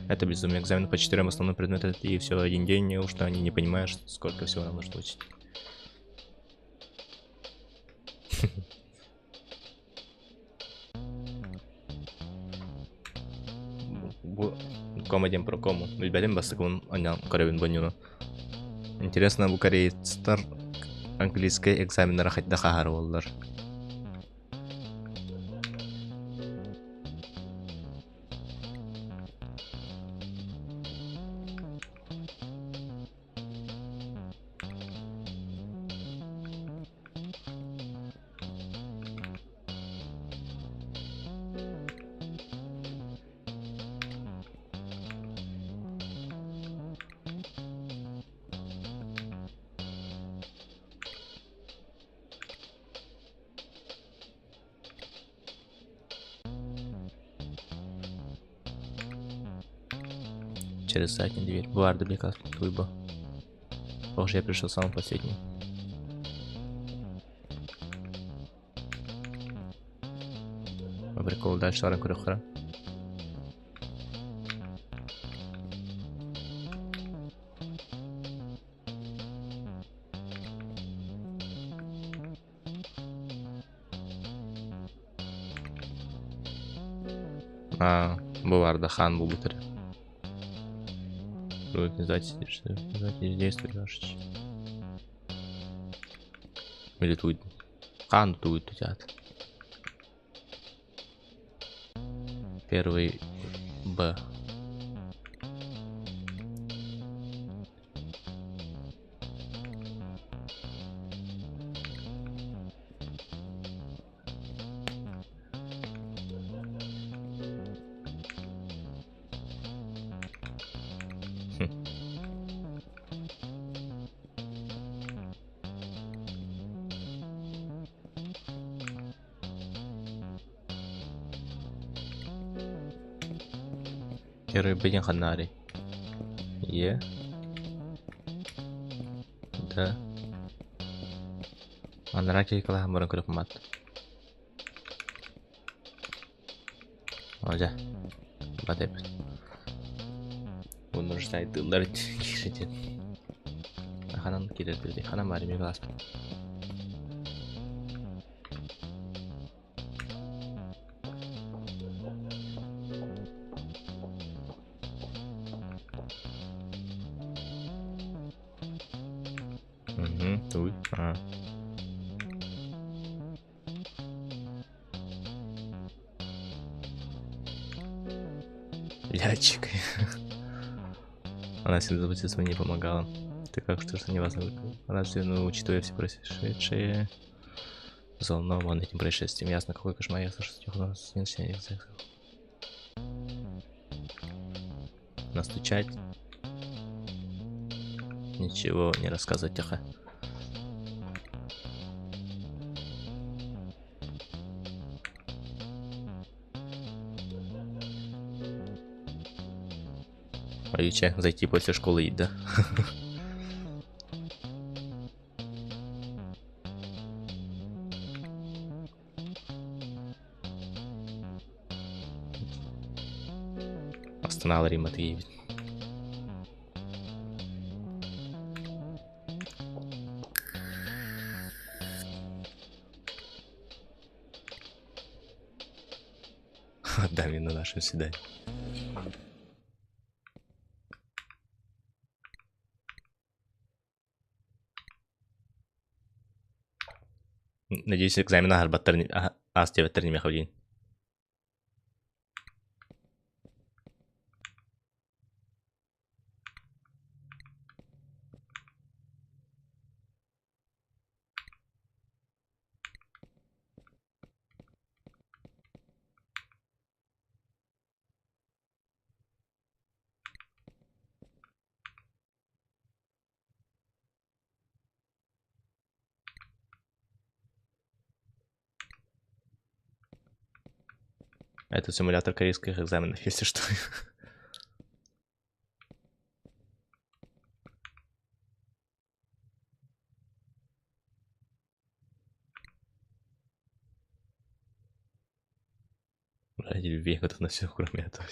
Это безумие. Экзамен по 4 основным предметам и все в один день, неужто они не понимают, сколько всего нам нужно учить. Кома дем про кому. Интересно, бу корейцтар английский экзаменнара хайдах ааһар буоллар. Через заднюю дверь. Барды блекас выбор. Похоже, я пришел самый последний. Прикол, дальше ларын көрөххара. А, бу хан бу бутыр. Действует ваши. Или тут. Хан тут тутят. Первый Б. Первый Б ханари. Е. Да. Анара кей кала хамбарын көріп мат. О дьэ, бат эбит. Умножайтыыллар киирдин. Ханан киирэрбит ханан баар эмиэ класспыт. Угу, туй. А. Лячик. Она всегда заботится, мне помогала. Ты как, что ж не вас Она все, ну, учитывая все происшедшее, взволнован этим происшествием. Ясно, какой кошмар, ясно, что у нас Настучать. Ничего не рассказывать, тихо. Боюча зайти после школы, да? Астана Матвеевич. Отдам на нашем свидании. Надеюсь, экзамен аһарбаттар аас диэбэттэр нимиэхэ билигин. Это симулятор корейских экзаменов, если что. Ради любви я готов на все, кроме этого.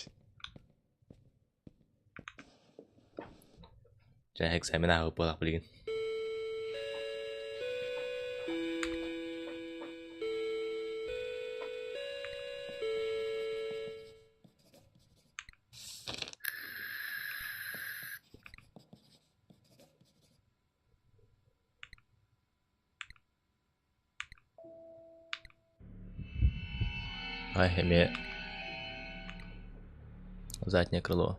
Дьэ, экзамен ааҕыы буолах билигин. Ай, эмиэ заднее крыло.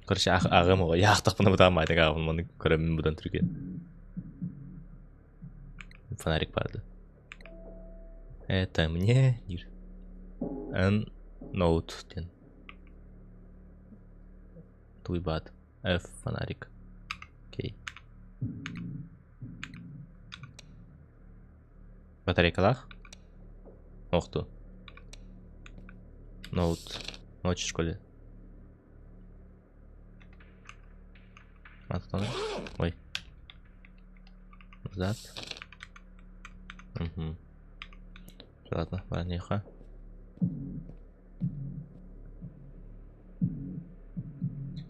Короче, аҕам оҕо яахтахпына бытаамаайтык ааҕым маны көрөммүн быдан түргэн. Фонарик барды. Это мне диир. Эн ноут диэн. Туйбаат. F фонарик. Окей. Батарейкалаах. Охту. Ноут. Ночь в школе. Ой. Назад. Угу. Ладно, барниха.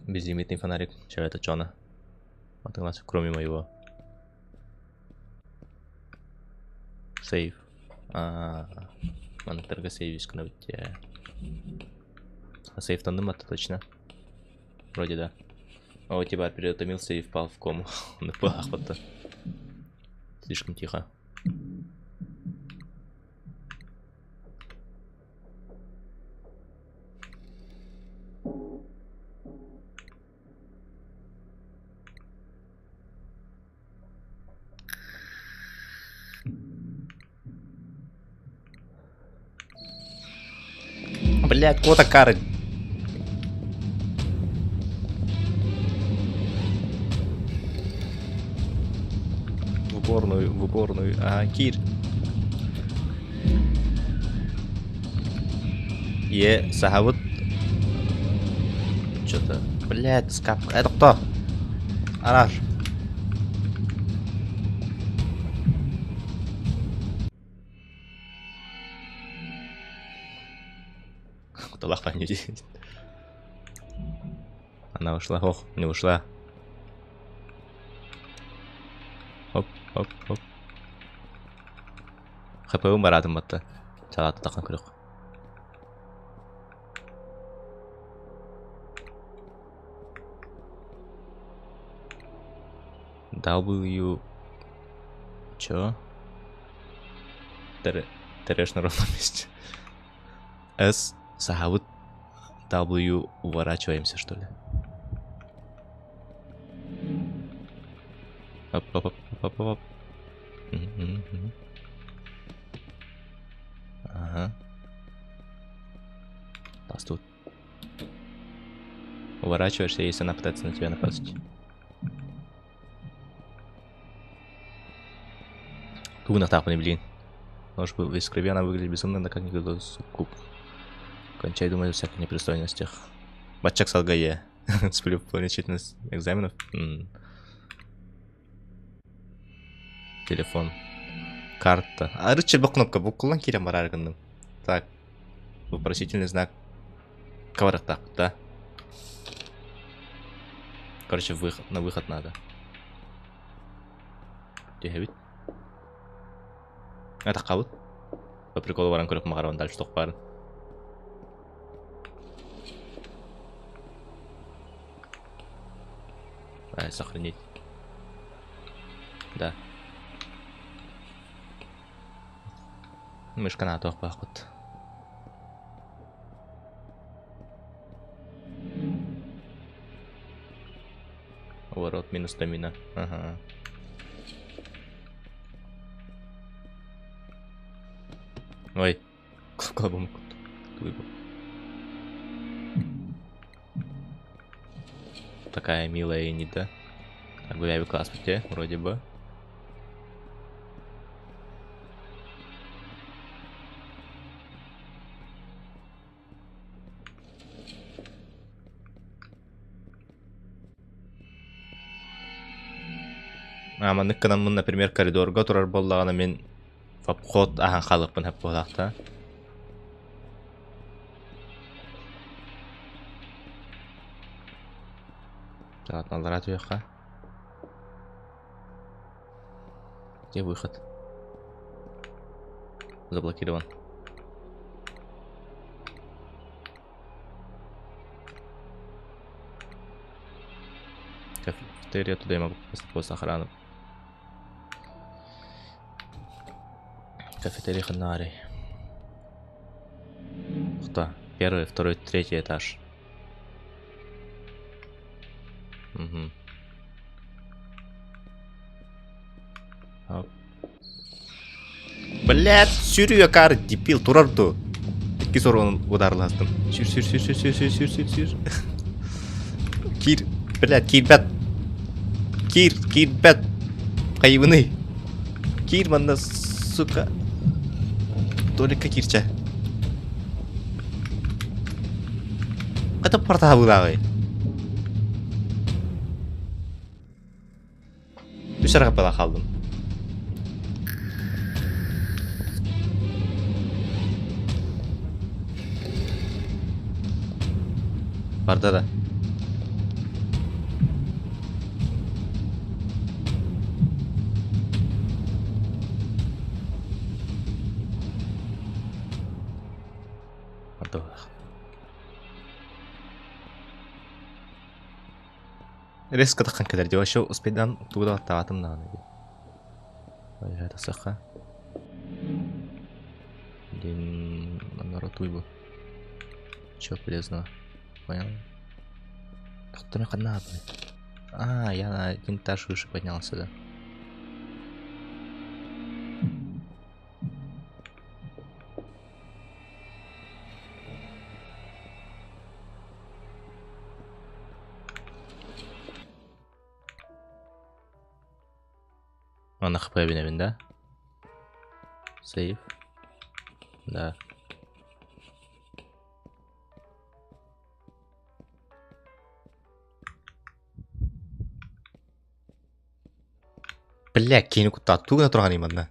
Безлимитный фонарик. Че это чона? Вот кроме моего. Сейв. А, манныктарга сейв гынабыт дии. Сейв тоннум это точно. Вроде да. О, типа переутомился и впал в кому. Вот Слишком тихо. Блять, кота кары. В уборную, в уборную. Ага, киир. Е, саһабыт. Что-то. Блядь, скап. Тохтоо. Араар. Куталаах оонньуу дии. Она ушла. Ох, не ушла. Хоп, хоп, хоп. ХП-бын бараатым батта. Чалаата таххан көрөх. W... Чё? Трэш на ровном месте. S сахабыт W уворачиваемся, что ли? Оп, оп, оп, оп, оп. Ага. Тас тут. Уворачиваешься, если она пытается на тебя напасть. Тугу натапанный, блин. Может быть, весь в крови она выглядит безумно, но как никогда суккуб. Кончай думать о всяких непристойностях. Батчак салгае. Сплю в плане тщательность экзаменов. Телефон. Карта. А рычаг кнопка. Букулан кирем бараргынным. Так. Вопросительный знак. Каварах да? Короче, выход, на выход надо. Түһэбит. Это қабыт. По приколу баран көрөк мағарабын дальше тоқ барын. А, сохранить. Да. Мышка на тоқ бақыт. Ворот минус стамина. Ага. Ой, клабом Такая милая и не да. Так, гуляю класс вроде бы. А, маннык гынаммын, например, коридорга турар буоллаҕына мин обход аһан хаалыахпын сөп буолаахта. Так, аллараа түһүөххэ. Где выход? Заблокирован. Кафетерия, туда я могу попасть после охраны. Кафетерия Ханари. Кто? Первый, второй, третий этаж. Угу. Оп. Блядь, сүрү акар дебил турар ду. Икки сорун ударыластым. Сүр, сүр, сүр, сүр, сүр, сүр, сүр, сүр, сүр. Киир, блядь, киирбэт. Киир, киирбэт. Хайыбыный. Киир манна, сука. Только киирчэ. Это портабылааҕый. Үс арҕаппала хааллым. Барда да. Барда Резко таххан кэлэр дии, вообще успейдаан тугу да баттаабатым даҕаны дии. Ой, тахсыахха. Дин народ уйбу. Чё полезного? Понял? Тохтомо ханна А, я на один этаж выше поднялся, да. Аны хп бинэбин да? Сейв. Да. Бля, киһини куттаат тугу гына тураҕыный манна?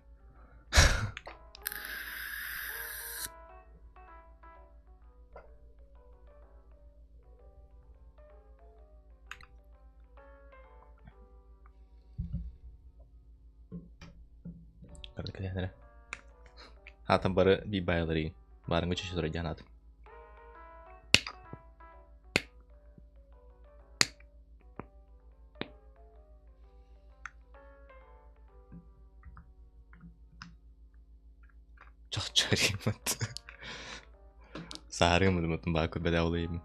Аатым бары биир баайаларыйын. Баарыҥҥа чөчө диэн аатым. Чохчориммыт. Саарыыммыт баа көрбөтөх улайым.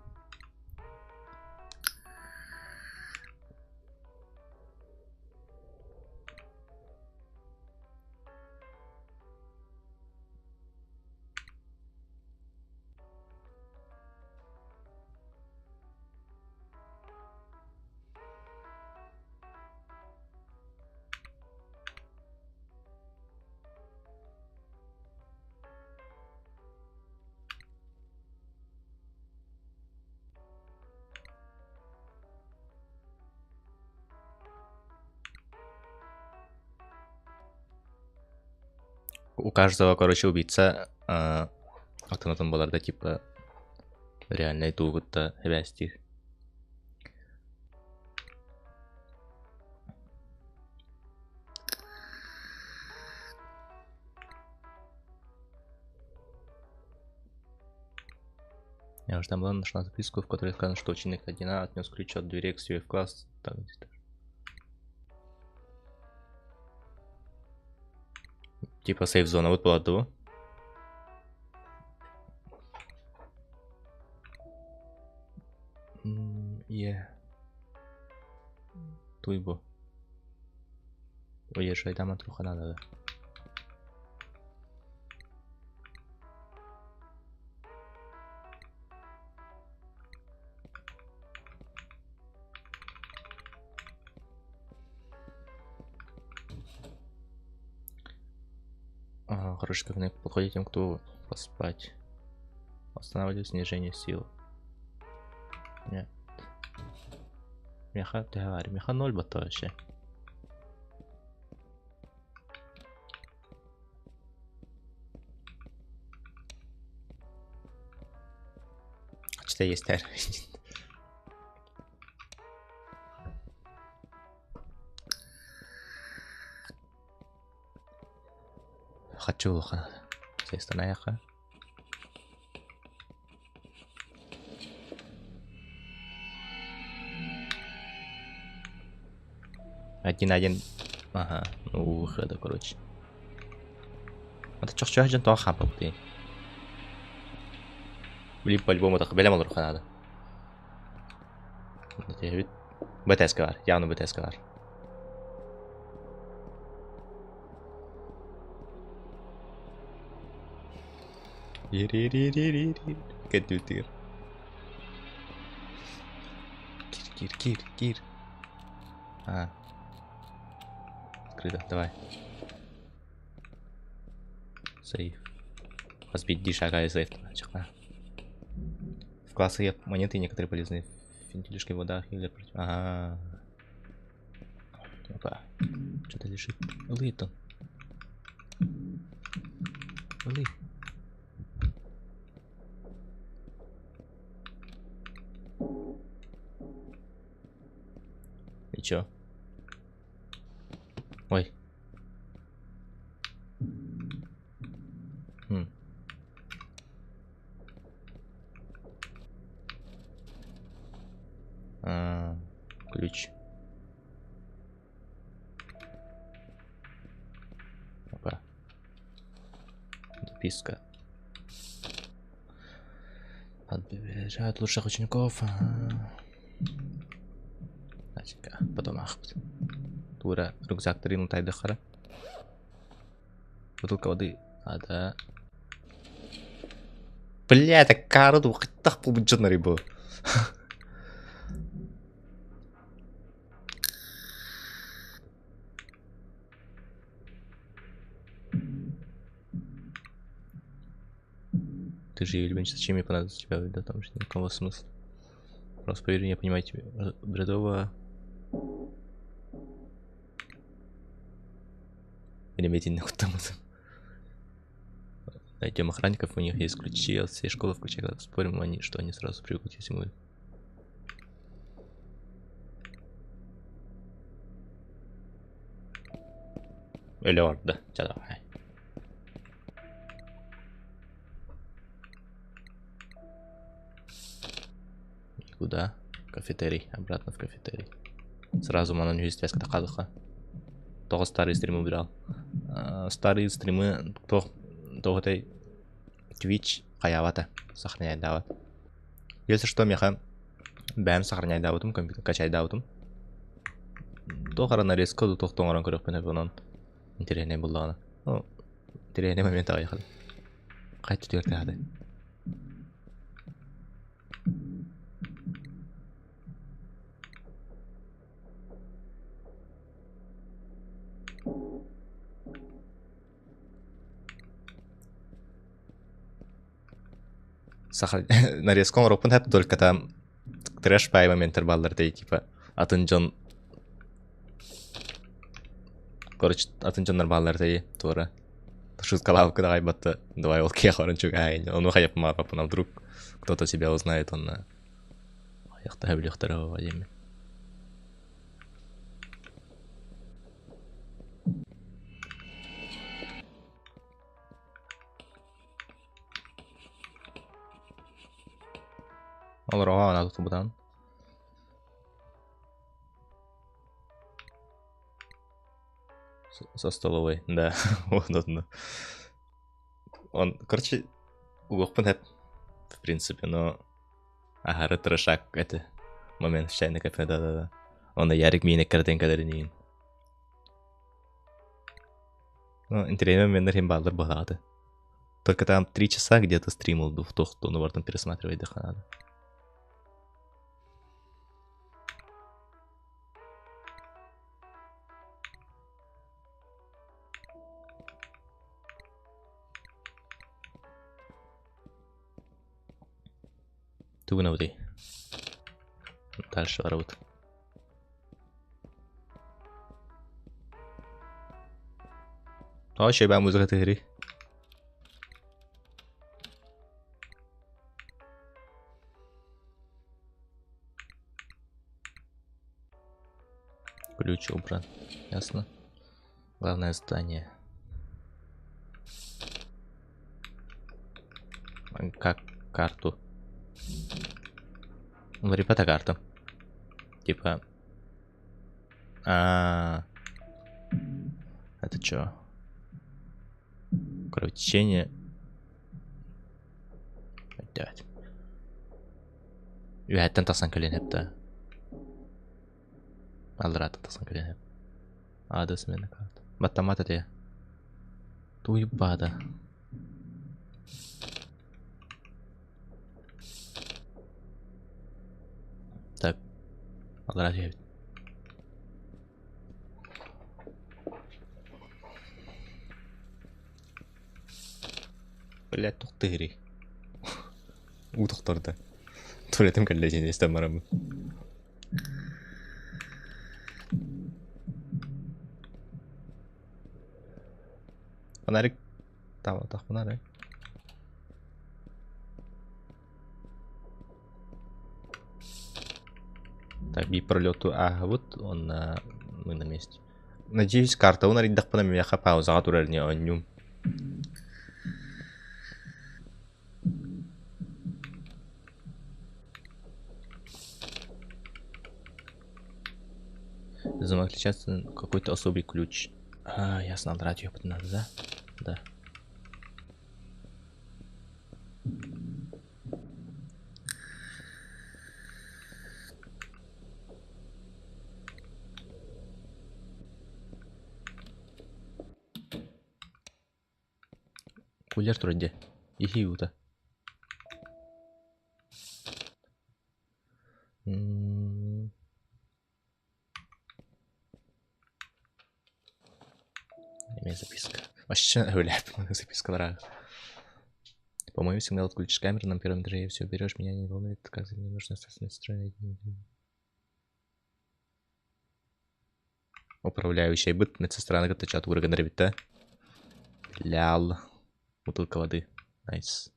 У каждого, короче, убийца атын-атын буолар да типа реальнай туу кытта эбээстиир. Я уже там была нашла записку, в которой сказано, что ученик 1А отнес ключ от двери к себе в класс. Там где-то. Типа сейф-зона вот была до. Е. Туйбо. Уезжай, там Труха надо, да. Ага, хороший кабинет подходит тем, кто поспать. Восстанавливает снижение сил. Нет. Меха, ты говори, меха ноль бата вообще. Что есть, наверное. Хочу Сестана Один-один. Ага, ну у выхода, короче. Это чох чох тоох хампа бутый. Блин, по-любому так бэлэм олоруохха наада. БТС бар, явно БТС бар. Кэтүүтигэр. Кир, кир, кир, кир. А. Открыто, давай. Сейф. Разбить шага сейф. В классах монеты некоторые полезные. Финтилишки, вода, хиллер против. Ага. Опа. Что-то лежит. Лытон. Лы. И чё? Ой. Хм. А, ключ. Опа. Записка. Отбирают лучших учеников. Ага. Значит, потом ахпыт. Тура рюкзак трину тайдахара. Бутылка воды. А, да. Бля, это карду так на рыбу. Ты же Юль, зачем мне понадобится тебя, да, там же никакого смысла. Просто поверь, я понимаю тебя. Бредово. Мин эмиэ итиннэ куттаммытым. Найдем охранников, у них есть ключи от всей школы, включая, спорим, они, что они сразу привыкнут, если мы... Өлө да, давай. Куда? Кафетерий. Обратно в кафетерий. Сразу манан үһүс связка тахадыха. Тоҕо старые стримы убирал. Старые стримы туох туох этэй Twitch хайаабата сохраняйдаабат. Если что, меха бэйэм сохраняйдаабытым, компьютер качайдаабытым. Туох эрэ нарезка дуу туох оҥорон көрүөхпүн сөп онон интэриэһинэй буоллаҕына. Ну, интэриэһинэй момент аҕыйах Хайа түөртэхэ Саха нарезка оҥоруохпун сөп только там трэш пай моменттар бааллар дии типа атын дьон короче атын дьоннор бааллар дии туора шуткалаабыккын аҕай батта давай ол киһиэхэ баран чугаһаайын ону хайаппын а вдруг кто-то тебя узнает онно хайахтаһа билиэхтэрэ буолуо диэммин Олороҕо ана тутубутан Со столовой, да, вот одно. Он, короче, угуохпун сөп, в принципе, но аһары трешак это момент в чайный кафе, да-да-да. Онно Ярик миин эккирэтэн кэлэрин Ну, интэриэһинэй моменнар иһин бааллар быһааты. Только там 3 часа где-то стрим был в ну потом пересматривать надо. Тугунабытый? Дальше барабыт. Тоҕо баа музыка тыһырый? Ключ убран. Ясно. Главное здание. Как карту? Ребята, карта. Типа... А, это чё? Кровотечение. Опять. Үөһэттэн тахсан кэлиэн сөп да. Алларааттан тахсан кэлиэн сөп. Аада смена карта. Баттаммат этэ. Туйбаада. Так. Аллараа түһэбит. Блядь, туох тыһырый? Уу тохтордо. Туалетым кэллэ дьиэни истэн бараммын. Фонарик таах фонарик. Так, би пролету ааһабыт уонна мы на месте. Надеюсь, картабын арыйдахпына миэхэ паузаҕа турар ини оонньуум. Замок отличается какой-то особый ключ. А, ясно, радио надо, да? Да. Кулер турар дии. Иһии уута. М Имею записка. Вообще, бля, записка По-моему, сигнал отключишь камеру на первом этаже и все уберешь. Меня не волнует, как мне нужно остаться медсестрой. Управляющая быт медсестраны кытта чат уурган эбит. Лял. Бутылка воды. Найс.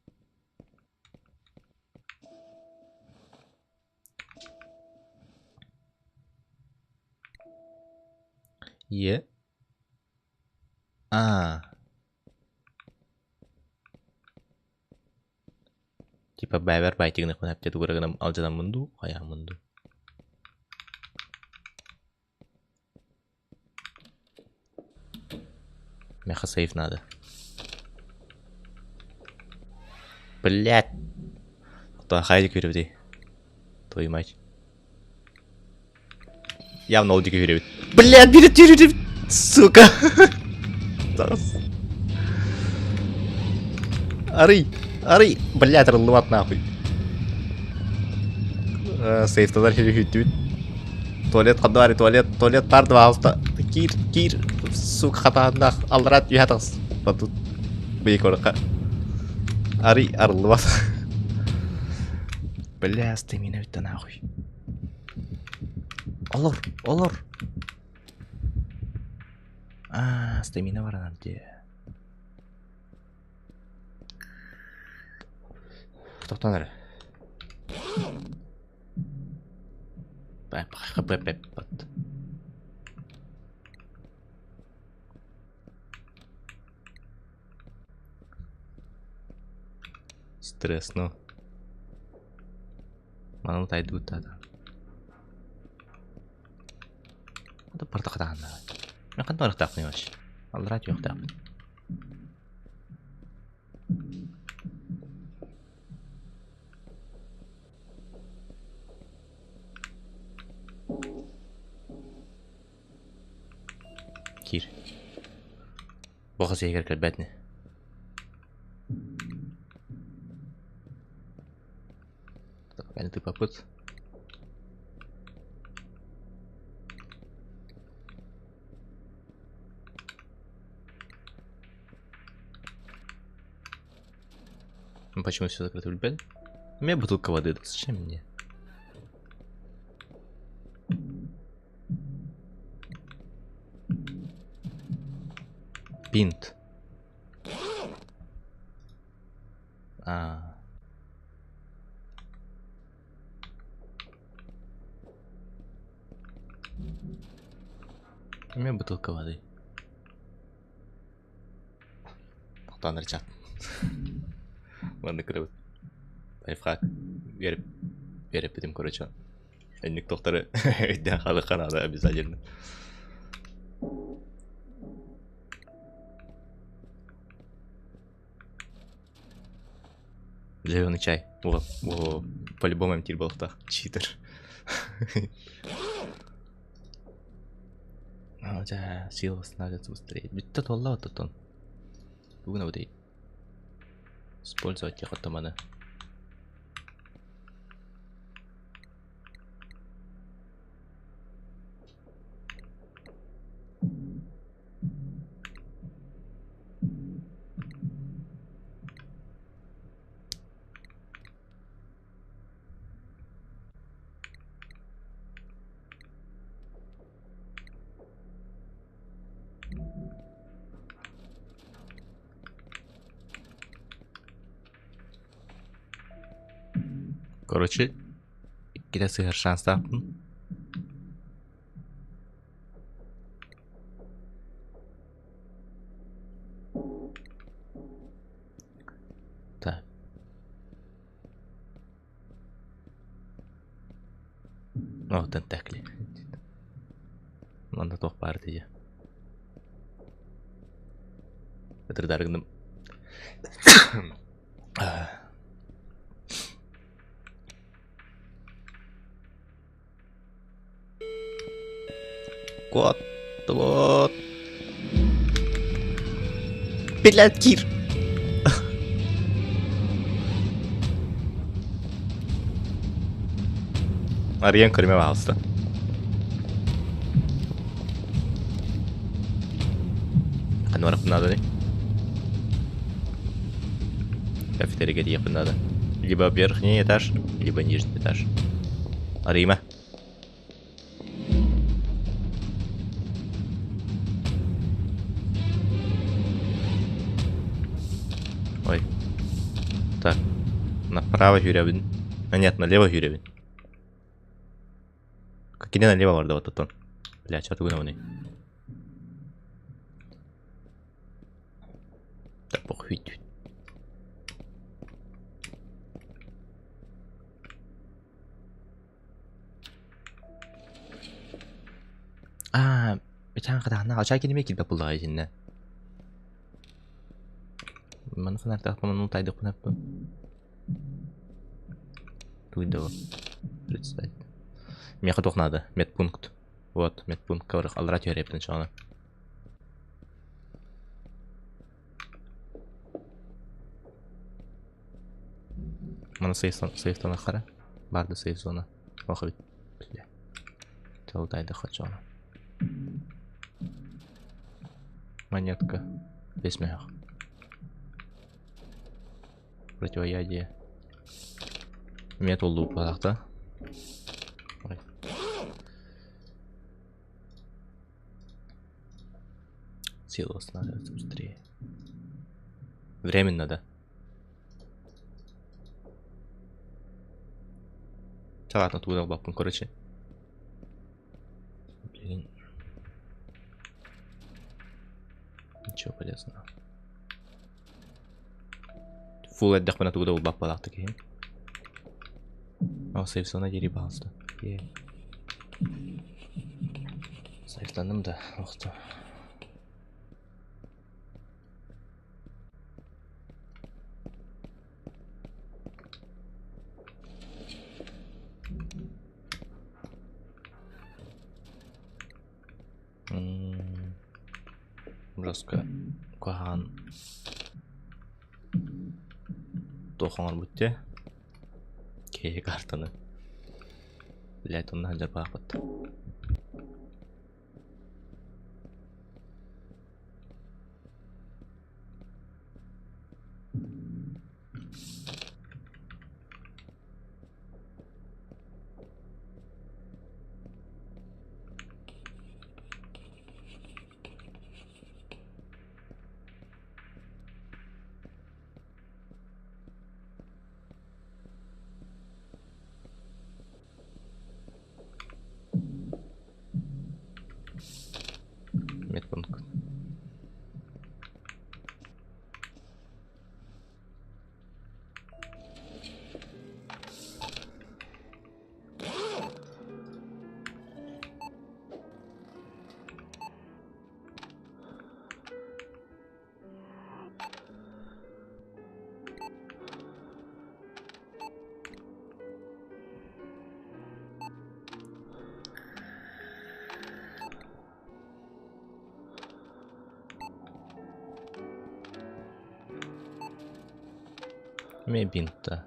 Е. А. Типа бэйбэр байтигыныхпын эптэ тугу эрэ гынан алдьанаммын дуу, хайааммын дуу. Миэхэ сейф надо. Блядь! Оттон хайа диэки күүрэбитий? Твою мать. Явно ол диэки күүрэбит. Блядь, бири түүрүбүт! Сука! Тас. Арый! Арый! Блядь, арыллыбат нахуй. Сейфталар хири Туалет ханна баарый туалет туалет баар да баҕалта киир киир сука хатааннаах аллараа түһэ тахс тут быйыкорка арый арыллыбат бля стамина бүтті нахуй олор олор а стамина баранар дии тохтон эрэ Стрессно. Манан тайдыбыттаата. Барта хатаанна. Мен ханна барыахтаахпыный вообще? Аллараа түһүөхтээхпин. Киир. Бу хас иһигэр кэлбэт ини. Аны тыппаппыт. Ну, почему все закрыто билбэт? У меня бутылка воды, так зачем мне? Бинт. А. У меня бутылка воды. Тохтоон эрэ чат. Маннык кырабыт. Лайфхак. Үөрэ үөрэппитим короче. Инник тохтору өйдөөн хаалыахха наада обязательно. Зеленый чай. О, о, по-любому эмтиир буолуохтаах. Читер. Дьэ, сила восстанавливается быстрее. Бүттэ туолла оттон. Бүгүн абытай. Использовать тихо маны. Короче, иккитэ сыһар шанстаахпын. Так. О, тентакли. Манна туох баар дии. Ытырдаары гынным. Кот, вот. Блядь, киир. Арыйан көрүмэ баҕалыста. Ханна барыахпын нааданы? Кафетерийга тиийиэхпин наада. Либо верхний этаж, либо нижний этаж. Арыйма. Направо сүүрэбин. А нет, налево сүүрэбин. Кини налево барда вот Бля, что ты гынабыный? Да похуй. Аа, ычаан хатааннаах ачаа кинимэ киирбэт буоллаҕа итиннэ. Маны фонарьтаахпын ону тайдахпын эппин. Туйдого. Представь. Миэхэ туох наада? Медпункт. Вот, медпунктка барых аллара түһэрэппин чоҕуна. Маны сейфтан хара. Барды сейф зона. Ох эбит. Бля. Тылдайдахха чоҕуна. Монетка. Весь мех. Противоядие. Мет олду да? Ой. Сила восстанавливается быстрее. Временно, да. Да ладно, туда бабкам, короче. Блин. Ничего полезного. Фул эрдэхпинэ тугу да булбаппалаахтык иһин. О, сейф-зона диэри пожалуйста. Е. Сейфтанным да, охто. Жестко куһаҕан туох оҥорбут дии киһи картаны блядь онно сылдьар баахпыт Медпункт. Эмиэ бинта.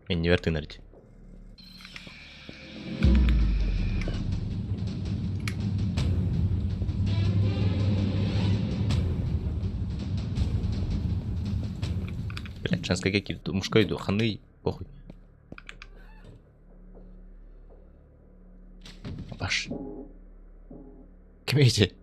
Иннибэр тыынар дии. Блядь, женская какие мужской иду, ханы, похуй. Баш. Кимейте.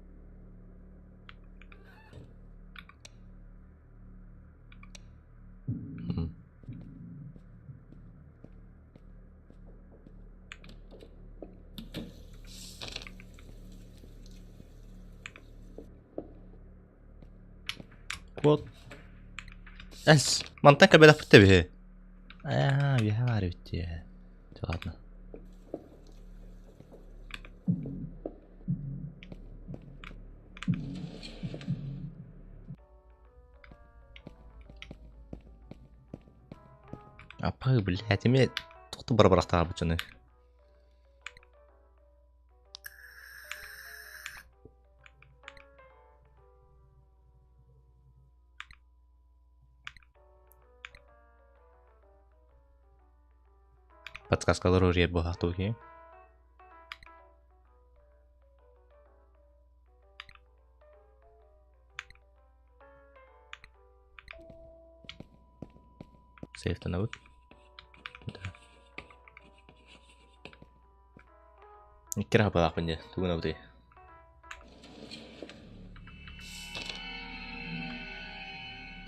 Вот. Эс, мантан кэбэлэхпит эбиһи. Аа, үөһэ баар эбит дии. Ладно. Апа, блядь, эмиэ туохтан бара-барахтаабыт дьону. Подсказкалар уруйар буолаахтыы киһи. Сейфтанабыт. Да. Икки рахапалаахпын дии, тугун абытый?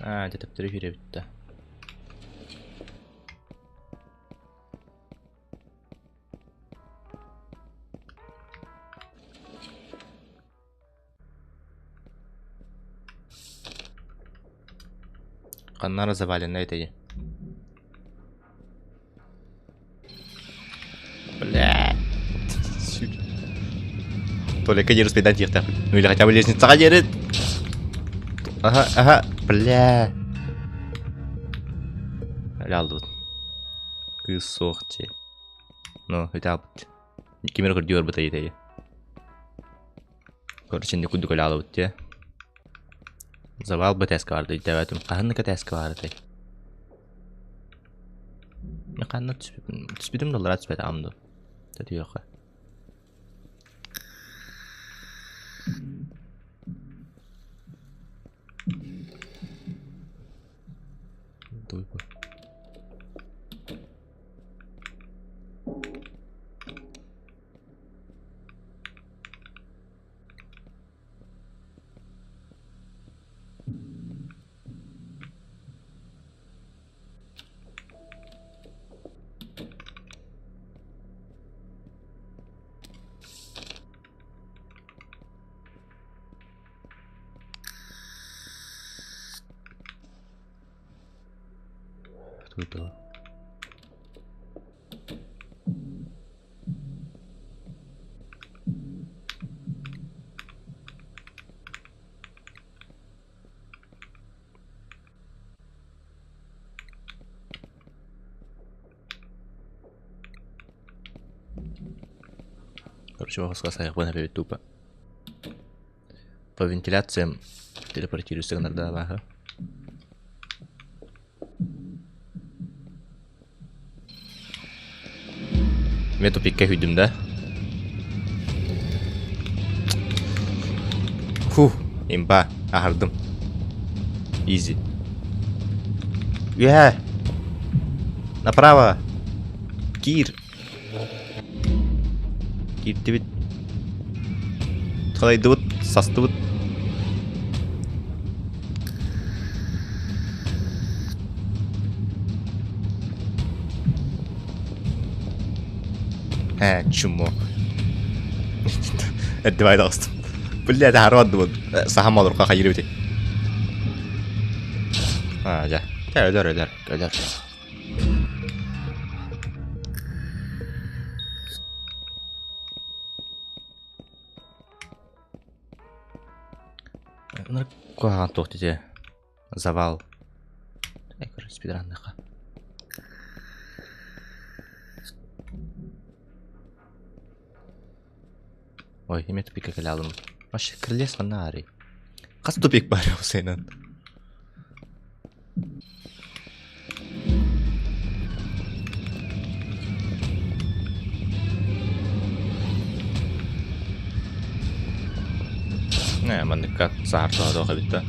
Аа, дьэ төптөрү киирэбит да. Ханна эрэ заваленнай этэй? Бля. Только не успедай тихо. Ну или хотя бы лестницаҕа диэри. Ага, ага, бля. Өлө Кыыс суох дии. Ну, үтэ Ким эрэ көрдүү барбыта итэйи. Короче, инник курдук өлө аалабыт дии. Завал бэтээскэ баар өйдөөбөтүм. Хаһан да кэтээскэ баар этэй? Ханна түспүтүм, түспүтүм да аллараа түспэтэҕим дуу. Тэтиэххэ. Дуйбу. Туда. Короче, сайықпын опять тупо. По вентиляциям телепортируйся гынарда бааһы. Мен тупикка күйдүм да. Фух, имба, аһардым. Изи. Үһэ! Направо! Киир! Киирдибит. Халайдыбыт, састыбыт. Ээ, чмо. Эрдибай таҕыстым. Бля, таһаарбат саһам олорко хайырыбыт. А, дьэ. Дьэ, өлөр, өлөр, өлөр. Куһаҕан туох дии завал. Короче, спидранныха. Ой, эмиэ тупикка кэлэ алым. Вообще крылес ханна аарый? Хас тупик бар сенен? Ээ, манныкка саһар туһа эбит да.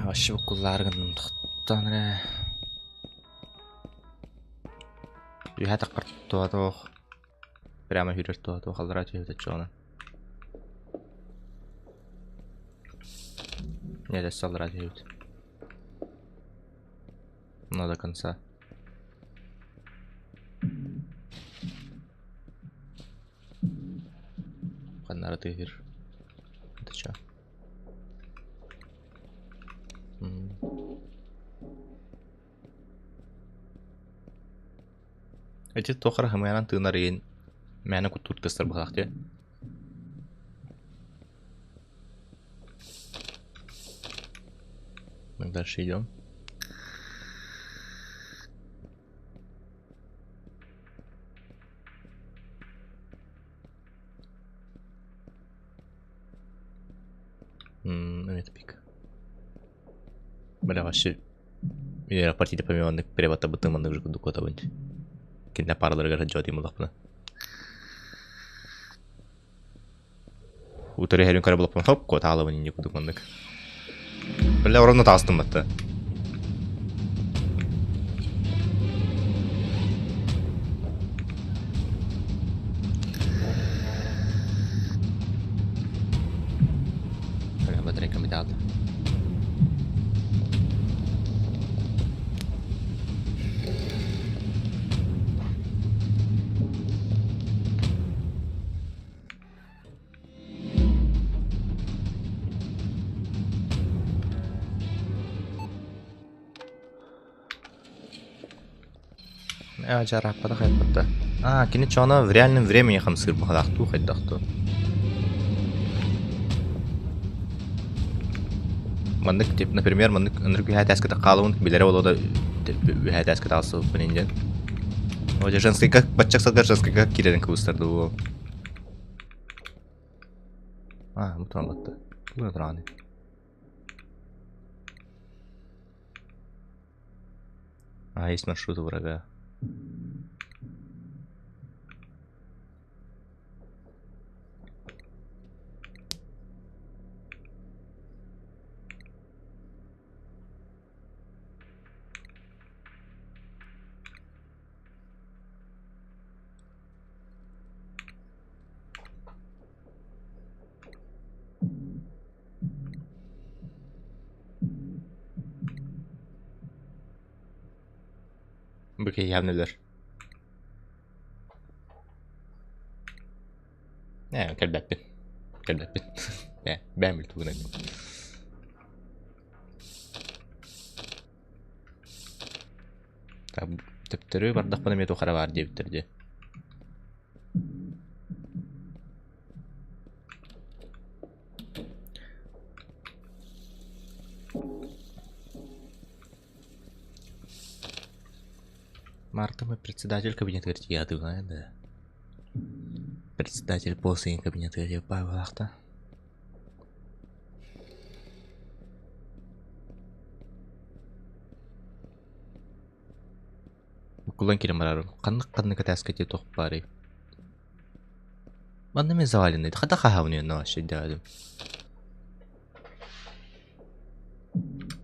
Вообще буккуллаары гынным тохтоон эрэ. Үһэ таххар туһа туох. Прямо сүүрэр туһа туох аллараа түһүбүт оччоҕуна. Нет, өссө аллараа түһүбүт. Но до конца. Ханнары тыаһыыр. Это чё? Ити туох эрэ хымыйанан тыынар иһин мээнэ куттуур тыастар быһалаах дии. Мы дальше идем. Эмиэ тупик. Бля, вообще Мин партия помимо переваттабытым маннык уже курдук куотабын. Кинилэр параларыгар сылдьыбат буоллахпына. Утары иһэрин көрө буоллахпына, хоп, куотаалабын инньэ курдук маннык. Бля, ровно таҕыстым батта. Ээ, дьарааппатах айппыта. Аа, кини чооно в реальном времени хамсыыр быһалаах дуу хайдах дуу? Маннык, тип, например, маннык ынырык үһээ этээскэ хаалабын, билэрэ буолуо да үһээ этээскэ таҕыстыбыппын диэн. О, дьэ, женскайга, бачча сылга женскайга киирэрин кыбыстар дуу. Аа, бу туран батта. Бу туран. А, есть маршрут врага. Бу киһи өлөр. Ээ, кэлбэппин. Кэлбэппин. Ээ, бэйэм бил тугунан. Төптөрү бардахпына эмиэ туох эрэ баар диэбиттэр дии. Марта мой председатель кабинетыгар тиийээтигинэ да председатель после кабинетыгар тиийэ Буккуллан киирэн барарым. Ханнык-ханнык этээскэ дии туох баарый? Манна мин заваленный. Хата хаһаабын уонна вообще өйдөөбөтүм.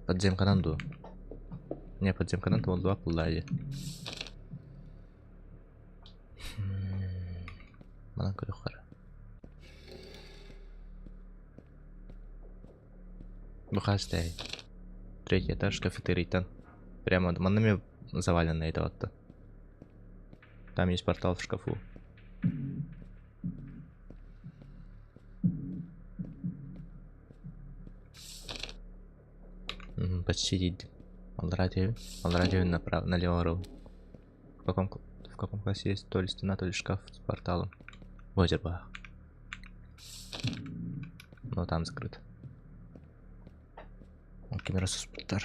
Подземканан дуу? Не, подземканан туоллубат буоллаа дии. Манан көрүөххэ эрэ. Бу хас тээй? Третий этаж кафетерийтан. Прямо манна эмиэ заваленный этэ Там есть портал в шкафу. Почти дейди. Аллараа түһэбин. Аллараа түһэбин направо, налево барабын. В каком классе есть то ли стена, то ли шкаф с порталом? Озербах. Но там закрыто. Камера суспуттар.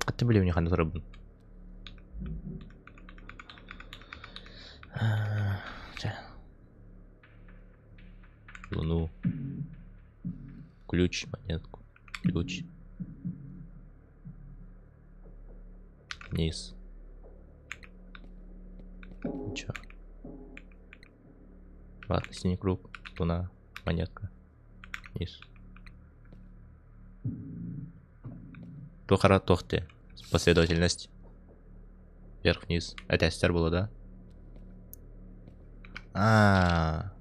Хатты билэбин ханна турарбын. Чэ. Луну. Ключ, монетку. Ключ. Вниз. Ничего. Ладно, синий круг, луна, монетка. Вниз. Туох ара туох дии. Последовательность. Вверх-вниз. Этээстэр буолуо да? А.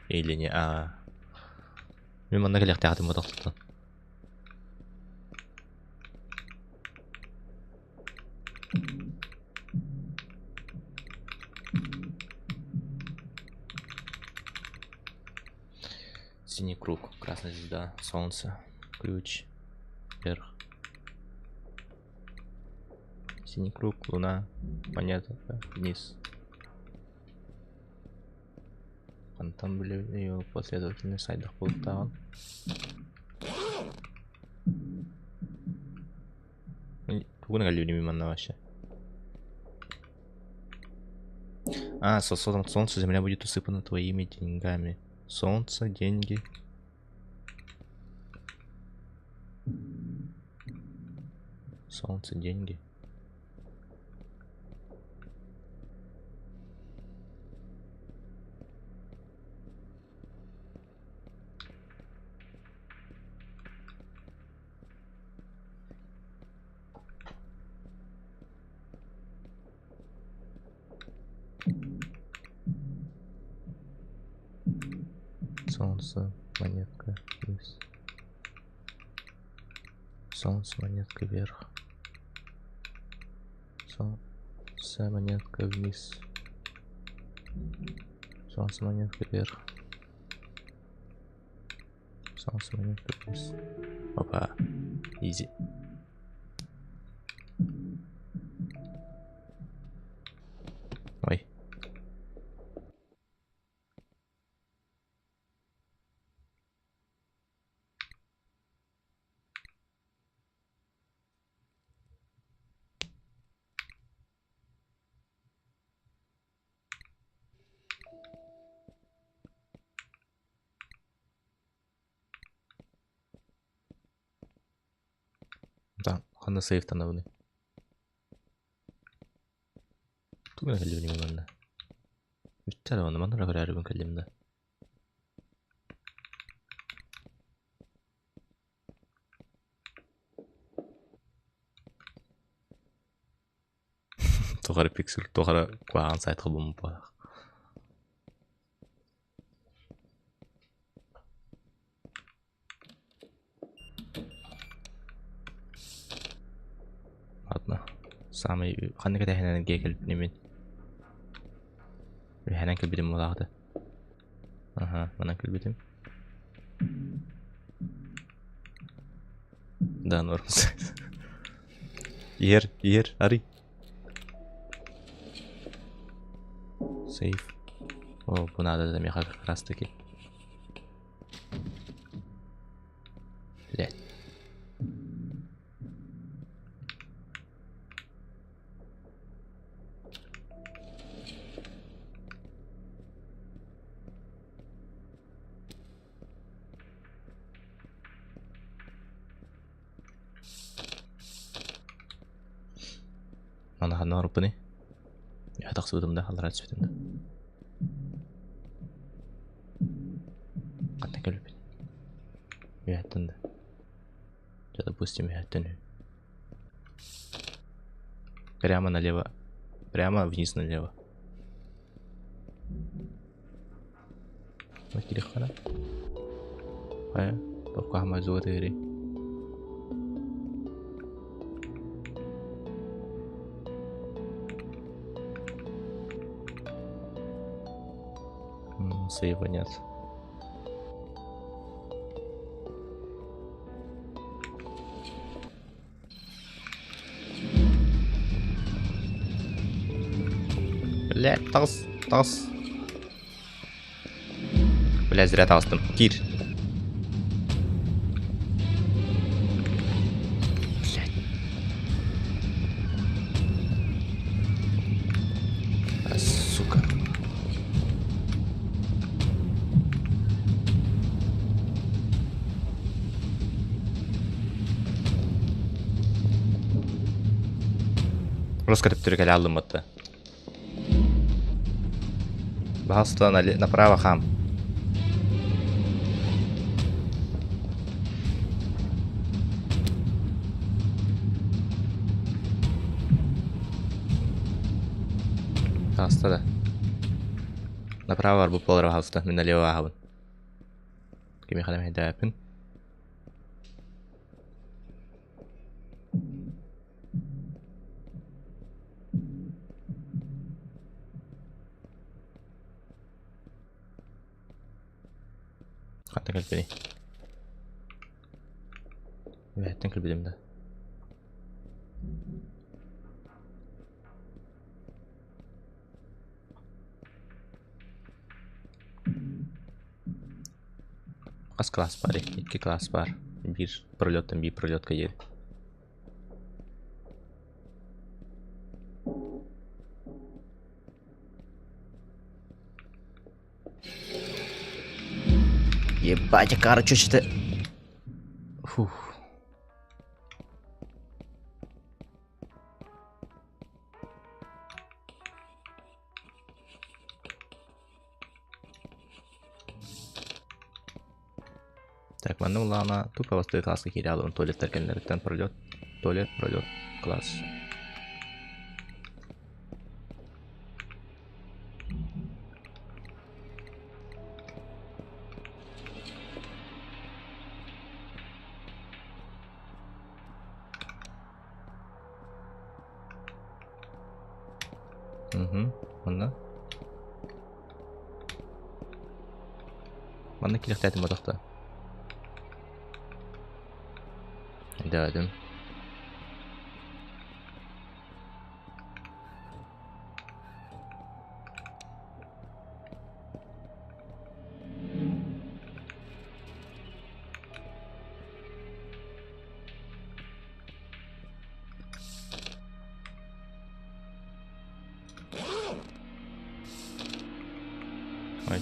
Или не а. Мин манна кэлиэхтээх этим Синий круг, красная звезда, солнце, ключ, вверх. Синий круг, луна, монета, вниз. Онтон били последовательный сайдах буолуохтааҕын. Тугун кэллибин манна вообще? А, солнце, земля будет усыпана твоими деньгами. Солнце, деньги. Солнце, деньги. Солнце, монетка вниз. Солнце, монетка вверх. Солнце, монетка вниз. Солнце, монетка вверх. Солнце, монетка вниз. Опа. Изи. Ой. Да, ханна сейфтанабыный? Тугун кэллибин манна? Бүттэ да онно манна эрэ көрөөрүбүн кэллим да. Тоҕо эрэ пиксель, тоҕо эрэ куһаҕан сайт холбоммут буоллах. Ладно, саамай ханнык этээһинэн эргийэ кэлбитим мин. Үһэнэн кэлбитим буолаахта. Аха, манан кэлбитим. Да, норм. Иһэр, иһэр, арый. Сейф. О, бу надо да миэхэ как раз таки. Блядь. Аны ханна барыппыный? Үһэ тахсыбытым да, аллараа түспүтүм да. Ханна кэлбит? Үһэттэн да. Дьэ, допустим, үһэттэн үһү. Прямо налево. Прямо вниз налево. Кириэххэ Хайа, туохха хаамай зуга тыгырый? Сейва нет. Бля, таҕыс, таҕыс. Бля, зря таҕыстым. Киир. Блядь. А, сука. Жестко төптөрү кэлэ аллыммытта. Баһаста направо хам. Таста да. Направо бар бу полар баһаста. Мин налево аһабын. Кими хадам хедәпин. Хантан кэлбитий? Үөһэттэн кэлбитим да. Хас класс баар? Икки класс баар. Биир пролеттан биир пролетка диэри. Ебать, короче, что-то... Фух. Так, манна улаана тупо бастыы класска киирэ алыбын туалеттар кэннилэриттэн пролет, туалет, пролет, класс. Угу. Онно. Манна кириэхтээтим бодохто. Дээтим. Ой.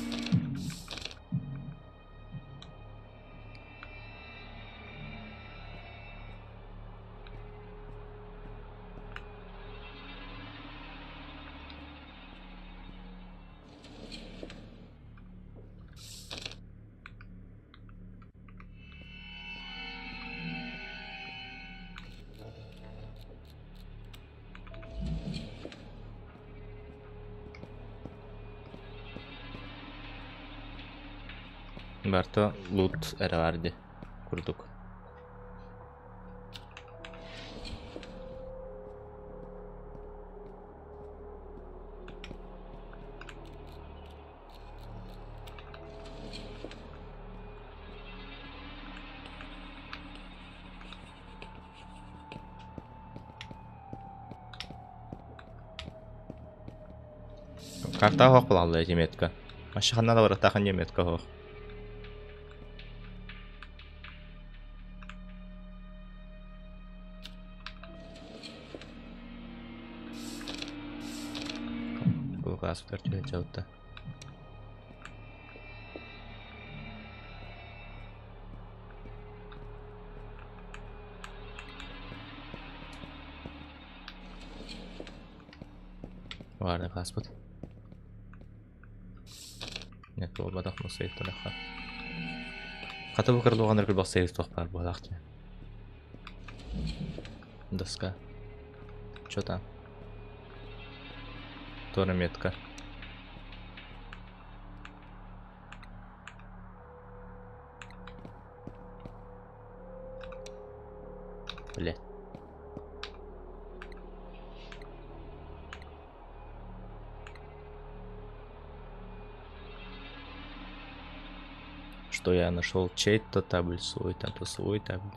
Барыта лут эрэ баар дии курдук. Карта оһох булаллар эти метка. Вообще ханна да барыахтаахын диэн метка оһох. Кулгаасыктар түһэн дьалта. Баарына хааспыт. Нет, буолбатах мусейт тураха. Хата бу кырдуганнар кырбах сейф туох баар буолаах дии. Доска. Чё там? Туора метка. Блять. Что я нашел чей-то табель свой, там-то свой табель.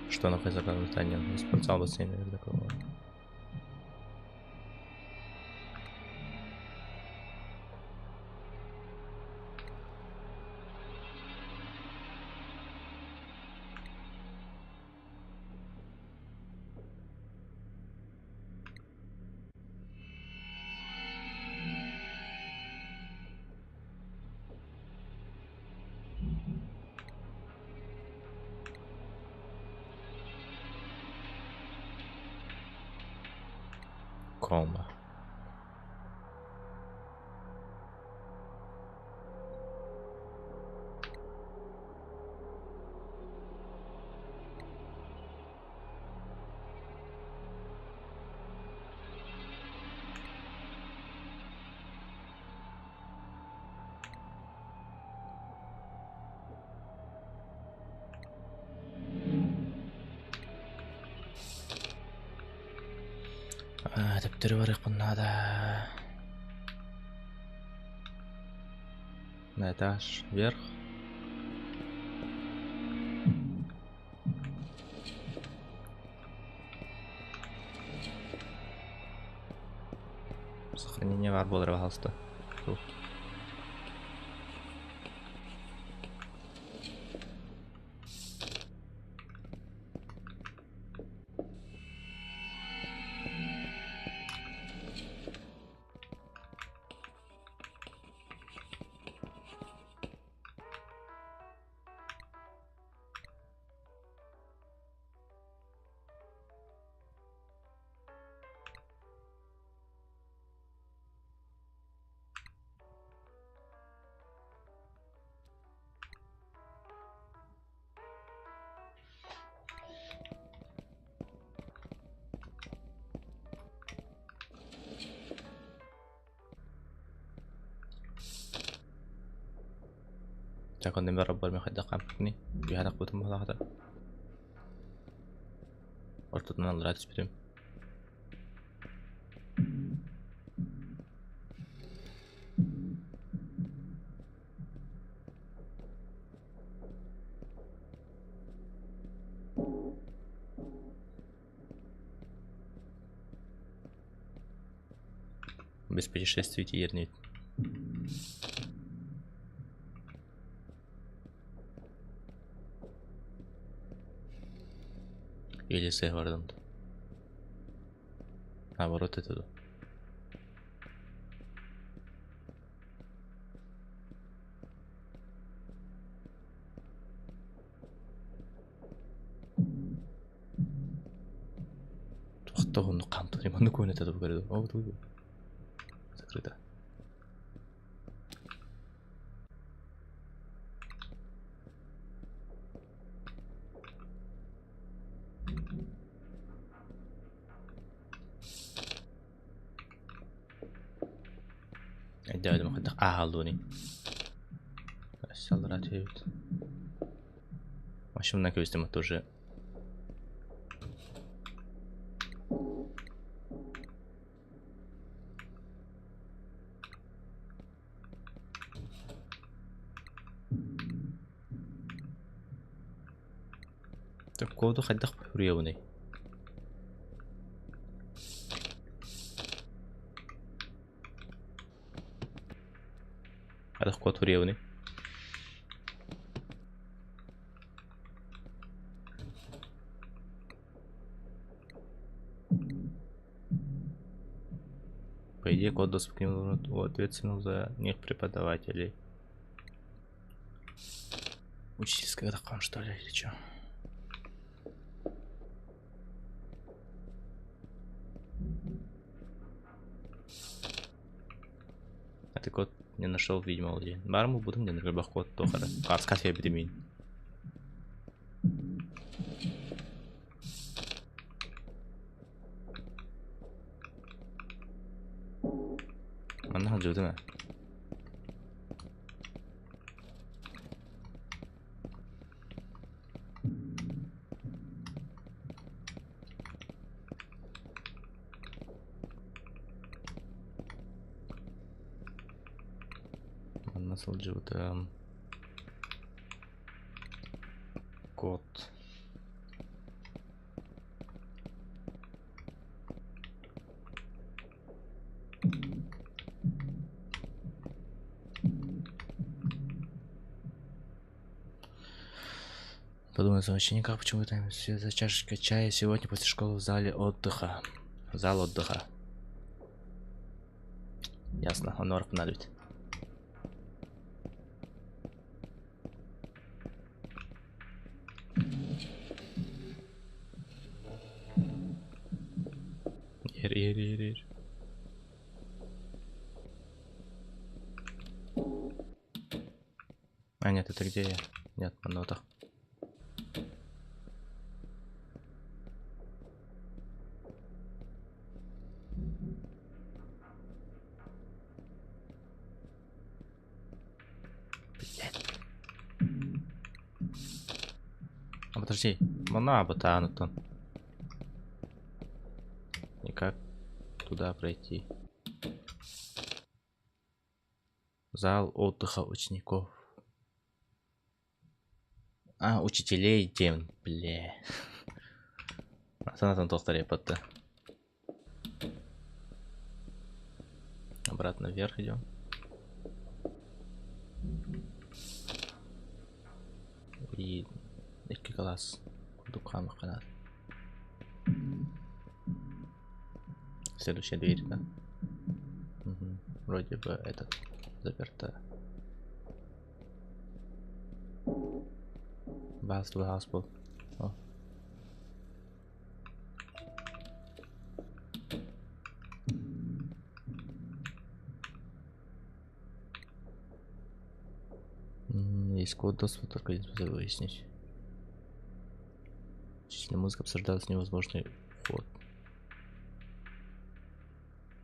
Что нахуй за Таня? Спортзал бассейн, наверное, такого. Кома. Төптөрү барыахпын наада. На этаж вверх. Сохранение баар буолара пожалуйста. Так, онно барар мен хайдах хаампытыный? Үөһэ тахпытым буолаахата. Ортотунан аллараа түспүтүм. Без путешествий тиернит. Или с Эвардом. Наоборот, это. Туохта оннук хаамтын маннык куонета да бу О, тугу. Закрыто. Өйдөөдүм хайдах ааһаллыыный. Саллара түһэбит. Машина кэбистим тоже. Так коду хайдах суруйабыный? Хайдах код суруйабыный? По идее, код доступ к нему ответственных за них преподавателей. Учительская таком, что ли, или что? А ты код не нашел, видимо, где. Барму буду мне на код тохара. Карскас я бедемин. Манна сылдьыбытым ээ. Манна сылдьыбытым. Код. Подумай о учениках, почему там все за чашечкой чая сегодня после школы в зале отдыха. Зал отдыха. Ясно, он надо. Ер, ер, ер, ер. А нет, это где я? Нет, на нотах. Блядь. А подожди, мана батанутон. Никак туда пройти. Зал отдыха учеников. А, учителей тем, бля. Санатан толстаря подта. Обратно вверх идем. И икки класс. Курдук канат. Следующая дверь, да? Угу. Вроде бы этот заперта. Бас бас был. О. Есть код доступа, только один способ выяснить. Численная музыка обсуждалась невозможный ход.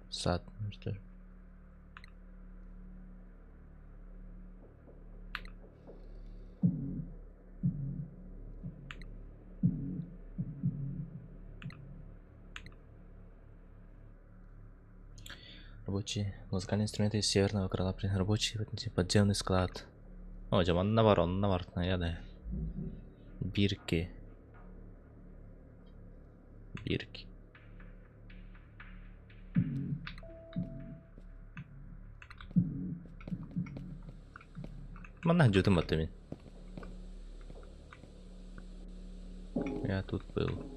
Сад, ну что ж. Рабочие музыкальные инструменты из северного крыла. Рабочий подземный склад. О, дьэ манна бар, онно бар, да. Бирки. Бирки. Манна дьутум батта мин. Я тут был.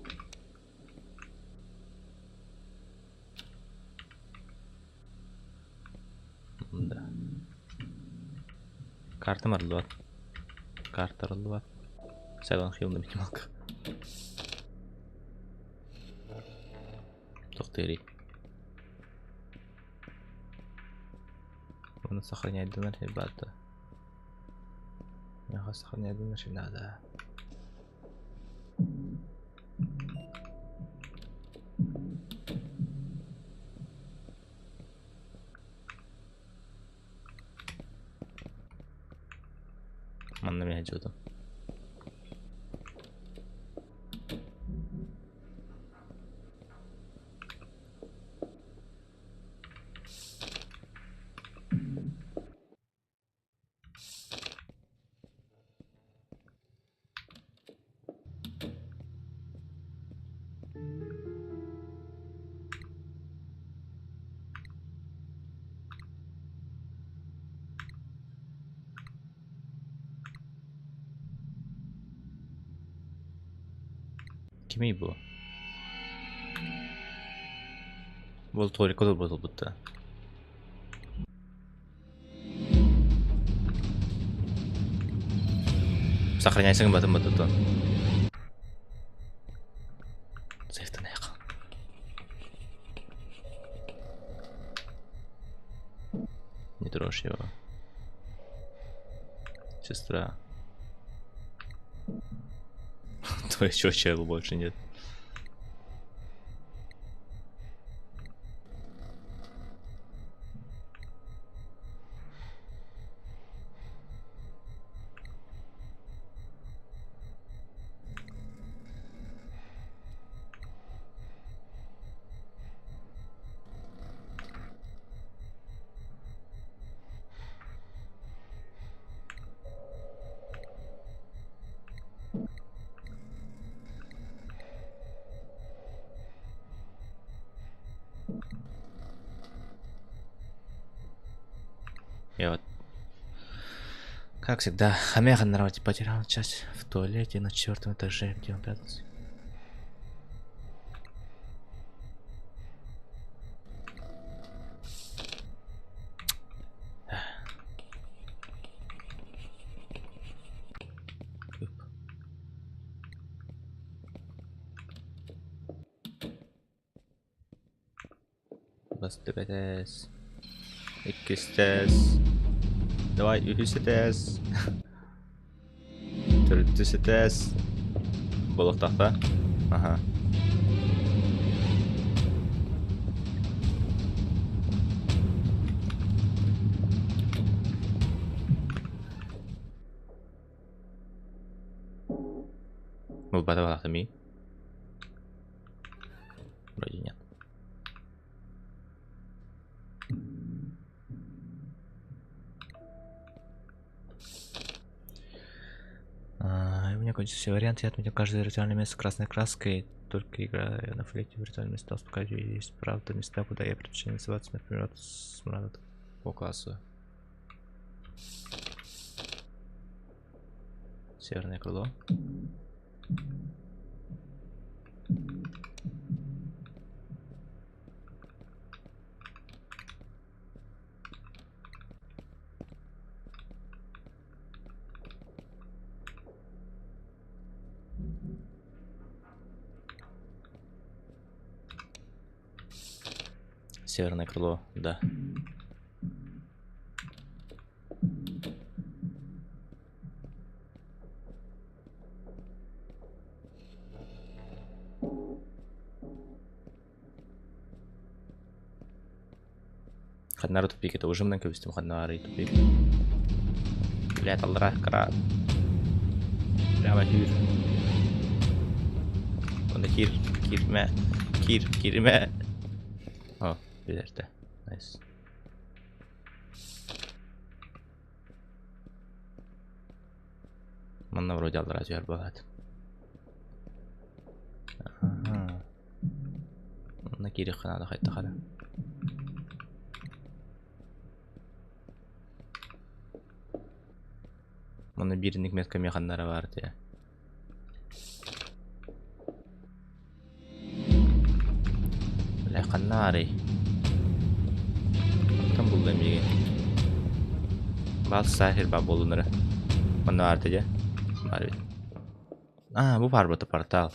Да. Карта арыллыбат. Карта арыллыбат. Silent Hill на минималках. Тохтыырый. Оны сохранять дэнэр ребята. Миэхэ сохранять дэнэр надо. Манна миэхэ дьуотум. Кимий бу? Бу туалетка турбут Сохраняйся батым батытын. Сейфтан Не трожь его. Сестра. То еще человека больше нет. Я вот, как всегда, хомяк нарвать потерял часть в туалете на четвертом этаже, где он прятался. Бастык этээс. Иккис этээс. Давай, үһүс этээс. Төрдүс этээс. Буолуохтаах Ага. Булбата ми. Вроде нет. У меня кончился все варианты, я отметил каждое ритуальное место красной краской, только играя на флейте в ритуальные места успокаиваю. Есть правда места, куда я предпочитаю не соваться, например, от смрада по классу. Северное крыло. Северное крыло, да. Ханнары тупик, это уже много костюм ханнары тупик. Блядь, аллара, кара. Прямо кир. Онда кир, кирме, кир, кирме. О, билерде. Nice. Манна вроде аллараа түһэр буолаат. Аха. Манна киириэххэ наада хайдах эрэ. Манна бииринник метка эмиэ ханна эрэ баар этэ. Бля, ханна аарый? Хантан булла миигин? Баал саахир баа буоллун эрэ. Манна баар этэ дьэ. Баар эбит. Аа, бу баар буолта портал.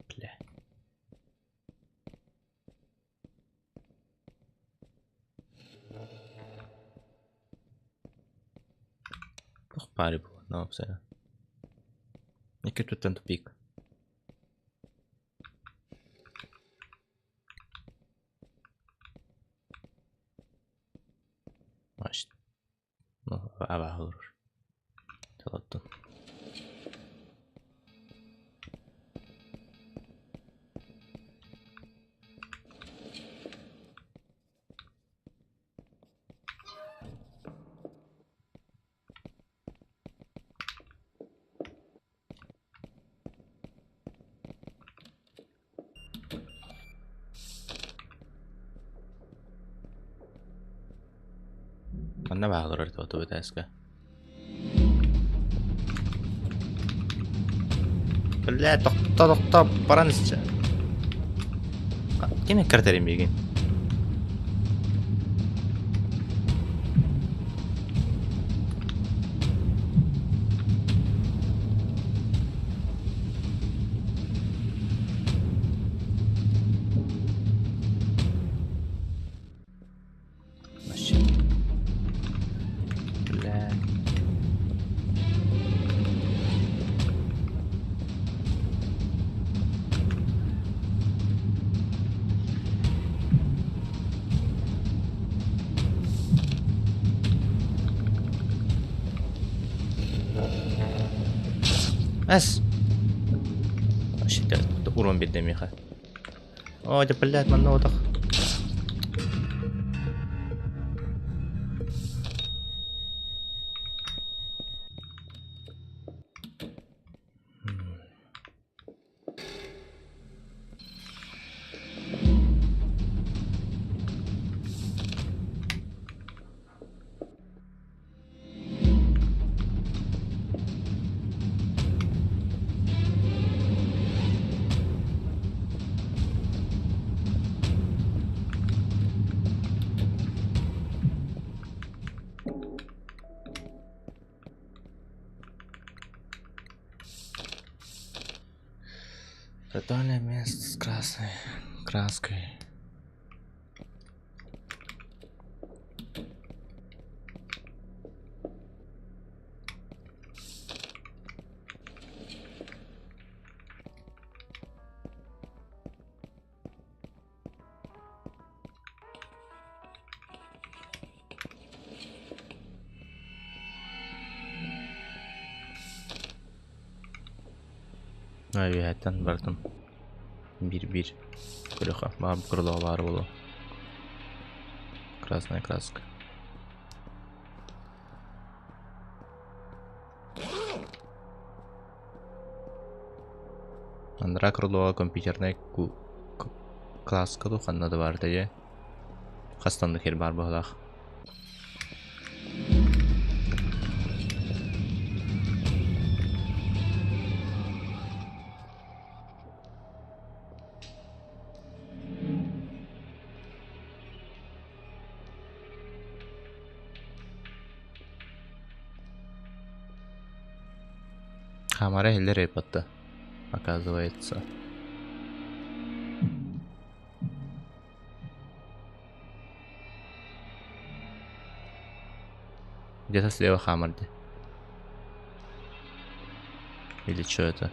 Бля. Туох баарый бу уопсайа? Икки өттүттэн тупик. Абааһы олорор. Толоттун. Манна баҕа олорор этэ этээскэ. Бля, тохто, тохто, баран исчэ. Ким эккирэтэрий миигин? Вообще. Бля. Эс! Вообще, урон биэрдэ миэхэ. Оо, дьэ, блядь, манна отох. Задание место с красной краской. Үөһэттэн бардым. Биир-биир көрүөххэ баар крыло баар буолуо. Красная краска. Анараа крылоҕа компьютернай класска дуу ханна да баар этэ дии. Хастан да хер баар быһалаах. Хамара иһиллэр эппатта, оказывается. Где-то слева Хаммарди. Или что это?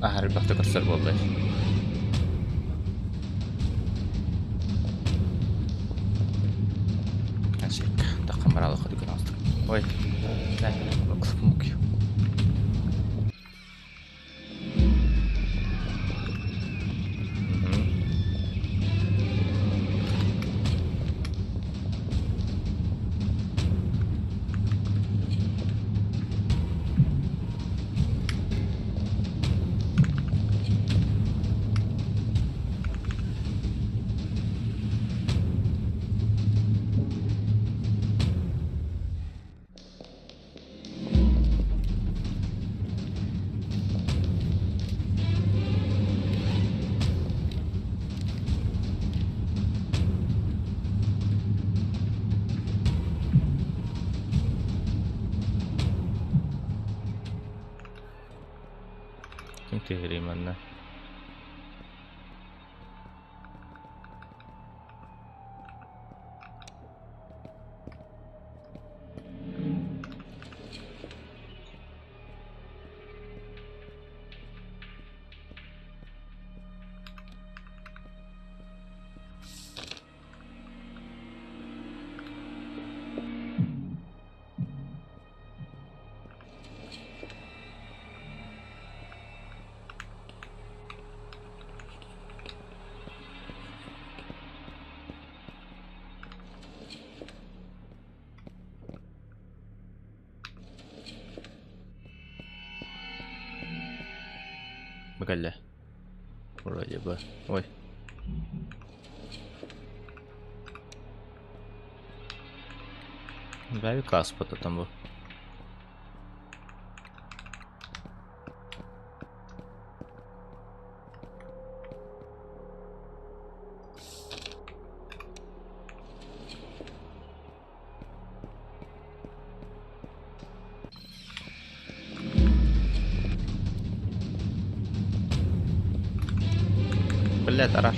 Аһары элбэхтэ көрсөр буолла. Ой, Ким киһирий манна? Бу кэллэ. Вроде бы. Ой. Бэби класс там бу. Бля, тараш.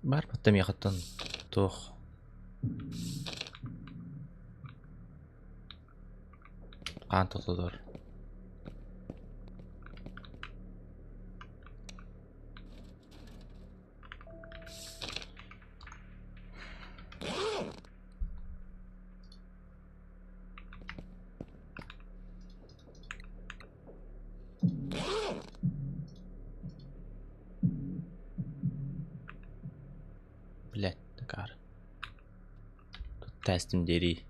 Баар батта миэхэттэн туох хаан тототор Блядь, акаары. Тут тестим диэрий.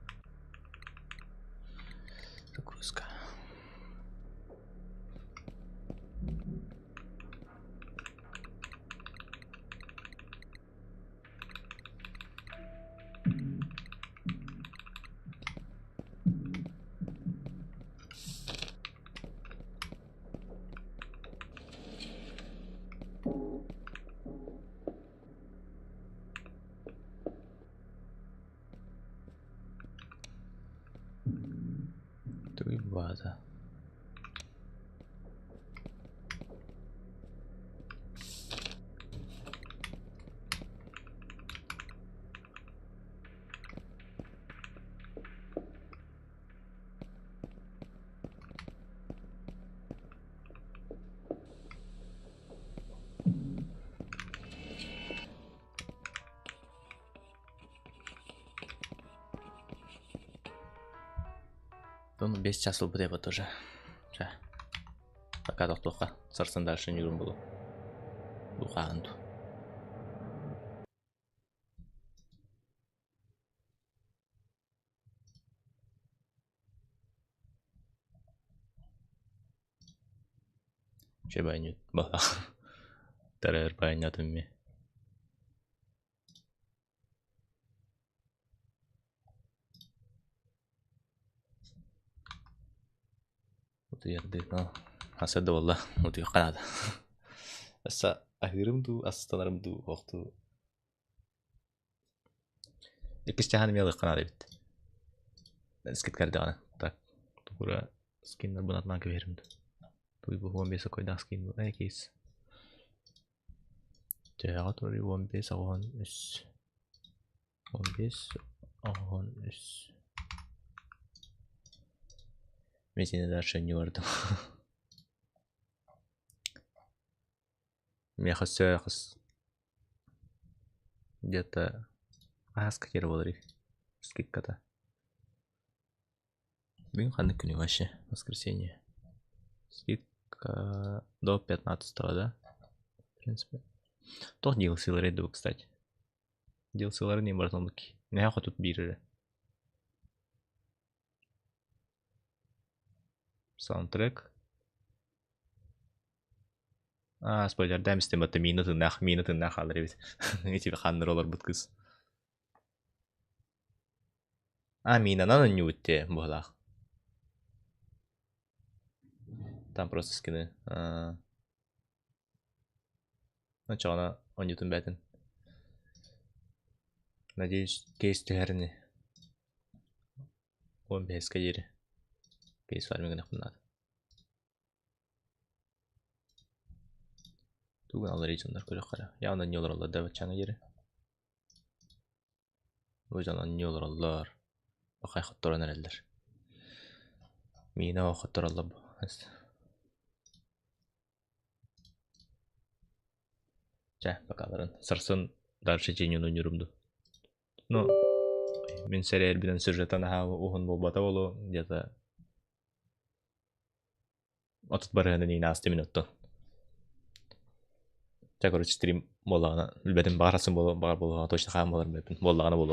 Загрузка. Туй баата. Ону 5 час ылбыт эбит уже. Чэ. Пока тохтуохха. Сарсын дальше ньуурун булу. Духаан дуу. Чэ байнют баһа. Тэрээр байнятым ми. Утуйардыы хаса да буолла утуйахха наада. Өссө аһыырым дуу, астанарым дуу, ох дуу. Иккис чаһын эмиэ ылыахха наада эбит. Скидка эрдэҕинэ. Так, тугура скиннарбын атынан кэбиһэрим дуу. Туй бу 15 сокойдаах скин бу. Э, кейс. Төһөҕө турарый 15 83. 15 83. Мен сени дальше не бардым. Миэхэ өссө где-то ааска киирэ буоларый скидката. Бүгүн ханнык күнүй вообще? Воскресенье. Скидка до 15-го, да? В принципе. Туох DLC-лары дуу, кстати? DLC-лары не барытын Нэһэ хотут биир эрэ. Саундтрек. Аа, спойлердаан истим батта миина тыыннаах, миина тыыннаах хаалар эбит. Ити ханнар олорбут кыз. А, миинанан онньуут дии быһалаах. Там просто скины. Аа. Оччоҕуна онньутун бээтин. Надеюсь, кейс түһэр ини. 15-ка диэри. Кейс фарминг гыныахпын наада. Тугун алларыы дьоннор көрүөххэ эрэ. Явно не олороллор да баччааҥҥа диэри. Бу дьон онньуу олороллор. Бахай хотторон эрэллэр. Миинэ хоттороллор бу. Чэ, пока Сарсын дальше тенью ньурум дуу. Ну, мин сэрэйэрбинэн сюжета наһаа уһун буолбата буолуо, где-то 30 барыһынан иин ааста минуттан. Чэ, короче, стрим буоллаҕына, билбэтим баҕарасым буолуо, баҕар буолуоҕа, точно хаан буолар билбэппин. Буоллаҕына буолуо.